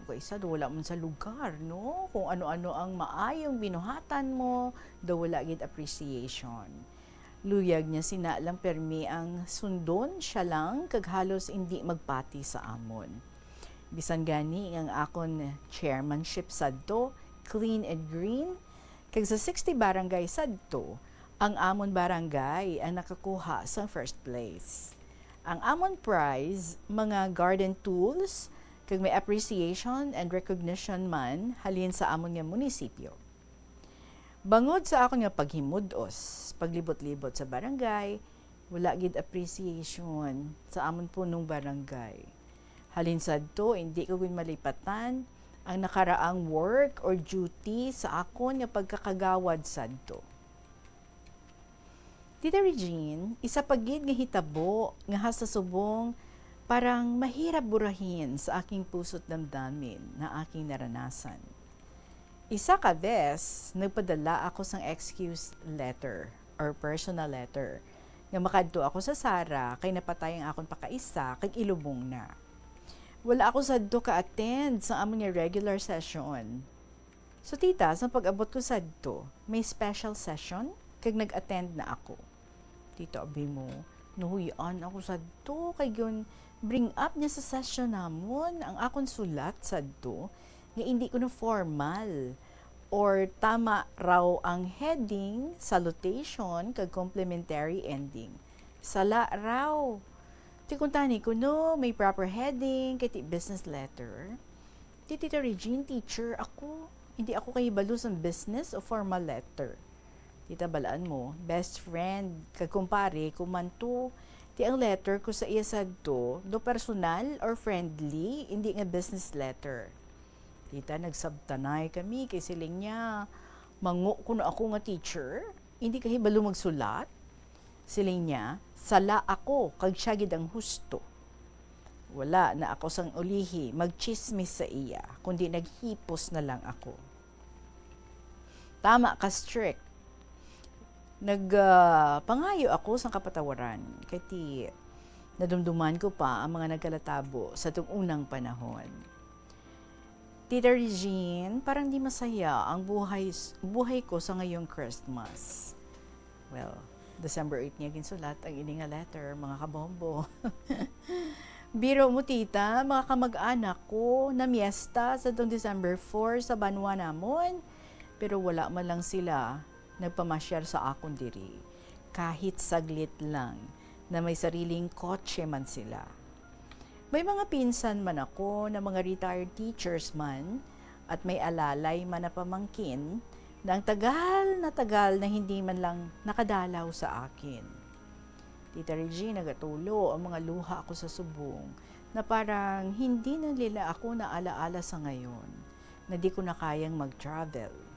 kaisa daw wala man sa lugar, no? Kung ano-ano ang maayong binuhatan mo, daw wala gid appreciation. Luyag niya sina lang permi ang sundon, siya lang, kag halos indi magpati sa amon. Bisan gani ang akon chairmanship sadto, clean and green, kag sa sixty barangay sadto, ang amon barangay ang nakakuha sang first place. Ang amon prize, mga garden tools, kag may appreciation and recognition man halin sa amon nga munisipyo. Bangod sa akon nga paghimud-os, paglibot-libot sa barangay, wala gid appreciation sa amon punong barangay. Halin sadto, indi ko gid malipatan ang nakaraang work or duty sa akon nga pagkakagawad sadto. Tita Regine, isa pa gid nga hitabo nga hasta subong parang mahirap burahin sa aking puso't damdamin na aking naranasan. Isa ka bes, nagpadala ako sang excuse letter or personal letter nga makadto ako sa Sara kay napatay ang akon pakaisa kag ilubong na. Wala ako sadto ka-attend sa amon nga regular session. So, tita, sa pag-abot ko sadto, may special session kag nag-attend na ako. Tita, abi mo, nahuy-an ako sadto kay gyud bring up niya sa session namon ang akon sulat sadto nga indi kuno formal or tama raw ang heading, salutation, kag complimentary ending. Sala raw. Ti kuntani kuno may proper heading kay ti business letter. Ti Tita Regine, teacher ako. Hindi ako kahibalo sang business o formal letter. Tita, balaan mo, best friend kag kumpare ko man to. Ti ang letter ko sa iya sadto, do personal or friendly, hindi nga business letter. Tita, nagsabtanay kami kay siling niya, mango kuno ako nga teacher, hindi kahibalo magsulat. Siling niya, sala ako kag siya gid ang husto. Wala na ako sang ulihi magtsismis sa iya, kundi naghipos na lang ako. Tama ka, strict. Nag, ah, pangayo ako sang kapatawaran, kay ti nadumduman ko pa ang mga nagkalatabo sa tung unang panahon. Tita Regine, parang di masaya ang buhay, buhay ko sa ngayong Christmas. Well, December eight niya ginsulat ang ini nga letter, mga kabombo. Biro mo, tita, mga kamag-anak ko na miesta sa tong December four sa banwa namon, pero wala man lang sila nagpamasyar sa akon diri, kahit saglit lang, na may sariling kotse man sila. May mga pinsan man ako na mga retired teachers man, at may alalay man na pamangkin, na ang tagal na tagal na hindi man lang nakadalaw sa akin. Tita Regine, nagatulo ang mga luha ko sa subong na parang hindi na nila ako naalaala sa ngayon na di ko na kayang mag-travel.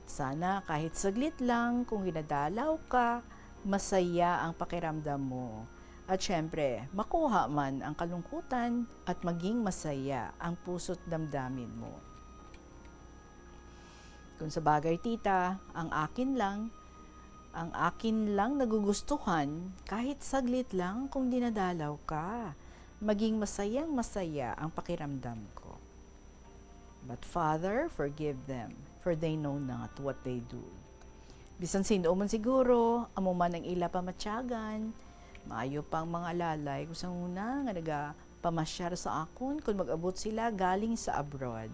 Sana kahit saglit lang, kung ginadalaw ka, masaya ang pakiramdam mo. At syempre, makuha man ang kalungkutan at maging masaya ang puso't damdamin mo. Kung sa bagay, tita, ang akin lang, ang akin lang nagugustuhan, kahit saglit lang kung dinadalaw ka, maging masayang-masaya ang pakiramdam ko. But Father, forgive them, for they know not what they do. Bisan sin-o man siguro, amo man ang ila pamatyagan, maayo pa ang mga alalay ko sa una nga nagapamasyar sa akon kon mag-abot sila galing sa abroad.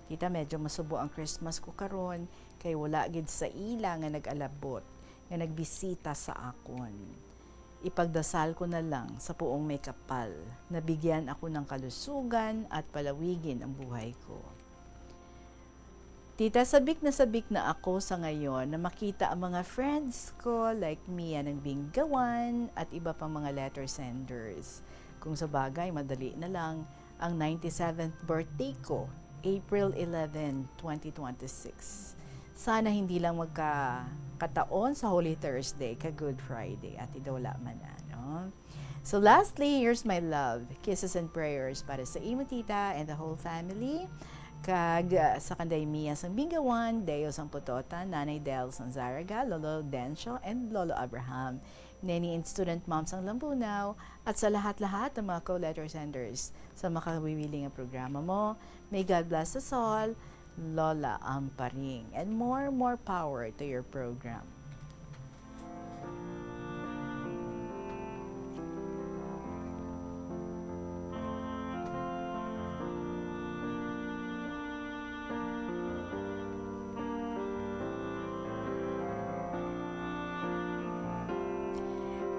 Tita, medyo masubo ang Christmas ko karon kay wala gid sa ila nga nag-alabot, nga nagbisita sa akon. Ipagdasal ko na lang sa Poong May Kapal, nabigyan ako ng kalusugan at palawigin ang buhay ko. Tita, sabik na sabik na ako sa ngayon na makita ang mga friends ko like Mia ng Binggawan at iba pang mga letter senders. Kung sa bagay, madali na lang ang ninety-seventh birthday ko, April eleven, twenty twenty-six. Sana hindi lang magkakataon sa Holy Thursday ka Good Friday, Ate Dola man, ano? So lastly, here's my love, kisses and prayers para sa imo, tita, and the whole family. Kag, uh, sa kanday Mia sang Binggawan, Deo sang Putotan, Nanay Del sang Zaraga, Lolo Dencio, and Lolo Abraham. Neni and student moms ang Lambunaw, at sa lahat-lahat ng mga co-letter senders sa makawiwili nga programa mo. May God bless us all, Lola Amparing, and more, more power to your program.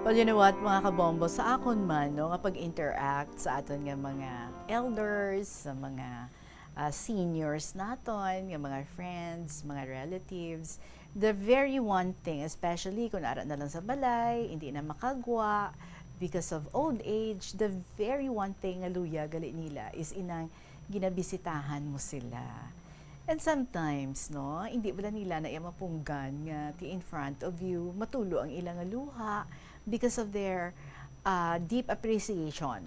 Well, you know what, mga kabombo, sa akon man, no, nga pag-interact sa aton nga mga elders, sa mga, ah, seniors naton, nga mga friends, mga relatives, the very one thing, especially kung ara na lang sa balay, hindi na makagwa because of old age, the very one thing nga luya gali nila is inang ginabisitahan mo sila. And sometimes, no, hindi bala nila na iya mapunggan nga ti in front of you, matulo ang ila nga luha because of their, ah, deep appreciation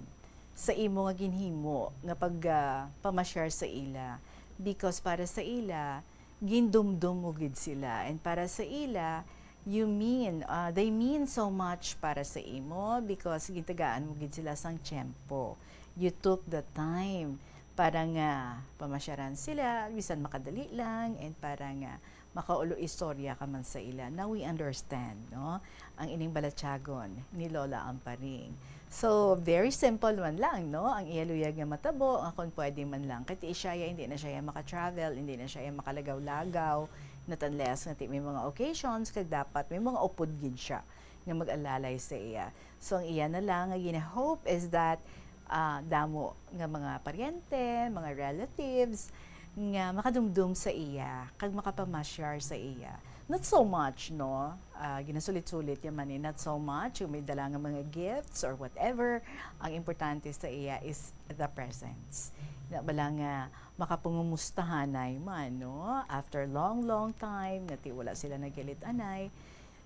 sa imo nga ginhimo nga pag, ah, pamasyar sa ila. Because para sa ila, gindumdom mo gid sila. And para sa ila, you mean, ah, they mean so much para sa imo because gintagaan mo gid sila sang tiyempo. You took the time para nga pamasyaran sila, bisan makadali lang, and para nga makaulo istorya ka man sa ila. Now we understand, no? Ang ining balatyagon ni Lola Amparing. So, very simple man lang, no? Ang iya luyag nga matabo, nga kung pwede man lang. Kay ti siya, hindi na siya maka-travel, hindi na siya makalagaw-lagaw, not unless nga ti may mga occasions, kag dapat may mga upod gid siya nga mag-alalay sa iya. So, ang iya na lang nga gina-hope is that, ah, damo nga mga paryente, mga relatives, nga makadumdum sa iya, kag makapamasyar sa iya. Not so much, no? Ah, ginasulit-sulit niya man eh, not so much, kung may dala nga mga gifts or whatever. Ang importante sa iya is the presence. Na bala nga makapangumustahanay man, no? After long, long time, nga ti wala sila naghilit-anay.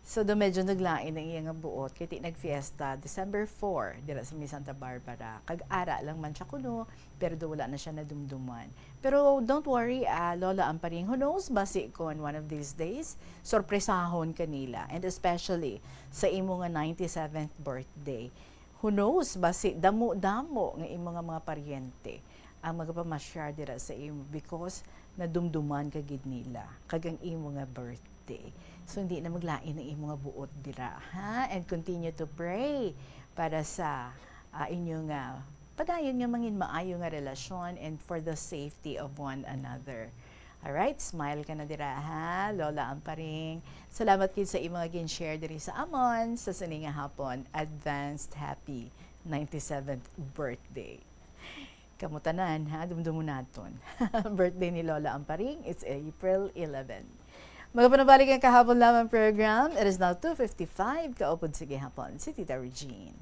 So, do medyo naglain ang iya nga buot, kay ti nagfiesta December four, dira sa may Santa Barbara. Kag ara lang man siya kuno, pero do wala na siya nadumduman. Pero don't worry, ah, Lola Amparing, who knows, basi kon one of these days, sorpresahon ka nila. And especially sa imo nga ninety-seventh birthday. Who knows, basi damo-damo nga imo nga mga paryente ang magapamasyar dira sa imo because nadumduman ka gid nila kag ang imo nga birthday. So, hindi na maglain ang imo nga buot dira, ha? And continue to pray para sa, ah, inyo nga padayon nga mangin maayo nga relasyon and for the safety of one another. Alright, smile ka na dira, ha, Lola Amparing. Salamat gid sa imo nga gin-share diri sa amon sa sini nga hapon. Advanced happy ninety-seventh birthday. Kamo tanan, ha, dumdumon naton. Birthday ni Lola Amparing, it's April eleven. Magapanabalik ang Kahapon Lamang program. It is now two fifty-five, kaupod sa gihapon si Tita Regine.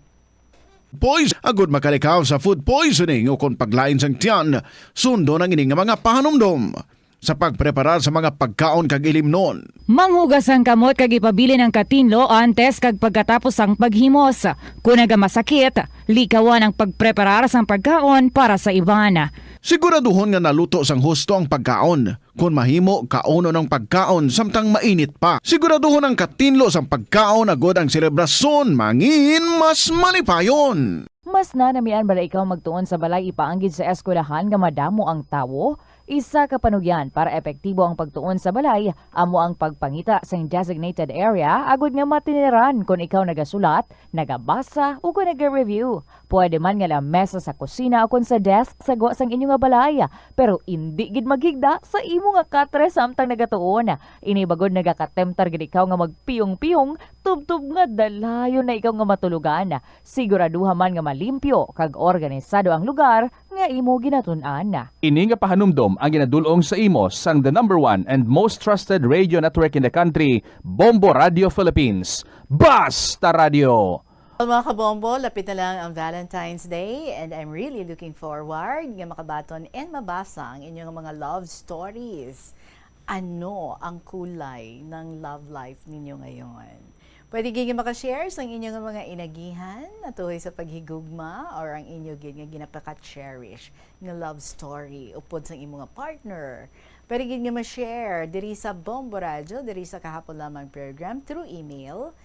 Pois-, agud makalikaw sa food poisoning ukon paglain sang tiyan, sundon ang ini nga mga pahanumdom sa pagpreparar sa mga pagkaon kag ilimnon. Manghugas ang kamot kag ipabilin ang katinlo antes kag pagkatapos sang paghimos. Kon nagamasakit, likawan ang pagpreparar sang pagkaon para sa iban. Siguraduhon nga naluto sang husto ang pagkaon. Kon mahimo, kaunon ang pagkaon samtang mainit pa. Siguraduhon ang katinlo sang pagkaon agud ang selebrasyon mangin mas malipayon. Mas nanamian bala ikaw magtuon sa balay ipaanggid sa eskwelahan nga madamo ang tawo? Isa ka panugyan para epektibo ang pagtuon sa balay amo ang pagpangita sing designated area agud nga matiniran kon ikaw nagasulat, nagabasa, ukon naga-review. Pwede man nga lamesa sa kusina ukon sa desk sa gwa sang inyo nga balay, pero indi gid maghigda sa imo nga katre samtang nagatuon. Ini bangod nagakatemptar gid ikaw nga magpiyong-piyong tubtob nga dalayon na ikaw nga matulogan. Siguraduha man nga malimpyo kag organisado ang lugar nga imo ginatun-an. Ini nga pahanumdom ang ginadul-ong sa imo sang the number one and most trusted radio network in the country, Bombo Radio Philippines. Basta Radio! Well, mga kabombo, lapit na lang ang Valentine's Day, and I'm really looking forward nga makabaton and mabasa ang inyong mga love stories. Ano ang kulay ng love life ninyo ngayon? Pwede gid nga maka-share sang inyong mga inagihan, natuhoy sa paghigugma, or ang inyo gid nga ginapaka-cherish nga love story upod sang imo nga partner. Pwede gid nga ma-share diri sa Bombo Radyo, diri sa Kahapon Lamang program through email,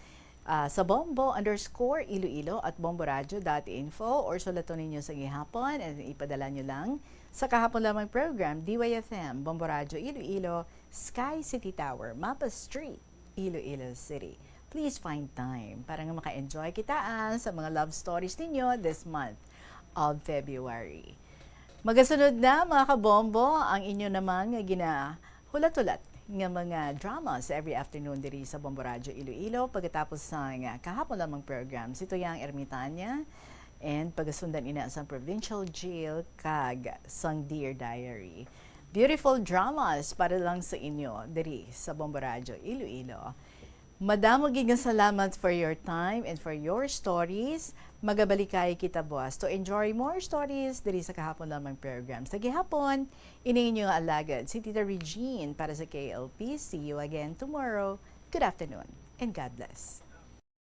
ah, sa bombo underscore iloilo at bomboradio dot info, or sulaton ninyo sa gihapon and ipadala nyo lang sa kahapon lamang program, D Y F M, Bombo Radyo Iloilo, Sky City Tower, Mapa Street, Iloilo City. Please find time para nga maka-enjoy kita, ah, sa mga love stories ninyo this month of February. Magasunod na, mga kabombo, ang inyo namang ginahulat-hulat nga mga dramas every afternoon diri sa Bombo Radyo Iloilo. Pagkatapos sang kahapon lamang program, si Tuyang Ermitania, and pagasundan ina sang Provincial Jail kag sang Dear Diary. Beautiful dramas para lang sa inyo diri sa Bombo Radyo Iloilo. Madamo gid nga salamat for your time and for your stories. Magabalikay kita buwas to enjoy more stories diri sa kahapon lamang program. Sa gihapon, ini inyo nga alagad, si Tita Regine para sa K L P. See you again tomorrow. Good afternoon and God bless.